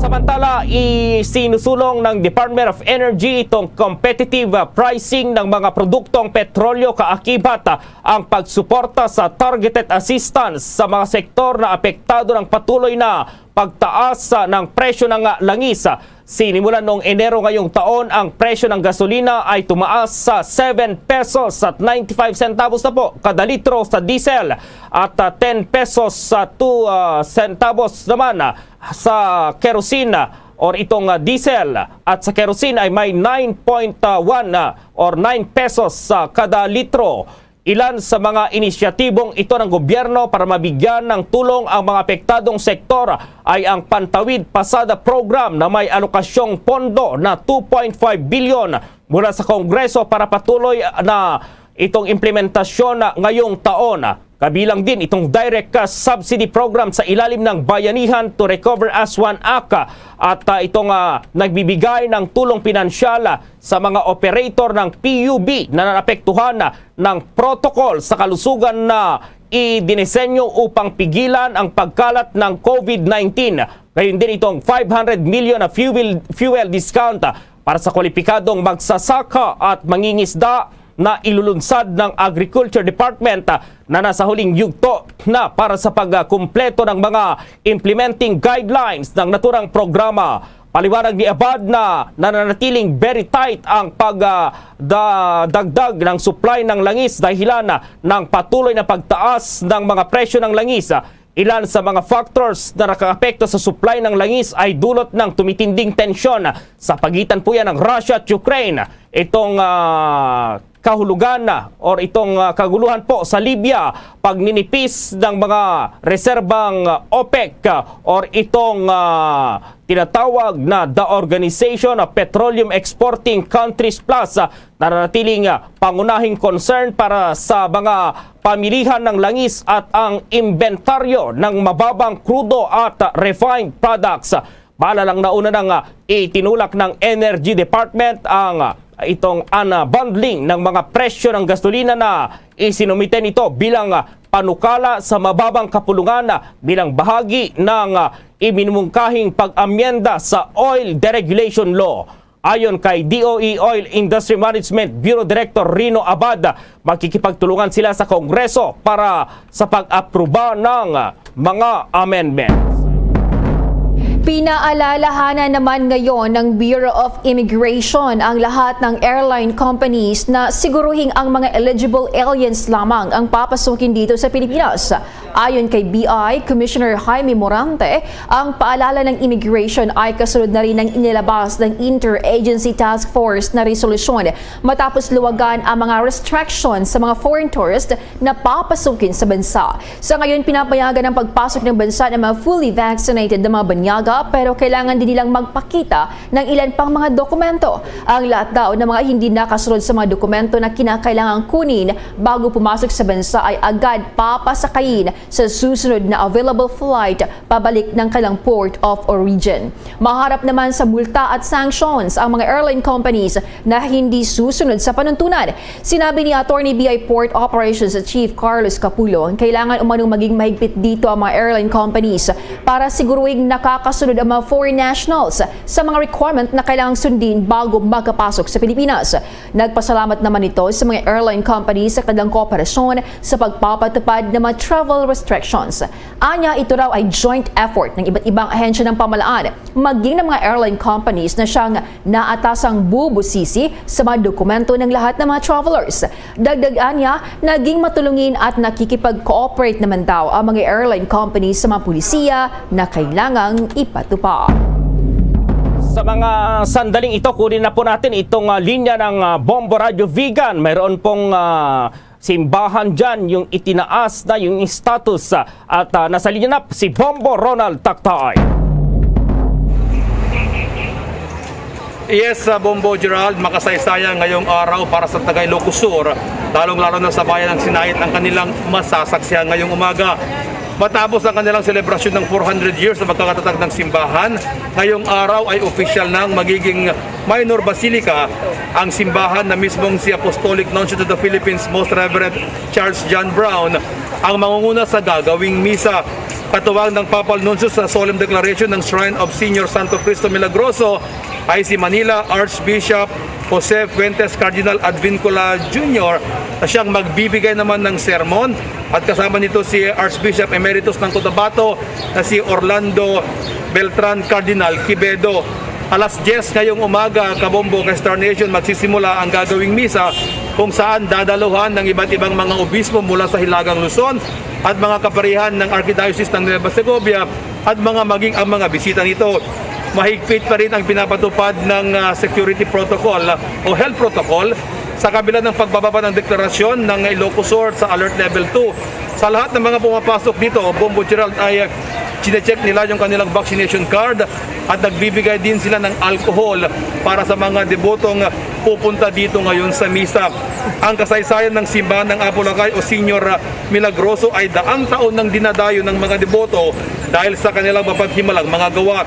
Samantala, isinusulong ng Department of Energy itong competitive, ah, pricing ng mga produktong petrolyo kaakibat, ah, ang pagsuporta sa targeted assistance sa mga sektor na apektado ng patuloy na pagtaas, ah, ng presyo ng, ah, langis. Sinimulan noong Enero ngayong taon, ang presyo ng gasolina ay tumaas sa seven pesos at ninety-five centavos na po kada litro sa diesel at, ah, ten pesos sa two, ah, centavos naman, ah, sa kerosene, ah, or itong, ah, diesel at sa kerosene ay may nine point one, ah, or nine pesos sa kada litro. Ilan sa mga inisyatibong ito ng gobyerno para mabigyan ng tulong ang mga apektadong sektor ay ang Pantawid Pasada Program na may alokasyong pondo na two point five bilyon mula sa Kongreso para patuloy na itong implementasyon ngayong taon. Kabilang din itong direct subsidy program sa ilalim ng Bayanihan to Recover as One Act at, ah, itong, ah, nagbibigay ng tulong pinansyal sa mga operator ng P U B na naapektuhan ng protocol sa kalusugan na idinisenyo upang pigilan ang pagkalat ng COVID nineteen. Gayon din itong five hundred million na fuel, fuel discount para sa kwalipikadong magsasaka at mangingisda na ilulunsad ng Agriculture Department na nasa huling yugto na para sa pagkumpleto ng mga implementing guidelines ng naturang programa. Paliwanag ni Abad na nananatiling very tight ang pag, ah, da-, dagdag ng supply ng langis dahilan ng patuloy na pagtaas ng mga presyo ng langis. Ilan sa mga factors na nakaapekto sa supply ng langis ay dulot ng tumitinding tensyon sa pagitan po yan ng Russia at Ukraine. Itong, ah, kahulugan na or itong, ah, kaguluhan po sa Libya, pagninipis ng mga reserbang, ah, OPEC, ah, or itong, ah, tinatawag na The Organization of Petroleum Exporting Countries Plus, ah, nananatiling, ah, pangunahing concern para sa mga pamilihan ng langis at ang inventaryo ng mababang krudo at refined products. Maalala lang, nauna nang, ah, itinulak ng Energy Department ang, ah, itong unbundling ng mga presyo ng gasolina na isinumite nito bilang, ah, panukala sa mababang kapulungan, ah, bilang bahagi ng, ah, iminumungkahing pag-amyenda sa Oil Deregulation Law. Ayon kay D O E Oil Industry Management Bureau Director Rino Abad, makikipagtulungan sila sa Kongreso para sa pag-aproba ng mga amendments. Pinaalalahanan naman ngayon ng Bureau of Immigration ang lahat ng airline companies na siguruhing ang mga eligible aliens lamang ang papasukin dito sa Pilipinas. Ayon kay B I Commissioner Jaime Morante, ang paalala ng immigration ay kasunod na rin ng inilabas ng Interagency Task Force na resolusyon matapos luwagan ang mga restrictions sa mga foreign tourist na papasukin sa bansa. Sa ngayon, pinapayagan ang pagpasok ng bansa ng mga fully vaccinated na mga banyaga, pero kailangan din nilang magpakita ng ilan pang mga dokumento. Ang lahat daw ng mga hindi nakasunod sa mga dokumento na kinakailangang kunin bago pumasok sa bansa ay agad papasakayin sa susunod na available flight pabalik ng kanilang port of origin. Maharap naman sa multa at sanctions ang mga airline companies na hindi susunod sa panuntunan. Sinabi ni Attorney B I Port Operations Chief Carlos Capullo, kailangan umanong maging mahigpit dito ang mga airline companies para siguruhing nakakasunod ang mga foreign nationals sa mga requirement na kailangang sundin bago makapasok sa Pilipinas. Nagpasalamat naman ito sa mga airline companies sa kanilang kooperasyon sa pagpapatupad ng mga travel restrictions. Anya, ito raw ay joint effort ng iba't ibang ahensya ng pamahalaan, maging ng mga airline companies na siyang naatasang bubusisi sa mga dokumento ng lahat ng mga travelers. Dagdag anya, naging matulungin at nakikipag-cooperate naman daw ang mga airline companies sa mga pulisiya na kailangang ipatupad. Sa mga sandaling ito, kunin na po natin itong, ah, linya ng, ah, Bombo Radio Vigan. Mayroon pong, ah, simbahan dyan, yung itinaas na yung status, ah, at, ah, nasa linya na si Bombo Ronald Taktay. Yes, sa Bombo Gerald, makasaysaya ngayong araw para sa taga Ilocos Sur, lalong-lalo na sa bayan ng Sinayit ang kanilang masasaksihan ngayong umaga. Matapos ang kanilang selebrasyon ng four hundred years na pagkakatatag ng simbahan, ngayong araw ay opisyal nang magiging minor basilica ang simbahan na mismong si Apostolic Nuncio to the Philippines, Most Reverend Charles John Brown, ang mangunguna sa gagawing misa. Katuwang ng Papal Nuncio sa solemn declaration ng Shrine of Senior Santo Cristo Milagroso ay si Manila Archbishop Jose Fuentes Cardinal Advincula Junior na siyang magbibigay naman ng sermon at kasama nito si Archbishop Emeritus ng Cotabato na si Orlando Beltran Cardinal Quevedo. Alas diyes ngayong umaga, Kabombo, ka Star Nation, magsisimula ang gagawing misa kung saan dadaluhan ng iba't ibang mga obispo mula sa Hilagang Luzon at mga kaparihan ng Archdiocese ng Nueva Segovia at mga maging ang mga bisita nito. Mahigpit pa rin ang pinapatupad ng, ah, security protocol o health protocol Sa kabila ng pagbababa ng deklarasyon ng Ilocos Sur sa Alert Level two, sa lahat ng mga pumapasok dito, Bombo Gerald, ay chinecheck nila yung kanilang vaccination card at nagbibigay din sila ng alcohol para sa mga debotong pupunta dito ngayon sa misa. Ang kasaysayan ng simbahan ng Apo Lakay o Senior Milagroso ay daang taon nang dinadayo ng mga deboto dahil sa kanilang mapaghimalang mga gawa.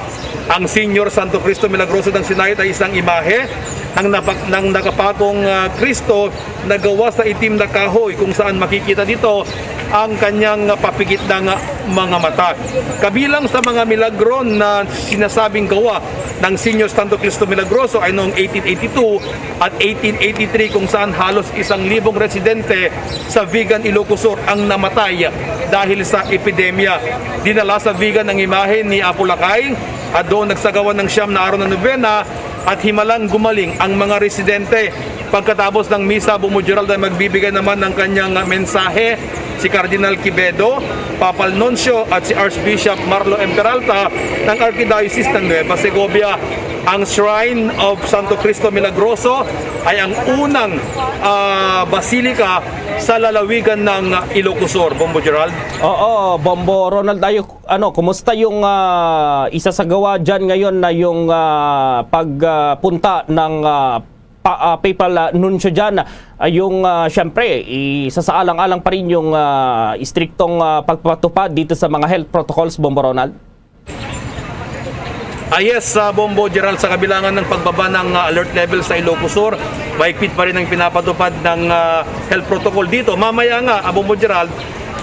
Ang Senior Santo Cristo Milagroso ng Sinait ay isang imahe ng, napak- ng nakapakong ah, Kristo na gawa sa itim na kahoy, kung saan makikita dito ang kanyang papikit ng mga mata. Kabilang sa mga milagro na sinasabing gawa ng Senior Santo Cristo Milagroso ay noong eighteen eighty-two at eighteen eighty-three, kung saan halos isang libong residente sa Vigan, Ilocos Sur ang namatay dahil sa epidemya. Dinala sa Vigan ang imahe ni Apo Lakay at doon nagsagawa ng siyam na araw na nobena at himalang gumaling ang mga residente. Pagkatapos ng misa, Bombo Gerald ay magbibigay naman ng kanyang mensahe si Cardinal Quevedo, Papal Nuncio at si Archbishop Marlo M. Peralta ng Archdiocese ng Nueva Segovia. Ang Shrine of Santo Cristo Milagroso ay ang unang ah, basilika sa lalawigan ng Ilocos Sur, Bombo Gerald. Oo, Bombo Ronald, ayo, ano, kumusta yung ah, isasagawa dyan ngayon na yung ah, pagpunta ng ah, pa, ah, papal ah, nuncio dyan? Ah, yung, ah, syempre, isasaalang-alang pa rin yung ah, istriktong ah, pagpatupad dito sa mga health protocols, Bombo Ronald? Ah, yes, sa Bombo Gerald, sa kabilangan ng pagbaba ng ah, alert level sa Ilocos Sur, mahigpit pa rin ang pinapatupad ng ah, health protocol dito. Mamaya nga, ah, Bombo Gerald,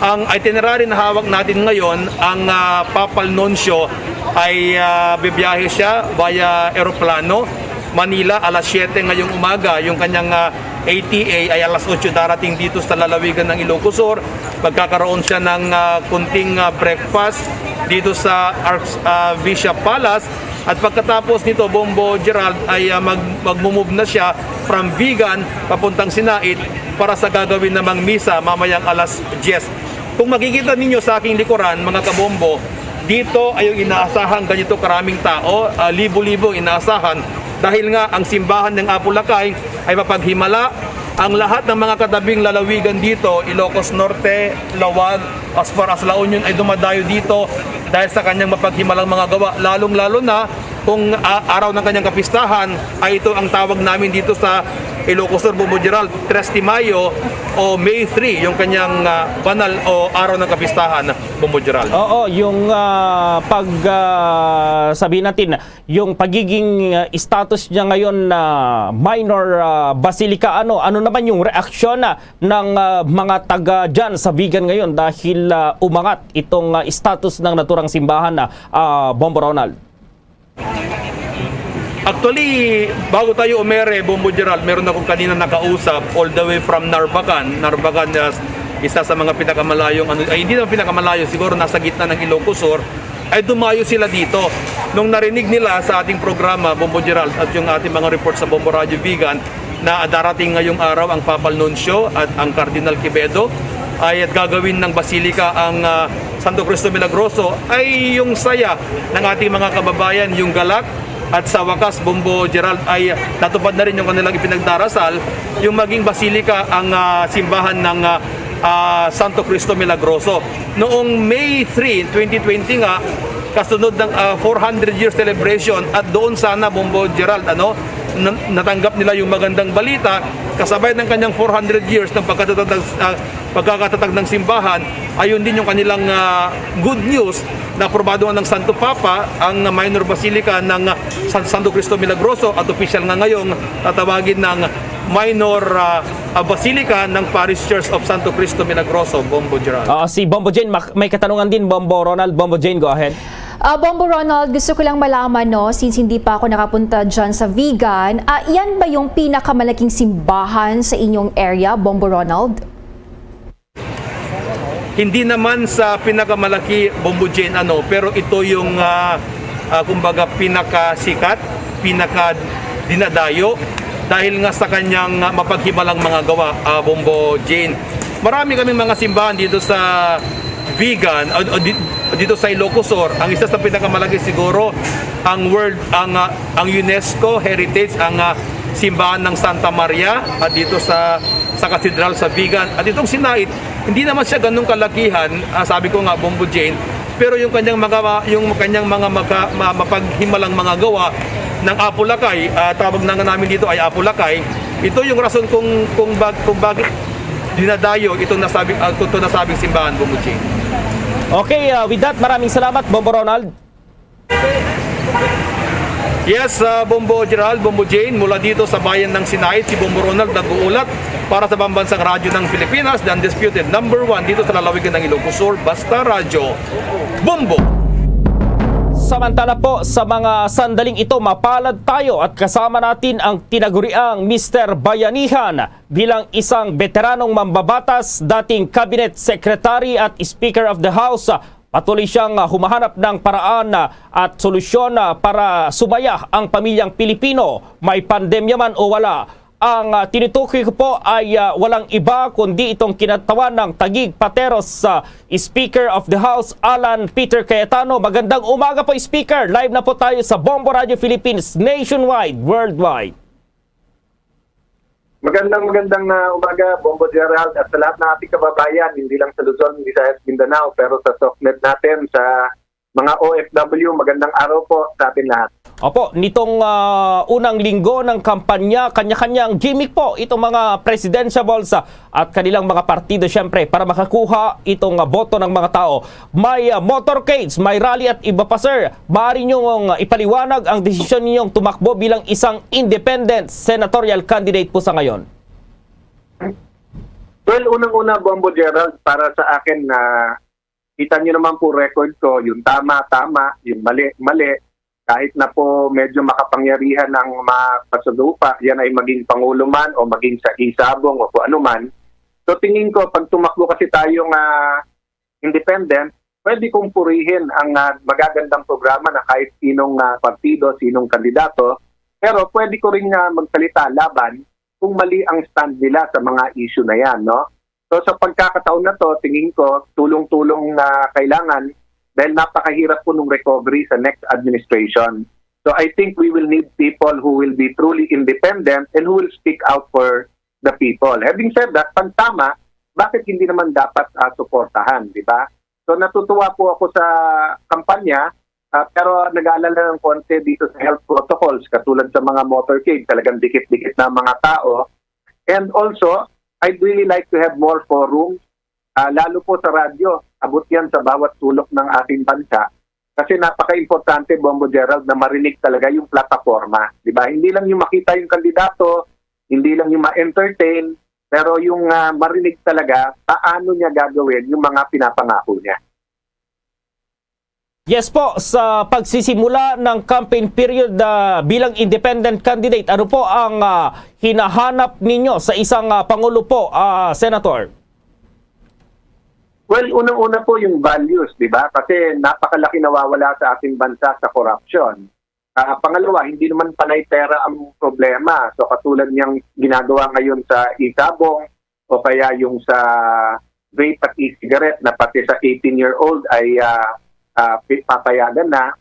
ang itinerary na hawak natin ngayon, ang ah, Papal Nuncio ay ah, bibiyahe siya via eroplano Manila alas siyete ngayong umaga. Yung kanyang ah, A T A ay alas otso darating dito sa lalawigan ng Ilocos Sur. Magkakaroon siya ng ah, kunting ah, breakfast dito sa Arch- ah, Bishop Palace. At pagkatapos nito, Bombo Gerald, ay ah, mag, magmumove na siya from Vigan papuntang Sinait para sa gagawin namang misa mamayang alas diyes. Kung makikita ninyo sa aking likuran, mga kabombo, dito ay yung inaasahan ganito karaming tao, ah, libo-libo ang inaasahan dahil nga ang simbahan ng Apo Lakay ay mapaghimala. Ang lahat ng mga katabing lalawigan dito, Ilocos Norte, Laoag, as far as La Union, ay dumadayo dito dahil sa kanyang mapaghimalang mga gawa, lalong-lalo na kung ah, araw ng kanyang kapistahan ay ito ang tawag namin dito sa Ilocos Sur, Bombo Gerald, Tres de Mayo o May three, yung kanyang ah, banal o araw ng kapistahan, Bombo Gerald. Oo, yung ah, pag ah, sabihin natin, yung pagiging ah, status niya ngayon na minor ah, basilica, ano, ano naman yung reaksyon na ng ah, mga taga dyan sa Vigan ngayon dahil ah, umangat itong ah, status ng naturang simbahan na ah, Bombo Ronald? Actually, bago tayo umere, Bombo Gerald, meron akong kanina nakausap all the way from Narbacan. Narbacan is isa sa mga pinakamalayong, ano, ay hindi naman pinakamalayo, siguro nasa gitna ng Ilocos Sur, ay dumayo sila dito. Nung narinig nila sa ating programa, Bombo Gerald, at yung ating mga report sa Bombo Radio Vigan, na darating ngayong araw ang Papal Nuncio at ang Cardinal Quevedo, ay at gagawin ng Basilica ang ah, Santo Cristo Milagroso, ay yung saya ng ating mga kababayan, yung galak, at sa wakas, Bombo Gerald, ay natupad na rin yung kanilang ipinagdarasal, yung maging basilica ang ah, simbahan ng ah, ah, Santo Cristo Milagroso. Noong May three, twenty twenty nga, kasunod ng ah, four hundred year celebration, at doon sana, Bombo Gerald, ano, na- natanggap nila yung magandang balita, kasabay ng kanyang four hundred years ng pagkatatag, ah, pagkakatatag ng simbahan, ayun din yung kanilang ah, good news na aprobado nga ng Santo Papa ang minor basilica ng ah, San Santo Cristo Milagroso, at opisyal nga ngayong tatawagin ng minor ah, ah, basilica ng Parish Church of Santo Cristo Milagroso, Bombo Gerald. Ah, si Bombo Jane, mak- may katanungan din, Bombo Ronald. Bombo Jane, go ahead. Ah, Bombo Ronald, gusto ko lang malaman, no, since hindi pa ako nakapunta dyan sa Vigan, ah, yan ba yung pinakamalaking simbahan sa inyong area, Bombo Ronald? Hindi naman sa pinakamalaki, Bombo Jane, ano, pero ito yung ah, ah, kumbaga, pinakasikat, pinaka dinadayo dahil nga sa kanyang ah, mapaghimalang mga gawa, ah, Bombo Jane. Marami kaming mga simbahan dito sa Vigan, o, o di- dito sa Ilocos Sur. Ang isa sa pinakamalaki siguro ang world, ang ah, ang UNESCO Heritage, ang ah, simbahan ng Santa Maria, ah, dito sa, sa Katedral sa Vigan. At itong Sinait, hindi naman siya ganun kalakihan, ah, sabi ko nga, Bombo Jane, pero yung kanyang mga, yung kanyang mga maka-, ma-, mapaghimalang mga gawa ng Apo Lakay, ah, tawag na nga namin dito ay Apo Lakay, ito yung rason kung, kung bag-, kung bakit dinadayo itong nasabi, ah, itong nasabing simbahan, Bombo Jane. Okay, uh, with that, maraming salamat, Bombo Ronald. Yes, uh, Bombo Gerald, Bombo Jane, mula dito sa bayan ng Sinait, si Bombo Ronald nag-uulat para sa Pambansang Radyo ng Pilipinas, the undisputed number one dito sa lalawigan ng Ilocos Sur, Basta Radyo, Bombo! Samantala po, sa mga sandaling ito, mapalad tayo at kasama natin ang tinaguriang Mister Bayanihan bilang isang beteranong mambabatas, dating cabinet secretary at Speaker of the House. Patuloy siyang, ah, humahanap ng paraan, ah, at solusyon, ah, para sumaya ang pamilyang Pilipino, may pandemya man o wala. Ang, ah, tinutukoy ko po ay, ah, walang iba kundi itong kinatawan ng Taguig Pateros, ah, Speaker of the House, Alan Peter Cayetano. Magandang umaga po, Speaker. Live na po tayo sa Bombo Radio Philippines, nationwide, worldwide. Magandang, magandang, ah, umaga, Bombo Gerald, at sa lahat ng ating kababayan, hindi lang sa Luzon, Visayas, Mindanao, pero sa SOCMED natin, sa mga O F W, magandang araw po sa atin lahat. Opo, nitong, ah, unang linggo ng kampanya, kanya-kanyang gimmick po itong mga presidentiables, ah, at kanilang mga partido, syempre, para makakuha itong, ah, boto ng mga tao. May, ah, motorcades, may rally at iba pa, sir. Maaari niyong, ah, ipaliwanag ang desisyon ninyong tumakbo bilang isang independent senatorial candidate po sa ngayon? Well, unang-una, Bombo Gerald, para sa akin na kita niyo naman po record ko, yung tama, tama, yung mali, mali. Kahit na po medyo makapangyarihan ang makasalupa, yan ay maging pangulo man o maging sa isabong o kung ano man. So tingin ko, pag tumakbo kasi tayo nga independent, pwede kong purihin ang, ah, magagandang programa na kahit sinong, ah, partido, sinong kandidato, pero pwede ko rin, ah, magsalita laban kung mali ang stand nila sa mga issue na yan, no? So sa pagkakataon na to, tingin ko, tulong-tulong na kailangan dahil napakahirap po nung recovery sa next administration. So I think we will need people who will be truly independent and who will speak out for the people. Having said that, pag tama, bakit hindi naman dapat, ah, suportahan, di ba? So natutuwa po ako sa kampanya, ah, pero nag-aalala ng konti dito sa health protocols, katulad sa mga motorcade, talagang dikit-dikit na ang mga tao. And also, I'd really like to have more forums, ah, lalo po sa radyo. Abot yan sa bawat sulok ng ating bansa. Kasi napaka-importante, Bombo Gerald, na marinig talaga yung plataforma. Di ba? Hindi lang yung makita yung kandidato, hindi lang yung ma-entertain, pero yung, ah, marinig talaga paano niya gagawin yung mga pinapangako niya. Yes po, sa pagsisimula ng campaign period, ah, bilang independent candidate, ano po ang, ah, hinahanap ninyo sa isang, ah, pangulo po, ah, Senator? Well, unang-una po yung values, di ba? Kasi napakalaki nawawala sa ating bansa sa corruption. Ah, pangalawa, hindi naman panay pera ang problema. So katulad niyang ginagawa ngayon sa isabong o kaya yung sa vape at e-cigarette na pati sa eighteen-year-old ay, ah, ah, pi-, papayagan na.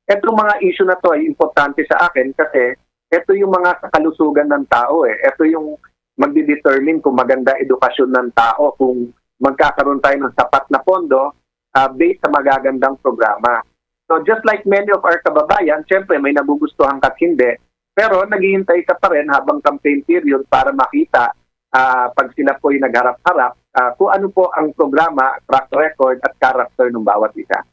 Itong mga issue na to ay importante sa akin kasi ito yung mga sa kalusugan ng tao eh. Ito yung magdidetermine kung maganda edukasyon ng tao, kung magkakaroon tayo ng sapat na pondo, ah, based sa magagandang programa. So just like many of our kababayan, syempre may nagugustuhan ka at hindi, pero naghihintay ka pa rin habang campaign period para makita, ah, pag sila po'y nagharap-harap, ah, kung ano po ang programa, track record at character ng bawat isa.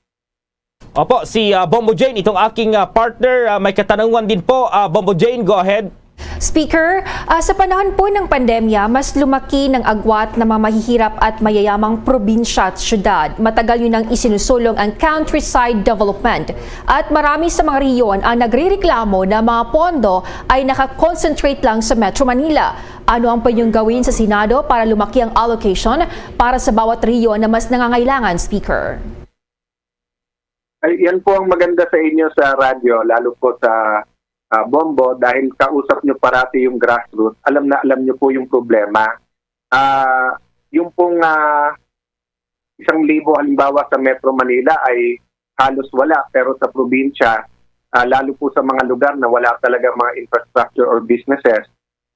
Opo, si, ah, Bombo Jane, itong aking, ah, partner, ah, may katanungan din po. Ah, Bombo Jane, go ahead. Speaker, ah, sa panahon po ng pandemya, mas lumaki ng agwat ng mga mahihirap at mayayamang probinsya at syudad. Matagal nyo nang isinusulong ang countryside development. At marami sa mga rehiyon ang nagrereklamo na mga pondo ay nakakonsentrate lang sa Metro Manila. Ano ang pwedeng gawin sa Senado para lumaki ang allocation para sa bawat rehiyon na mas nangangailangan, Speaker? Ay, yan po ang maganda sa inyo sa radyo, lalo po sa, ah, Bombo, dahil kausap nyo parati yung grassroots. Alam na alam nyo po yung problema. Ah, yung pong, ah, isang libo halimbawa sa Metro Manila ay halos wala, pero sa probinsya, ah, lalo po sa mga lugar na wala talaga mga infrastructure or businesses,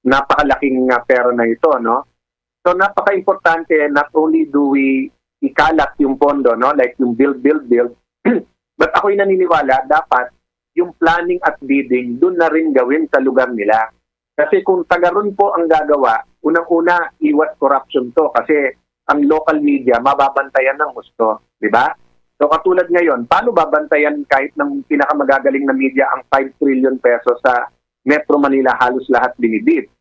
napakalaking, ah, pera na ito, no? So, napaka-importante, not only do we ikalat yung pondo, no, like yung build, build, build, but ako'y naniniwala, dapat yung planning at bidding doon na rin gawin sa lugar nila. Kasi kung taga-ron po ang gagawa, unang-una, iwas corruption to kasi ang local media mababantayan ng husto, di ba? So katulad ngayon, paano babantayan kahit ng pinakamagagaling na media ang five trillion pesos sa Metro Manila, halos lahat binibid?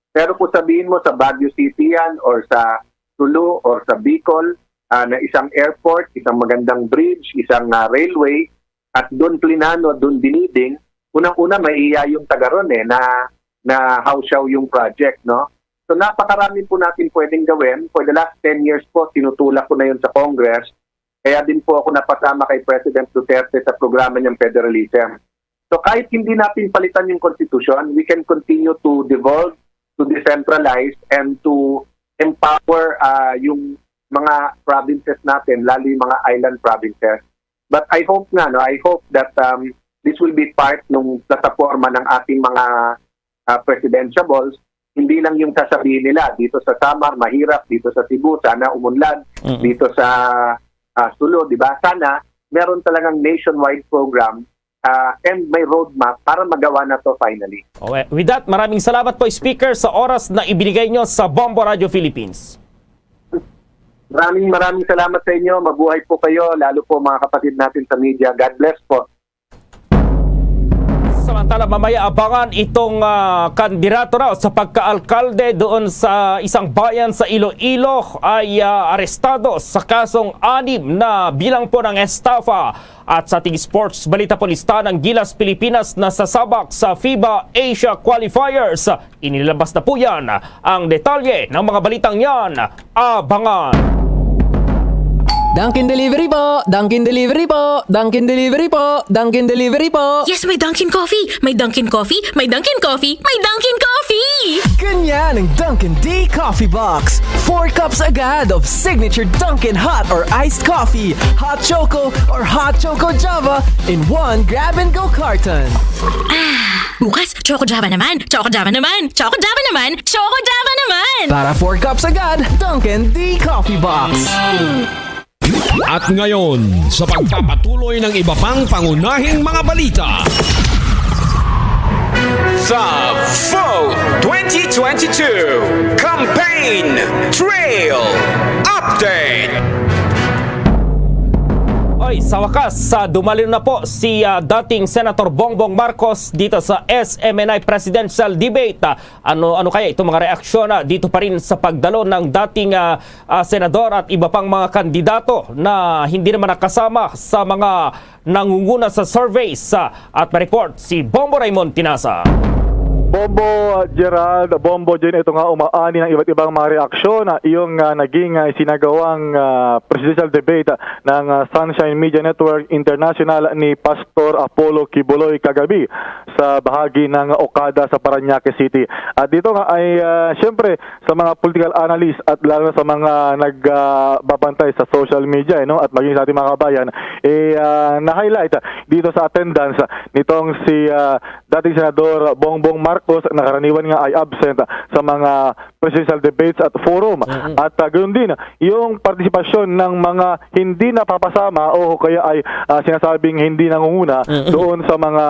Pero kung sabihin mo sa Baguio City yan or sa Sulu or sa Bicol, ah, na isang airport, isang magandang bridge, isang, ah, railway, at doon plinano, doon biniding, unang-una, maiiya yung taga ron eh, na, na hawsyaw yung project, no? So napakarami po natin pwedeng gawin. For the last ten years po, tinutulak ko na yun sa Congress. Kaya din po ako napasama kay President Duterte sa programa niyang federalism. So kahit hindi natin palitan yung konstitusyon, we can continue to devolve, to decentralize, and to empower, ah, yung mga provinces natin, lalo yung mga island provinces. But I hope nga, no, I hope that, um, this will be part ng plataforma ng ating mga, ah, presidentiables. Hindi lang yung sasabihin nila, dito sa Samar, mahirap, dito sa Cebu, sana umunlad, Mm-mm. dito sa, ah, Sulu, di ba? Sana meron talagang nationwide program, ah, and may roadmap para magawa na to finally. Okay. With that, maraming salamat po, Speaker, sa oras na ibinigay nyo sa Bombo Radio Philippines. Maraming, maraming salamat sa inyo. Mabuhay po kayo, lalo po mga kapatid natin sa media. God bless po. Samantala, mamaya abangan itong, ah, kandidato na sa pagkaalkalde doon sa isang bayan sa Iloilo ay, ah, arestado sa kasong anim na bilang po ng estafa. At sa ating sports balita, polista ng Gilas Pilipinas na sasabak sa FIBA Asia Qualifiers. Inilabas na po yan. Ang detalye ng mga balitang yan, abangan. Dunkin Delivery po! Dunkin Delivery po! Dunkin Delivery po! Dunkin Delivery po! Yes, may Dunkin Coffee! May Dunkin Coffee! May Dunkin Coffee! May Dunkin Coffee! Ganyan ang Dunkin D Coffee Box. Four cups agad of signature Dunkin hot or iced coffee, hot choco or hot choco Java in one grab-and-go carton. Ah, bukas, Choco Java naman! Choco Java naman! Choco Java naman! Choco Java naman! Para four cups agad, Dunkin D Coffee Box. At ngayon, sa pagpapatuloy ng iba pang pangunahing mga balita. The Vote twenty twenty-two Campaign Trail Update. Oy, sa wakas, sa dumalin na po si, ah, dating Senator Bongbong Marcos dito sa S M N I presidential debate. Ah, ano, ano kaya itong mga reaksyon, ah, dito pa rin sa pagdalo ng dating, ah, ah, senador at iba pang mga kandidato na hindi naman nakasama sa mga nangunguna sa surveys, ah, at may report si Bombo Raymond Tinasa. Bombo, ah, Gerald, Bombo Jane, ito nga umaani ng iba't ibang mga reaksyon, ah, iyong, ah, naging, ah, sinagawang, ah, presidential debate, ah, ng, ah, Sunshine Media Network International ni Pastor Apollo Quiboloy kagabi sa bahagi ng Okada sa Parañaque City. At dito nga ay, ah, siyempre, sa mga political analyst at lalo na sa mga nagbabantay sa social media, eh, no, at maging sa ating mga kabayan, eh, ah, na-highlight, ah, dito sa attendance, ah, nitong si, ah, dating Senador Bongbong Marcos na karaniwan nga ay absent, ah, sa mga presidential debates at forum. Mm-mm. At, ah, ganoon din yung partisipasyon ng mga hindi napapasama o kaya ay, ah, sinasabing hindi nangunguna Mm-mm. doon sa mga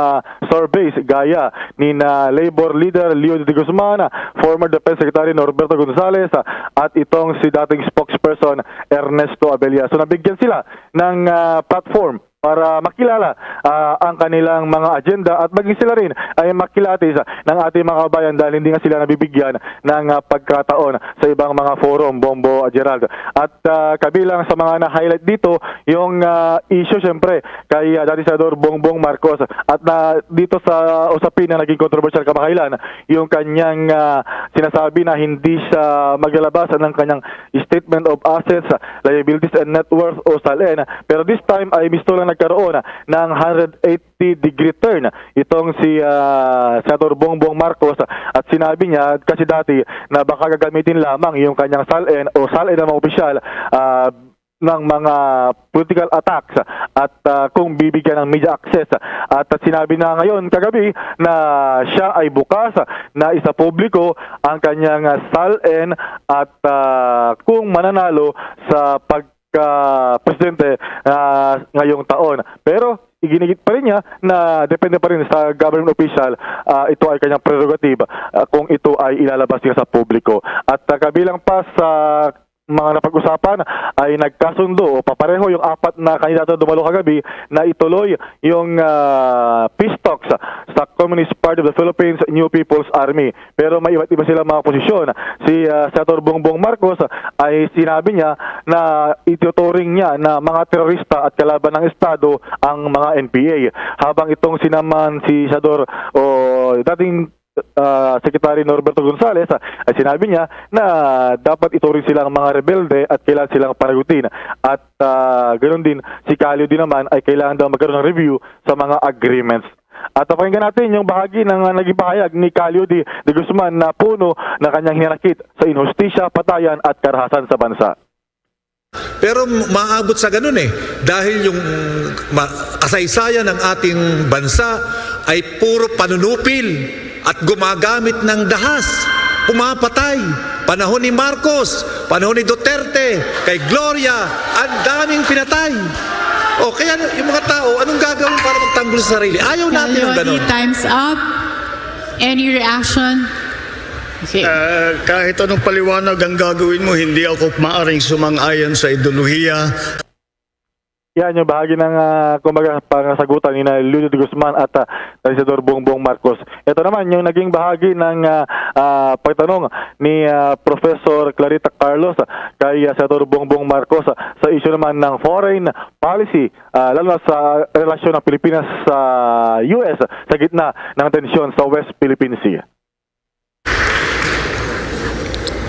surveys gaya ni na Labor Leader Leo de Guzman, former Defense Secretary Norberto Gonzales, ah, at itong si dating spokesperson Ernesto Abella. So nabigyan sila ng, ah, platform para makilala, ah, ang kanilang mga agenda at maging sila rin ay makilatis, ah, ng ating mga kabayan dahil hindi nga sila nabibigyan ng, ah, pagkataon sa ibang mga forum, Bombo, ah, Gerald. At, ah, kabilang sa mga na-highlight dito, yung, ah, issue siyempre kay, ah, dating Senador Bongbong Marcos at na dito sa usapin na naging kontrobersyal kamakailan, yung kanyang, ah, sinasabi na hindi siya maglalabas ng kanyang statement of assets, liabilities and net worth o SALN. Pero this time ay mismo lang nagkaroon ng hundred eighty degree turn itong si, ah, Senador Bongbong Marcos at sinabi niya kasi dati na baka gagamitin lamang yung kanyang SALN o SALN ng mga opisyal, ah, ng mga political attacks at, ah, kung bibigyan ng media access. At, at sinabi na ngayon kagabi na siya ay bukas na isapubliko ang kanyang, ah, SALN at, ah, kung mananalo sa pagka-presidente, ah, ngayong taon. Pero iginigit pa rin niya na depende pa rin sa government official, ah, ito ay kanyang prerogative, ah, kung ito ay ilalabas niya sa publiko. At, ah, kabilang pa sa mga napag-usapan ay nagkasundo o papareho yung apat na kandidato na dumalo kagabi na ituloy yung, ah, peace talks sa Communist Party of the Philippines, New People's Army. Pero may iba't iba sila mga posisyon. Si, ah, Senator Bongbong Marcos ay sinabi niya na ituturing niya na mga terorista at kalaban ng Estado ang mga N P A. Habang itong si naman si Senador o dating, ah, Secretary Norberto Gonzales, ah, ay sinabi niya na dapat ituring silang mga rebelde at kailangan silang panagutin. At, ah, ganoon din si Calio din naman ay kailangan daw magkaroon ng review sa mga agreements. At pakinggan natin yung bahagi ng, ah, naging pahayag ni Calio de, de Guzman na puno na kanyang hinanakit sa inhustisya, patayan at karahasan sa bansa. Pero maabot sa ganun eh, dahil yung ma- kasaysayan ng ating bansa ay puro panunupil at gumagamit ng dahas, pumapatay. Panahon ni Marcos, panahon ni Duterte, kay Gloria, ang daming pinatay. O kaya yung mga tao, anong gagawin para magtanggol sa sarili? Ayaw natin ng Kalodi, ganun. Time's up. Any reaction? Okay. Ah, kahit anong paliwanag ang gagawin mo, hindi ako maaring sumang-ayon sa ideolohiya. Yan yung bahagi ng, ah, kumbaga, pangasagutan ni na Leonidas Guzman at, ah, ni Senador Bongbong Marcos. Ito naman yung naging bahagi ng, ah, ah, pagtanong ni, ah, Professor Clarita Carlos, ah, kay, ah, Senador Bongbong Marcos, ah, sa issue naman ng foreign policy, ah, lalo na sa relasyon ng Pilipinas sa U S sa gitna ng tensyon sa West Philippine Sea.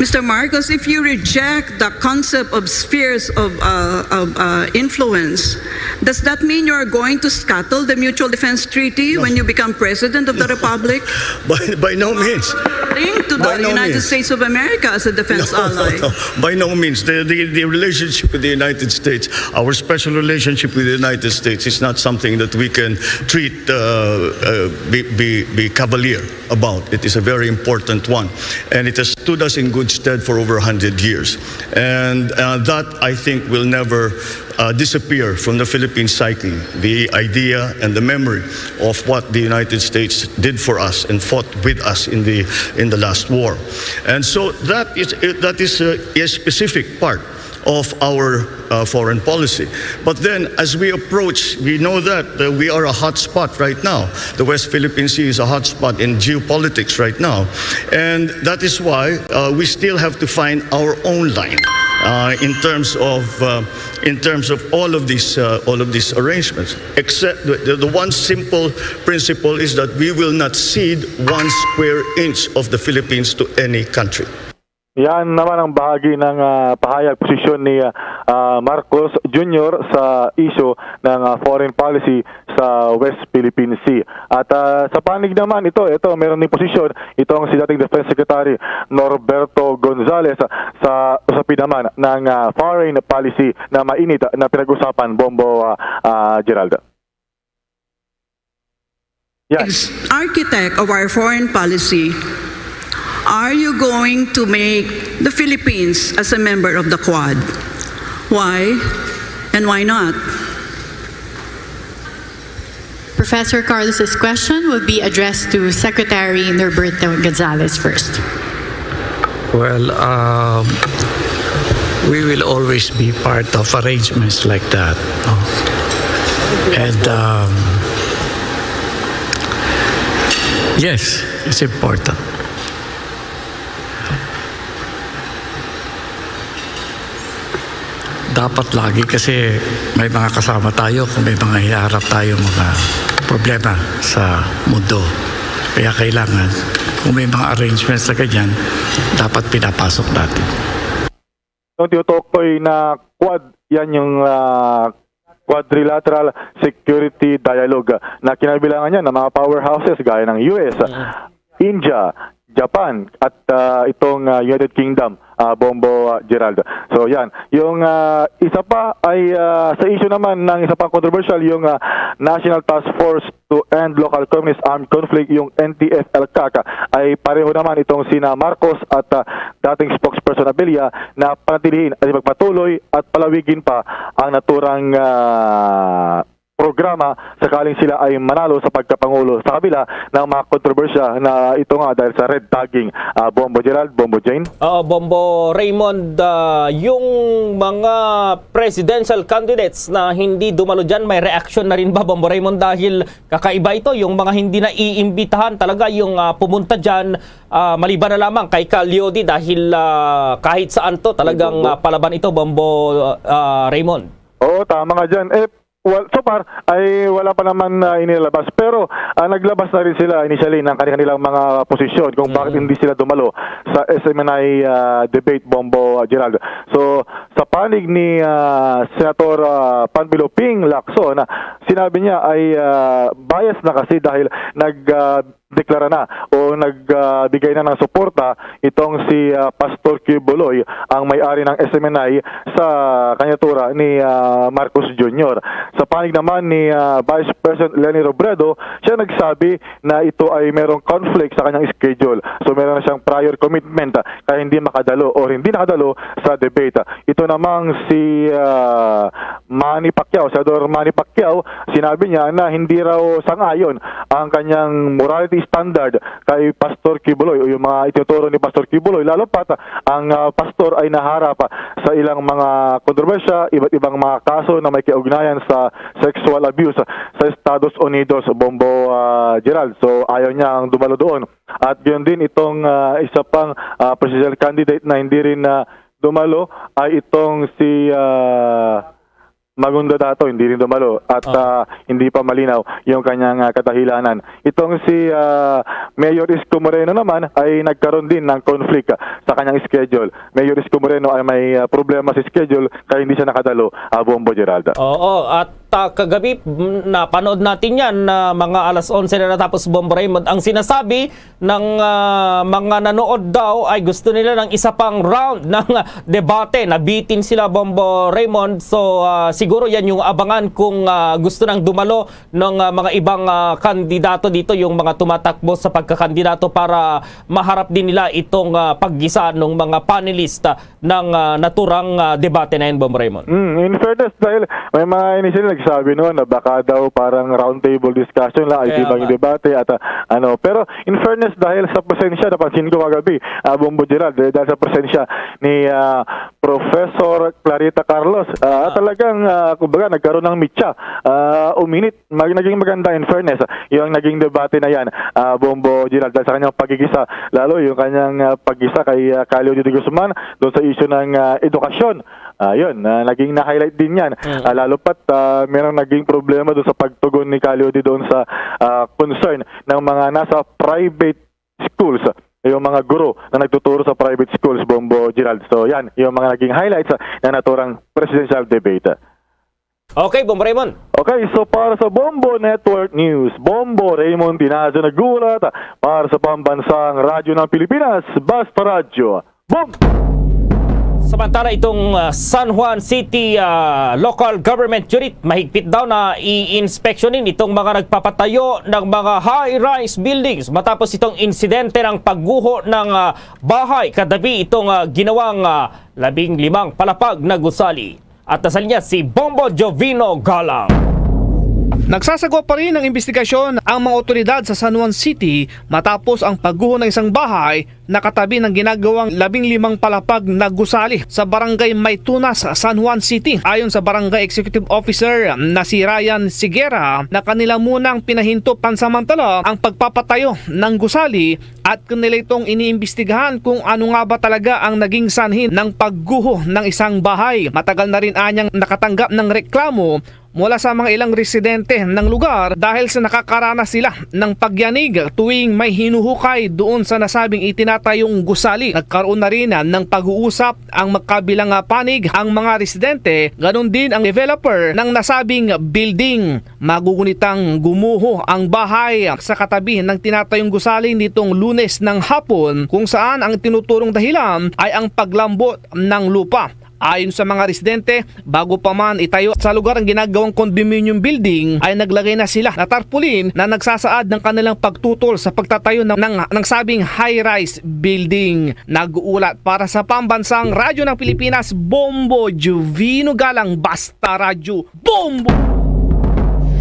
Mister Marcos, if you reject the concept of spheres of, uh, of uh, influence, does that mean you are going to scuttle the Mutual Defense Treaty when you become President of the Republic? By, by no means. Linked to the By no United means. States of America as a defense No, ally. no, no. By no means. The, the, the relationship with the United States, our special relationship with the United States, is not something that we can treat, uh, uh, be, be, be cavalier about. It is a very important one. And it has stood us in good stead for over a hundred years. And, uh, that, I think, will never, uh, disappear from the Philippine psyche, the idea and the memory of what the United States did for us and fought with us in the, in the last war. And so that is, that is a, a specific part of our, uh, foreign policy. But then, as we approach, we know that, uh, we are a hot spot right now. The West Philippine Sea is a hot spot in geopolitics right now. And that is why, uh, we still have to find our own line, uh, in terms of, uh, in terms of all of these, uh, all of these arrangements. Except the, the, the one simple principle is that we will not cede one square inch of the Philippines to any country. Yan naman ang bahagi ng, ah, pahayag, posisyon ni, ah, ah, Marcos Junior sa issue ng, ah, foreign policy sa West Philippine Sea. At, ah, sa panig naman ito, ito meron din posisyon itong si dating Defense Secretary Norberto Gonzales sa usapin naman ng, ah, foreign policy na mainit na pinag-usapan, Bombo, ah, ah, Gerald. Yan. As architect of our foreign policy, are you going to make the Philippines as a member of the Quad? Why and why not? Professor Carlos's question will be addressed to Secretary Norberto Gonzales first. Well, um, we will always be part of arrangements like that. No? And um, yes, it's important. Dapat lagi kasi may mga kasama tayo kung may mga hinaharap tayo mga problema sa mundo. Kaya kailangan kung may mga arrangements na ganyan, dapat pinapasok natin. Yung tinutukoy na Quad, yan yung, ah, Quadrilateral Security Dialogue na kinabilangan niya ng mga powerhouses gaya ng U S, India, Japan at ah, itong ah, United Kingdom, ah, Bombo, ah, Gerald. So yan, yung ah, isa pa ay ah, sa issue naman ng isa pang controversial, yung ah, National Task Force to End Local Communist Armed Conflict, yung N T F L CAC, ay pareho naman itong sina Marcos at ah, dating spokesperson Abilia na panatilihin at ipagpatuloy at palawigin pa ang naturang ah, programa sakaling sila ay manalo sa pagkapangulo sa kabila ng mga kontrobersya na ito nga dahil sa red tagging. Ah, Bombo Gerald, Bombo Jane. Oo, Bombo Raymond, ah, yung mga presidential candidates na hindi dumalo dyan, may reaction na rin ba, Bombo Raymond? Dahil kakaiba ito, yung mga hindi na iimbitahan talaga yung ah, pumunta dyan, ah, maliban na lamang kay Ka Leody dahil ah, kahit saan to talagang Bombo. Ah, palaban ito, Bombo ah, Raymond. Oo, tama ka dyan. Eh, well, so far ay wala pa naman na inilabas, pero ah, naglabas na rin sila initially ng kanilang mga posisyon kung bakit Mm. hindi sila dumalo sa S M N I ah, debate, Bombo, ah, Gerald. So, sa panig ni ah, Senator ah, Panfilo Ping Lacson, ah, sinabi niya ay ah, bias na kasi dahil nag ah, deklara na o nagbigay na ng suporta itong si ah, Pastor Quiboloy, ang may-ari ng S M N I, sa kandidatura ni ah, Marcos Junior. Sa panig naman ni ah, Vice President Leni Robredo, siya nagsabi na ito ay merong conflict sa kanyang schedule. So meron na siyang prior commitment ah, kaya hindi makadalo o hindi nakadalo sa debate. Ito namang si ah, Manny Pacquiao, Senador Manny Pacquiao, sinabi niya na hindi raw sang-ayon ang kanyang morality standard kay Pastor Quiboloy o yung mga itinuturo ni Pastor Quiboloy, lalo pat ang ah, pastor ay naharap sa ilang mga kontrobersya, iba't ibang mga kaso na may kaugnayan sa sexual abuse sa Estados Unidos, Bombo ah, Gerald. So ayaw niya ang dumalo doon. At gayon din itong ah, isa pang ah, presidential candidate na hindi rin na dumalo ay itong si ah, Magunda Dato, hindi rin dumalo at Oo. ah, hindi pa malinaw yung kanyang ah, kadahilanan. Itong si ah, Mayor Isko Moreno naman ay nagkaroon din ng conflict ah, sa kanyang schedule. Mayor Isko Moreno ay may ah, problema sa schedule kaya hindi siya nakadalo, ah, Bombo Geralda. Oo, at ah, kagabi, mm, napanood natin yan na mga alas onse na natapos, Bombo Raymond. Ang sinasabi ng ah, mga nanood daw ay gusto nila ng isa pang round ng debate. Nabitin sila, Bombo Raymond. So, ah, siguro yan yung abangan kung ah, gusto nang dumalo ng ah, mga ibang ah, kandidato dito, yung mga tumatakbo sa pagkakandidato para maharap din nila itong ah, paggisa ng mga panelist ah, ng ah, naturang ah, debate na yun, Bombo Raymond. Mm, in fairness, dahil may mga initially nagsabi noon na baka daw parang roundtable discussion lang, ay Kaya di maging nga. debate at ah, ano. Pero in fairness, dahil sa presensya, napansin ko kagabi, ah, Bombo Gerald, eh, dahil sa presensya ni ah, Professor Clarita Carlos, ah, Ah. talagang, ah, kumbaga, nagkaroon ng mitsa, ah, uminit. Mag-, naging maganda, in fairness, yung naging debate na yan, ah, Bombo Gerald, dahil sa kanyang pagigisa, lalo yung kanyang ah, pagigisa kay ah, Ka Leody de Guzman doon sa issue ng ah, edukasyon. Ah, yun, ah, naging na-highlight din yan. Mm. Ah, lalo pat ah, merong naging problema doon sa pagtugon ni Ka Leody doon sa ah, concern ng mga nasa private schools, yung mga guro na nagtuturo sa private schools, Bombo Gerald. So yan, yung mga naging highlights ah, na naturang presidential debate. Okay, Bombo Raymond. Okay, so para sa Bombo Network News, Bombo Raymond Tinazo naghulat para sa Pambansang Radyo ng Pilipinas, Basta Radyo. Bombo! Samantala, itong ah, San Juan City ah, Local Government Unit, mahigpit daw na i-inspeksyonin itong mga nagpapatayo ng mga high-rise buildings matapos itong insidente ng pagguho ng ah, bahay katabi itong ah, ginawang ah, labing limang palapag na gusali. At nasa linya si Bombo Jovino Galang. Nagsasagwa pa rin ang investigasyon ang mga otoridad sa San Juan City matapos ang pagguho ng isang bahay na katabi ng ginagawang labing limang palapag na gusali sa barangay Maytunas, San Juan City. Ayon sa Barangay Executive Officer na si Ryan Sigera, na kanila munang pinahinto pansamantala ang pagpapatayo ng gusali at kanila itong iniimbestigahan kung ano nga ba talaga ang naging sanhi ng pagguho ng isang bahay. Matagal na rin anyang nakatanggap ng reklamo mula sa mga ilang residente ng lugar dahil sa nakakaranas sila ng pagyanig tuwing may hinuhukay doon sa nasabing itinatayong gusali. Nagkaroon na rin ng pag-uusap ang magkabilang, ah, panig, ang mga residente, ganun din ang developer ng nasabing building. Magugunitang gumuho ang bahay sa katabi ng tinatayong gusali nitong Lunes ng hapon, kung saan ang tinuturong dahilan ay ang paglambot ng lupa. Ayon sa mga residente, bago pa man itayo sa lugar ang ginagawang condominium building, ay naglagay na sila na tarpaulin na nagsasaad ng kanilang pagtutol sa pagtatayo ng, ng, ng sabing high-rise building. Nag-uulat para sa Pambansang Radyo ng Pilipinas, Bombo Juvino Galang, Basta Radyo, Bombo!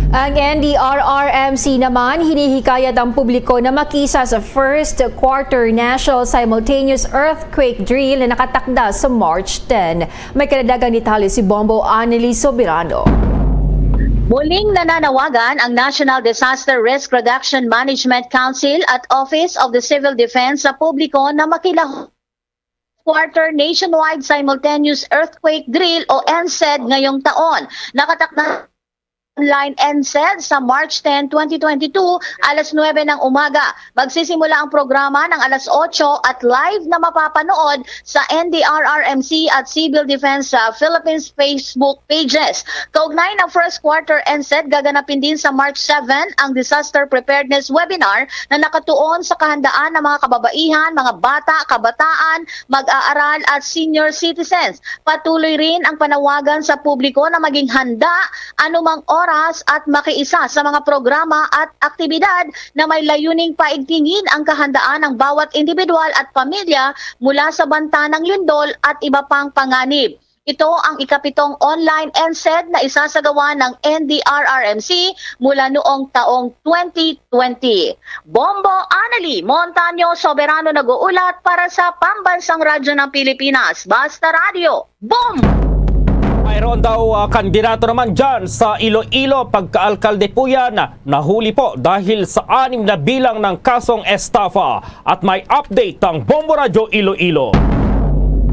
Ang N D R R M C naman, hinihikayat ang publiko na makisa sa first quarter national simultaneous earthquake drill na nakatakda sa March ten. May karagdagang detalye si Bombo Anneli Soberano. Muling nananawagan ang National Disaster Risk Reduction Management Council at Office of the Civil Defense sa publiko na makila quarter nationwide simultaneous earthquake drill o NCED ngayong taon. Nakatakda online NCED sa March ten, twenty twenty-two, alas nuwebe ng umaga. Magsisimula ang programa ng alas otso at live na mapapanood sa N D R R M C at Civil Defense, uh, Philippines Facebook pages. Kaugnay ng first quarter NCED, gaganapin din sa March seven ang disaster preparedness webinar na nakatuon sa kahandaan ng mga kababaihan, mga bata, kabataan, mag-aaral at senior citizens. Patuloy rin ang panawagan sa publiko na maging handa anumang oras at makiisa sa mga programa at aktibidad na may layuning paigtingin ang kahandaan ng bawat individual at pamilya mula sa banta ng lindol at iba pang panganib. Ito ang ikapitong online NCED na isasagawa ng N D R R M C mula noong taong twenty twenty. Bombo Anali Montaño Soberano nag-uulat para sa Pambansang Radyo ng Pilipinas, Basta Radyo, Bombo! Mayroon daw, ah, kandidato naman dyan sa Iloilo, pagka-alkalde po yan, nahuli po dahil sa anim na bilang ng kasong estafa. At may update ang Bombo Radyo Iloilo.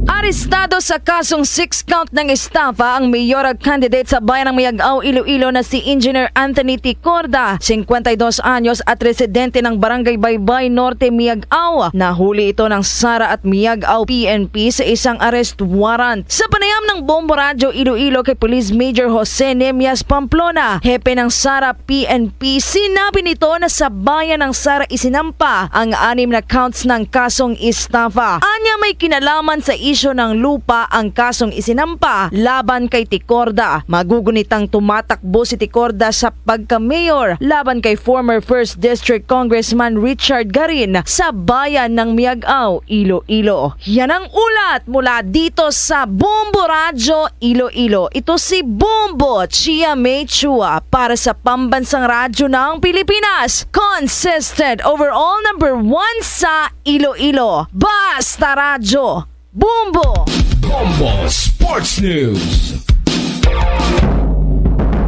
Arestado sa kasong six count ng estafa ang mayoral candidate sa Bayan ng Miag-ao, Iloilo na si Engineer Anthony Ticorda, singkwenta y dos anyos at residente ng Barangay Baybay Norte, Miag-ao. Nahuli ito ng SARA at Miag-ao P N P sa isang arrest warrant. Sa panayam ng Bombo Radyo Iloilo kay Police Major Jose Nemias Pamplona, hepe ng SARA P N P, sinabi nito na sa bayan ng SARA isinampa ang anim na counts ng kasong estafa. Anya may kinalaman sa isyu ng lupa ang kasong isinampa laban kay Ticorda. Magugunitang tumatakbo si Ticorda sa pagka-mayor laban kay former First District Congressman Richard Garin sa bayan ng Miag-ao, Iloilo. Yan ang ulat mula dito sa Bombo Radyo Iloilo. Ito si Bombo Chia May Chua para sa Pambansang Radyo ng Pilipinas. Consistent overall number one sa Iloilo. Basta Radyo. Bombo! Bombo Sports News.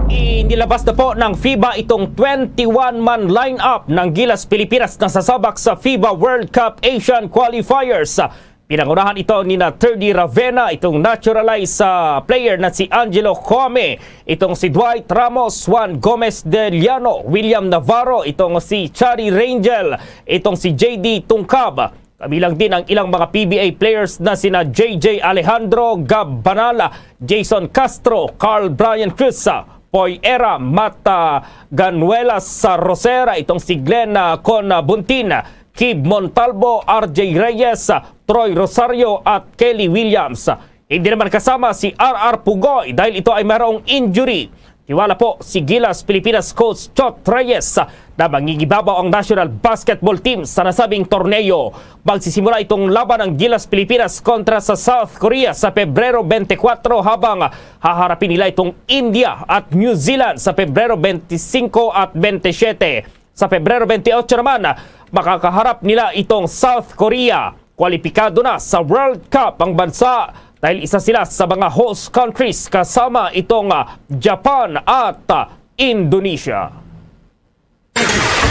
Inilabas na po ng FIBA itong twenty-one man lineup ng Gilas Pilipinas na sasabak sa FIBA World Cup Asian Qualifiers. Pinangunahan ito ni na Terdy Ravena, itong naturalized, ah, player na si Angelo Jaume, itong si Dwight Ramos, Juan Gomez de Llano, William Navarro, itong si Chari Rangel, itong si J D Tungkab. Kabilang din ang ilang mga P B A players na sina J J Alejandro, Gab Banal, Jason Castro, Carl Brian Cruz, Poy Era, Mata Ganuelas, Rosera, itong si Glenn, ah, Con, ah, Buntin, Kib Montalvo, R J Reyes, Troy Rosario at Kelly Williams. Hindi naman kasama si R R Pugoy dahil ito ay mayroong injury. Tiwala po si Gilas Pilipinas coach Chot Reyes na mangingibabaw ang National Basketball Team sa nasabing torneo. Magsisimula itong laban ng Gilas Pilipinas kontra sa South Korea sa Pebrero twenty-four, habang haharapin nila itong India at New Zealand sa Pebrero twenty-five at twenty-seven. Sa Pebrero twenty-eight naman, makakaharap nila itong South Korea. Kwalipikado na sa World Cup ang bansa dahil isa sila sa mga host countries kasama itong, ah, Japan at, ah, Indonesia.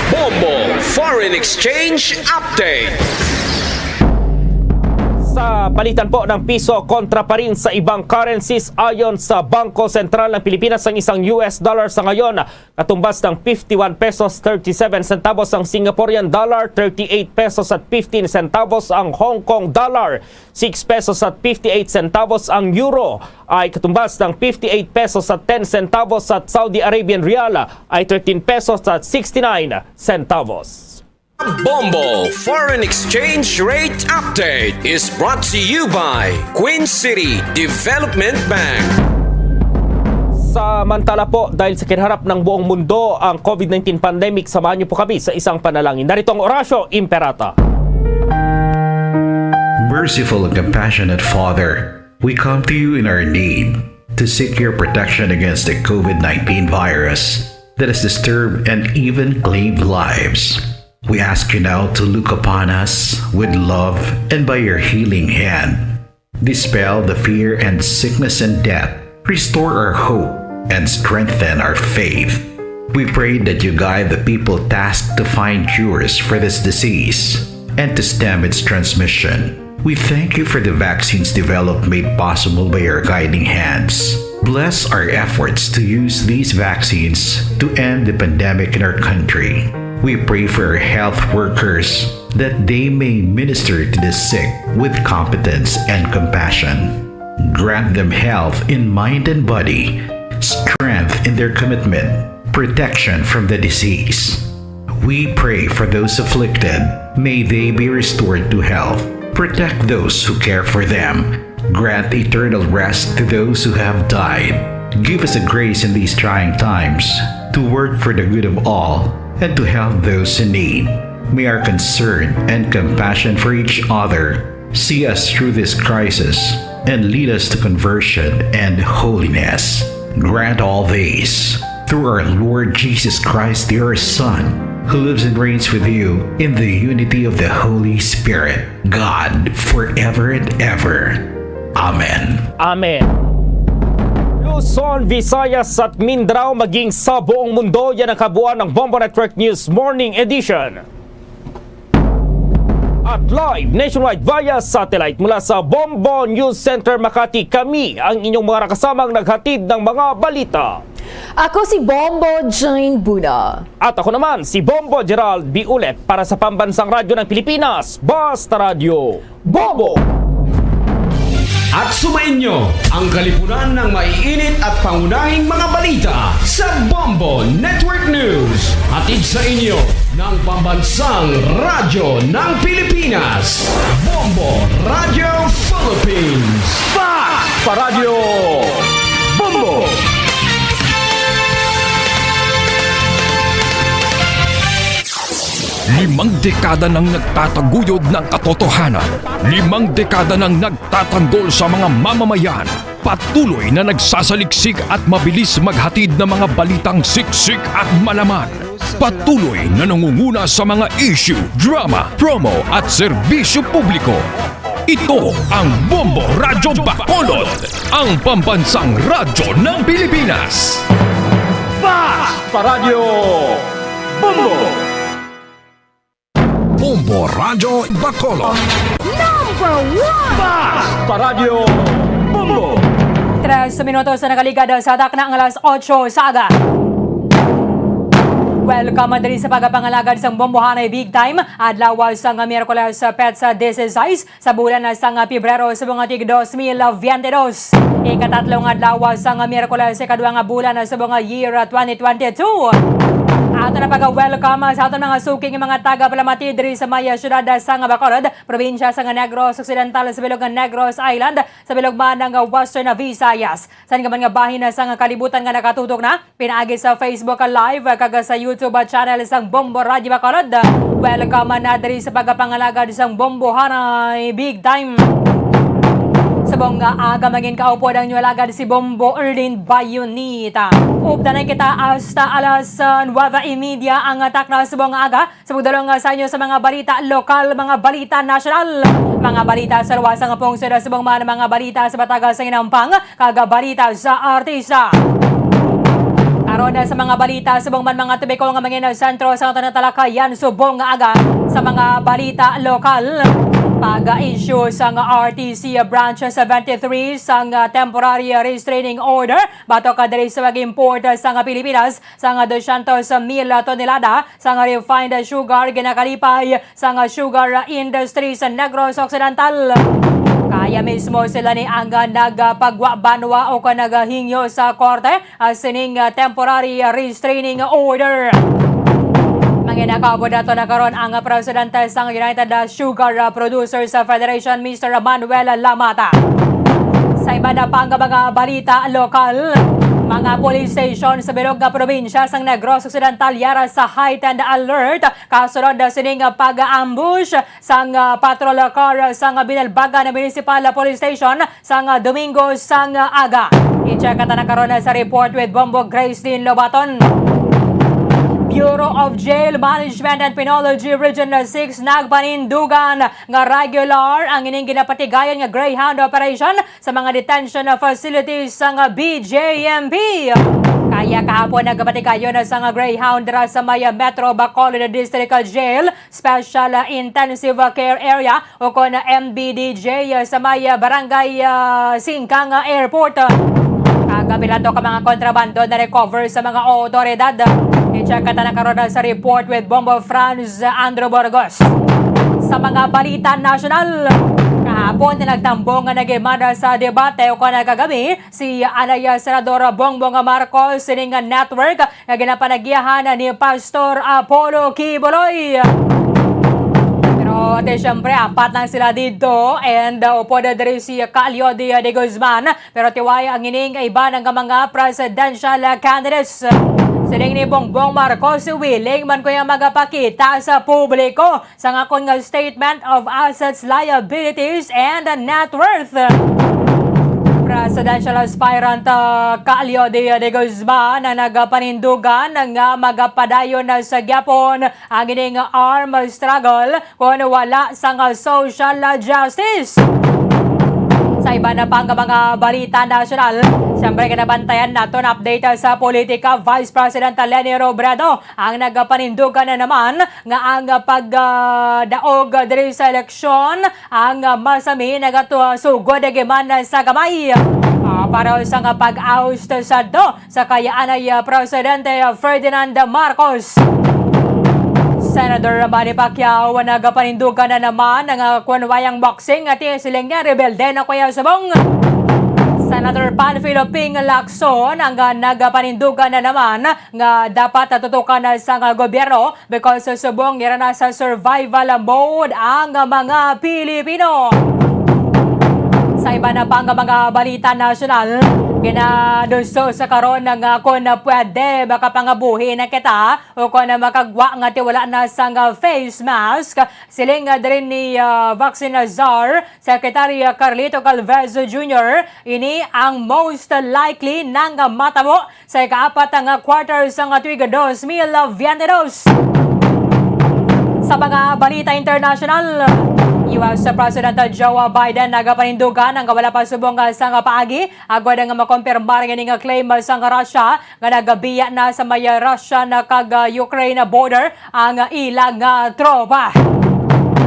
Bombo Foreign Exchange Update. Sa palitan po ng piso kontra pa rin sa ibang currencies, ayon sa Bangko Sentral ng Pilipinas, ang isang U S dollar sa ngayon katumbas ng fifty-one pesos thirty-seven centavos, ang Singaporean dollar thirty-eight pesos at fifteen centavos, ang Hong Kong dollar six pesos at fifty-eight centavos, ang euro ay katumbas ng fifty-eight pesos at ten centavos, at Saudi Arabian rial ay thirteen pesos at sixty-nine centavos. Bombo Foreign Exchange Rate Update is brought to you by Queen City Development Bank. Samantala po, dahil sa kinaharap ng buong mundo ang COVID nineteen pandemic, samahan niyo po kami sa isang panalangin. Narito ang Oratio Imperata. Merciful and compassionate Father, we come to you in our need to seek your protection against the COVID nineteen virus that has disturbed and even claimed lives. We ask you now to look upon us with love and by your healing hand, dispel the fear and sickness and death, restore our hope, and strengthen our faith. We pray that you guide the people tasked to find cures for this disease and to stem its transmission. We thank you for the vaccines developed made possible by your guiding hands. Bless our efforts to use these vaccines to end the pandemic in our country. We pray for our health workers that they may minister to the sick with competence and compassion. Grant them health in mind and body, strength in their commitment, protection from the disease. We pray for those afflicted. May they be restored to health. Protect those who care for them. Grant eternal rest to those who have died. Give us the grace in these trying times to work for the good of all and to help those in need. May our concern and compassion for each other see us through this crisis and lead us to conversion and holiness. Grant all this through our Lord Jesus Christ, your Son, who lives and reigns with you in the unity of the Holy Spirit, God, forever and ever. Amen. Amen. Luzon, Visayas at Mindanao, maging sa buong mundo, yan ang kabuuan ng Bombo Network News Morning Edition. At live nationwide via satellite mula sa Bombo News Center Makati, kami ang inyong mga nakasamang naghatid ng mga balita. Ako si Bombo Jane Buna. At ako naman si Bombo Gerald Biulet para sa Pambansang Radyo ng Pilipinas, Basta Radyo Bombo. At sumainyo ang kalipunan ng maiinit at pangunahing mga balita sa Bombo Network News. Hatid sa inyo ng Pambansang Radyo ng Pilipinas, Bombo Radyo Philippines. Fast pa Radyo Bombo! Limang dekada nang nagtataguyod ng katotohanan. Limang dekada nang nagtatanggol sa mga mamamayan. Patuloy na nagsasaliksik at mabilis maghatid ng mga balitang siksik at malaman. Patuloy na nangunguna sa mga issue, drama, promo at serbisyo publiko. Ito ang Bombo Radyo Bacolod, ang pambansang radyo ng Pilipinas. Fast pa Radyo Bombo! Bombo Radyo Bacolod. Number one! Fast pa Radyo Bombo! Tres minutos na nakaligad sa takna nga alas otso sa aga. Welcome diri sa pagpangalagad sang Bombohanay Big Time, adlaw sang Miyerkules, petsa dieciséis sa bulan sang Pebrero sa mga tig dos mil veinte dos. Ikatatlo nga adlaw sang Miyerkules, ikadua nga bulan sa mga year twenty twenty-two. Ato na pag-welcome sa aton mga suking mga taga-Palamati diri sa may siyudad sang Bacolod, probinsya sang Negros Occidental, sa bilog nga Negros Island, sa bilog man nga Western Visayas, sa nga man nga bahin sang kalibutan nga nakatutok na pinaagi sa Facebook Live kag sa YouTube channel sang Bombo Radyo Bacolod. Welcome na diri sa pagpangalagad sang Bombohanay Big Time. Subong nga aga, mangin kaupod ang inyo alagad si Bombo Erlin Bayonita. Updanan kita hasta alas, ah, nuwebe y media ang takna subong nga aga. Sa pagdulong, ah, sa inyo sa mga balita lokal, mga balita nasyonal, mga balita sa luwas sang pungsod, subong man mga balita sa Batangas, sa Inampang, kag balita sa artista. Karon, ah, sa mga balita subong man mga tubiko nga mangin sentro sa aton talakayan subong nga aga sa mga balita lokal. Pag-issue sang R T C Branch seventy-three sang temporary restraining order batok diri sa pag-import sang Pilipinas sang dosyentos mil tonelada sang refined sugar ginakalipay sang sugar industry sa Negros Occidental. Kaya mismo sila ni ang nagpagwa banwa o kon naghingyo sa korte ah, sining ah, temporary ah, restraining order. Manginakabod nato na karon ang ah, presidente sang United ah, Sugar ah, Producers ah, Federation, Mister Manuel Lamata. Sa iba na pang mga balita lokal, mga police station sa bilog nga probinsya sang Negros Occidental yara sa heightened alert kasunod ah, sining ah, pag-ambush sang ah, patrol car sang Binalbagan Municipal Police Station sang Domingo sang aga. I-check ta na karon sa report with Bombo Gracelyn Lobaton. Bureau of Jail Management and Penology Region six nagpanindugan nga regular ang ining ginapatigayon nga Greyhound operation sa mga detention facilities sang B J M P. Kaya kahapon nagpatigayon sang Greyhound dira sa may Metro Bacolod District Jail Special Intensive Care Area o kon M B D J sa may Barangay ah, Singkang Airport. Kagabi lang to ka mga kontrabando na recover sa mga otoridad. I-check ka na karon sa report with Bombo Franz Andrew Burgos. Sa mga balita nasyonal, kahapon na nagtambong nga nagimada sa debate o kon kagabi si anay Senador Bongbong Marcos sining network nga ginapanagiahan ni Pastor Apollo Quiboloy. Pero ate, syempre, apat lang sila dito and uh, upod diri si Calio de, de Guzman. Pero tiway ang ining iba nga mga presidential candidates. Siling ni Bongbong Marcos, willing man kuya magapakita sa publiko sang akon nga Statement of Assets, Liabilities, and Net Worth. Presidential aspirant uh, Calio de, de Guzman ang nagapanindugan nga magapadayon na sa gyapon ang ining arm struggle kon wala sang social justice. Sa iba na pang mga balita nasyonal, siyempre kinabantayan naton update sa politika. Vice President Leni Robredo ang nagapanindugan na naman nga ang pagdaog diri sa eleksyon ang masami nagatusugod giman sa gamay. Ah, para sa nga pag-oust sa do sa kay anay Presidente Ferdinand Marcos. Senator Manny Pacquiao nagapanindugan na naman nga kun wayang boxing ati siling niya rebelde na kuya subong. Senator Panfilo Ping Lacson ang nagapanindugan na naman nga dapat tutukan sa nga gobyerno because subong ira na sa survival mode ang mga Pilipino. Sa iba na pang mga balita nasyonal, ginaduso sa karon nga kung pwede makapangabuhi na kita o kung makagwa nga tiwala na sang face mask, siling diri ni ah, vaccine czar Secretary Carlito Galvez Junior, ini ang most likely nang matabo sa ikaapat nga quarter sang tuig dos mil biyente dos. Sa mga balita international, U S President Joe Biden nagapanindugan ang wala pa subong sang paagi agwad nga makompirmar ini nga claim sang Russia nga nagabiya na sa may Russian kag Ukraine border ang ila nga tropa.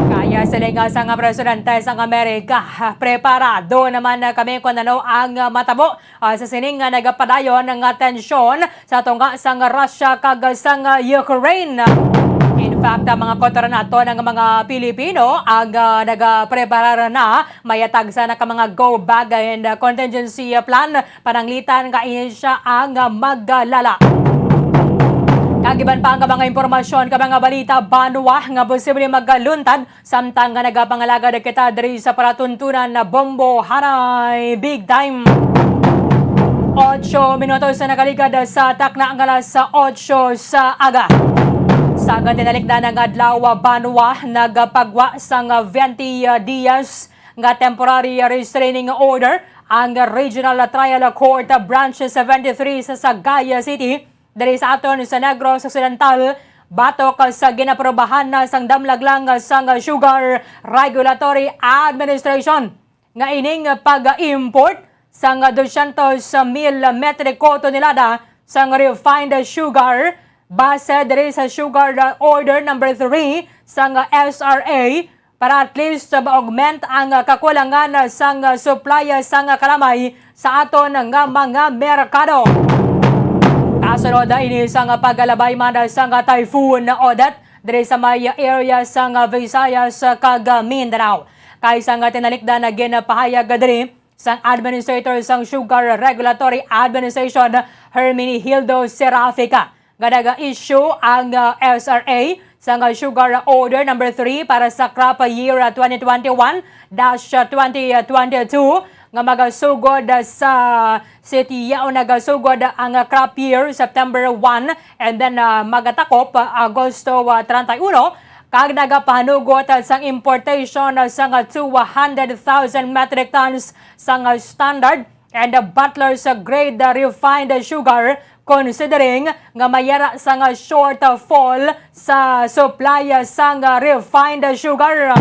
Kaya sila nga sang presidente sang Amerika, preparado naman kami kung ano ang matabo ah, sa sining nga nagapadayon nga tensyon sa tunga sang Russia kag sang Ukraine. In fact, ang mga kontra nato nga mga Pilipino ang ah, nagapreparar na, may tagsa na ka mga go bag and ah, contingency plan pananglitan nga ini siya ang ah, magalala. Kag iban pa ang mga impormasyon ka mga balita banwa nga posible magaluntad samtang nga nagapangalagad kita diri sa palatuntunan na Bombo Haray Big Time. Ocho minutos na nakaligad sa takna nga alas otso sa aga. Sa tinalikdan nga adlaw, banwa nagapagwa sang twenty Diaz nga temporary restraining order ang Regional Trial Court Branch seventy-three sa Sagaya City diri sa aton sa Negros Occidental batok sa ginaprobahan na sang damlag lang sang Sugar Regulatory Administration nga ining pag-import sang dosyentos mil metriko tonelada sang refined sugar base diri sa Sugar Order number three sang S R A para at least, uh, ma-augment ang, uh, kakulangan, uh, sang, uh, supply, uh, sang, uh, kalamay sa aton nga mga merkado. Kasunod, uh, ini sang, uh, pagkalabay man, uh, sang, uh, Typhoon Odette diri sa may, uh, area sang, uh, Visayas, uh, kag, uh, Mindanao. Kay sang, uh, tinalikdan nga ginapahayag diri sang Administrator sang Sugar Regulatory Administration, Herminihildo Serafica, nga naga-issue ang, ah, S R A sang, ah, Sugar Order number three para sa crop year, ah, twenty twenty-one dash twenty twenty-two, nga magasugod, ah, sa sitya o nagasugod ang, ah, crop year September one and then, ah, magatakop, ah, Agosto, ah, treinta y uno, kag nagapahanugot, ah, sang importation, ah, sang, ah, two hundred thousand metric tons sang, ah, standard and, ah, bottlers, ah, grade, ah, refined sugar, considering nga may ara sang, ah, shortfall sa supply, ah, sang, ah, refined sugar.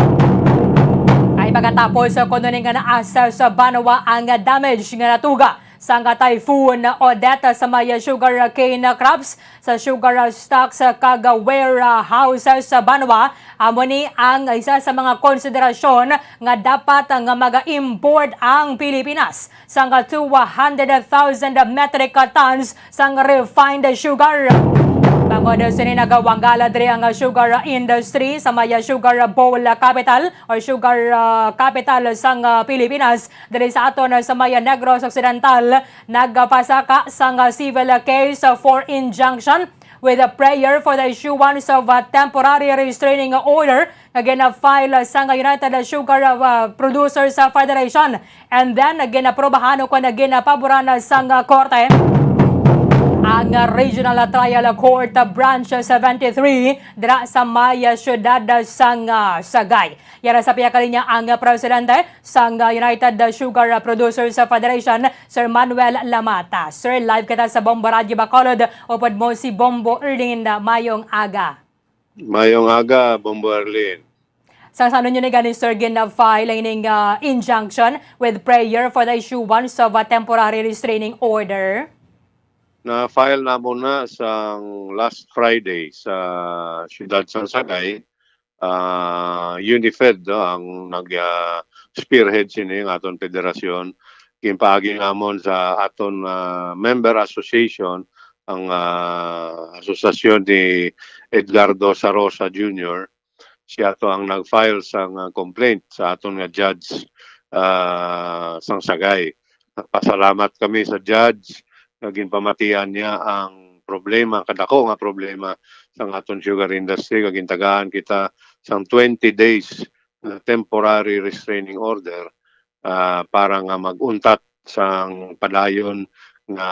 Ay pagkatapos, ah, kuno ni nga na-assess sa banwa ang, ah, damage nga natuga sang, ah, Typhoon Odette sa may, ah, sugar cane crops sa sugar, ah, stocks, ah, kag, ah, warehouses sa banwa. Amo ni ang isa sa mga konsiderasyon nga dapat, ah, nga maga-import ang Pilipinas sang two hundred thousand metric tons sang refined sugar. Bangod sini, nagawanggala diri ang sugar industry sa may sugar bowl capital or sugar, ah, capital sang, ah, Pilipinas diri sa aton, ah, sa may Negros Occidental. Nagpasaka sang, ah, civil case for injunction with a prayer for the issuance of a temporary restraining order nga gina-file sang United Sugar, uh, Producers Federation, and then ginaprobahan o kon ginapaboran sang, uh, korte ang Regional Trial Court, uh, Branch seventy-three dira sa may, uh, siyudad sang, uh, Sagay. Yara sa pihak linya ang, uh, presidente sang, uh, United Sugar Producers Federation, Sir Manuel Lamata. Sir, live kita sa Bombo Radyo Bacolod. Upod mo si Bombo Erlin. Mayong aga. Mayong aga, Bombo Erlin. Sang, sang ano nyo ni gani, sir, gina-file ining, ah, injunction with prayer for the issuance of a temporary restraining order? Na-file namon na sang last Friday sa siyudad sang Sagay. Ah, Unifed, no, ang nag, ah, spearhead sini, ang aton federasyon. Ginpaagi namon sa aton, ah, member association, ang, ah, asosasyon ni Edgardo Sarosa Junior. Siya to ang nag-file sang, ah, complaint sa aton nga judge, ah, sang Sagay. Nagpasalamat kami sa judge nga ginpamatian niya ang problema, kadako nga problema sang aton sugar industry, kag gintagaan kita sang twenty days na temporary restraining order, ah, para nga mag-untat sang padayon nga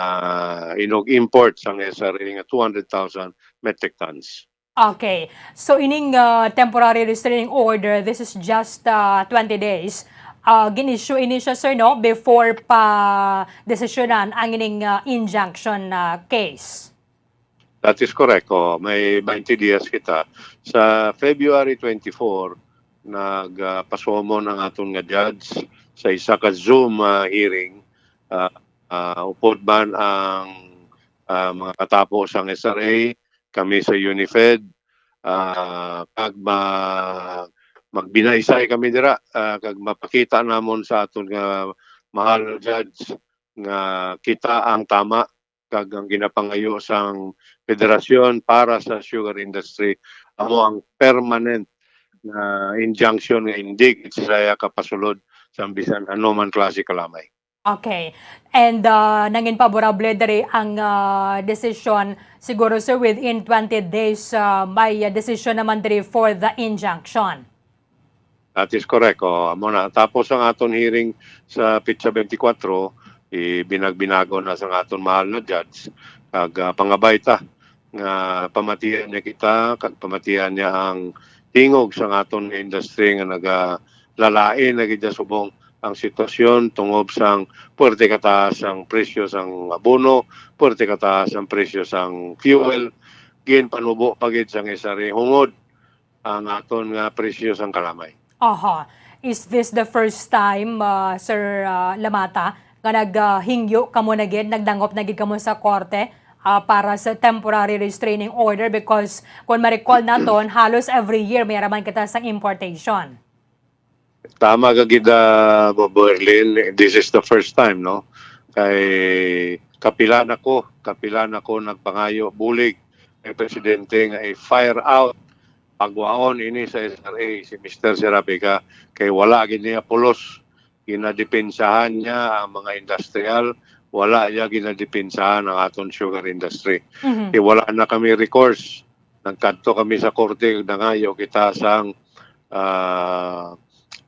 inog import sang S R A nga two hundred thousand metric tons. Okay. So, ining, ah, temporary restraining order, this is just, ah, twenty days. Ah, gin-issue ini siya, sir, no, before pa desisyonan ang ining, ah, injunction, ah, case? That is correct. Oh, may twenty days kita. Sa February twenty-four, nag, ah, pasomon ang aton nga judge sa isa ka Zoom, ah, hearing. Ah, ah, upod man ang, ah, mga katapo sang S R A, kami sa Unifed, ah, kag ma-, magbinaysay kami dira, ah, kag mapakita namon sa aton nga mahal nga judge nga kita ang tama kag ang ginapangayo sang federasyon para sa sugar industry amo ang permanent nga injunction nga indi gid sila kapasulod sa bisan ano man klase kalamay. Okay. And, ah, nangin paborable diri ang, ah, desisyon, siguro, sir, within twenty days, ah, may, ah, desisyon naman diri for the injunction. That is correct. Oh, amo na. Tapos ang aton hearing sa petsa twenty-four, ibinag-binago na sa aton mahal na judge. Kag, ah, pangabay ta nga pamatian niya kita, kag pamatian niya ang tingog sa aton nga industry nga nagalalain na gid subong ang sitwasyon tungod sang puwerte kataas ang presyo sang abono, puwerte kataas ang presyo sang fuel, ginpanubo pa gid sang S R A hungod ang aton nga presyo sang kalamay. Aha. Is this the first time, ah, Sir, ah, Lamata, nga nag, ah, hingyo kamo na gid, nagdangop na gid kamo sa korte, ah, para sa temporary restraining order? Because kung ma-recall naton, halos every year may araman kita sang importation. Tama ka gid, ah, Bobo Erlin, this is the first time, no? Kay kapila na ko, kapila na ko nagpangayo bulig kay presidente nga i-fire out, pagwaon ini sa S R A si Mister Serapika, kay wala gid niya pulos. Ginadepensahan niya ang mga industrial, wala niya ginadepensahan ang aton sugar industry. Mhm. Kay wala na kami recourse. Nagkadto kami sa korte, nangayo kita sang, ah,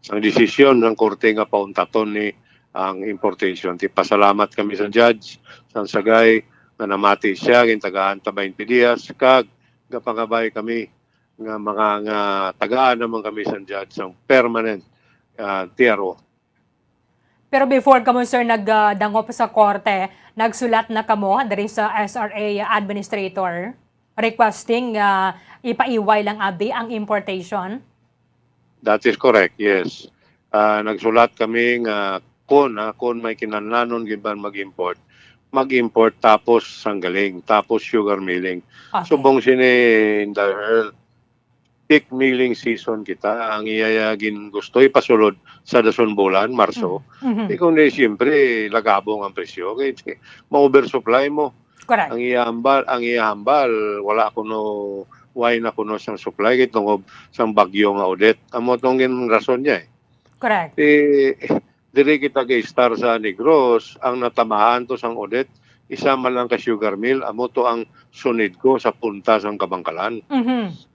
sang desisyon ng korte nga pauntaton ni ang importation. Ti pasalamat kami sa judge, sang Sagay, nga namati siya, gintagaan ta twenty dias, kag gapangabay kami nga mga, nga tagaan naman kami sa judge sang permanent, ah, T R O. Pero before kamo, sir, nagdangop sa korte, nagsulat na kamo diri sa S R A administrator requesting nga ipaiway lang abi ang importation? That is correct, yes. Ah, nagsulat kami nga kun, ah, kun may kinahanglanon gid man mag-import, mag-import tapos sanggaling, tapos sugar milling. Okay. Subong sini, Inday Earl, peak milling season kita, ang iya, iya gin gusto ipasulod sa dason bulan, Marso. Mm. Mhm. Di kundi, siyempre, lagabong ang presyo. Kay, kay ma-oversupply mo. Correct. Ang iya hambal, ang iya hambal, wala kuno, wala na kuno sang supply kay tungod sang bagyo nga Odette. Amo tong gin rason niya, eh. Correct. Di, diri kita ga-start sa Negros, ang natamaan to sang Odette, isa man lang ka sugar mill, amo to ang Sonidco sa punta sang Kabankalan. Mhm.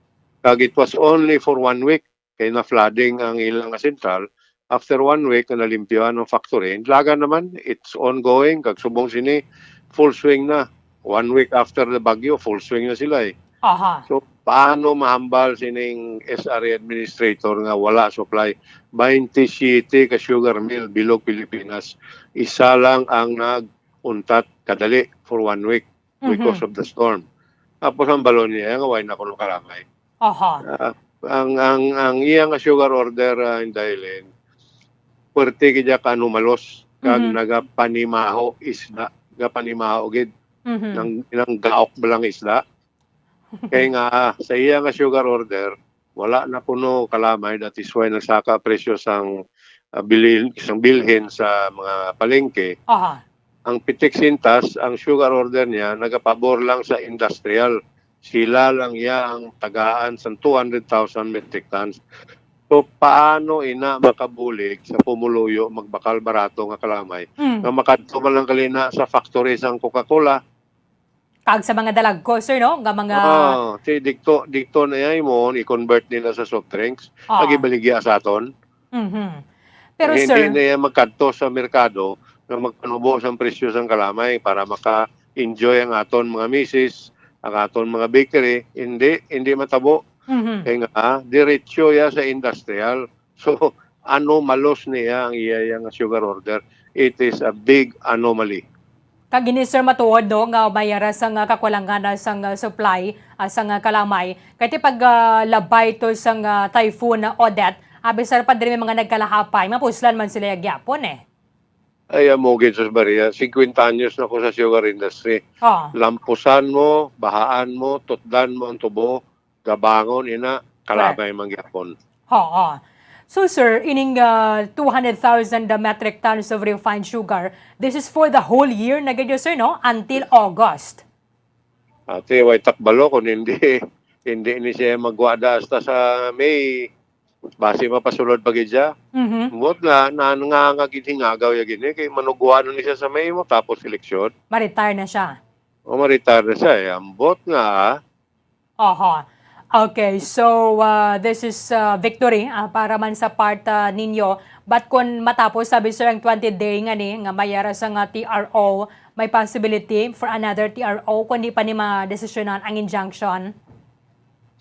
Kag it was only for one week, kay na-flooding ang ilang nga sentral. After one week nga nalimpyuhan ang factory, laga naman, it's ongoing, kag subong sini, full swing na. One week after the bagyo, full swing na sila, eh. Aha. So, paano mahambal sining S R A administrator nga wala supply? Twenty-siyete ka sugar mill bilog Pilipinas, isa lang ang nag-untat kadali for one week because Mhm. of the storm. Tapos ang balon niya, nga wala na kuno kalamay. Aha. Ah, ang, ang, ang iya nga sugar order, ah, Inday Len, puwerte gid siya ka anomalos, kag Mhm. nagapanimaho isda, nagapanimaho gid Mhm. ng, ng gaok ba lang isda. Kay nga, sa iya nga sugar order, wala na kuno kalamay, that is why nagsaka presyo sang, ah, bilhin, sang bilhin sa mga palengke. Aha. Ang pitik sintas, ang sugar order niya, nagapabor lang sa industrial. Sila lang iya ang tagaan sang two hundred thousand metric tons. So, paano ina makabulig sa pumuluyo, magbakal barato nga kalamay, Mm. nga makadto man lang kalina sa factory sang Coca-Cola? Kag sa mga dalagko, sir, no? Nga mga Ah, ti, dikto, dikto na iya mo, i-convert nila sa soft drinks, Ah. kag ibaligya sa aton. Mhm. Pero, Hindi sir, na iya magkadto sa merkado nga magpanubo sang presyo sang kalamay para maka-enjoy ang aton mga misis, ang aton mga bakery. Hindi, hindi matabo. Mhm. Kay nga, diretso ya sa industrial. So, anomalous niya ang iya, iya nga sugar order. It is a big anomaly. Kag ini, sir, matuod, no, nga may ara sang, ah, kakulangan na sang, ah, supply, ah, sang, ah, kalamay. Kay ti pag, ah, labay to sang, ah, Typhoon Odette, abi, sir, pa diri may mga nagkalahapay, mapuslan man sila gyapon, eh. Ay, amo gid, Sus Maria, cincuenta anyos na ko sa sugar industry. Oh. Lampusan mo, bahaan mo, tutdan mo ang tubo, gabangon, ina, Correct. kalamay man gyapon. Oo. So, sir, ining, ah, two hundred thousand metric tons of refined sugar, this is for the whole year na gid, sir, no? Until August. Ate, way takbalo kung hindi, hindi ni siya magwada hasta sa May. Basi mapasulod pa gid siya. Mhm. Ambot nga, na, nga, nga gid hingagaw ya gini, kay manugwa na ni siya sa May mo, tapos eleksyon. Ma-retire na siya. O, ma-retire na siya, eh. Ambot nga, ah. Oho. Okay, so, ah, this is, ah, victory, ah, para man sa part, ah, ninyo. But kung matapos, sabi, sir, ang twenty day nga ni, nga may ara sang, ah, T R O, may possibility for another T R O, kung di pa ni madesisyonan ang injunction?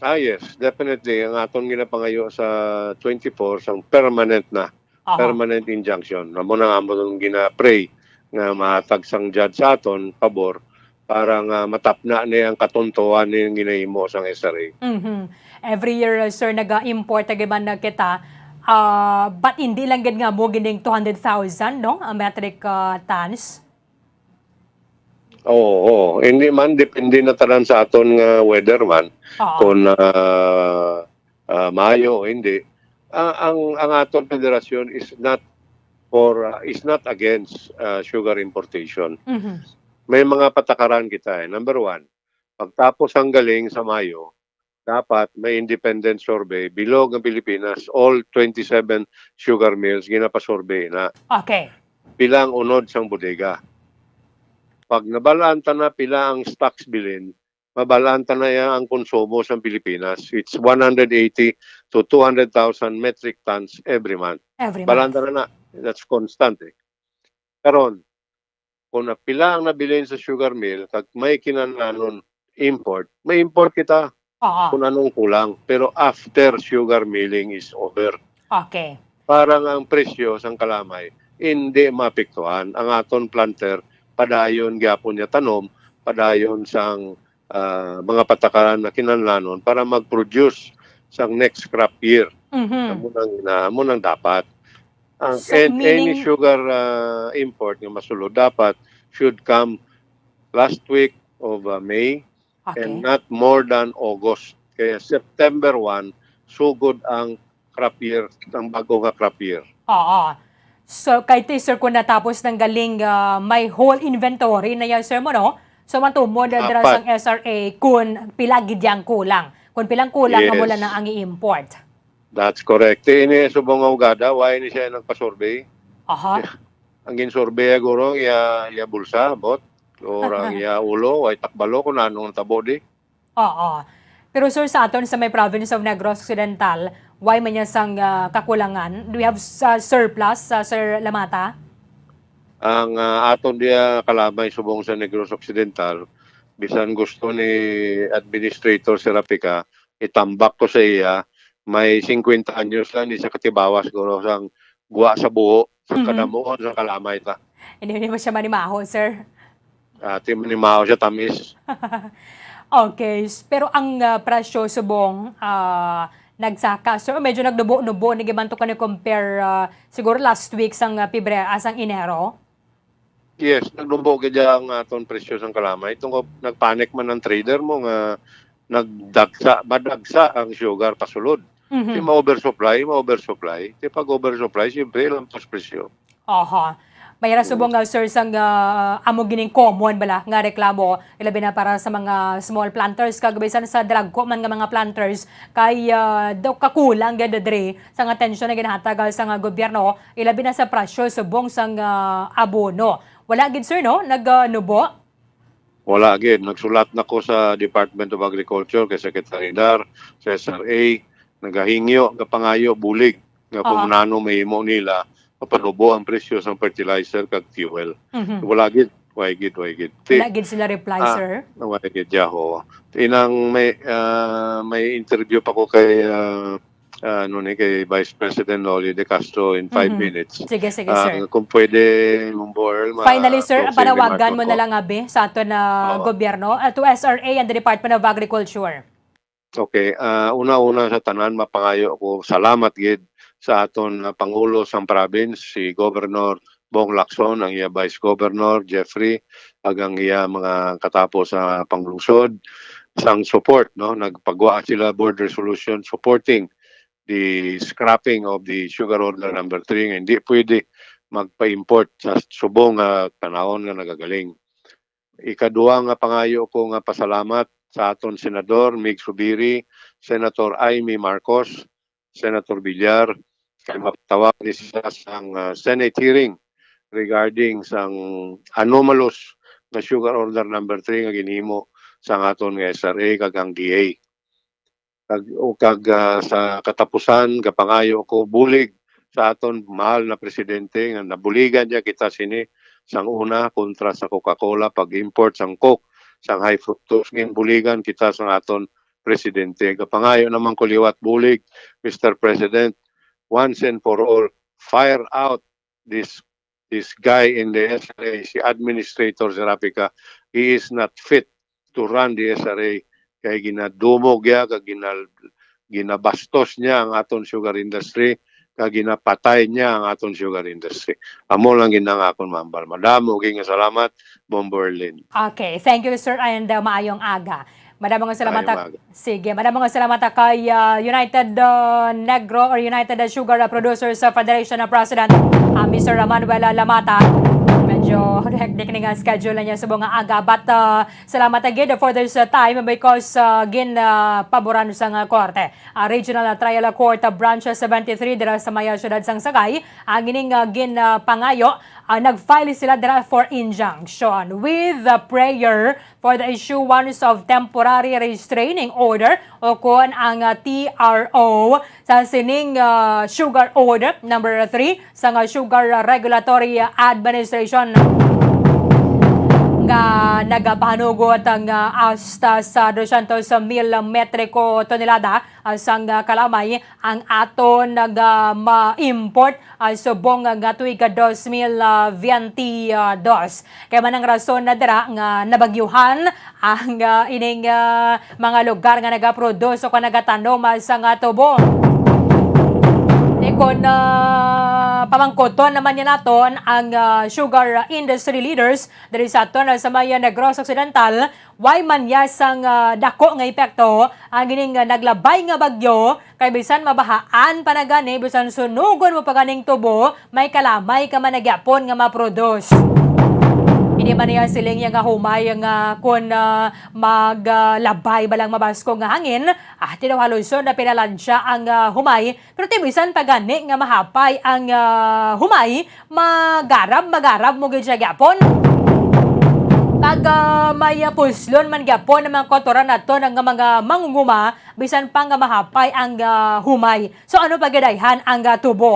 Ah, yes, definitely. Ang aton ginapangayo sa twenty-four, sang permanent na, Aha. permanent injunction. Amo na nga, amo nang gina-pray nga mahatag sang judge sa aton pabor para nga matapna ni ang katuntuan ni ginahimo sang S R A. Mhm. Every year, uh, sir, naga-import na gid man na kita. Ah, but hindi lang gid nga mo gining two hundred thousand, no? Ang metric, uh, tons. Oo, oo. Hindi man, depende na tanan sa aton nga weather man. Oo. Kung, ah, ah, maayo o hindi. Ah, ang, ang aton federasyon is not for, ah, is not against, ah, sugar importation. Mhm. May mga patakaran kita, eh. Number one, pagtapos ang galing sa Mayo, dapat may independent survey. Bilog ang Pilipinas, all twenty-seven sugar mills, ginapasurvey na. Okay. Pila ang unod sang bodega? Pag nabalaan ta na pila ang stocks bilin, mabalaan ta na ya ang konsumo sa Pilipinas. It's one hundred eighty to two hundred thousand metric tons every month. Every Balaan month. ta na na. That's constant, eh. Karon, kung napila ang nabilin sa sugar mill, kag may kinahanglanon import, may import kita Oo. kung anong kulang. Pero after sugar milling is over, Okay. para nga ang presyo sang kalamay hindi maapektuhan, ang aton planter padayon gyapon niya tanom, padayon sang, ah, mga patakaran na kinahanglanon para mag-produce sang next crop year. Mhm. Amo nang ina-, amo nang dapat. Ang So, an-, any meaning sugar, ah, import nga masulod dapat should come last week of, ah, May Okay. and not more than August. Kaya September one, sugod ang crop year, ang bago nga crop year. Oo. So, kay ti, sir, kung natapos ng galing, ah, may whole inventory na yan, sir, mo, no? So, matumod na dira Dapat. sang S R A kung pila gid yang kulang. Kung pilang kulang, amo lang Yes. na ang i-import. That's correct. Ti ini subong nga ugada, why ni siya nagpa-survey? Aha. Ang gin-survey guro ang iya, iya bulsa, bot, or ang iya ulo, way takbalo kung anong tabo di. Oo. Pero, sir, sa aton sa may province of Negros Occidental, why man niya sang, ah, kakulangan? Do we have sa surplus, sa Sir Lamata? Ang, ah, aton diya kalamay subong sa Negros Occidental, bisan gusto ni Administrator Serapica, itambak ko sa iya, may singkwenta anyos lang ni sa katibawas guro sang gwa sa buho, sa Mhm. kadamuon sa kalamay ta. Hindi, hindi mo siya manimaho, sir. Ati manimaho siya tamis. Okay, s-, pero ang, ah, presyo subong, ah, nagsaka, sir, medyo nagnubo-nubo ni gibanto ka ni compare, ah, siguro last week sang, ah, Pebre-, ah, sang Enero. Yes, nagnubo gid ang aton presyo sang kalamay. Tungod nagpanic man ang trader mo nga nagdagsa, madagsa ang sugar pasulod. Mhm. Di ma-oversupply, ma-oversupply. Di pag oversupply, siyempre, lampas presyo. Aha. Mayra subong nga, sir, sang, ah, amo gining common bala nga reklamo, ilabi na para sa mga small planters kag bisan sa dagko man nga mga planters kay, ah, daw kakulang gid diri sang atensyon na ginahatag sa nga gobyerno, ilabi na sa presyo subong sang, ah, abono. Wala gid, sir, no? Nag, ah, nubo? Wala gid. Nagsulat na ko sa Department of Agriculture, kay Secretary Dar, sa S R A, nagahingyo, gapangayo, bulig, nga Oo. kung nano mahimo nila, mapanubo ang presyo sang fertilizer kag fuel. Mhm. Wala gid, way gid, way gid. Ti, Wala gid sila reply, ah, sir. Way gid, yaho. Inang may, ah, may interview pa ko kay, ah, ah, ano ni, kay Vice President Noli De Castro in five Mhm. minutes. Sige, sige, Ah, sir. kung pwede, Ma'am Boel, ma-, Finally, sir, closing panawagan remark mo ko. Na lang abi sa aton na Oo. gobyerno, ah, to S R A and the Department of Agriculture. Okay, ah, una-una sa tanan, mapangayo ako, salamat gid sa aton, ah, Pangulo sang province, si Governor Bong Lacson, ang iya Vice Governor, Jeffrey, ag ang iya mga katapo sa panglungsod, sang support, no? Nagpagwa sila board resolution supporting the scrapping of the sugar order number three, nga hindi pwede magpa-import sa subong nga panahon nga nagagaling. Ikaduha nga pangayo ko nga pasalamat sa aton Senador Mig Zubiri, Senator Imee Marcos, Senator Villar, kay mapatawag ni sila sang, ah, Senate hearing regarding sang anomalous nga sugar order number three nga ginhimo sang aton nga S R A kag ang D A. Kag, o kag, ah, sa katapusan, gapangayo ko bulig sa aton mahal na presidente nga nabuligan niya kita sini sang una kontra sa Coca-Cola, pag-import sang Coke, sang high fructose. Ginbuligan kita sang aton presidente. Gapangayo naman ko liwat bulig, Mister President, once and for all, fire out this, this guy in the S R A, si Administrator Serapica. He is not fit to run the S R A. Kay ginadumog niya, kag ginal-, ginabastos niya ang aton sugar industry, kag ginapatay niya ang aton sugar industry. Amo lang gid ang akon mahambal. Madamo gid nga salamat, Bomberlin. Okay, thank you, sir, and, uh, maayong aga. Madamo nga salamat. Maayong maaga. Sige, madamo nga salamat kay ah, United ah, Negro or United Sugar ah, Producers ah, Federation ah, President, ah, Mister Manuel ah, Lamata. Medyo hectic ni nga schedule na niya sa mga aga. But ah, salamat again for this ah, time because ah, gin ah, paboran sa nga korte. Ah, Regional ah, Trial Court ah, Branch seventy-three dira sa may ah, siyudad sang Sagay. Ang ining ah, gin ah, pangayo, ah, nag-file sila dira for injunction with the prayer for the issuance of temporary restraining order o kon ang ah, T R O sa sining ah, sugar order number three sa nga Sugar Regulatory Administration nga nagapanugot nga hasta sa dosyentos mil metriko tonelada ah, sang ah, kalamay ang aton nga ma-import ah, subong nga tuig ka dos mil veinte dos. Kay man ang rason na dira nga nabagyuhan ang ah, ining ah, mga lugar nga nagaproduce o nagatanom ah, sa nga tubo. Di kon ah, pamangkuton naman niya naton ang ah, sugar industry leaders diri sa aton ah, sa may Negros Occidental. Way man niya sang ah, dako nga epekto ang ining ah, naglabay nga bagyo, kay bisan mabahaan pa na gani, bisan sunugon mo pa ganing tubo, may kalamay ka man na gyapon nga ma-produce. Hindi man niya siling niya nga humay nga kun ah, maglabay ba lang mabaskog nga hangin, ah, ti daw haluson na pinalansya ang ah, humay, pero ti bisan pa gani nga mahapay ang ah, humay, magarab, magarab mo gid siya gyapon. Kag ah, may ah, puslon man gyapon ang mga kautoran naton nga mga mangunguma, bisan pa nga mahapay ang ah, humay. So ano pa gid ayhan ang ah, tubo?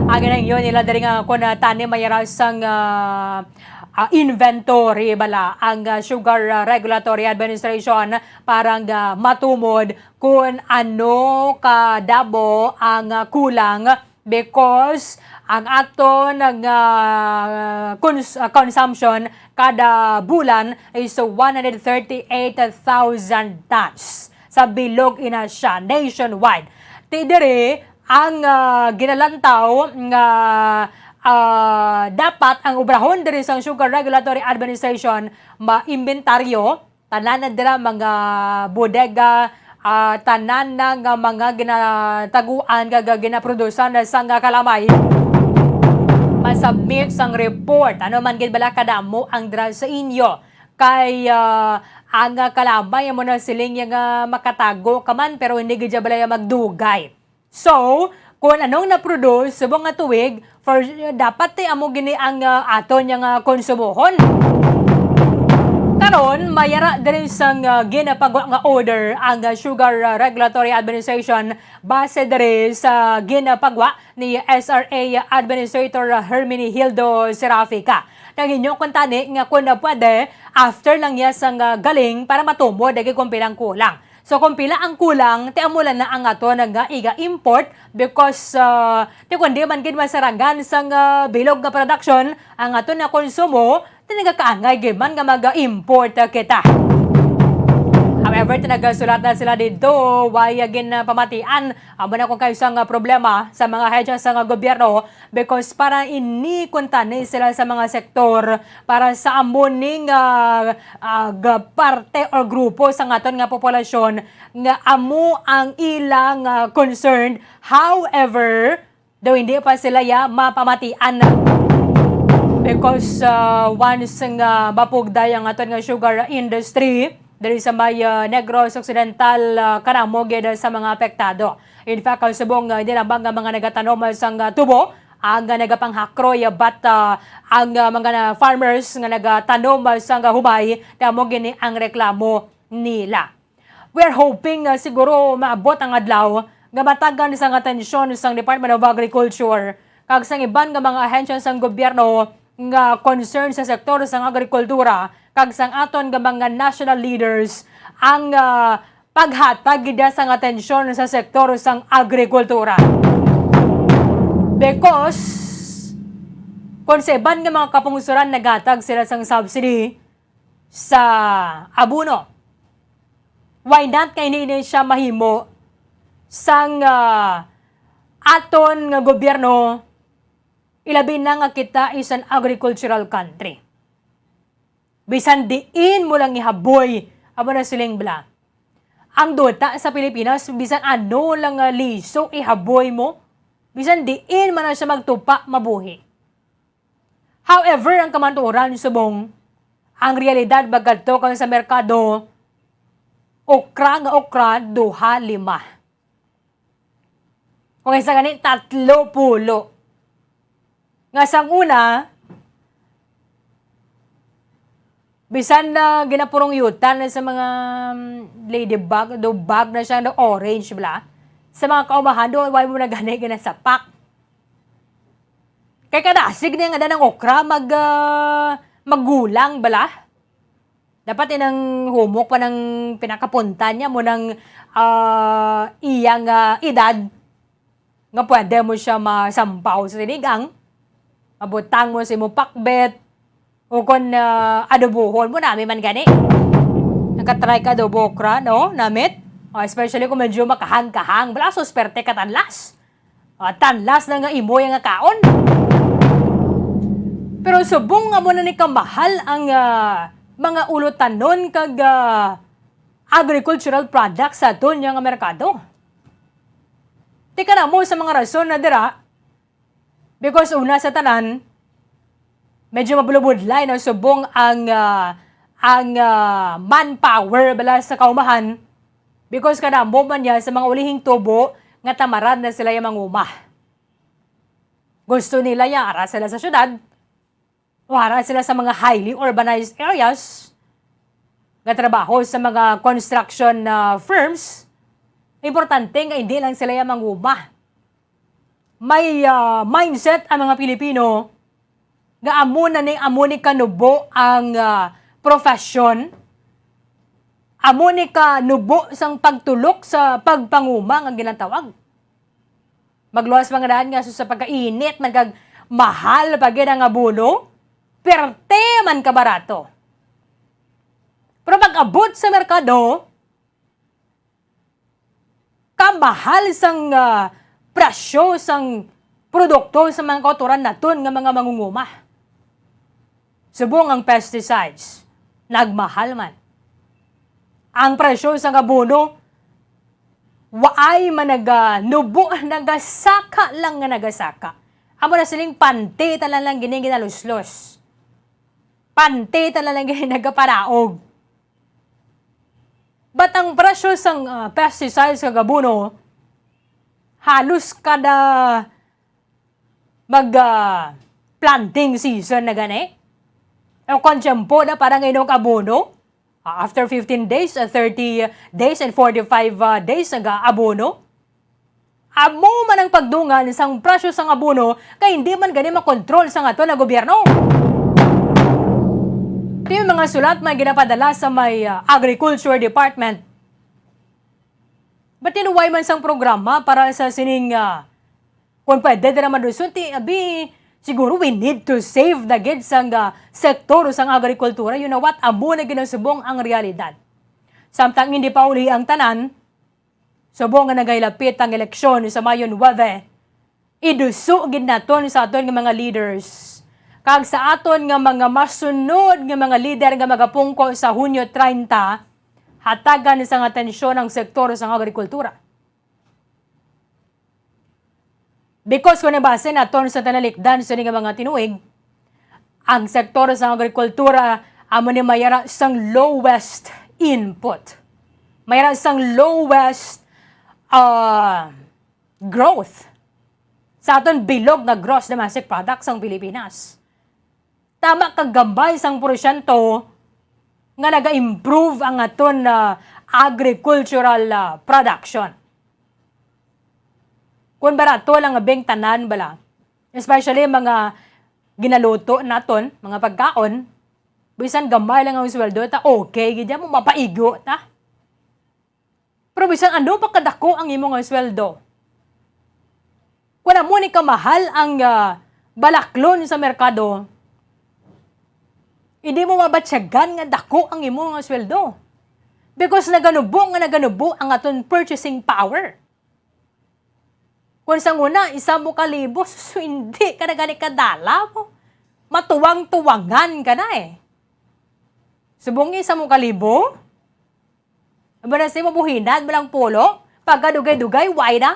Ang ginahangyo nila diri nga kun ah, tani may ra sang ah, ah, inventory bala ang ah, Sugar ah, Regulatory Administration para nga matumod kun ano ka dabo ang ah, kulang, because ang aton nga cons- ah, consumption kada bulan is one hundred thirty-eight thousand tons sa bilog ina siya nationwide. Ti diri ang ah, ginalantaw nga ah, dapat ang obrahon diri sa Sugar Regulatory Administration ma-inventaryo tanan na dira mga bodega, ah, tanan na nga mga ginataguan kag ginaprodusan na sang kalamay, ma-submit sang report. Ano man gid bala kadamo ang dira sa inyo? Kay ah, ang kalamay amo na siling nga makatago ka man pero hindi gid siya bala magdugay. So, kung anong na-produce subong nga tuig, for, dapat ti amo gini ang ah, aton nga konsumohon. Karon, may ara diri sang ah, ginapagwa nga order ang ah, Sugar ah, Regulatory Administration base diri sa ginapagwa ni S R A Administrator Herminihildo Serafica. Nanghinyo kuntani nga kung pwede, after lang niya sang ah, galing para matumod lagi kung pilang kulang. So kung pila ang kulang, ti amo lang na ang aton nga iga-import because ah, ti kung di man gid masarangan sang ah, bilog nga production ang aton nga konsumo, ti nagakaangay gid man nga mag-import kita. However, ti nagasulat na sila didto, way gin ah, pamatian amo na kung kayo sang ah, problema sa mga ahensya sang ah, gobyerno. Because para ini kuntani sila sa mga sektor, para sa amo ni nga ah, ga- parte or grupo sa aton nga populasyon nga amo ang ilang ah, concern. However, daw hindi pa sila ya mapamatian, because ah, once nga mapugday ang aton nga sugar industry diri sa may ah, Negros Occidental, ah, kanamo gid sa mga apektado. In fact, ang subong ah, hindi lamang nga mga nagatanom sang ah, tubo ang ah, nagapanghakroy, ah, but ah, ang ah, mga na- farmers nga nagatanom ah, sang ah, humay, ti amo gini ang reklamo nila. We're hoping nga siguro maabot ang adlaw nga matagan sang atensyon sang Department of Agriculture kag sang iban nga mga ahensya sang gobyerno nga concern sa sektor sang agrikultura kag sang aton nga mga national leaders ang ah, paghatag gid sang atensyon sa sektor sang agrikultura. Because kung sa iban nga mga kapungsoran naghatag sila sang subsidy sa abono, why not kay ini siya mahimo sang ah, aton nga gobyerno, ilabi na nga kita is an agricultural country. Bisan diin mo lang ihaboy Amo na siling bala. Ang duta sa Pilipinas, bisan ano lang nga liso ihaboy mo, bisan diin man na siya magtupa, mabuhi. However, ang kamatuoran subong, ang realidad pagkadto kang sa merkado, okra nga okra, duha, lima. Kung isa gani, tatlo pulo. Nga sang una, bisan na ginapurongyutan na sa mga, um, ladybug, do bug na siya, do orange bala. Sa mga kaumahan, do, why mo na gani ginasapak? Kay kadasig niya nga danang okra, mag, ah, maggulang bala. Dapat inang humok pa nang pinakapunta niya mo nang, ah, iya nga edad nga pwede mo siya masampaw sa sinigang. Mabutang mo sa imo pakbet. O kon, ah, adobohon mo, nami man gani. Nakatry ka adobo okra, no? Namit? O, especially kung medyo makahang-kahang. Wala, so, swerte ka tanlas. Ah, tanlas na nga imo nga kaon. Pero subong nga mo na ni kamahal ang, ah, mga ulutanon kag, ah, agricultural products sa aton nga merkado. Tika na mo sa mga rason na dira, because una sa tanan, medyo mabulubudlay na subong ang, ah, ang, ah, manpower bala sa kaumahan, because kadamo man niya sa mga ulihing tubo nga tamad na sila ya manguma. Gusto nila ya ara sila sa syudad, o ara sila sa mga highly urbanized areas, nga trabaho sa mga construction, ah, firms. Importante nga hindi lang sila ya manguma. May, ah, mindset ang mga Pilipino nga amo na ni, amo ni kanubo ang, ah, profesyon, amo ni kanubo sang pagtulok sa pagpanguma nga ginatawag. Magluwas pa nga daan nga sa pagkainit, nagag-, mahal pa gid ang abono, perte man kabarato. Pero pag-abot sa merkado, kamahal sang, ah, presyo sang produkto sa mga kautoran naton nga mga mangunguma. Subong ang pesticides, nagmahal man. Ang presyo sang abono, waay man naganubo, nagasaka lang nga nagasaka. Amo na siling panti tanan lang gini ginaluslos. Panti tanan lang gini nagaparaog. But ang presyo sang, ah, pesticides kag abono, halos kada mag, ah, planting season na gani. O kon tiyempo na para nga inog abono, ah, after fifteen days, ah, thirty days, and forty-five, ah, days nag-aabono. Amo man ang pagdungan sang presyo sang abono kay hindi man gani makontrol sang aton nga gobyerno. Ti mga sulat may ginapadala sa may, ah, Agriculture Department. But then, why man sang programa para sa sining, ah, kung pwede dira maduson, ti, abi, siguro we need to save the gid sang, ah, sektor sang agrikultura. You know what? Amo na ginasubong ang realidad. Samtang hindi pa uli ang tanan, subong nga nagahilapit ang eleksyon sa Mayo nuebe, iduso gid naton sa aton nga mga leaders kag sa aton nga mga masunod nga mga lider nga magapungko sa Hunyo treinta, hatagan sang atensyon ang sektor sang agrikultura. Because kung nabasa naton sa tanalikdan sa nga mga tinuig, ang sektor sang agrikultura amo ni may ara sang lowest input. May ara sang lowest, ah, growth sa aton bilog nga gross domestic product sang Pilipinas. Tama ka gamay sang porsyento nga naga-improve ang aton, ah, agricultural, ah, production. Kung barato lang nga bingtanan bala, especially mga ginaluto naton, mga pagkaon, bisan gamay lang ang sweldo, ta okay gid mo, mapaigo ta. Pero bisan ano pa kadako ang imo nga sweldo, kung amo ni kamahal ang, ah, balaklon sa merkado, hindi mo mabatyagan nga dako ang imo nga sweldo. Because naganubo nga naganubo ang aton purchasing power. Kung sa una, isa mo ka libo, sus, hindi ka na gani kadala mo. Matuwang-tuwangan ka na eh. Subong isa mo ka libo, Amo na si mabuhinan mo lang pulo, pagkadugay-dugay, why na?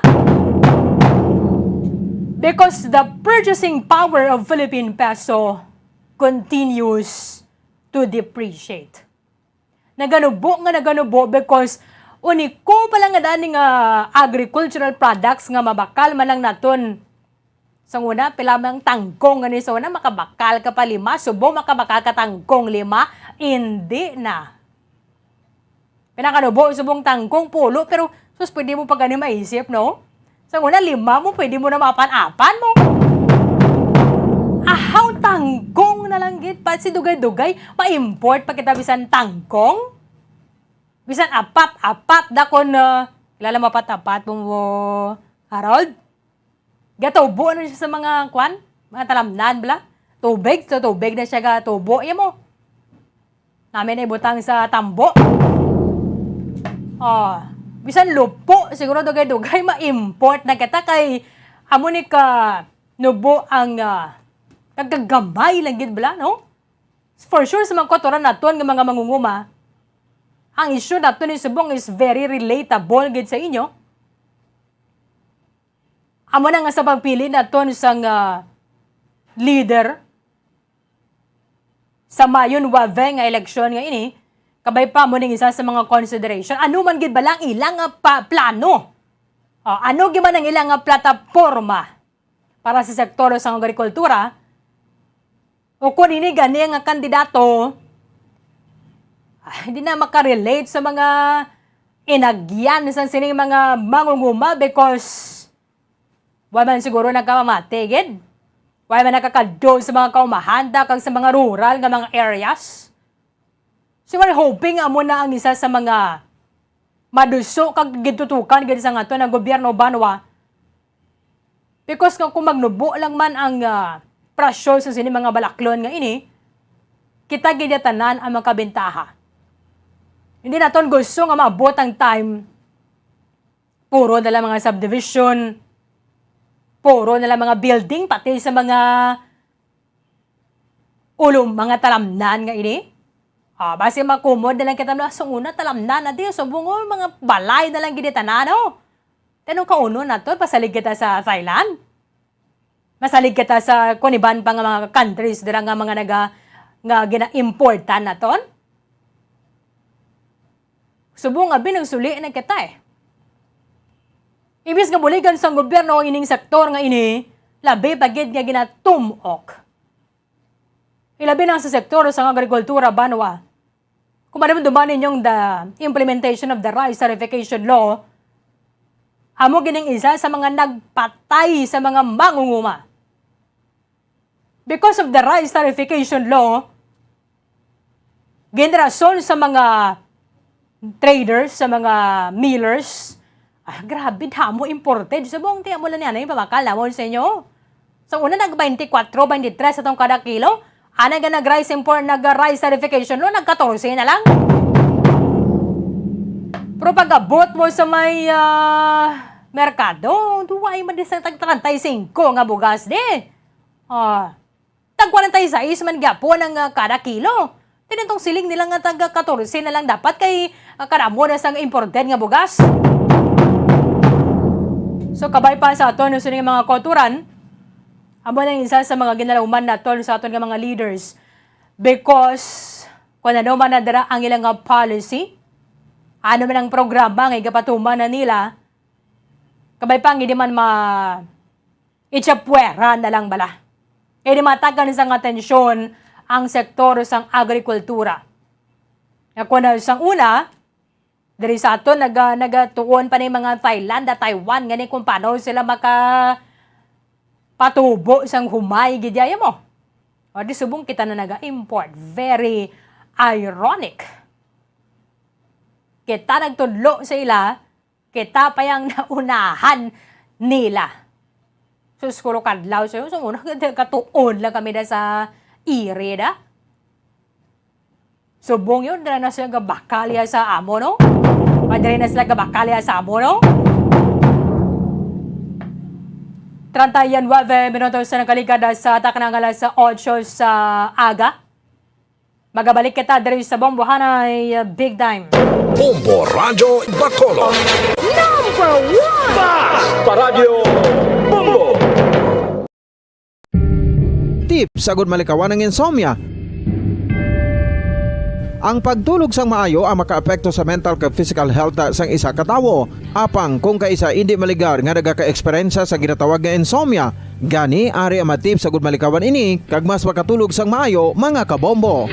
Because the purchasing power of Philippine peso continues to depreciate. Naganubo nga naganubo because uniko pa lang nga dani nga agricultural products nga mabakal man lang naton. Sa una, pila mang tangkong nga ni sa una, makabakal ka pa lima, subong makabakal ka tangkong lima, hindi na. Pinakanubo, subong tangkong pulo, pero sus, pwede mo pa gani maisip, no? Sa una, lima mo, pwede mo na maapan-apan mo. Ahaw, tangkong na lang gid, pa si dugay-dugay, ma-import pa kita bisan tangkong? Bisan apat-apat, dakon na, kilala mo apat-apat mo, Harold? Gatubo na siya sa mga, kwan, mga talamnan, bala. Tubig, so tubig na siya gatubo. Iya mo. Namin na ibutang sa tambo. Oh, bisan lupo, siguro dugay-dugay, ma-import na kita kay amo ni ka nubo ang, ah, kagagamay lang gid, bala, no? For sure, sa mga kautoran naton nga mga mangunguma, ang issue naton ni subong is very relatable gid sa inyo. Amo na nga sa pagpili naton sang, ah, leader sa Mayo nuwebe nga eleksyon nga ini, kabay pa mo ning isa sa mga consideration. Ano man gid ba lang ilang nga pa-, plano? O, ano gid man ang ilang nga plataporma para sa sektor sa agrikultura? O kung ini gani nga kandidato, ah, hindi na makarelate sa mga inagyan sa sining mga mangunguma because wa man siguro nagkamamati gid. Wa man nakakadto sa mga kaumahanda kag sa mga rural nga mga areas. So, we're hoping amo na ang isa sa mga maduso kag gitutukan gid sa aton nga gobyerno banwa. Because nga kung magnubo lang man ang, ah, presyo sa sini mga balaklon nga ini, kita gid tanan ang makabentaha. Hindi naton gusto nga maabot ang time puro na lang mga subdivision, puro na lang mga building, pati sa mga ulo, mga talamnan nga ini. Ah, basi makumod na lang kita, sa una talamnan na di, subong, oh, mga balay na lang gid tanan, oh. Tanong kauno nato, pasalig kita sa Thailand. Masalig kita sa kung iban pa nga mga countries dira nga mga naga-, nga gina-importan naton. Subong abi nagsuli na kita, eh. Imbis nga buligan sang gobyerno ang ining sektor nga ini, labi pa gid nga ginatum-ok. Ilabi na sa sektor sang agrikultura banwa. Kung madumduman ninyong the implementation of the rice tarification law, amo gining isa sa mga nagpatay sa mga mangunguma. Because of the rice tarification law, ginrason sa mga traders, sa mga millers, ah, grabe, damo imported. Subong, tiyan mo lang yan, ano yung pamakal namon sa inyo? Sa una, nag twenty-four, twenty-three atong kada kilo. Ana nga nag-rice import, nag-rice tarification law, nag-katorse na lang. Pero pag-abot mo sa may, ah, merkado, duway man di sa tag treinta y cinco nga bugas di. Ah, tag kwarenta y seis man gyapon ang, ah, kada kilo. Tinintong siling nila nga taga katorse na lang dapat kay, ah, kadamo na sang imported nga bugas. So, kabay pa sa aton sini nga mga kautoran, amo na isa sa mga ginalauman naton sa aton nga mga leaders. Because, kung ano man na dira ang ilang nga policy, ano man ang programa nga igapatuman na nila, kabay pa, hindi man ma-, itsapwera na lang bala. Kaya di matagan sang atensyon ang sektor sang agrikultura. Nga kung na sang una, diri sa aton, naga-, nagatuon pa ni mga Thailand at Taiwan, nga ni kung paano sila maka-, patubo sang humay, gid yaya mo. O di subong kita na naga-import. Very ironic. Kita nagtudlo sa ila, kita pa yang naunahan nila. Sus, kulo kadlaw sa'yo. So, una, katuon lang kami na sa iri da. Subong yun, dira na sila gabakalya sa amo, no? Madre na sila gabakalya sa amo, no? Treinta y nueve minutos na nakaligad sa taknang alas otso sa aga. Magabalik kita diri sa Bombo Hanay, uh, Big Time. Bombo Radyo Bacolod. Number one! Basta Radyo Bombo! Tips agud malikawan ang insomnia. Ang pagtulog sang maayo ang makaapekto sa mental kag physical health sang isa ka tawo. Apang kung kaisa indi maligar nga nagaka-eksperyensya sa ginatawag nga insomnia, gani ari ang mga tips agud malikawan ini kag mas makatulog sang maayo, mga kabombo.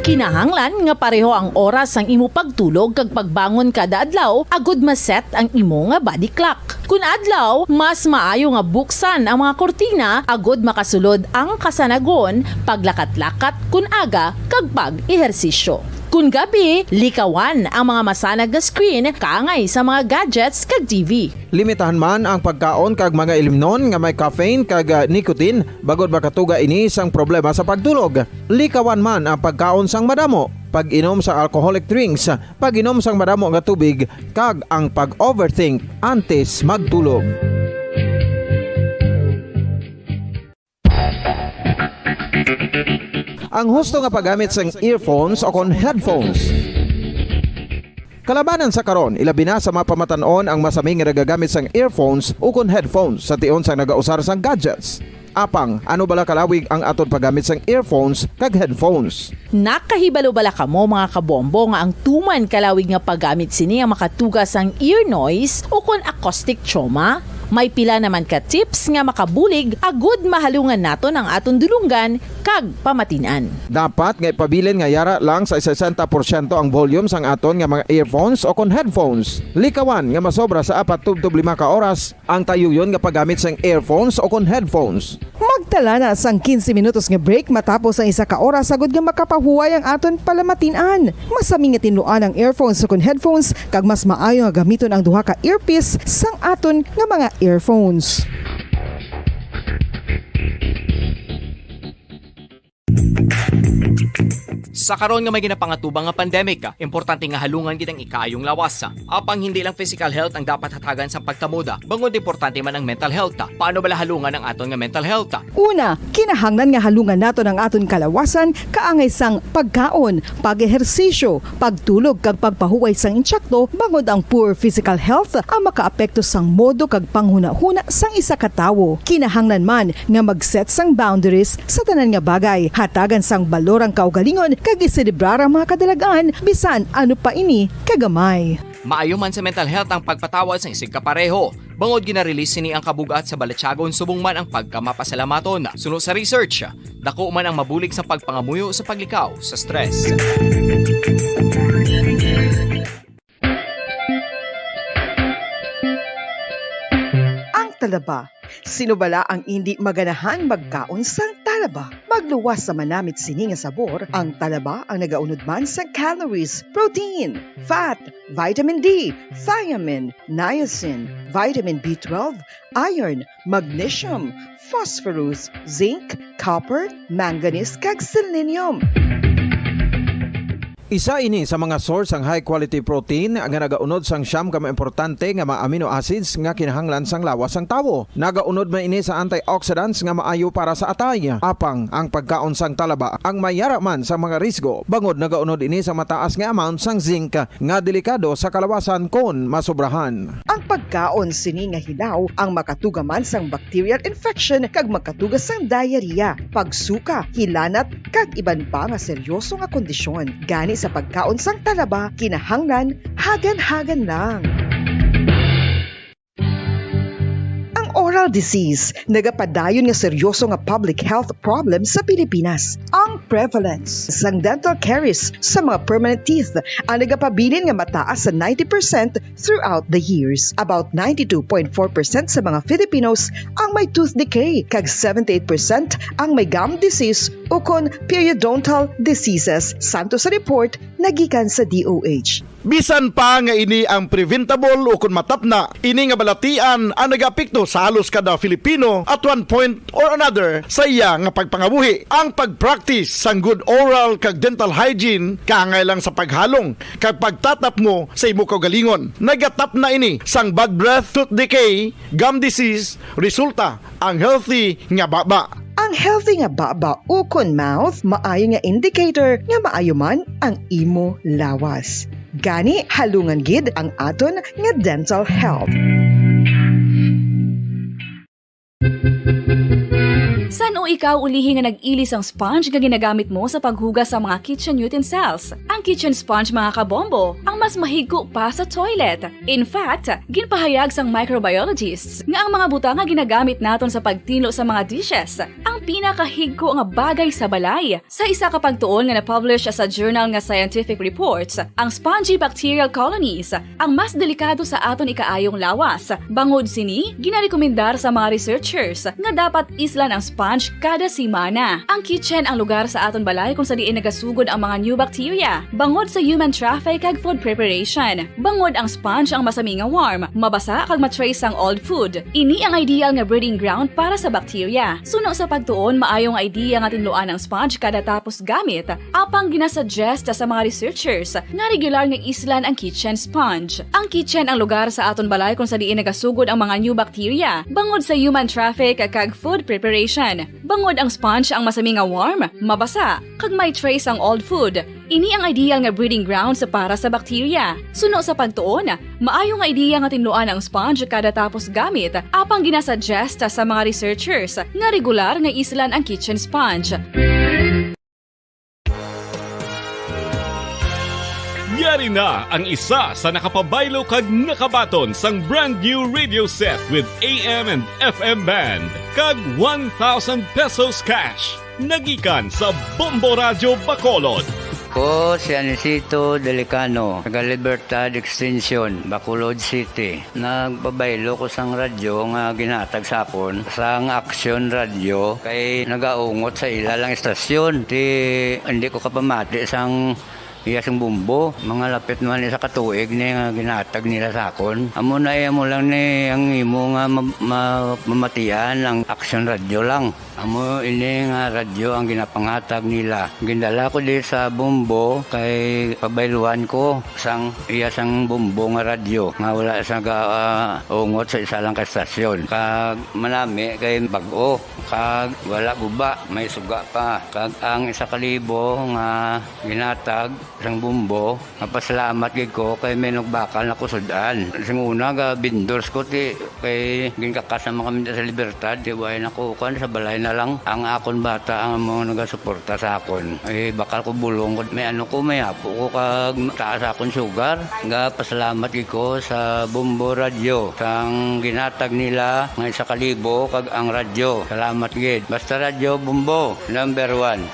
Kinahanglan nga pareho ang oras sang imo pagtulog kag pagbangon kada adlaw agud ma-set ang imo nga body clock. Kun adlaw, mas maayo nga buksan ang mga kurtina agud makasulod ang kasanagon, paglakat-lakat kun aga, kag pag-ehersisyo. Kun gabi, likawan ang mga masanag nga screen kaangay sa mga gadgets kag T V. Limitahan man ang pagkaon kag mga ilimnon nga may caffeine kag, ah, nicotine, bangod makatuga ini sang problema sa pagtulog. Likawan man ang pagkaon sang madamo, pag-inom sang alcoholic drinks, pag-inom sang madamo nga tubig, kag ang pag-overthink antes magtulog. Ang husto nga paggamit sang earphones o kon headphones. Kalabanan sa karon, ilabi na sa mga pamatan-on ang masami nga nagagamit sang earphones o kon headphones sa tion sang nagausar sang gadgets. Apang, ano bala kalawig ang aton paggamit sang earphones kag headphones? Nakahibalo bala kamo, mga kabombo, nga ang tuman kalawig nga paggamit sini ang makatuga sang ear noise o kon acoustic trauma? May pila naman ka tips nga makabulig agud mahalungan naton ang aton dulonggan kag pamatin-an. Dapat nga ipabilin nga yara lang sa sesenta porsyento ang volume sang aton nga mga earphones o kon headphones. Likawan nga masobra sa apat tubtob lima ka oras ang tayuyon nga paggamit sang earphones o kon headphones. Magtala na sang quince minutos nga break matapos ang isa ka oras, agud nga makapahuway ang aton palamatin-an. Masami nga tinluan ang earphones o kon headphones, kag mas maayo nga gamiton ang duha ka earpiece sang aton nga mga earphones. Sa karon nga may ginapangatubang nga pandemic, importante nga halungan gid ang ikaayong lawas. Apang hindi lang physical health ang dapat hatagan sang pagkamoda, bangod importante man ang mental health. Paano bala halungan ang aton nga mental health? Una, kinahanglan nga halungan naton ang aton kalawasan kaangay sang pagkaon, pag-ehersisyo, pagtulog kag pagpahuway sang insakto, bangod ang poor physical health ang makaapekto sang modo kag panghunahuna sang isa ka tawo. Kinahanglan man nga mag-set sang boundaries sa tanan nga bagay, hatagan sang balor ang kaugalingon kag iselebrar ang mga kadalag-an, bisan ano pa ini kagamay. Maayo man sa mental health ang pagpatawad sang isigkapareho, bangod gina-release sini ang kabug-at sa balatyagon subong man ang pagkamapasalamaton. Suno sa research, dako man ang mabulig sa pagpangamuyo sa paglikaw sa stress. Ang talaba. Sino bala ang indi maganahan magkaon sang talaba? Magluwas sa manamit sini nga sabor, ang talaba ang nagaunod man sang calories, protein, fat, vitamin D, thiamine, niacin, vitamin B twelve, iron, magnesium, phosphorus, zinc, copper, manganese, kag selenium. Isa ini sa mga source sang high quality protein nga nagaunod sang siyam ka mga importante nga mga amino acids nga kinahanglan sang lawas sang tawo. Nagaunod man ini sa antioxidants nga maayo para sa atay. Apang ang pagkaon sang talaba ang may yara man sa mga risgo, bangod nagaunod ini sa mataas nga amount sang zinc nga delikado sa kalawasan kon masobrahan. Ang pagkaon sini nga hilaw ang makatuga man sang bacterial infection kag makatuga sang diarrhea, pagsuka, hilanat, kag iban pa nga seryoso nga kondisyon. Gani sa pagkaon sang talaba, kinahanglan hagan-hagan lang. Ang oral disease nagapadayon nga seryoso nga public health problem sa Pilipinas. Ang prevalence sang dental caries sa mga permanent teeth ang nagapabilin nga mataas sa ninety percent throughout the years. About ninety-two point four percent sa mga Filipinos ang may tooth decay, kag seventy-eight percent ang may gum disease ukon periodontal diseases, santo sa report nga gikan sa D O H. Bisan pa nga ini ang preventable ukon matapna, ini nga balatian ang nagaapekto sa halos kada Filipino at one point or another sa iya nga pagpangabuhi. Ang pag-practice sang good oral kag dental hygiene kaangay lang sa paghalong kag pagtatapmo sa imo kaugalingon. Nagatapna ini sang bad breath, tooth decay, gum disease, resulta ang healthy nga baba. Ang healthy nga baba ukon mouth maayo nga indicator nga maayo man ang imo lawas. Gani, halungan gid ang aton nga dental health. San-o ikaw ulihi nga nag-ili sang sponge nga ginagamit mo sa paghugas sa mga kitchen utensils? Ang kitchen sponge, mga kabombo, ang mas mahigko pa sa toilet. In fact, ginpahayag sang microbiologists nga ang mga butang nga ginagamit naton sa pagtinlo sa mga dishes ang pinakahigko nga bagay sa balay. Sa isa ka pagtuon nga na-publish sa journal nga Scientific Reports, ang spongy bacterial colonies ang mas delikado sa aton ikaayong lawas. Bangod sini, ginarekomendar sa mga researchers nga dapat islan ang sponge kada semana. Ang kitchen ang lugar sa aton balay kung sa diin nagasugod ang mga new bacteria, bangod sa human traffic kag food preparation. Bangod ang sponge ang masami nga warm, mabasa kag ma-trace sang old food. Ini ang ideal nga breeding ground para sa bacteria. Suno sa pagtuon, maayo nga idea nga tinluan ang sponge kada tapos gamit. Apang ginasuggest sa mga researchers nga regular nga islan ang kitchen sponge. Ang kitchen ang lugar sa aton balay kung sa diin nagasugod ang mga new bacteria, bangod sa human traffic kag food preparation. Bangod ang sponge ang masami nga warm, mabasa, kag may trace ang old food. Ini ang ideal nga breeding grounds para sa bacteria. Suno sa pagtuon, maayo nga ideya nga tinluan ang sponge kada tapos gamit, apang ginasuggest sa mga researchers nga regular nga islan ang kitchen sponge. Yari na ang isa sa nakapabaylo kag nakabaton sang brand new radio set with A M and F M band kag one thousand pesos cash. Nagikan sa Bombo Radyo Bacolod. Ko si Anisito Delicano, taga Libertad Extension, Bacolod City. Nagpabaylo ko sang radyo nga ginhatag sa akon sang Action Radyo kay nagaungot sa ila lang istasyon. Ti hindi ko kapamati sang iya sing bumbo. Mga lapit man isa ka tuig ni nga ginhatag nila sa akon. Amo na iya mo lang ni ang imo nga ma- ma- mamatian ang Action Radyo lang. Amo ini nga radyo ang ginapanghatag nila. Gindala ko di sa Bombo kay pabayluan ko sang iya sang Bombo nga radyo nga wala sa ga, ah, ungot sa isa lang ka estasyon. Kag manami kay bag-o kag wala guba, may suga pa. Kag ang isa ka libo nga ginatag sang Bombo, mapasalamat gid ko kay may nagbakal na ko sud-an. Sing una, ga vendors ko ti kay ginkakas naman kami sa Libertad, ti way na ko kuan, sa balay na lang. Ang akon bata ang mga nagasuporta sa akon. Eh, bakal ko bulong ko, may ano ko, may apo ko kag taas akon sugar. Ga pasalamat gid ko sa Bombo Radyo sang ginatag nila nga isa ka libo kag ang radyo. Salamat gid. Basta Radyo Bombo, number one.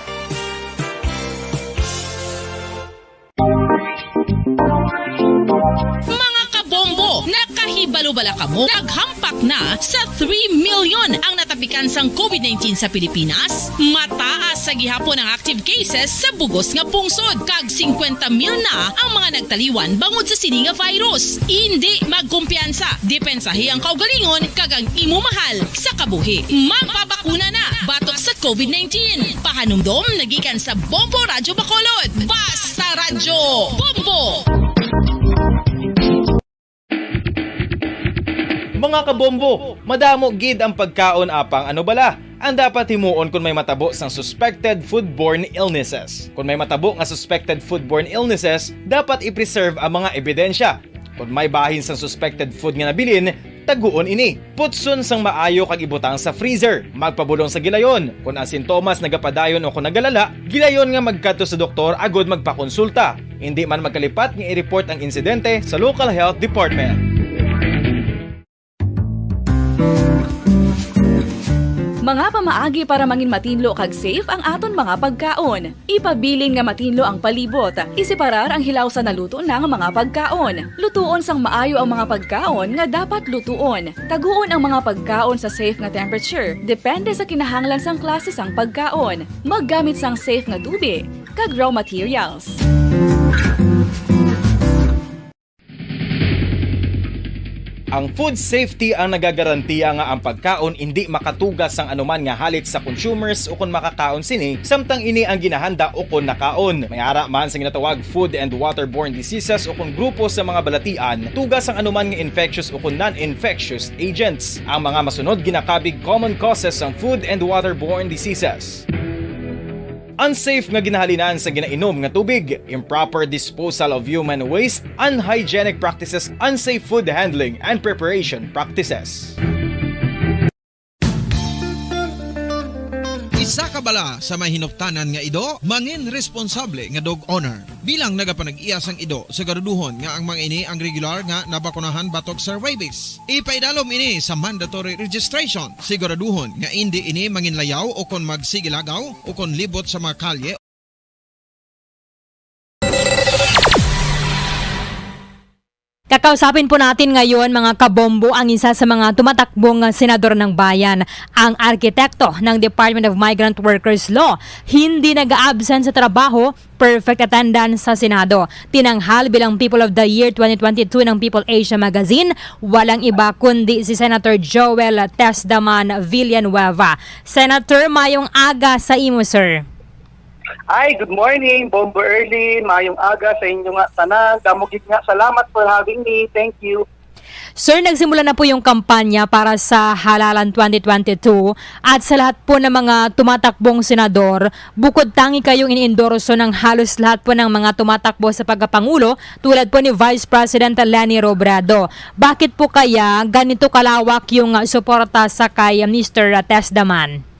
Mga kabombo, nakahibalo bala kamo? Naghampak na sa three million ang natapikan sang COVID nineteen sa Pilipinas. Mataas sa gihapon ang active cases sa bugos nga pungsod, kag singkwenta mil na ang mga nagtaliwan bangod sa sini nga virus. Indi magkumpiyansa, depensahi ang kaugalingon kag ang imo mahal sa kabuhi. Magpabakuna na batok sa COVID nineteen. Pahanumdom nagikan sa Bombo Radyo Bacolod. Basta Radyo Bombo! Mga kabombo, madamo gid ang pagkaon apang ano bala ang dapat himuon kon may matabo sang suspected foodborne illnesses. Kon may matabo nga suspected foodborne illnesses, dapat i-preserve ang mga ebidensya. Kon may bahin sang suspected food nga nabilin, taguon ini. Putson sang maayo kag ibutang sa freezer. Magpabulong sa gilayon. Kon ang sintomas nagapadayon o kon nagalala, gilayon nga magkadto sa doktor agud magpakonsulta. Indi man magkalipat nga i-report ang insidente sa local health department. Mga pamaagi para mangin matinlo kag safe ang aton mga pagkaon. Ipabilin nga matinlo ang palibot. Iseparar ang hilaw sa naluto na nga mga pagkaon. Lutuon sang maayo ang mga pagkaon nga dapat lutuon. Taguon ang mga pagkaon sa safe nga temperature, depende sa kinahanglan sang klase sang pagkaon. Maggamit sang safe nga tubig kag raw materials. Ang food safety ang nagagarantiya nga ang pagkaon indi makatuga sang anuman nga halit sa consumers ukon makakaon sini, samtang ini ang ginahanda ukon nakaon. May ara man sa ginatawag food and waterborne diseases ukon grupo sa mga balatian, tuga sang anuman nga infectious ukon non-infectious agents. Ang mga masunod ginakabig common causes sang food and waterborne diseases. Unsafe nga ginahalinan sa ginainom nga tubig, improper disposal of human waste, unhygienic practices, unsafe food handling, and preparation practices. Isa ka bala sa may hinuptanan nga ido, mangin responsable nga dog owner. Bilang nagapanag-iya sang ido, siguraduhon nga ang mga ini ang regular nga nabakunahan batok sa rabies. Ipaidalom ini sa mandatory registration. Siguraduhon nga indi ini manginlayaw o kon magsigilagaw o kon libot sa mga kalye. Kakausapin po natin ngayon, mga kabombo, ang isa sa mga tumatakbong senador ng bayan, ang arkitekto ng Department of Migrant Workers Law. Hindi nag-aabsent sa trabaho, perfect attendance sa Senado. Tinanghal bilang People of the Year twenty twenty-two ng People Asia Magazine, walang iba kundi si Senator Joel Tesdaman Villanueva. Senator, mayong aga sa imo, sir. Hi, good morning, Bombo Early. Mayong aga sa inyo nga tanan. Damo gid nga salamat for having me. Thank you. Sir, nagsimula na po yung kampanya para sa Halalan twenty twenty-two at sa lahat po ng mga tumatakbong senador, bukod tangi kayong iniendorso ng halos lahat po ng mga tumatakbo sa pagkapangulo, tulad po ni Vice President Leni Robredo. Bakit po kaya ganito kalawak yung, ah, suporta sa kay Mister Tesdaman?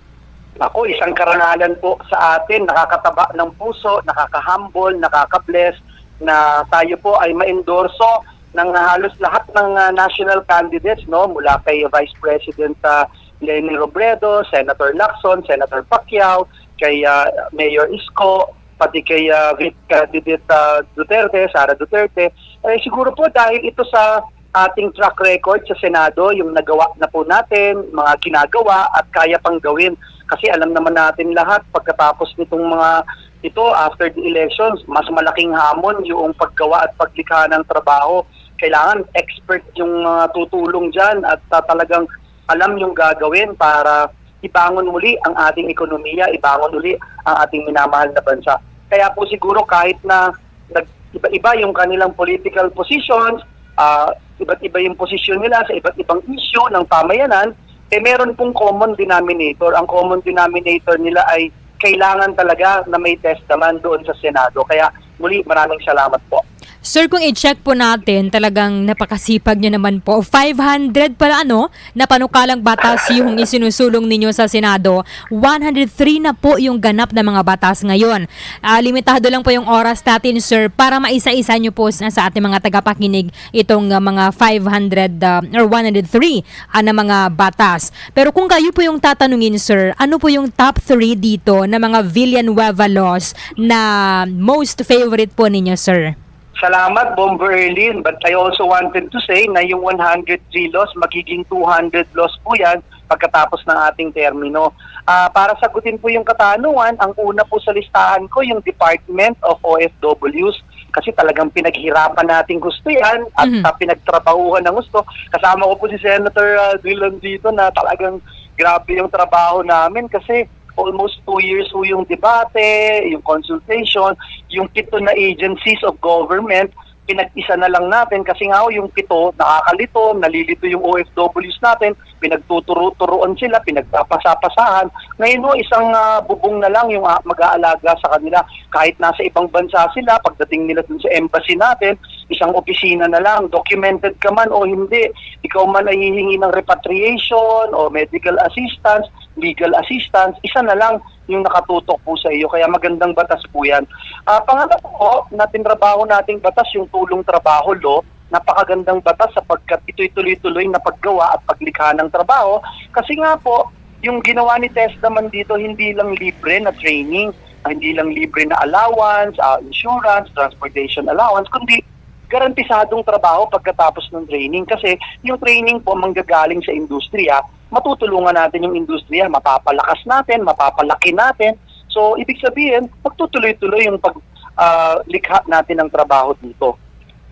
Ako, isang karangalan po sa atin, nakakataba ng puso, nakaka-humble, nakaka-bless na tayo po ay ma-endorso ng halos lahat ng, ah, national candidates, no? Mula kay Vice President, ah, Leni Robredo, Senator Lacson, Senator Pacquiao, kay, ah, Mayor Isko, pati kay, ah, Vice Candidate, ah, Duterte, Sara Duterte. Eh, siguro po dahil ito sa ating track record sa Senado, yung nagawa na po natin, mga ginagawa at kaya pang gawin. Kasi alam naman natin lahat, pagkatapos nitong mga ito, after the elections, mas malaking hamon yung paggawa at paglikha ng trabaho. Kailangan expert yung mga tutulong dyan at, ah, talagang alam yung gagawin para ibangon muli ang ating ekonomiya, ibangon uli ang ating minamahal na bansa. Kaya po siguro kahit na nag-iba-iba yung kanilang political positions, ah, iba't iba yung posisyon nila sa iba't ibang issue ng pamayanan, eh meron pong common denominator. Ang common denominator nila ay kailangan talaga na may Tesdaman doon sa Senado. Kaya muli, maraming salamat po. Sir, kung i-check po natin, talagang napakasipag niyo naman po. Five hundred pala, ano, na panukalang batas yung isinusulong ninyo sa Senado. One hundred three na po yung ganap na mga batas ngayon. Ah, limitado lang po yung oras natin, sir, para maisa-isa niyo po sa, sa ating mga tagapakinig itong, ah, mga five hundred, ah, or one hundred three, ah, na mga batas. Pero kung kayo po yung tatanungin, sir, ano po yung top three dito na mga Villanueva laws na most favorite po ninyo, sir? Salamat, Bombo Erlin. But I also wanted to say na yung one hundred three laws, magiging two hundred laws po yan pagkatapos ng ating termino. Ah, para sagutin po yung katanungan, ang una po sa listahan ko, yung Department of O F Ws, kasi talagang pinaghirapan nating gusto yan at, Mhm. ah, pinagtrabahuhan ng gusto. Kasama ko po si Senator, ah, Drilon dito na talagang grabe yung trabaho namin kasi almost two years po yung debate, yung consultation, yung pito na agencies of government, pinag-isa na lang natin kasi nga ho, yung pito, nakakalito, nalilito yung O F Ws natin, pinagtuturo-turuan sila, pinagpapasapasahan. Ngayon ho, isang, ah, bubong na lang yung, ah, mag-aalaga sa kanila. Kahit nasa ibang bansa sila, pagdating nila dun sa embassy natin, isang opisina na lang, documented ka man o hindi, ikaw man ay hihingi ng repatriation o medical assistance, legal assistance, isa na lang yung nakatutok po sa iyo. Kaya magandang batas po yan. Ah, pangalawa po, na tinrabaho nating batas, yung tulong trabaho law, napakagandang batas sapagkat ito'y tuloy-tuloy na paggawa at paglikha ng trabaho. Kasi nga po, yung ginawa ni Tesdaman dito, hindi lang libre na training, hindi lang libre na allowance, ah, insurance, transportation allowance, kundi garantisadong trabaho pagkatapos ng training. Kasi yung training po manggagaling sa industriya, matutulungan natin yung industriya, mapapalakas natin, mapapalaki natin. So, ibig sabihin, magtutuloy-tuloy yung pag, ah, likha natin ng trabaho dito.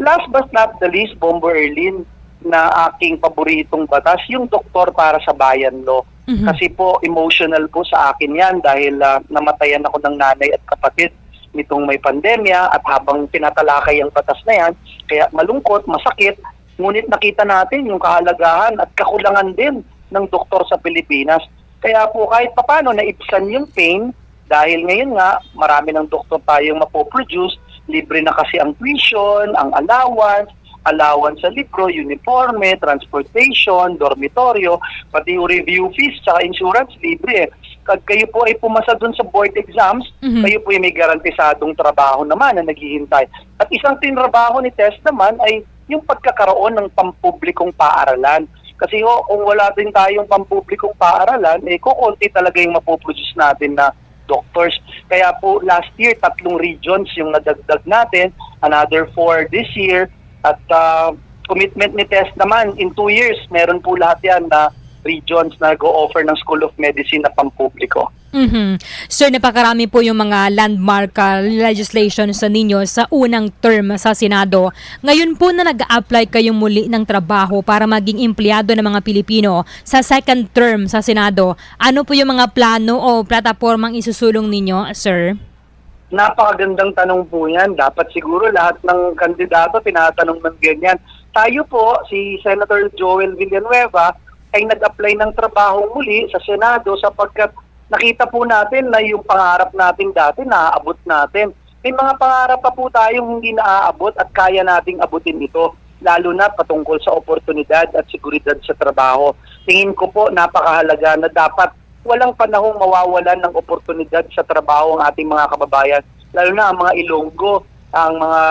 Last but not the least, Bombo Erlin, na aking paboritong batas, yung Doktor para sa Bayan Law. Mhm. Kasi po, emotional po sa akin yan dahil, ah, namatayan ako ng nanay at kapatid nitong may pandemya at habang tinatalakay ang batas na yan, kaya malungkot, masakit, ngunit nakita natin yung kahalagahan at kakulangan din ng doktor sa Pilipinas. Kaya po kahit papano naibsan yung pain dahil ngayon nga marami ng doktor tayong mapoproduce, libre na kasi ang tuition, ang allowance, allowance sa libro, uniforme, transportation, dormitoryo, pati yung review fees, tsaka insurance, libre eh. Kag kayo po ay pumasa dun sa board exams, Mhm. kayo po ay may garantisadong trabaho naman na naghihintay. At isang tinrabaho ni Tess naman ay yung pagkakaroon ng pampublikong paaralan. Kasi ho, kung wala din tayong pampublikong paaralan, eh, kukunti talaga yung mapoproduce natin na doctors. Kaya po, last year, tatlong regions yung nadagdag natin, another four this year, at ah, commitment ni Tess naman, in two years, meron po lahat yan na regions na nag-o-offer ng School of Medicine na pampubliko. Mhm. Sir, napakarami po yung mga landmark, ah, legislation sa ninyo sa unang term sa Senado. Ngayon po na nag-a-apply kayo muli ng trabaho para maging empleyado ng mga Pilipino sa second term sa Senado, ano po yung mga plano o platapormang isusulong ninyo, sir? Napakagandang tanong po yan. Dapat siguro lahat ng kandidato tinatanong ng ganyan. Tayo po, si Senator Joel Villanueva, ay nag-apply ng trabaho muli sa Senado sapagkat nakita po natin na yung pangarap natin dati, naaabot natin. May mga pangarap pa po tayong hindi naaabot at kaya nating abutin ito, lalo na patungkol sa oportunidad at seguridad sa trabaho. Tingin ko po, napakahalaga na dapat walang panahong mawawalan ng oportunidad sa trabaho ang ating mga kababayan, lalo na ang mga Ilonggo, ang mga,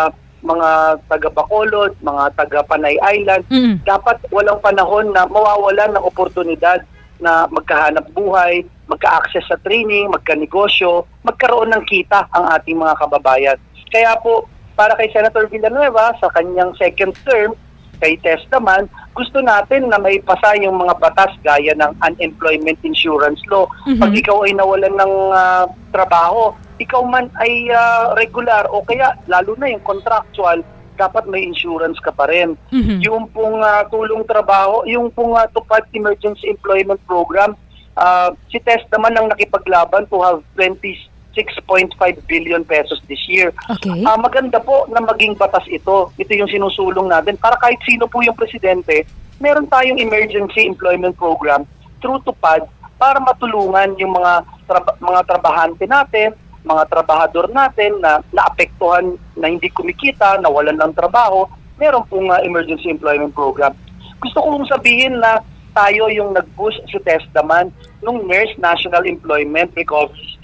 mga taga Bacolod, mga taga Panay Island. Mm. Dapat walang panahon na mawawalan ng oportunidad na magkahanap buhay, magka-access sa training, magkanegosyo, magkaroon ng kita ang ating mga kababayan. Kaya po, para kay Senator Villanueva, sa kanyang second term, kay Tess naman, gusto natin na may pasa yung mga batas gaya ng unemployment insurance law. Mhm. Pag ikaw ay nawalan ng ah, trabaho, ikaw man ay ah, regular o kaya lalo na yung contractual, dapat may insurance ka pa rin. Mhm. Yung pong ah, tulong trabaho, yung pong ah, TUPAD Emergency Employment Program, ah, si Tess naman ang nakipaglaban to have twenty six point five billion pesos this year. Okay. Ah, maganda po na maging batas ito. Ito yung sinusulong natin para kahit sino po yung presidente, meron tayong emergency employment program through TUPAD para matulungan yung mga traba- mga trabahante natin, mga trabahador natin na naapektuhan, na hindi kumikita, nawalan ng trabaho, meron pong ah, emergency employment program. Gusto ko pong sabihin na tayo yung nag-push si Tess naman nung MERS, National Employment Recovery Scheme.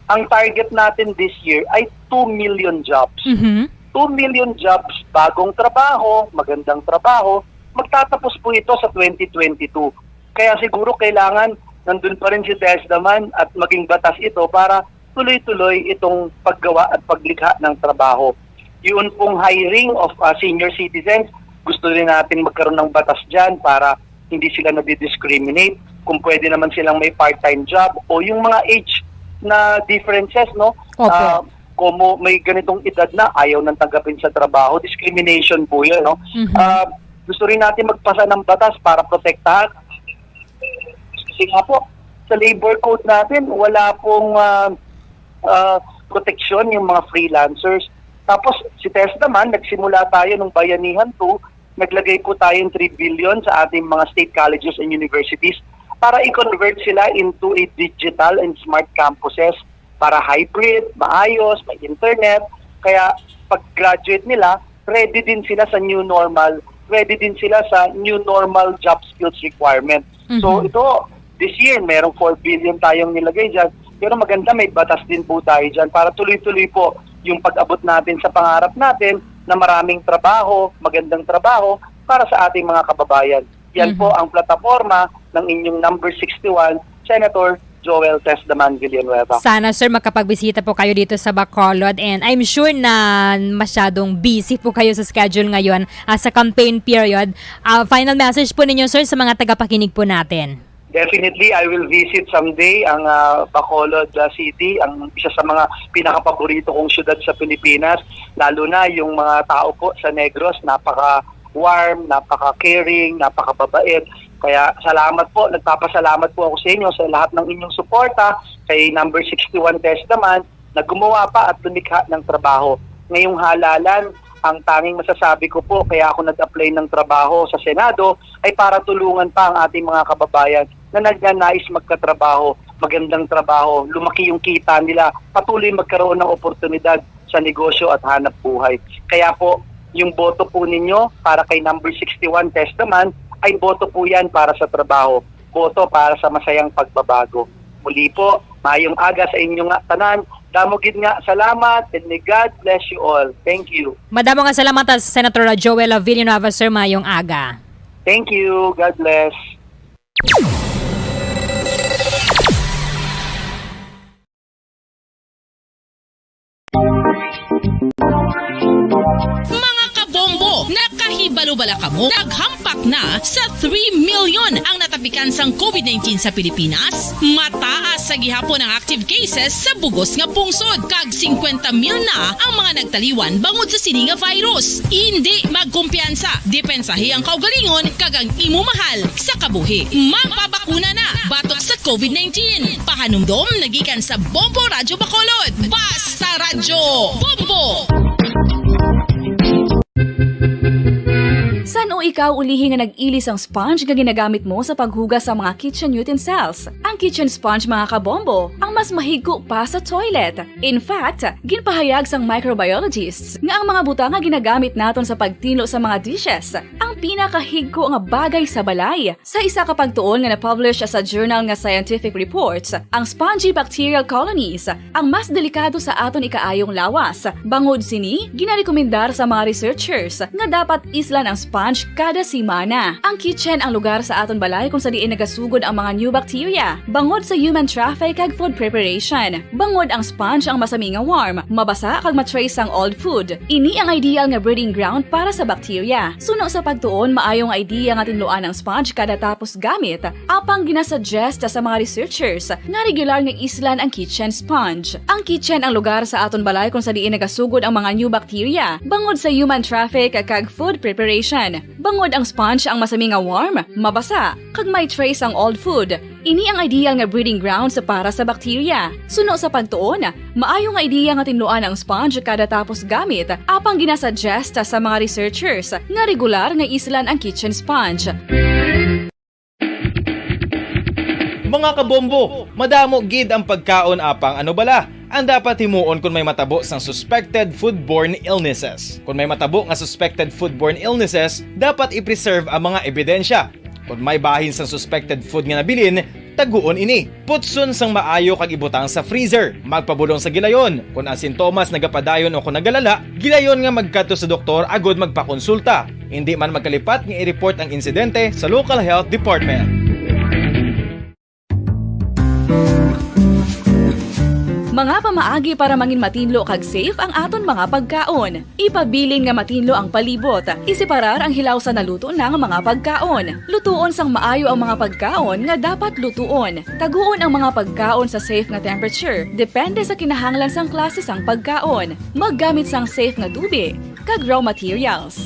Ang target natin this year ay two million jobs. Mhm. Two million jobs, bagong trabaho, magandang trabaho. Magtatapos po ito sa twenty twenty-two. Kaya siguro kailangan nandun pa rin si Tess naman at maging batas ito para tuloy-tuloy itong paggawa at paglikha ng trabaho. Yun pong hiring of ah, senior citizens, gusto rin natin magkaroon ng batas dyan para hindi sila nadidiscriminate. Kung pwede naman silang may part-time job o yung mga age na differences, no? Opo. Ah, como may ganitong edad na, ayaw nang tanggapin sa trabaho, discrimination po yun, no? Mhm. Ah, gusto rin natin magpasa ng batas para protektahan. Kasi nga po, sa labor code natin, wala pong ah, ah, proteksyon yung mga freelancers. Tapos si Tess naman, nagsimula tayo nung Bayanihan two, naglagay po tayo ng three billion sa ating mga state colleges and universities para i-convert sila into a digital and smart campuses para hybrid, maayos, may internet. Kaya pag-graduate nila, ready din sila sa new normal, ready din sila sa new normal job skills requirement. So Mhm. ito, this year, merong four billion tayong nilagay dyan. Pero maganda, may batas din po tayo dyan para tuloy-tuloy po yung pag-abot natin sa pangarap natin na maraming trabaho, magandang trabaho para sa ating mga kababayan. Yan Mhm. po ang plataporma ng inyong number sixty-one, Senator Joel Tess Daman Villanueva. Sana, sir, makapagbisita po kayo dito sa Bacolod, and I'm sure na masyadong busy po kayo sa schedule ngayon, ah, sa campaign period. Ah, final message po ninyo, sir, sa mga tagapakinig po natin. Definitely, I will visit someday ang ah, Bacolod ah, City, ang isa sa mga pinakapaborito kong syudad sa Pilipinas, lalo na yung mga tao po sa Negros, napaka napaka-warm, napaka-caring, napakababait. Kaya salamat po, nagpapasalamat po ako sa inyo sa lahat ng inyong suporta kay Number sixty-one Test the Man na gumawa pa at lumikha ng trabaho. Ngayong halalan, ang tanging masasabi ko po, kaya ako nag-apply ng trabaho sa Senado ay para tulungan pa ang ating mga kababayan na nagnanais magkatrabaho, magandang trabaho, lumaki yung kita nila, patuloy magkaroon ng oportunidad sa negosyo at hanap buhay. Kaya po, yung boto po ninyo para kay Number sixty-one Test the Man ay boto po yan para sa trabaho, boto para sa masayang pagbabago. Muli po, mayong aga sa inyo nga tanan. Damo gid nga salamat, and may God bless you all. Thank you. Madamo nga salamat, ah, Senator Joel Villanueva, sir. Mayong aga. Thank you. God bless. Mga kabombo, nakahibalo bala kamo? Naghampak na sa three million ang natapikan sang covid nineteen sa Pilipinas. Mataas sa gihapon ang active cases sa bugos nga pungsod, kag singkwenta mil na ang mga nagtaliwan bangod sa sini nga virus. Indi magkumpiyansa, depensahi ang kaugalingon kag ang imo mahal sa kabuhi. Magpabakuna na batok sa covid nineteen. Pahanumdom na gikan sa Bombo Radyo Bacolod. Basta Radyo Bombo! San-o ikaw ulihi nga nag-ili sang sponge nga ginagamit mo sa paghugas sa mga kitchen utensils? Ang kitchen sponge, mga kabombo, ang mas mahigko pa sa toilet. In fact, ginpahayag sang microbiologists nga ang mga butang nga ginagamit naton sa pagtinlo sa mga dishes ang pinakahigko nga bagay sa balay. Sa isa ka pagtuon nga na-publish sa journal nga Scientific Reports, ang spongy bacterial colonies ang mas delikado sa aton ikaayong lawas. Bangod sini, ginarekomendar sa mga researchers nga dapat islan ang sponge kada semana. Ang kitchen ang lugar sa aton balay kung sa diin nagasugod ang mga new bacteria bangod sa human traffic kag food preparation. Bangod ang sponge ang masami nga warm, mabasa kag ma-trace ang old food. Ini ang ideal nga breeding ground para sa bacteria. Suno sa pagtuon, maayo nga idea nga tinluan ang sponge kada tapos gamit, apang ginasuggest sa mga researchers nga regular nga islan ang kitchen sponge. Ang kitchen ang lugar sa aton balay kung sa diin nagasugod ang mga new bacteria bangod sa human traffic kag food preparation. Bangod ang sponge ang masami nga warm, mabasa, kag may trace ang old food. Ini ang ideal nga breeding grounds para sa bacteria. Suno sa pagtuon, maayo nga ideya nga tinluan ang sponge kada tapos gamit, apang ginasuggest sa mga researchers nga regular nga islan ang kitchen sponge. Mga kabombo, madamo gid ang pagkaon, apang ano bala ang dapat himuon kon may matabo sang suspected foodborne illnesses? Kon may matabo nga suspected foodborne illnesses, dapat i-preserve ang mga ebidensya. Kon may bahin sang suspected food nga nabilin, taguon ini. Putson sang maayo kag ibutang sa freezer. Magpabulong sa gilayon. Kon ang sintomas nagapadayon o kon nagalala, gilayon nga magkadto sa doktor agod magpakonsulta. Indi man magkalipat nga i-report ang insidente sa local health department. Mga pamaagi para mangin matinlo kag safe ang aton mga pagkaon. Ipabilin nga matinlo ang palibot. Isiparar ang hilaw sa naluto na nga mga pagkaon. Lutuon sang maayo ang mga pagkaon nga dapat lutuon. Taguon ang mga pagkaon sa safe nga temperature, depende sa kinahanglan sang klase sang pagkaon. Maggamit sang safe nga tubig kag raw materials.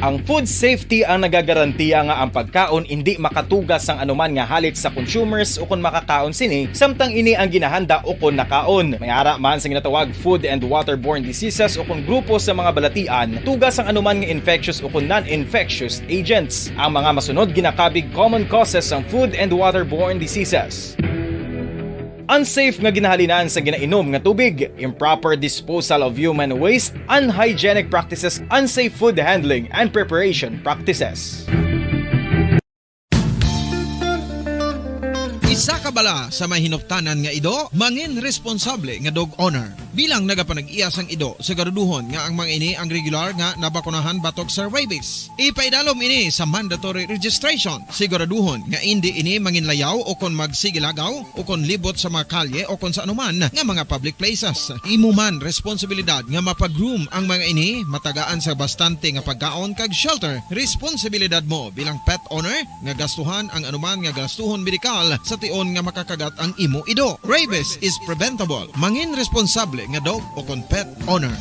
Ang food safety ang nagagarantiya nga ang pagkaon indi makatuga sang anuman nga halit sa consumers ukon makakaon sini, samtang ini ang ginahanda ukon nakaon. May ara man sa ginatawag food and waterborne diseases ukon grupo sa mga balatian, tuga sang anuman nga infectious ukon non-infectious agents. Ang mga masunod ginakabig common causes sang food and waterborne diseases. Unsafe nga ginahalinan sa ginainom nga tubig, improper disposal of human waste, unhygienic practices, unsafe food handling and preparation practices. Isa ka bala sa may hinuptanan nga ido, mangin responsable nga dog owner. Bilang nagapanag-iya sang ido, siguraduhon nga ang mga ini ang regular nga nabakunahan batok sa rabies. Ipaidalom ini sa mandatory registration. Siguraduhon nga indi ini manginlayaw o kon magsigilagaw o kon libot sa mga kalye o kon sa anuman nga mga public places. Imo man responsibilidad nga mapa-groom ang mga ini, matagaan sa bastante nga pagkaon kag shelter. Responsibilidad mo bilang pet owner nga gastuhan ang anuman nga gastuhon medikal sa tion nga makakagat ang imo ido. Rabies is preventable. Mangin responsable nga dog o kon pet owner.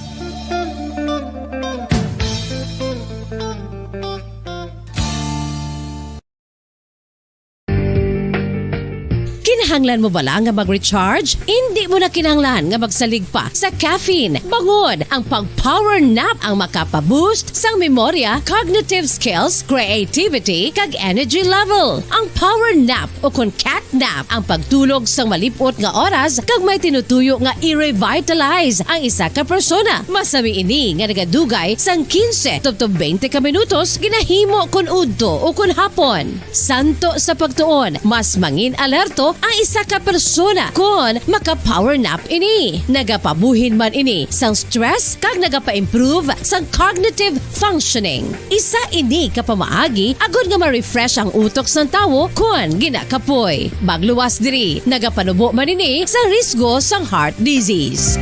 Kinahanglan mo bala nga mag-recharge? Indi mo na kinahanglan nga magsalig pa sa caffeine. Bangod ang pag-power nap ang makapa-boost sang memorya, cognitive skills, creativity, kag energy level. Ang power nap o kon cat nap ang pagtulog sang malip-ot nga oras kag may tinutuyo nga i-revitalize ang isa ka persona. Masami ini nga nagadugay sang quince tubtob twenty ka minutos ginahimo kon udto o kon hapon. Santo sa pagtuon, mas mangin-alerto ang isa ka persona kon maka-power nap ini. Nagapabuhin man ini sang stress kag nagapa-improve sang cognitive functioning. Isa ini ka pamaagi agod nga ma-refresh ang utok sang tawo kon ginakapoy. Magluwas diri, nagapanubo man ini sa risgo sang heart disease.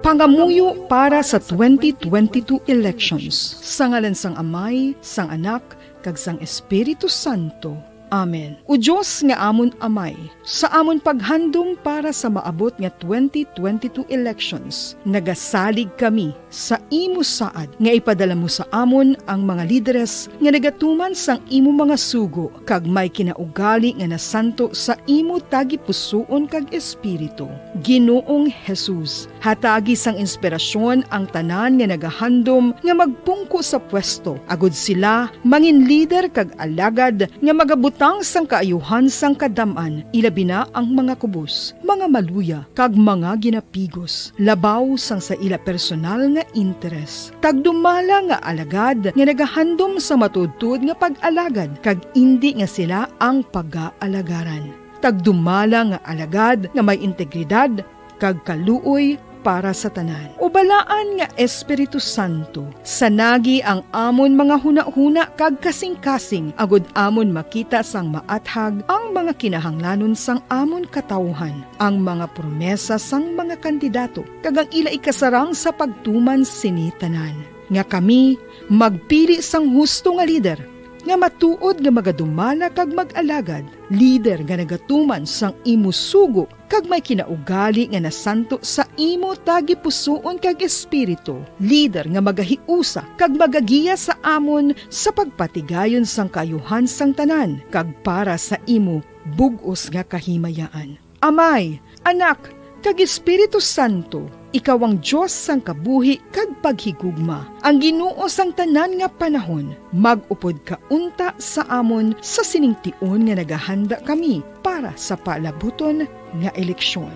Pangamuyo para sa twenty twenty-two elections. Sa ngalan sang Amay, sang Anak, kag sang Espiritu Santo. Amen. O Dios nga amon Amay, sa amon paghandom para sa maabot nga twenty twenty-two elections, nagasalig kami sa imo saad nga ipadala mo sa amon ang mga lideres nga nagatuman sang imo mga sugo kag may kinaugali nga nasanto sa imo tagipusoon kag espiritu. Ginoong Jesus, hatagi sang inspirasyon ang tanan nga nagahandom nga magpungko sa pwesto, agud sila mangin lider kag alagad nga magabutang sang kaayuhan sang kadam-an, ilabi na ang mga kubos, mga maluya, kag mga ginapigos, labaw sang sa ila personal nga interes. Tagdumala nga alagad nga nagahandom sa matuodtuod nga pag-alagad, kag indi nga sila ang pagaalagaran. Tagdumala nga alagad nga may integridad kag kaluoy para sa tanan. O Balaan nga Espiritu Santo, sanagi ang amon mga hunahuna kag kasingkasing, agud amon makita sang maathag ang mga kinahanglanon sang amon katawuhan, ang mga promesa sang mga kandidato, kag ang ila ikasarang sa pagtuman sini tanan, nga kami magpili sang husto nga lider, nga matuod nga magadumala kag mag-alagad, lider nga nagatuman sang imo sugo kag may kinaugali nga nasanto sa imo tagipusoon kag espiritu, lider nga magahiusa kag magagiya sa amon sa pagpatigayon sang kaayuhan sang tanan kag para sa imo bug-os nga kahimayaan. Amay, Anak, kag Espiritu Santo, ikaw ang Dios sang kabuhi kag paghigugma, ang Ginoo sang tanan nga panahon. Mag-upod ka unta sa amon sa sining tion nga nagahanda kami para sa palabuton nga eleksyon.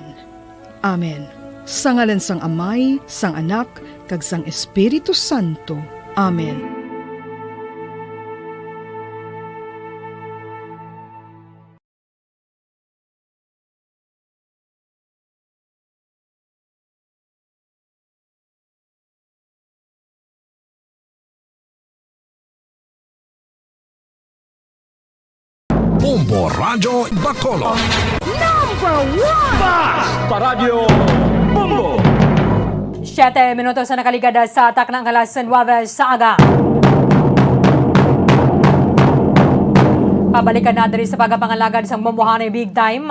Amen. Sa ngalan sang Amay, sang Anak, kag sang Espiritu Santo. Amen. Bombo Radyo Bacolod. Number one! Basta Radyo Bombo! Siyete minutos na nakaligad sa takna nga alas nuwebe sa aga. Pabalikan na diri sa pagpangalagad sang Bombo Honey Big Time.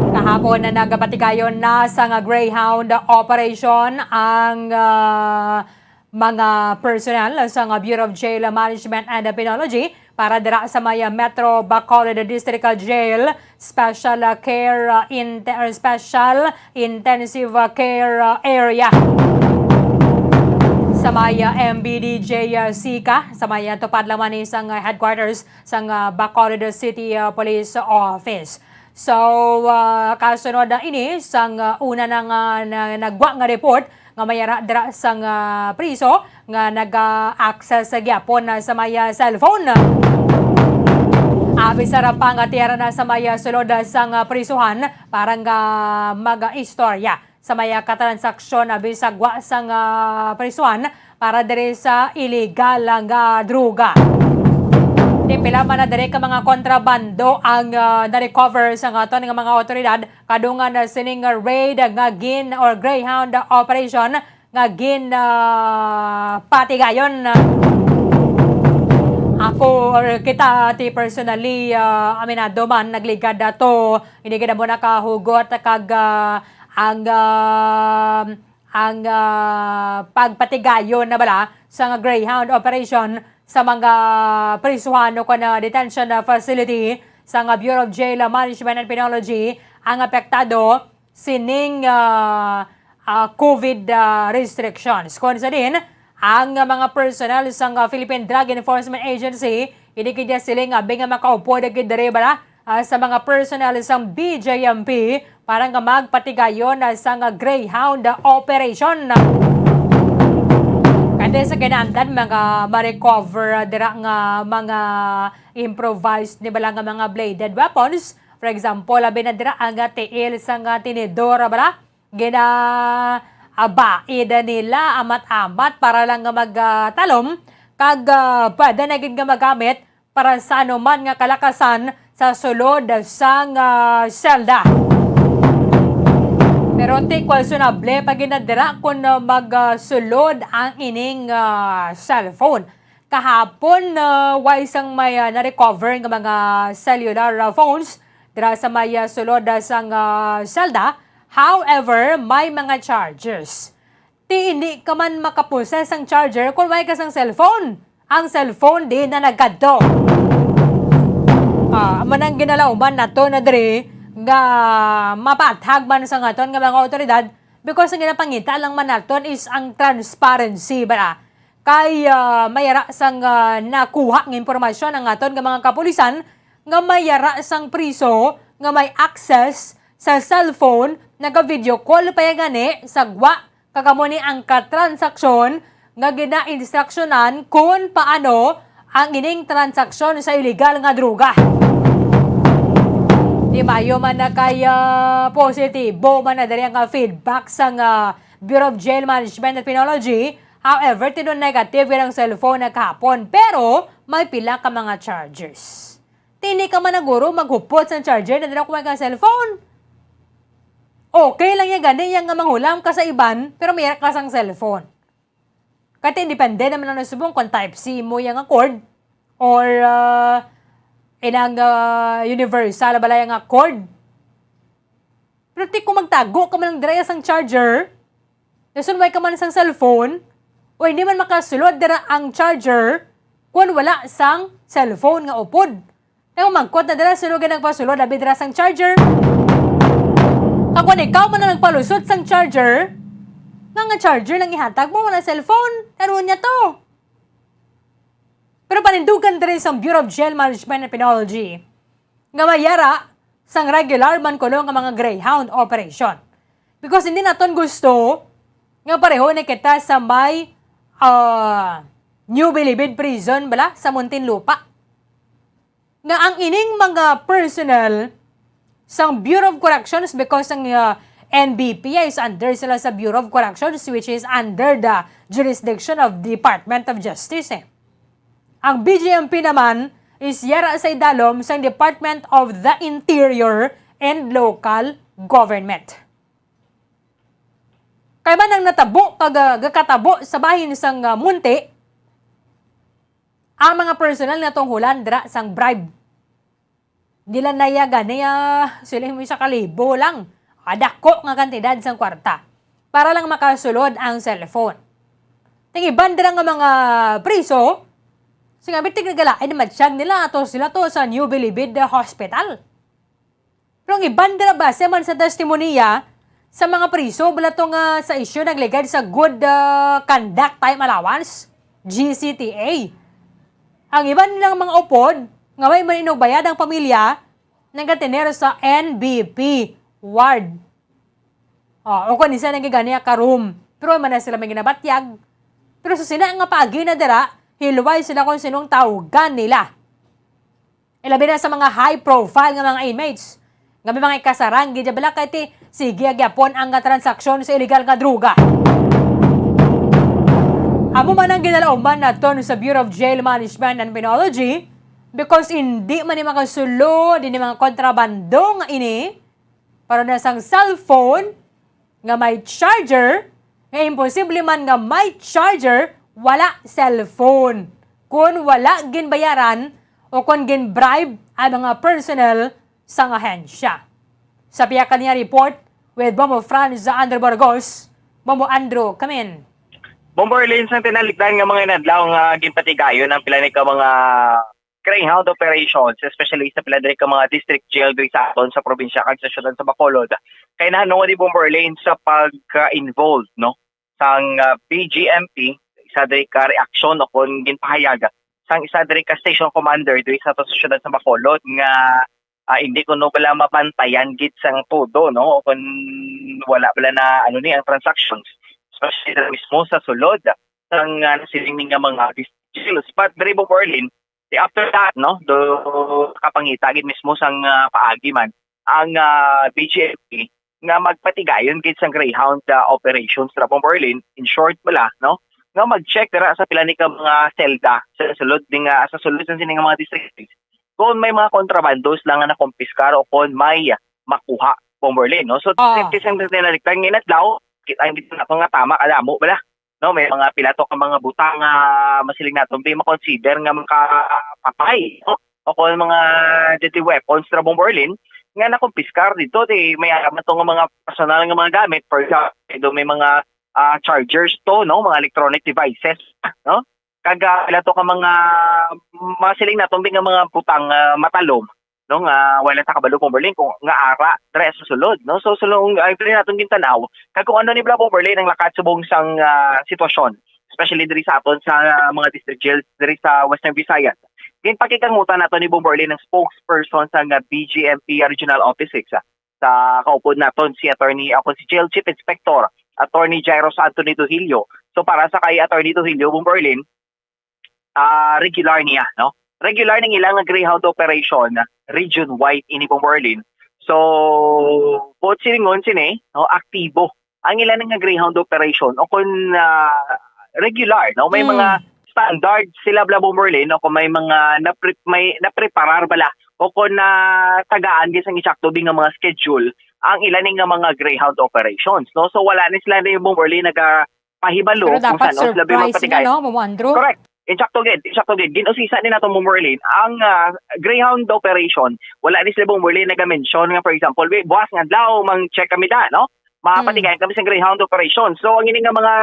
Kahapon na nagapatigayon na sa nga Greyhound operation ang, ah, mga personnel sang Bureau of Jail Management and Penology para dira sa may Metro Bacolod District Jail Special, ah, Care, ah, Inte-, or Special Intensive, ah, Care, ah, Area sa may, ah, M B D J, ah, Sica, sa may, ah, tupad lamang ni sang, ah, headquarters sang, ah, Bacolod City, ah, Police Office. So, ah, kasunod na ini sang, ah, una na nga na, nagwa nga report nga may ara dira sang, ah, priso nga naga-access gyapon na sa may, ah, cellphone. Abi sa rapang nga tiyara na sa may, ah, sulod, ah, sang, ah, prisuhan para nga mag-istorya sa may, ah, katransaksyon, ah, bisag wa sang, ah, prisuhan para diri sa iligal nga droga. Ti pila man na diri ka mga kontrabando ang, ah, na-recover sa aton nga mga awtoridad kadungan, ah, sining raid nga gin or Greyhound operation nga gin, ah, patigayon. Ako or kita ti personally, ah, aminado man, nagligad ato, hindi kita mo nakahugot kag, ah, ang, ah, ang, ah, pagpatigayon na bala sa nga Greyhound operation sa mga prisuhan o kon, ah, detention, ah, facility sa nga Bureau of Jail Management and Penology ang apektado sining, ah, ah, COVID, ah, restrictions. Kon sa din, ang mga personnel sang, ah, Philippine Drug Enforcement Agency, ini gid siling abi nga makaupod gid diri bala, ah, sa mga personnel sang B J M P para nga magpatigayon, ah, sang, ah, Greyhound operation. Kante sa kinaandan, mga ma-recover, ah, dira nga mga improvised ni bala nga mga bladed weapons. For example, abi na dira ang, ah, tiil sang, ah, tinidor, bala, gina, ah, baid nila amat-amat para lang nga magtalom, kag, ah, pwede na gid nga magamit para sa anuman nga kalakasan sa sulod sang, ah, selda. Pero ti questionable pa gid na dira kung, ah, magsulod ang ining, ah, cellphone. Kahapon, ah, way sang may, ah, na-recover nga mga cellular, ah, phones dira sa may, ah, sulod, ah, sang, ah, selda. However, may mga chargers. Ti hindi ka man makaposes sang charger kung way ka sang cellphone. Ang cellphone di na nagkadto. Ah, amo nang ginalauman nato na diri nga mapathag man sa ngaton nga mga awtoridad, because ang ginapangita lang man naton is ang transparency, bala. Kay, ah, may ara sang, ah, nakuha nga impormasyon ang aton nga mga kapulisan nga may ara sang priso nga may access sa cellphone, naga-video call pa ya gani sa gwa, kag amo ni ang katransaksyon nga ginainstruksyonan kon paano ang ining transaksyon sa iligal nga droga. Di mayo man na kay, ah, positibo man na diri ang, ah, feedback sang, ah, Bureau of Jail Management and Penology. However, tinuod negative gid ang cellphone na kahapon, pero may pila ka mga chargers. Ti hindi ka man na guro maghupot sang charger na dira kung may ka cellphone. Okay lang ya gani ya nga manghulam ka sa iban, pero may ka sang cellphone. Kay ti depende naman ang subong kung type C mo ya nga cord or, ah, inang, ah, universal bala ya nga cord. Pero ti kung magtago ka man lang dira sang charger, dason way ka man sang cellphone, o hindi man makasulod dira ang charger kung wala sang cellphone nga upod. Kay kung mangkot na dira, sino gid nagpasulod abi dira sang charger? Kag kung ikaw man ang nagpalusot sang charger, nga nga charger lang ihatag mo, wala cellphone. Ano niya to? Pero panindugan diri sang Bureau of Jail Management and Penology nga may ara sang regular man kuno nga mga Greyhound operation. Because hindi naton gusto nga pareho ni kita sa may, ah, New Bilibid Prison bala sa Muntinlupa. Nga ang ining mga personnel sang Bureau of Corrections, because ang, ah, N B P is under sila sa Bureau of Corrections, which is under the jurisdiction of Department of Justice, eh. Ang B J M P naman is yara sa idalom sang Department of the Interior and Local Government. Kay man ang natabo kag, ah, gakatabo sa bahin sang, ah, Munti, ang mga personal nga tunghulan dira sang bribe. Dila na ya gani, ah, sila mo isa ka libo lang. Ah, dako nga kantidad sang kwarta para lang makasulod ang cellphone. Ting iban dira nga mga priso, singabi tig nagalain man siya nila ato sila to sa New Bilibid Hospital. Pero ang iban dira, base man sa testimonya sa mga priso, bala to nga sa isyu nagligad sa Good, ah, Conduct Time Allowance, G C T A. Ang iban nilang mga upod nga may maninugbayad ang pamilya, nagatener sa N B P ward. Oh, o kung isa nagigani ka room. Pero man na sila may ginabatyag. Pero sa sina nga paagi na dira, hilway sila kung sinong tawgan nila. Ilabi na sa mga high profile nga mga inmates nga may mga ikasarang gid bala kay ti sige gyapon ang nga transaksyon sa illegal nga droga. Amo man ang ginalauman naton sa Bureau of Jail Management and Penology, because hindi man ni makasulod ini mga kontrabando nga ini, para na sang cellphone nga may charger, nga imposible man nga may charger, wala cellphone. kon wala ginbayaran o kon gin-bribe ang mga personnel sang ahensya. Sa pihak niya report with Bombo Franz Andrew Burgos, Bombo Andrew, come in. Bombo Erlin, sang tinalikdan nga mga inadlaw nga ginpatigayon ang pila ni ka mga Greyhound operations, especially sa pila diri ka mga district jail diri sa aton sa probinsya kag sa siyudad sa Bacolod. Kay nahanungod ni Bombo Erlin sa pagka-involved, no, sang, ah, B G M P, isa diri ka reaksyon o kon ginpahayag sang isa diri ka station commander diri sa aton sa siyudad sa Bacolod nga, ah, hindi kuno bala mabantayan gid sang todo, no, o kon wala bala na, ano ni, ang transactions, especially diri mismo sa sulod sang, ah, nasiling ni nga mga district jails. But diri, Bombo Erlin, di after that, no, do kapangita gid mismo sang, ah, paagi man ang, ah, B G M P nga magpatigayon gid sang Greyhound, ah, operations ra, Bombo Erlin, in short bala, no, nga mag-check dira sa pila ni ka mga selda sa sulod ni nga, sa sulod sa sini nga mga district kung may mga kontrabando sila nga nakumpiskar o kon may makuha, Bombo Erlin, no? So, Ah. Safety Center din nalikdan nga inadlaw, kita ang dito na nga tama kadamo bala, no? May mga pila to ka mga butang nga masiling naton di makonsider nga makapatay, no? O kon mga deadly weapons ra, Bombo Erlin, nga nakumpiskar dito, di may alam to nga mga personal nga mga gamit, for example, may mga, ah, chargers to, no? Mga electronic devices, no? Kag, ah, pila to ka mga, masiling naton nga mga butang, ah, matalom, no, nga wala ta kabalo, Bombo Erlin, kung nga ara dira sa sulod, no? So, sulong, ah, pwede naton gintan-aw. Kag kung ano ni bala, Bombo Erlin, ang lakat subong sang, ah, sitwasyon, especially diri sa aton sa, ah, mga district jails diri sa Western Visayas. Ginpakikangutan nato ni Bombo Erlin ang spokesperson sang, ah, B G M P Regional Office six, ah, sa kaupod naton si Attorney, ako si Jail Chief Inspector Attorney Jairo Anthony Dohilio. So, para sa kay Attorney Dohilio, Bombo Erlin, ah, regular niya, no? Regular ning ilang nga Greyhound operation, region-wide ini, Bombo Erlin. So, buot silingon sini, no, aktibo ang ilang nga Greyhound operation o kung, ah, regular, no? May Mm. mga standard sila bala, Bombo Erlin, o kung may mga napre-, may napreparar bala o kung natagaan gid sang insakto bi nga mga schedule ang ilang nga mga Greyhound operations, no? So, wala ni sila ni, Bombo Erlin, naga-, pahibalo Pero kung dapat saan sila surprise magpatigay. Niya, no, Mamo Andrew? Correct. Insakto gid, insakto gid. Ginusisa ni nato, Bombo Erlin, ang, ah, Greyhound operation. Wala ni sila, Bombo Erlin, naga-mention nga, for example, "Wi, buwas nga adlaw, mang-check kami da, no? Mapatigayan Hmm. kami sa Greyhound operation." So, ang ini nga mga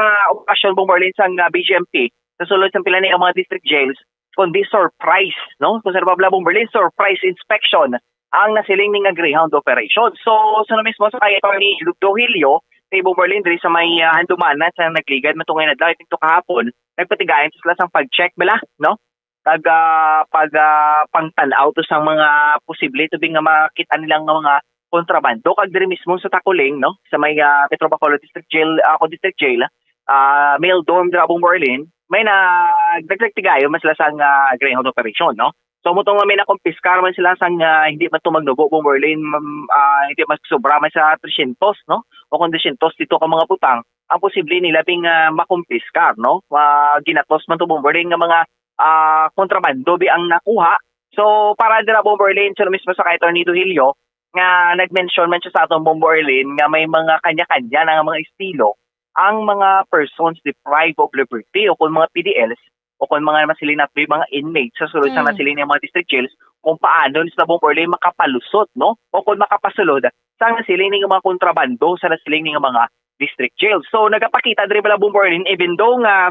operasyon, Bombo Erlin, sang, ah, B G M P, sa sulod sa pila ni ang mga district jails, kundi surprise, no? Kung sa Republic, Bombo Erlin, surprise inspection ang nasiling ni nga Greyhound operation. So, sa mismo sa kay Attorney Luke Dohilio, kay Bombo Erlin, diri sa may, ah, handumanan sa nagligad man tungod adlaw, ito kahapon, nagpatigayon sila sang pag-check bala, no? Kag, ah, pag, ah, pangtan-aw to sa mga posible to bi nga makita nila nga mga kontrabando. Kag diri mismo sa Taculing, no? Sa may, ah, Metro Bacolod District Jail, ah, ako District Jail, ah, Mail Dorm, dira, Bombo Erlin, may na, nagtigtigayon man sila sang, ah, Greyhound operation, no? So, mo to nga may nakumpiskar man sila sang, ah, hindi man to magnubo, Bombo Erlin, mam-, ah, hindi man sobra man sa trescientos, no? O kung trescientos dito ka mga butang, ang posible nila bing, ah, makumpiskar, no? Ah, ginatos man to, Bombo Erlin, nga mga, ah, kontrabando bi ang nakuha. So, para dira, Bombo Erlin, sa mismo sa kay Attorney Dohilio, nga nag-mention man siya sa aton, Bombo Erlin, nga may mga kanya-kanya na nga mga estilo ang mga persons deprived of liberty o kung mga P D Ls o kung mga masiling nato, mga inmates sa sulod sa Mm. nasiling nga mga district jails, kung paano ni sa, Bombo Erlin, makapalusot, no? O kung makapasulod sa nasiling nga mga kontrabando sa nasiling nga mga district jails. So, nagapakita diri bala, Bombo Erlin, even though nga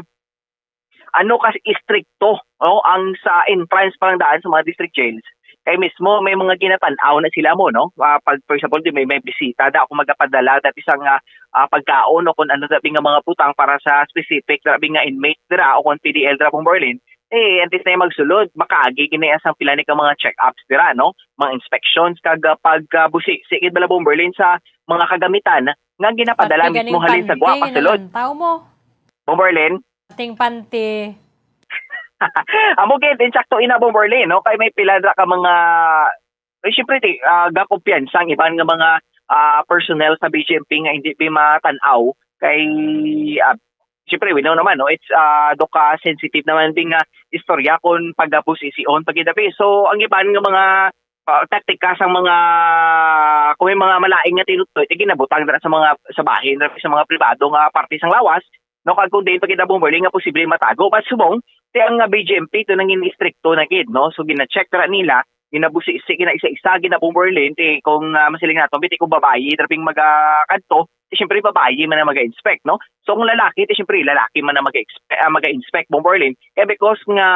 ano ka istrikto, no, ang sa entrance pa lang daan sa mga district jails, kay mismo may mga ginatan-aw na sila mo, no? Ah, pag, for example, di may, may bisita da, kung magapadala dati sa nga, ah, pagkaon o kung ano dabi nga mga butang para sa specific dabi nga inmate dira o kung P D L dira, Bombo Erlin, eh, antes na yung magsulod, makaagi gini sang pila ni ka mga check-ups dira, no? Mga inspections, kag, ah, pag, ah, busi, sigid bala, Bombo Erlin, sa mga kagamitan nga ginapadala Pati mismo ganing halin sa panty guwa nga pasulod. Nalantaw mo. Bombo Erlin? Ating panty. Amo gid, insakto ina, Bombo Erlin, no? Kay may pila ra ka mga, eh, syempre, di, ah, gakumpiyansa ang iban nga mga, ah, personnel sa B G M P nga hindi bi matan-aw kay, ah, syempre, we know naman, no? It's, ah, do ka sensitive naman din nga istorya kung pagabos ision pagkidapi. So, ang iban nga mga, ah, taktika sang mga, kung may mga malain nga tinutoy, eh, ginabutang dira sa mga, sa bahin, dira sa mga pribado nga parte sang lawas, no? Kag kung diin pa kita, Bombo Erlin, nga posible matago. But subong, Ti ang, ah, B J M P to nangin istrikto na gid, no? So, gina-check ra nila, ginabusisi, gina-isa-isa, gina-Bomb Berlin, ti kung, ah, masiling nato, ti kung babayi, drabing maga-, kadto, ti syempre, babayi man ang maga-inspect, no? So, kung lalaki, ti syempre, lalaki man ang maga-expe-, ah, maga-inspect, Bomb Berlin. Kaya because nga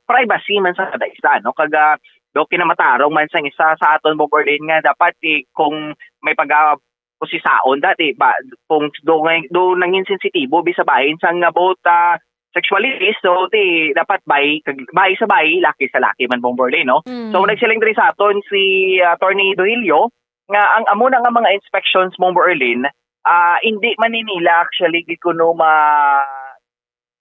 privacy man sa kada isa, no? Kag, ah, do kinamatarong man sang isa sa aton, Bomb Berlin, nga dapat, ti, kung may pag, ah, kusisaon dati ba, kung do, ngay-, do nangin sensitibo bisan bahin sang about, ah, sexuality, so ti dapat bay, kag bay sa bay, laki sa laki man, Bomb Berlin, no? Mm. So, nagsiling diri sa aton si, ah, Attorney Dohilio nga ang amo na nga mga inspections, Bomb Berlin, ah, hindi man ni nila actually gid kuno ma-,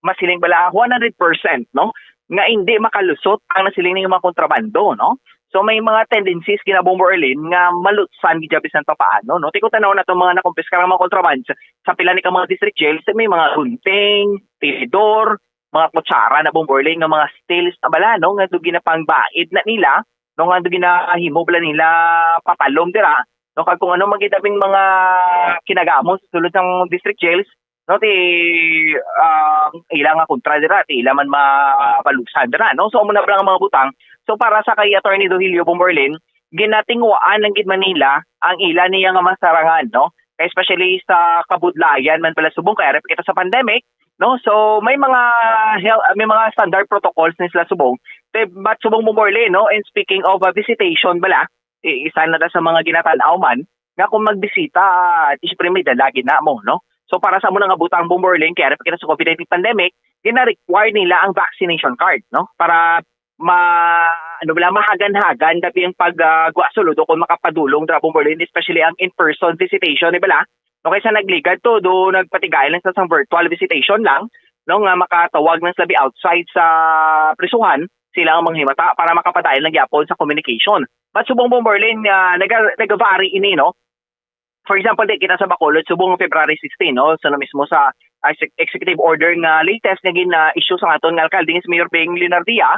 masiling bala one hundred percent, no? Nga hindi makalusot ang nasiling nga mga kontrabando, no? So, may mga tendencies gina, Bomb Berlin, nga malutsan gid bisan pa paano, no? Ti kung tanaw nato mga nakumpiskar nga mga kontraband sa, sa pila ni ka mga district jails, may mga gunting, tinidor, mga kutsara na, Bomb Berlin, nga mga steels na bala, no? Nga do ginapangbaid na nila, no? Nga do ginahimo bala nila patalom dira, no? Kag kung ano man gid ang mga kinagamo sa sulod sang district jails, no, ti, ah, ila nga kontra dira, ti ila man mabalusan dira, no? So, amo na bala nga mga butang. So, para sa kay Attorney Dohilio, Bomb Berlin, ginatinguhaan lang gid man nila ang ila niya nga masarangan, no? Kay especially sa kabudlayan man pala subong, kay ari pa kita sa pandemic, no? So, may mga health, may mga standard protocols ni sila subong. Te-, but subong, Bomb Berlin, no? And speaking of, ah, visitation bala, i-, isa na ta sa mga ginatan-aw man, nga kung magbisita, ah, siyempre may dala gid na mo, no? So, para sa amo na nga butang, Bomb Berlin, kay ari pa kita sa COVID nineteen pandemic, gina-require nila ang vaccination card, no? Para ma-, ano bala, mahagan-hagan dati ang pag, ah, gwa sulod o kung makapadulong dira, Bomb Berlin, especially ang in-person visitation, di bala? No, kaysa nagligad to, do nagpatigay lang sa sang virtual visitation lang, no, nga makatawag lang sa labi outside sa prisuhan, sila ang manghimata para makapadayon lang gyapon sa communication. But subong, Bomb Berlin, nga naga-, nagavary ini, no? For example, di kita sa Bacolod, subong February sixteen, no? So, na mismo sa, ah, exec-, executive order nga latest nga gina-issue sa aton nga alkalde, si Mayor Beng Leonardia,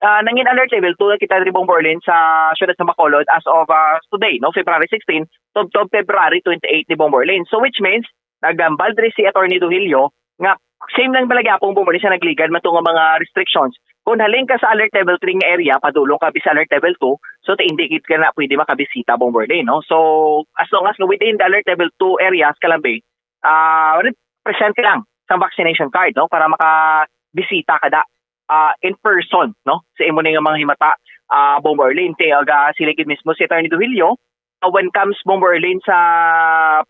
ah, nangin alert level two na kita diri, Bomb Berlin, sa siyudad sa Bacolod as of, ah, today, no? February sixteen, tubtob February twenty-eight ni, Bomb Berlin. So, which means, nagambal diri si Attorney Dohilio nga same lang bala gyapon, Bomb Berlin, sa nagligad man to nga mga restrictions. Kung halin ka sa alert level three nga area, padulong ka sa alert level two, so ti hindi gid ka na pwede makabisita, Bomb Berlin, no? So, as long as within the alert level two areas ka lang, be, ah, present ka lang sa vaccination card, no? Para makabisita ka da, ah, in person, no? Sa imo ni nga mga himata, ah, Bomb Berlin, ti aga sila gid mismo si Attorney Dohilio, uh, when comes, Bomb Berlin, sa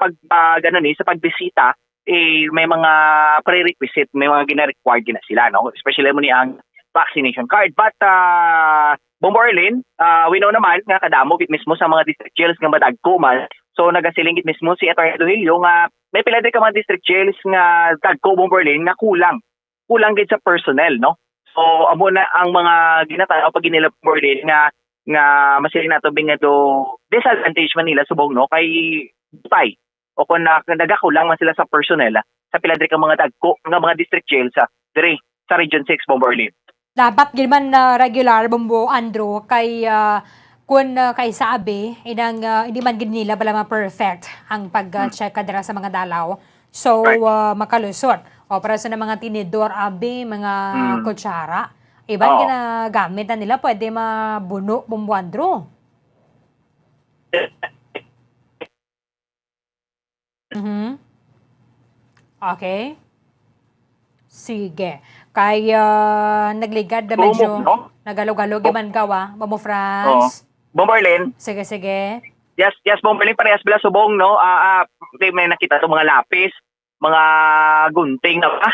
pag, pag, ano ni, sa pagbisita, eh, may mga prerequisite, may mga gina-required gina sila, no? Especially mo ni ang vaccination card. But, uh, Bomb Berlin, uh, we know naman nga kadamo gid mismo sa mga district jails nga madagko man. So, nagasiling gid mismo si Attorney Dohilio nga may pila di ka mga district jails nga dagko, Bomb Berlin, nga kulang kulang gid sa personnel, no? So, amo na ang mga ginatanaw pag ginila, Bomb Berlin, nga, nga masiling nato, Bing, nga do disadvantage man nila subong, no? Kay butay. O kung na, nagakulang man sila sa personnel, ah, sa pila diri ka mga dagko nga mga district jail sa diri sa Region six, Bomb Berlin. Dapat gid man na regular, Bombo Andrew, kay, ah, kun, ah, kay sa abi, inang, ah, hindi man gid nila bala ma-perfect ang pag, ah, Hmm. check ka dira sa mga dalaw. So, Right. ah, makalusot. O, pero sa mga tinidor, abi, mga Hmm. kutsara, iban Oo. ginagamit na nila, pwede mabuno, Bombo Andrew. Mhm. Okay. Sige. Kay, ah, nagligad na Promo, medyo no? nagalog-alog Bo-, man gawa, Bombo Franz. Oo. Bomberlin. Sige, sige. Yes, yes, Bomberlin, parehas bala subong, no? Ah, ah, di may nakita to mga lapis, mga gunting na ba?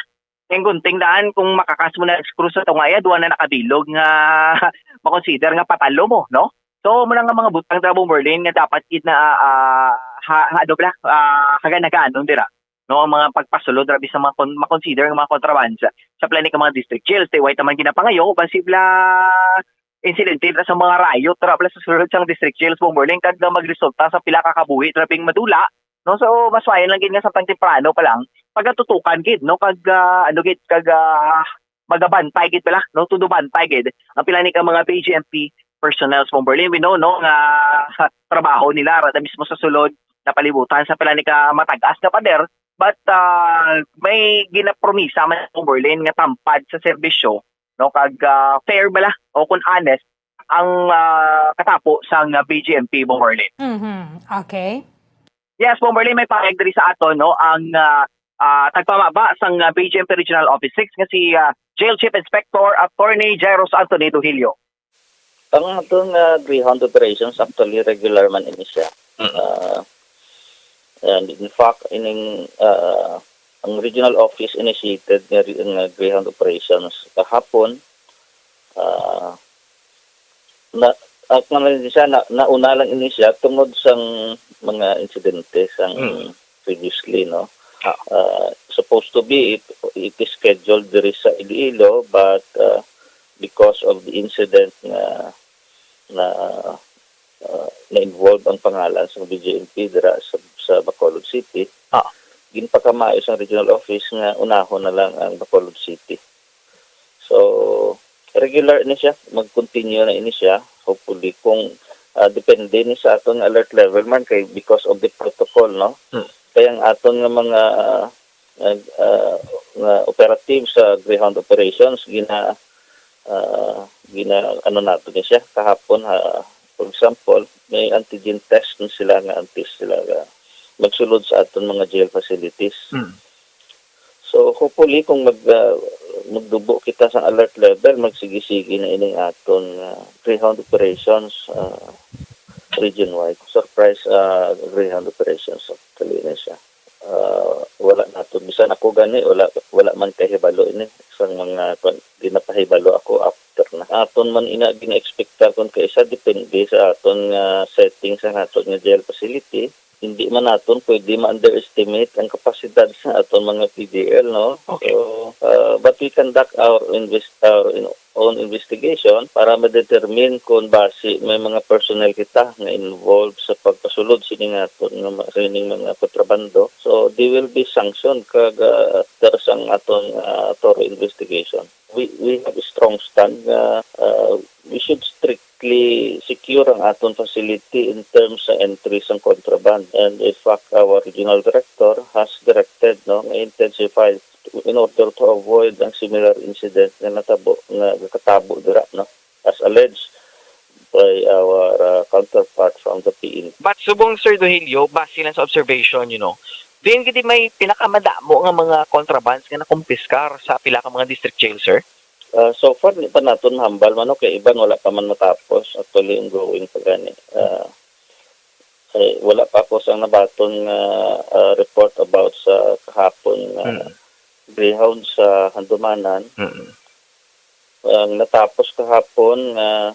Yung gunting daan, kung makakas mo na screw sa tungaya, duwa na nakabilog nga makonsider nga patalo mo, no? So, muna nga mga butang dira, Bomberlin, nga dapat gid na, ah, ha, ha, ano bala, ah, hagan-haganon dira, no? Ang mga pagpasulod, rabi sa mga kon-, makonsider nga mga contrabands sa plani ka mga district jails, tay way taman ginapangayo, uban sila insidente dira sa mga riot, dira bala sa sulod sang district jails, Bomberlin, kag na magresulta sa pila ka kabuhi, drabing madula, no? So, mas maayo lang gid nga samtang temprano pa lang, pagatutukan gid, no? Kag, ah, ano gid, kag, ah, magabantay gid bala, no? Todo bantay gid ang pila ni ka mga B J M P personnel sa Bomberlin. We know, no, nga trabaho nila, rada mismo sa sulod na palibutan sa pila ni ka matag-as nga pader, but, ah, may ginapromisa man sa Bomberlin nga tampad sa serbisyo no, kag, ah, fair bala o kung honest ang, ah, katapo sang, ah, B J M P, Bomberlin. Mhm. Okay. Yes, Bomberlin, may pahayag diri sa aton, no, ang, ah, ah, tagpamaba sang, ah, B J M P Regional Office six nga si, ah, Jail Chief Inspector Attorney Jairus Anthony Duhilio. Ang aton nga Greyhound operations, actually regular man ini siya. Ah, and in fact, ining, ah, ang regional office initiated nga, re- nga Greyhound operations kahapon, ah, na, at naman din siya, na, nauna lang ini siya tungod sang mga insidente sang Mm. previously, no? Ah. Uh, supposed to be, it, it is scheduled diri sa Iloilo, but uh, because of the incident nga na uh, na-involve ang pangalan sa B J M P dira sa, sa Bacolod City, Ah. ginpakamaayo sang regional office nga unahon na lang ang Bacolod City. So, regular ini siya, mag-continue na ini siya. Hopefully, kung ah, depende ni sa aton nga alert level man kay because of the protocol, no? Hmm. Kay ang aton nga mga ah, ah, nga operative sa Greyhound operations gina ah, gina ano nato ni siya kahapon, ha, for example, may antigen test na sila nga antes sila nga magsulod sa aton mga jail facilities. Mm. So hopefully kung mag ah, magdubo kita sa alert level, magsige-sige na ining aton ah, Greyhound operations ah, region wide. Surprise ah, Greyhound operations actually na siya. Ah, wala nato, bisan ako gani wala wala man kahibalo ini sang mga kwan, ginapahibalo ako after na. Aton man ina gina-expectar kon kaisa depende sa aton nga setting sa aton nga jail facility. Hindi man naton pwede ma-underestimate ang kapasidad sa aton mga P D L, no? Okay. So, uh, but we conduct our invest our in- own investigation para ma-determine kung basi may mga personnel kita nga involved sa pagpasulod sini nga aton nga ma- sining mga kontrabando. So they will be sanctioned kag uh, after sang aton uh, thorough investigation. We we have a strong stand nga uh, we should strictly secure ang aton facility in terms sa entry sang contraband. And in fact, our regional director has directed, no, nga intensify in order to avoid ang similar incident nga natabo nga nakatabo dira, no, as alleged by our uh, counterpart from the P N P. But subong, Sir Duhilio, base lang sa observation, you know, diin gid may pinakamadamo nga mga contrabands nga nakumpiskar sa pila ka mga district jail, sir? Uh, so far, di pa naton mahambal man, no, kay iban wala pa man matapos. Actually, ongoing pa gani. Uh, eh, wala pa ako sang nabaton nga uh, report about sa kahapon nga Mm. Greyhound sa Handumanan. Mm. Ang natapos kahapon nga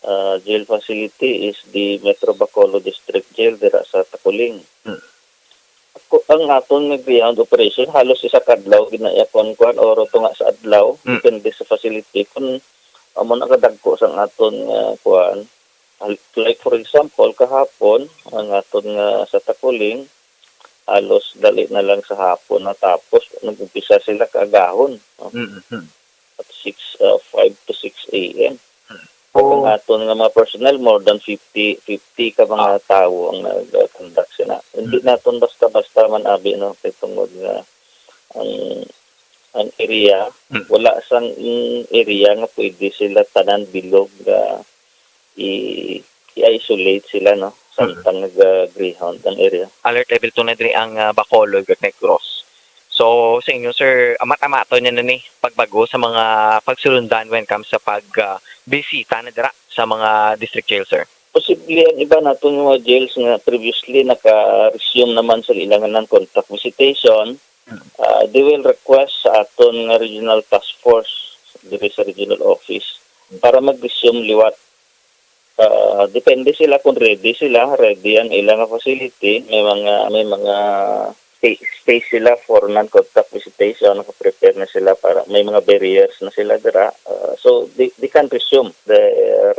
uh, jail facility is the Metro Bacolod District Jail dira sa Taculing. Mm. Ako, ang aton nga Greyhound operation halos isa ka adlaw ginaiyakuan kuan, oro tunga sa adlaw, Mm. depende sa facility kung amo na kadagko sang aton nga kuan. Hal- Like for example, kahapon ang aton nga sa Taculing halos dali na lang sa hapon natapos, nag-umpisa sila kaagahon, no? Mm. At six, uh, five to six a.m. Ang aton nga mga personnel, more than fifty, fifty ka mga tawo ang nag-conduct sila. Hindi naton basta-basta man abi, no, kay tungod nga ang ang area, Mm. wala sang mm, area nga pwede sila tanan bilog nga i i-isolate sila, no, samtang nag-greyhound ang area. Alert level two na diri ang ah, Bacolod ug Negros. So sa inyo, sir, amat-amaton niya na ni pagbago sa mga pagsulundan when comes sa pag ah, bisita na dira sa mga district jail, sir? Posible ang iba naton nga mga jails nga previously naka-resume naman sa ilang non-contact visitation, ah, they will request sa aton nga regional task force diri sa regional office para mag-resume liwat. Ah, depende sila kung ready sila, ready ang ilang facility, may mga may mga spa- space sila for non-contact visitation, naka-prepare na sila para may mga barriers na sila dira. Ah, so they, they can resume their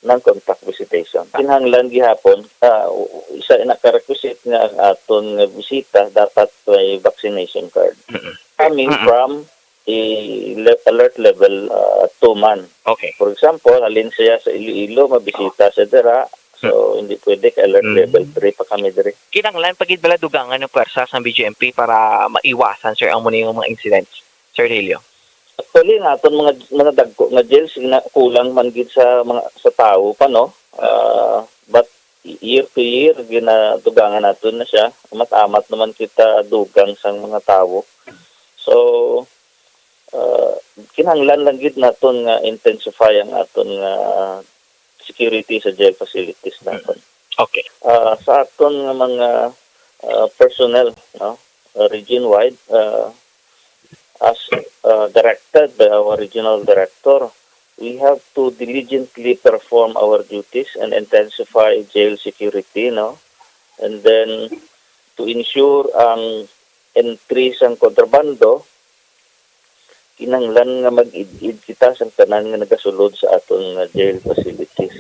non-contact visitation. Kinahanglan gihapon, ah, isa ina ka requisite nga ang aton nga bisita dapat may vaccination card. Mm-mm. Coming Mm-mm. from a le- alert level uh, two man. Okay. For example, halin siya sa Iloilo, mabisita siya dira. So, hindi pwede kay alert Mm. level three pa kami diri. Kinahanglan pa gid bala dugangan ang pwersa sa B J M P para maiwasan, sir, ang muna yung mga incidents, Sir Helio? Actually, ang aton mga, mga dagko nga jails, gina-, kulang man gid sa mga, sa tawo pa, no? Ah, but year to year, ginadugangan naton na siya. Amat-amat naman kita dugang sang mga tawo. So, ah, kinahanglan lang gid naton nga intensify ang aton nga security sa jail facilities naton. Okay. Ah, sa aton nga mga, ah, personnel, no, ah, region-wide, ah, as, ah, directed by our regional director, we have to diligently perform our duties and intensify jail security, no? And then, to ensure ang entry sang kontrabando, kinahanglan nga mag-id-id kita sang tanan nga nagasulod sa aton nga jail facilities.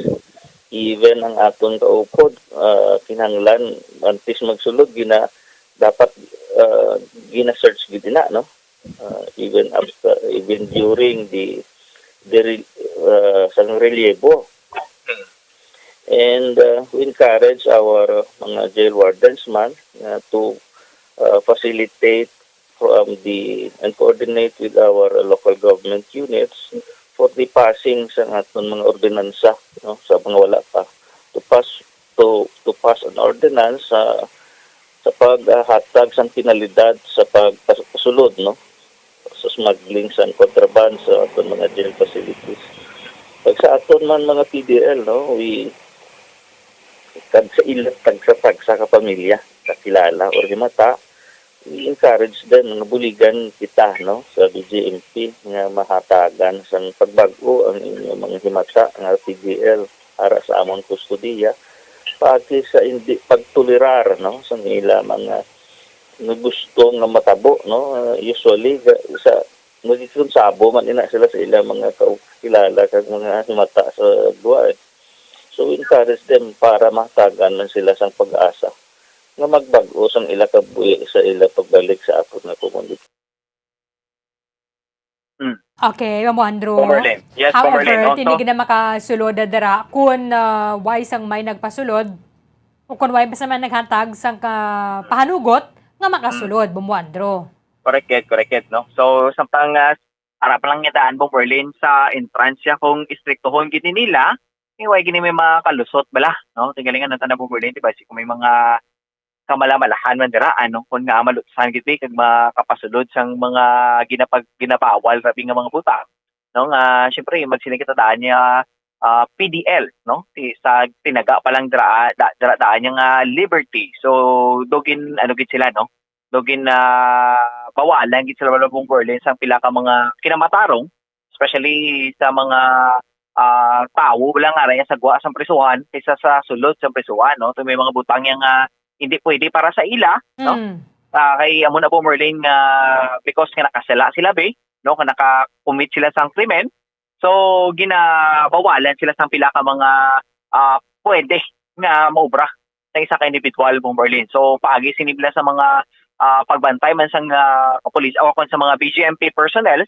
Even ang aton kaupod, ah, kinahanglan antes magsulod, gina-, dapat, ah, gina-search gid ina, no? Ah, even after, even during the, the re-, ah, sang relyebo. And, uh, we encourage our, uh, mga jail wardens man, uh, to, uh, facilitate from the, and coordinate with our local government units for the passing sa aton mga ordinansa, no, sa mga wala pa. To pass, to, to pass an ordinance, uh, sa paghatag sang penalidad sa pagpasulod, no, sa smuggling sang contraband sa aton mga jail facilities. Pag sa aton man mga P D L, no, we, kag sa ila tagsa-tagsa ka pamilya, kakilala or himata, we encourage them nga buligan kita, no, sa B J M P nga mahatagan sang pagbag-o ang inyong mga himata nga P D L ara sa amon kustodiya, paagi sa hindi pagtolerar, no, sa ila mga nga gusto nga matabo, no? Ah, usually, ga-, sa, magkikonsabo man ina sila sa ilang mga kaukilala kag mga himata sa gwa, eh. So, we encourage them para mahatagan man sila sang pag-asa nga magbag-o sang ila kabuhi sa ila pagbalik sa aton nga komunidad. Mm. Okay, Ma'am Andrew. Bomberlin. Yes, Bomberlin, However, no? Tini So, gid na makasulod dira kung, ah, way sang may nagpasulod o kung way basta may naghatag sang ka-, pahanugot nga makasulod, Ma'am Andrew. Correct it, correct it, no? So, samtang, ah, ara pa lang nga daan, Bomberlin, sa entrance siya, kung istriktuhon gid ni nila, eh, way gini may makalusot bala, no? Tingalingan natin na, Bomberlin, di ba? Si, kung may mga kamalamalahan man dira, ano, kun nga malutsan gid, eh, kag makapasulod sang mga ginapag-, ginabawal, rabi nga mga butang, no, nga, syempre, magsiling kita daan niya, ah, P D L, no, ti-, sa tinaga pa lang dira, da-, dira daan niya nga liberty. So, dugin, ano gid sila, no, dugin na bawalan gid sila, wala pong Berlin, sang pila ka mga kinamatarong, especially sa mga, ah, tawo lang nga raya sa gwa sang prisuhan kaysa sa sulod sang prisuhan, no? So, may mga butang yang, ah, hindi pwede para sa ila, no? Mm. Ah, kay amo na po, Merlin, nga because nga nakasala sila, be, no? Nga naka-commit sila sang krimen, so ginabawalan sila sang pila ka mga, ah, pwede nga maobra sa isa ka individual, Bong Berlin. So, paagi sini bila sa mga, ah, pagbantay man sang, ah, kapulis o kon sa mga B G M P personnel,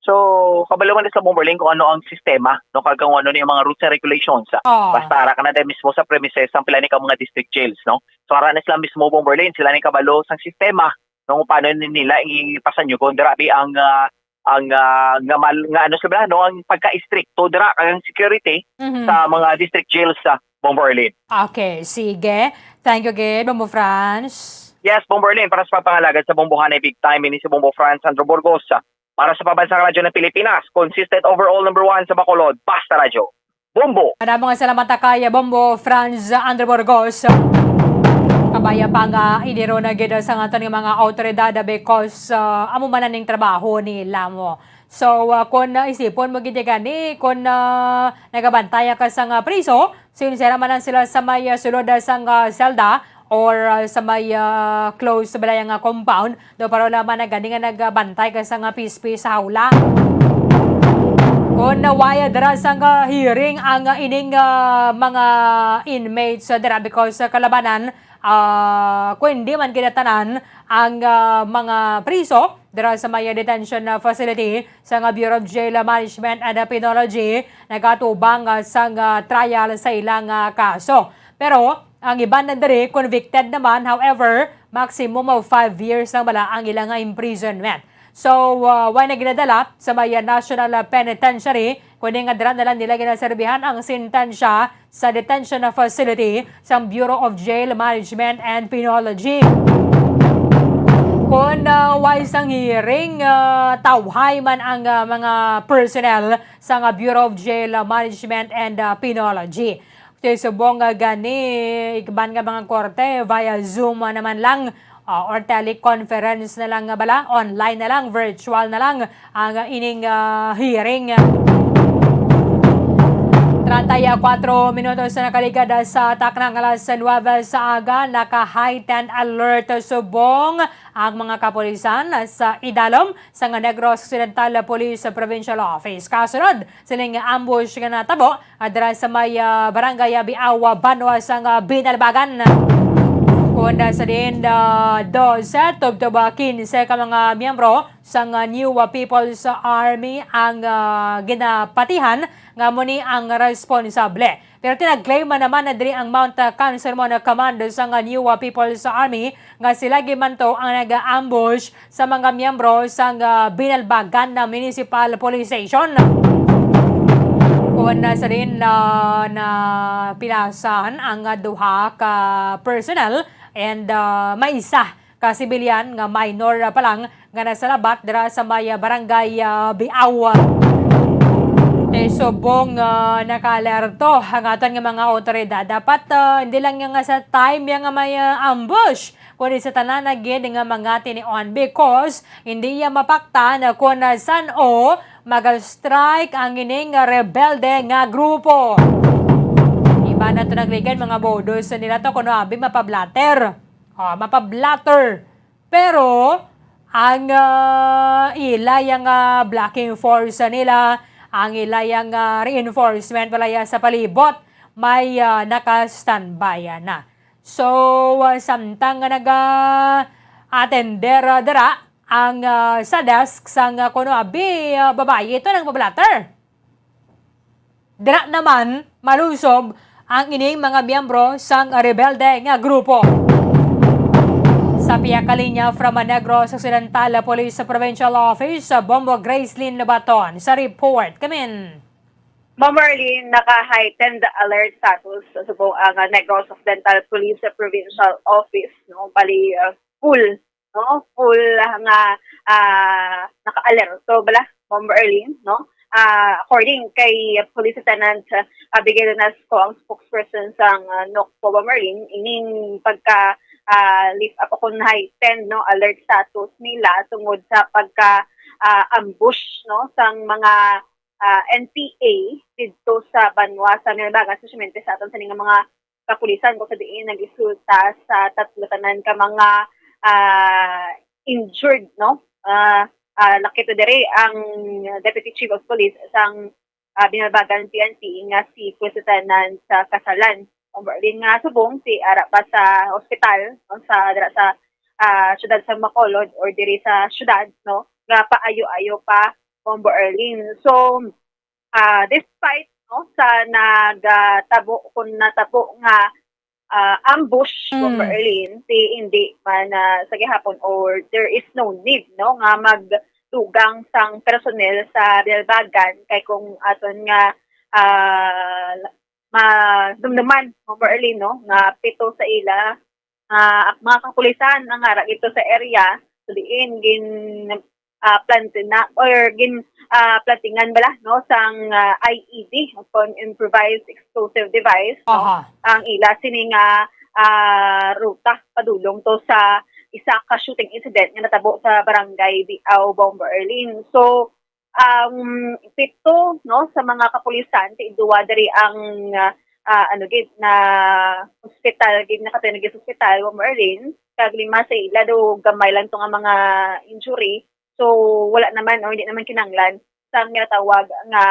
so, kabalo man sila, Bong Berlin, kung ano ang sistema, no, kag kung ano ni mga rules and regulations, ah. Oh. Basta ara ka na dahil mismo sa premises, ang pila ni ka mga district jails, no? So, ara na sila mismo, Bong Berlin, sila ni kabalo sang sistema, no, kung paano ni-, nila ipasanyugon. Grabe ang, ah, ang, ah, nga mal-, nga ano sila, no, ang pagka-istrikto dira kag ang security Mhm. sa mga district jails sa Bong Berlin. Okay, sige. Thank you gid, Bombo Franz. Yes, Bombo Berlin, para sa pagpangalagad sa Bombohanay Big Time, ini si Bombo Franz Sandro Burgos. Para sa Pambansang Radyo ng Pilipinas, consistent overall number one sa Bacolod, Basta Radyo. Bombo! Maraming salamat kay Bombo Franz Andre Burgos. Kabaya pa nga, iniro na gid sa aton nga mga awtoridad because, ah, amo man ning trabaho nila mo. So, ah, kung, ah, isipon mo gid gani, kung, ah, nagabantay ka sa nga priso, sinsera man lang sila sa may, ah, sulod, ah, sa nga selda or, ah, sa may, ah, close sa balay nga compound, do paro lamang na gani nga nagbantay ka sa nga P S P sa hawla. Kung nawaya dira sa nga hearing ang, ah, ining, ah, mga inmates, ah, dira because sa kalabanan, ah, kung hindi man ginatanan ang, ah, mga priso, dira sa may detention, ah, facility sa nga Bureau of Jail Management and Penology, nagatubang, ah, sa nga trial sa ilang, ah, kaso. Pero ang iban na diri convicted naman, however, maximum of five years lang bala ang ilang, ah, imprisonment. So, uh, way na ginadala sa may, uh, National Penitentiary, kundi nga dira na lang nila ginaserbihan ang sentensya sa detention facility sang Bureau of Jail Management and Penology. Kung, uh, way sang hearing, uh, tawhay man ang, uh, mga personnel sang, uh, Bureau of Jail Management and, uh, Penology. Kay subong nga gani, iban nga mga korte, via Zoom naman lang, ah, or teleconference na lang nga bala, online na lang, virtual na lang ang ining, ah, hearing. Treinta y cuatro minutos na nakaligad sa takna nga alas nuwebe sa aga, naka-heightened alert subong ang mga kapulisan sa idalom sang Negros Occidental Police Provincial Office. Kasunod sining ambush nga natabo, ah, dira sa may, ah, barangay, ah, Biaw, ah, banwa sang, ah, Binalbagan. Kon, ah, sa diin, ah, dose tubtob, ah, kinse ka mga miyembro sang, ah, New, ah, People's Army ang, ah, ginapatihan nga amo ni ang responsable. Pero tinag-claim man naman na diri ang Mount, ah, Kansermon, ah, Command sang, ah, New, ah, People's Army nga sila gid man to ang nag-ambush sa mga miyembro sang, ah, Binalbagan na Municipal Police Station. Kon, ah, sa diin, ah, napilasan ang, ah, duha ka personnel and, ah, may isa ka sibilyan nga minor pa lang nga nasalabat dira sa may, ah, barangay, ah, Biaw. Kay subong, ah, naka-alerto ang aton nga mga awtoridad. Dapat, ah, hindi lang nga sa time ya nga may, ah, ambush, kundi sa tanan na gid nga mga tinion, because hindi ya mapaktan kon san-o mag-strike ang ining rebelde nga grupo. Iba na to nagligad, mga bodos nila to, kuno abi mapablatter. Ah, mapablatter. Pero ang, ah, ila yang, ah, blocking force nila, ang ila yang, ah, reinforcement wala ya sa palibot, may, ah, naka-standby na. So, ah, samtang nga naga-attender, ah, dira ang, ah, sa desk sang, ah, kuno abi, ah, babayi ito nang bablatter. Dira naman malusob ang ining mga miyembro sang rebelde nga grupo. Sa pihak ka linya from Negros Occidental Police Provincial Office, Bombo Gracelyn Lobaton sa report. Kamin. Ma'am Marlene, naka-heightened alert status subong ang, ah, Negros Occidental Police Provincial Office, no? Bali, ah, full, no? Full, ah, nga, ah, naka-alerto bala, Ma'am Marlene, no? Ah, according kay Police Lieutenant, ah, Abigail Nasco, ang spokesperson sang, ah, NOCPO, Ma'am Marlene, ining pagka, ah, lift up o kon heightened, no, alert status nila tungod sa pagka, ah, ambush, no, sang mga, ah, N P A didto sa banwa sa Binalbagan, especially sa aton sini nga mga kapulisan, kung sa diin nagresulta sa tatlo tanan ka mga, ah, injured, no? Ah, ah, lakip na diri ang Deputy Chief of Police sang, ah, Binalbagan P N P nga si Police Lieutenant, ah, Casalan. Ang Berlin nga subong si ara pa sa ospital, no, sa, dira sa, ah, siyudad sa Bacolod or diri sa siyudad, no, nga paayo-ayo pa, Bombo Erlin. So, ah, despite, no, sa nagtabo, kung natabo nga, ah, ambush, Mm. Bombo Erlin, si hindi man, ah, sa gihapon or there is no need, no, nga magdugang sang personnel sa Binalbagan kay kung aton nga, ah, madumduman, Bombo Erlin, no, nga pito sa ila ah, mga kapulisan ang ara dito sa area, so diin gin, ah, plantina or gin, ah, plantingan bala, no, sang, ah, I E D, kon improvised explosive device, no, Aha. ang ila sini nga, ah, ruta padulong to sa isa ka shooting incident nga natabo sa barangay Biao, Bombo Erlin. So, um, pito, no, sa mga kapulisan, ti duwa diri ang, ah, ano gid, na ospital gid, nakatuyang gid sa ospital, Ma'am Erlyn. Kag lima sa ila daw gamay lang to nga mga injury. So, wala naman or hindi naman kinanglan sa ginatawag nga,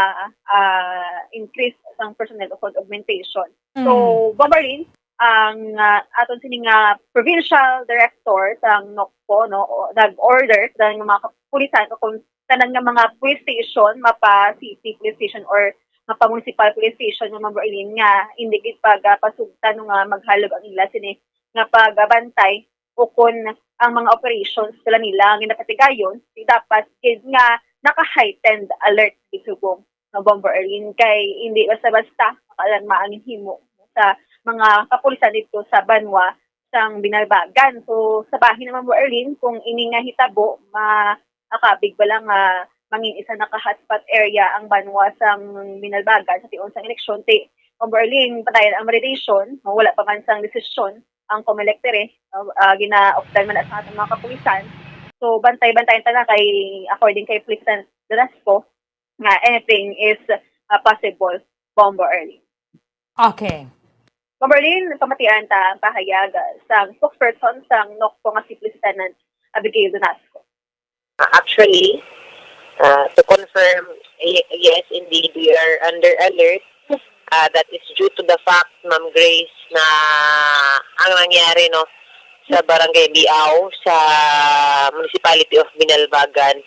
ah, increase sang personnel o augmentation. So, Mm. Ma'am Erlyn, ang, ah, aton sini nga provincial director sang NOCPO, no, o, nag-order sa mga kapulisan o kung tanan nga mga police station, mapa city police station or mapa municipal police station nga, Ma'am Berlin, nga hindi gid pag, ah, pasugtan nga maghalog ang ila sini nga pagbantay o kun ang mga operations sila nila nga napatigayon, di dapat gid nga naka-heightened alert gid subong nga Bombo Erlin, kay hindi basta-basta makaalarma ang himo sa mga kapulisan dito sa banwa sang Binalbagan. So, sa bahin naman mo, Erlin, kung ini nga hitabo, ma-, akabig bala nga mangin isa na ka hotspot area ang banwa sang Binalbagan sa tion sang eleksyon. Ti, Bombo Erlin, padayon ang validation, no, wala pa man sang desisyon ang Comelec diri, no, ah, ginaupdan man na sa atong mga kapulisan. So, bantay-bantayan ta na kay, according kay Police Lieutenant Velasco, nga anything is, ah, possible, Bombo Erlin. Okay. Bombo Erlin, pamatian ta ang pahayag, ah, sang spokesperson sang NOCPO nga si Police Lieutenant Abigail Donasco. Uh, actually, uh, to confirm, y-, yes, indeed, we are under alert. Uh, that is due to the fact, Ma'am Grace, na ang nangyari, no, sa Barangay Biao, sa Municipality of Binalbagan,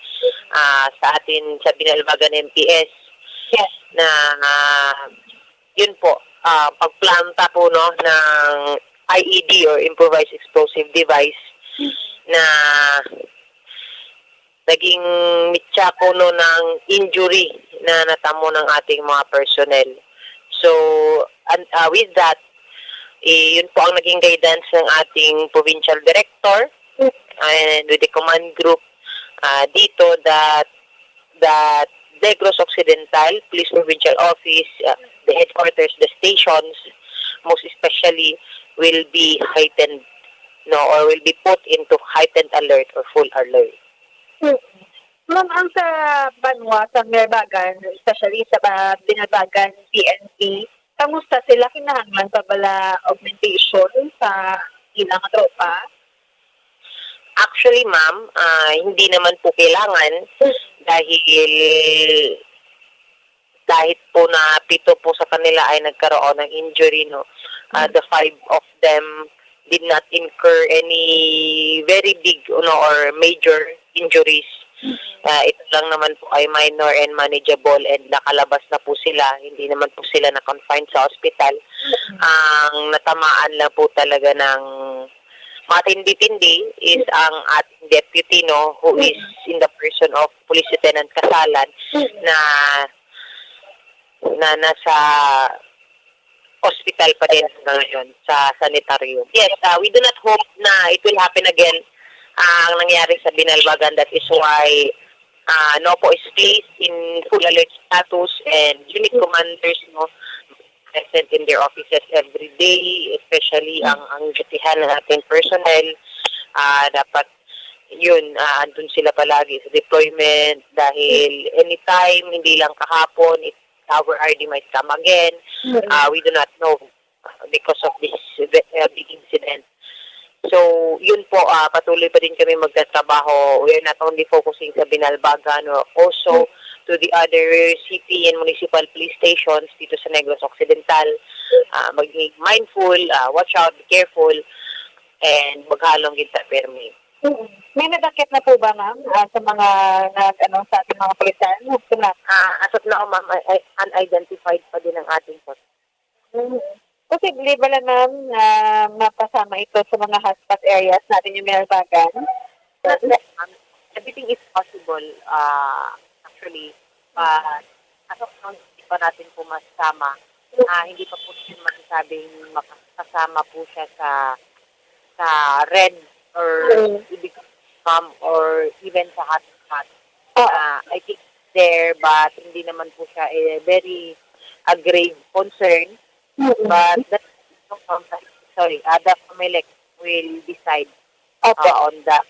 ah, sa atin, sa Binalbagan M P S, Yes. na, ah, yun po, ah, pagplanta po, no, ng I E D or improvised explosive device na naging mitya po, no, ng injury na natamo ng ating mga personnel. So, an-, ah, with that, eh, yun po ang naging guidance ng ating provincial director and with the command group, ah, dito that, that Negros Occidental Police Provincial Office, ah, the headquarters, the stations, most especially, will be heightened, no, or will be put into heightened alert or full alert. Hmm. Ma'am, ang sa banwa sa Binalbagan, especially sa ba-, Binalbagan P N P, kamusta sila? Kinahanglan pa bala augmentation sa ilang tropa? Actually, ma'am, ah, hindi naman po kailangan dahil kahit po na pito po sa kanila ay nagkaroon ng injury, no? Ah, the five of them did not incur any very big, no, or major injuries. Ah, ito lang naman po ay minor and manageable and nakalabas na po sila. Hindi naman po sila na-confine sa ospital. Ang natamaan lang po talaga ng matindi-tindi is ang ating deputy, no, who is in the person of Police Lieutenant Casalan na, na nasa ospital pa din hanggang ngayon sa sanitarium. Yes, ah, we do not hope na it will happen again, ah, ang nangyari sa Binalbagan. That is why, ah, NOCPO is placed in full alert status and unit commanders, no, present in their offices every day, especially ang, ang dutihan ng ating personnel. Ah, dapat yun, ah, andun sila palagi sa deployment dahil anytime, hindi lang kahapon, it, our R D might come again. Mm. Ah, we do not know because of this, uh, big incident. So, yun po, ah, patuloy pa din kami magtatrabaho. We are not only focusing sa Binalbagan, no, also to the other city and municipal police stations dito sa Negros Occidental. Ah, maging mindful, ah, watch out, be careful, and maghalong kita permi. Mm. May nadakit na po ba, ma'am, ah, sa mga nag-, ano, sa ating mga kapulisan? Wala. Ah, as of now, ma'am, ay, ay, unidentified pa din ang ating po. Mm. Posible ba lang, ma'am, na mapasama ito sa mga hotspot areas natin yung Binalbagan? Not that, ma'am. Everything is possible. Ah, actually, but as of now, hindi pa natin po masama. Ah, hindi pa po natin masasabing makasama po siya sa, sa red or Mm. ibig, ma'am, or even sa hotspot. Oo. Ah, I think there, but hindi naman po siya, eh, very a grave concern. Mm. But that, sorry, ah, the Comelec will decide, Opo. ah, on that.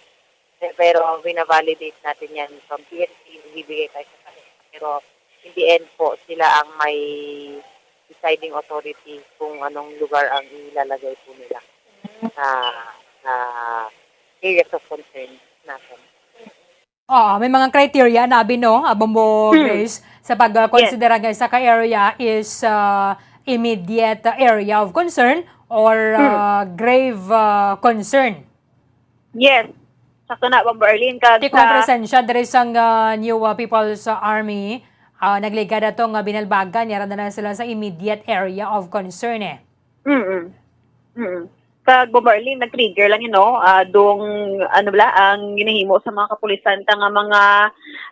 Eh, pero vina-validate natin yan from P N P, ibibigay tayo sa kanila. Pero in the end po, sila ang may deciding authority kung anong lugar ang ilalagay po nila sa, sa areas of concern natin. Oo, may mga criteria na abi, no, ah, Bombo Hmm. Grace, sa pag, ah, Yes. considera nga isa ka area is, ah, immediate, ah, area of concern or, Hmm. ah, grave, ah, concern. Yes. Sakto na, Bombo Arlene. Kag Ti kung sa presensya diri sang, ah, New, ah, People's Army, ah, nagligad ato nga Binalbagan, yara na lang sila sa immediate area of concern, eh. Mm-mm. Mm-mm. Kag Bombo Arlene, nag-trigger lang, you know, ah, dong, ano bala, ang ginahimo sa mga kapulisan ta nga mga,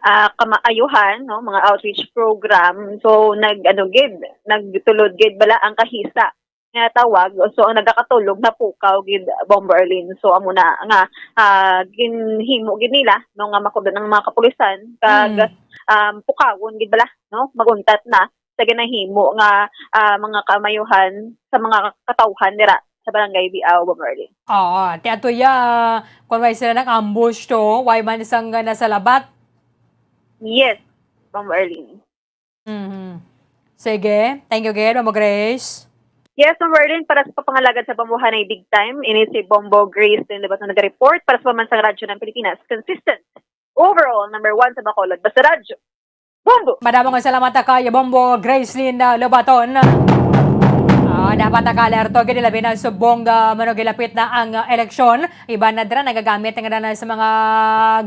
ah, kamaayuhan, no, mga outreach program. So, nag, ano gid, nagtulod gid bala ang kahisa nga tawag. So, ang nagakatulog na pukaw gid, Bombo Arlene. So, amo na nga, ah, ginhimo gid nila, no, nga makudon ang mga kapulisan, kag, Mm. um, pukawon gid bala, no, maguntat na sa ginahimo nga, ah, mga kamayuhan sa mga katawhan dira sa Barangay Biao, Bombo Arlene. Oo, ti ato ya, kung way sila nag-ambush to, way man sang, ah, nasalabat. Yes, Bombo Arlene. Mhm. Sige, thank you gid, Bombo Grace. Yes, Bombo Arlene, para sa papangalagad sa Bombo Hanay Big Time, ini si Bombo Grace din, diba, nag-report para sa Pambansang Radyo ng Pilipinas. Consistent. Overall, number one sa Bacolod. Basta Radyo. Bombo! Madamo nga salamat ta kay Bombo Gracelyn, ah, Lobaton. Ah, dapat naka-alerto gid, labi na subong, ah, manugilapit na ang, ah, eleksyon. Iban na dira nagagamit nga na sa mga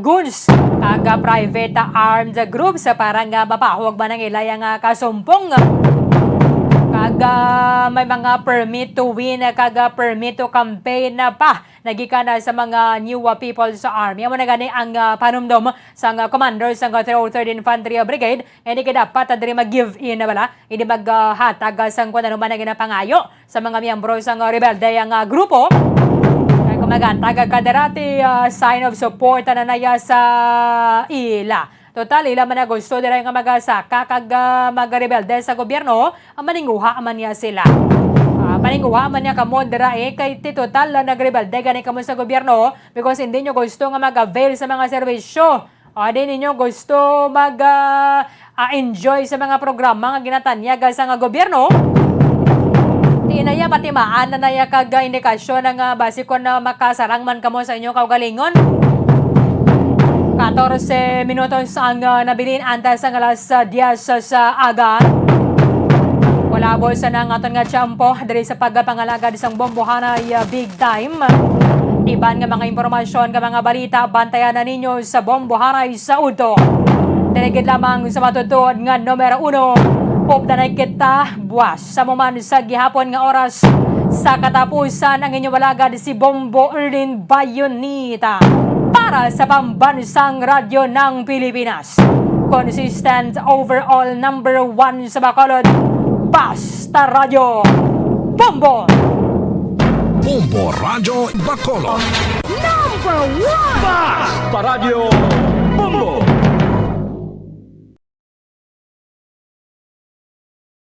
goons kag, ah, private, ah, armed groups, ah, para nga mapahog man ang ilay nga kasumpong. Kag, ah, may mga permit to win, ah, kag, ah, permit to campaign na pa nagikan na sa mga New, ah, People's Army. Amo na gani ang, ah, panumdom sang, ah, commander sang, ah, three oh third Infantry, ah, Brigade. Hindi ka dapat, ah, diri mag-give in na bala. Hindi mag, ah, hatag, ah, sang kung ano man ang ginapangayo sa mga miyembro sang, ah, rebelde ang, ah, grupo. Kay kung maghatag ka dira ti, ah, sign of support na naya sa ila. Total, ila man na gusto dira nga magasaka kag, ah, magrebelde sa gobyerno, ah, maninguha man niya sila. Ah, maninguha man niya kamo dira, eh, kay ti total, ah, nagrebelde gani kamo sa gobyerno because hindi nyo gusto nga mag-avail sa mga serbisyo. Ah, di ninyo gusto mag, ah, ah, enjoy sa mga programa nga ginatanyag sa nga gobyerno. Di na ya matimaan na naya kag, ah, indikasyon nga basi kon, ah, makasarang man kamo sa inyong kaugalingon. Katorse minutos ang, ah, nabilin antes ang alas, ah, diyes sa aga. Kulabos na ang aton nga tiyempo diri sa pagpangalagad sang Bombo Hanay, ah, Big Time. Iban nga mga impormasyon nga mga balita, bantayan na ninyo sa Bombo Hanay sa udto. Diri gid lamang sa matutuod nga numero uno, updanay kita buwas sa muman sa gihapon nga oras. Sa katapusan, ang inyong alagad si Bombo Erlin Bayonita para sa Pambansang Radyo ng Pilipinas. Consistent overall number one sa Bacolod. Basta Radyo Bombo! Bombo Radyo Bacolod. Number one! Basta Radyo Bombo!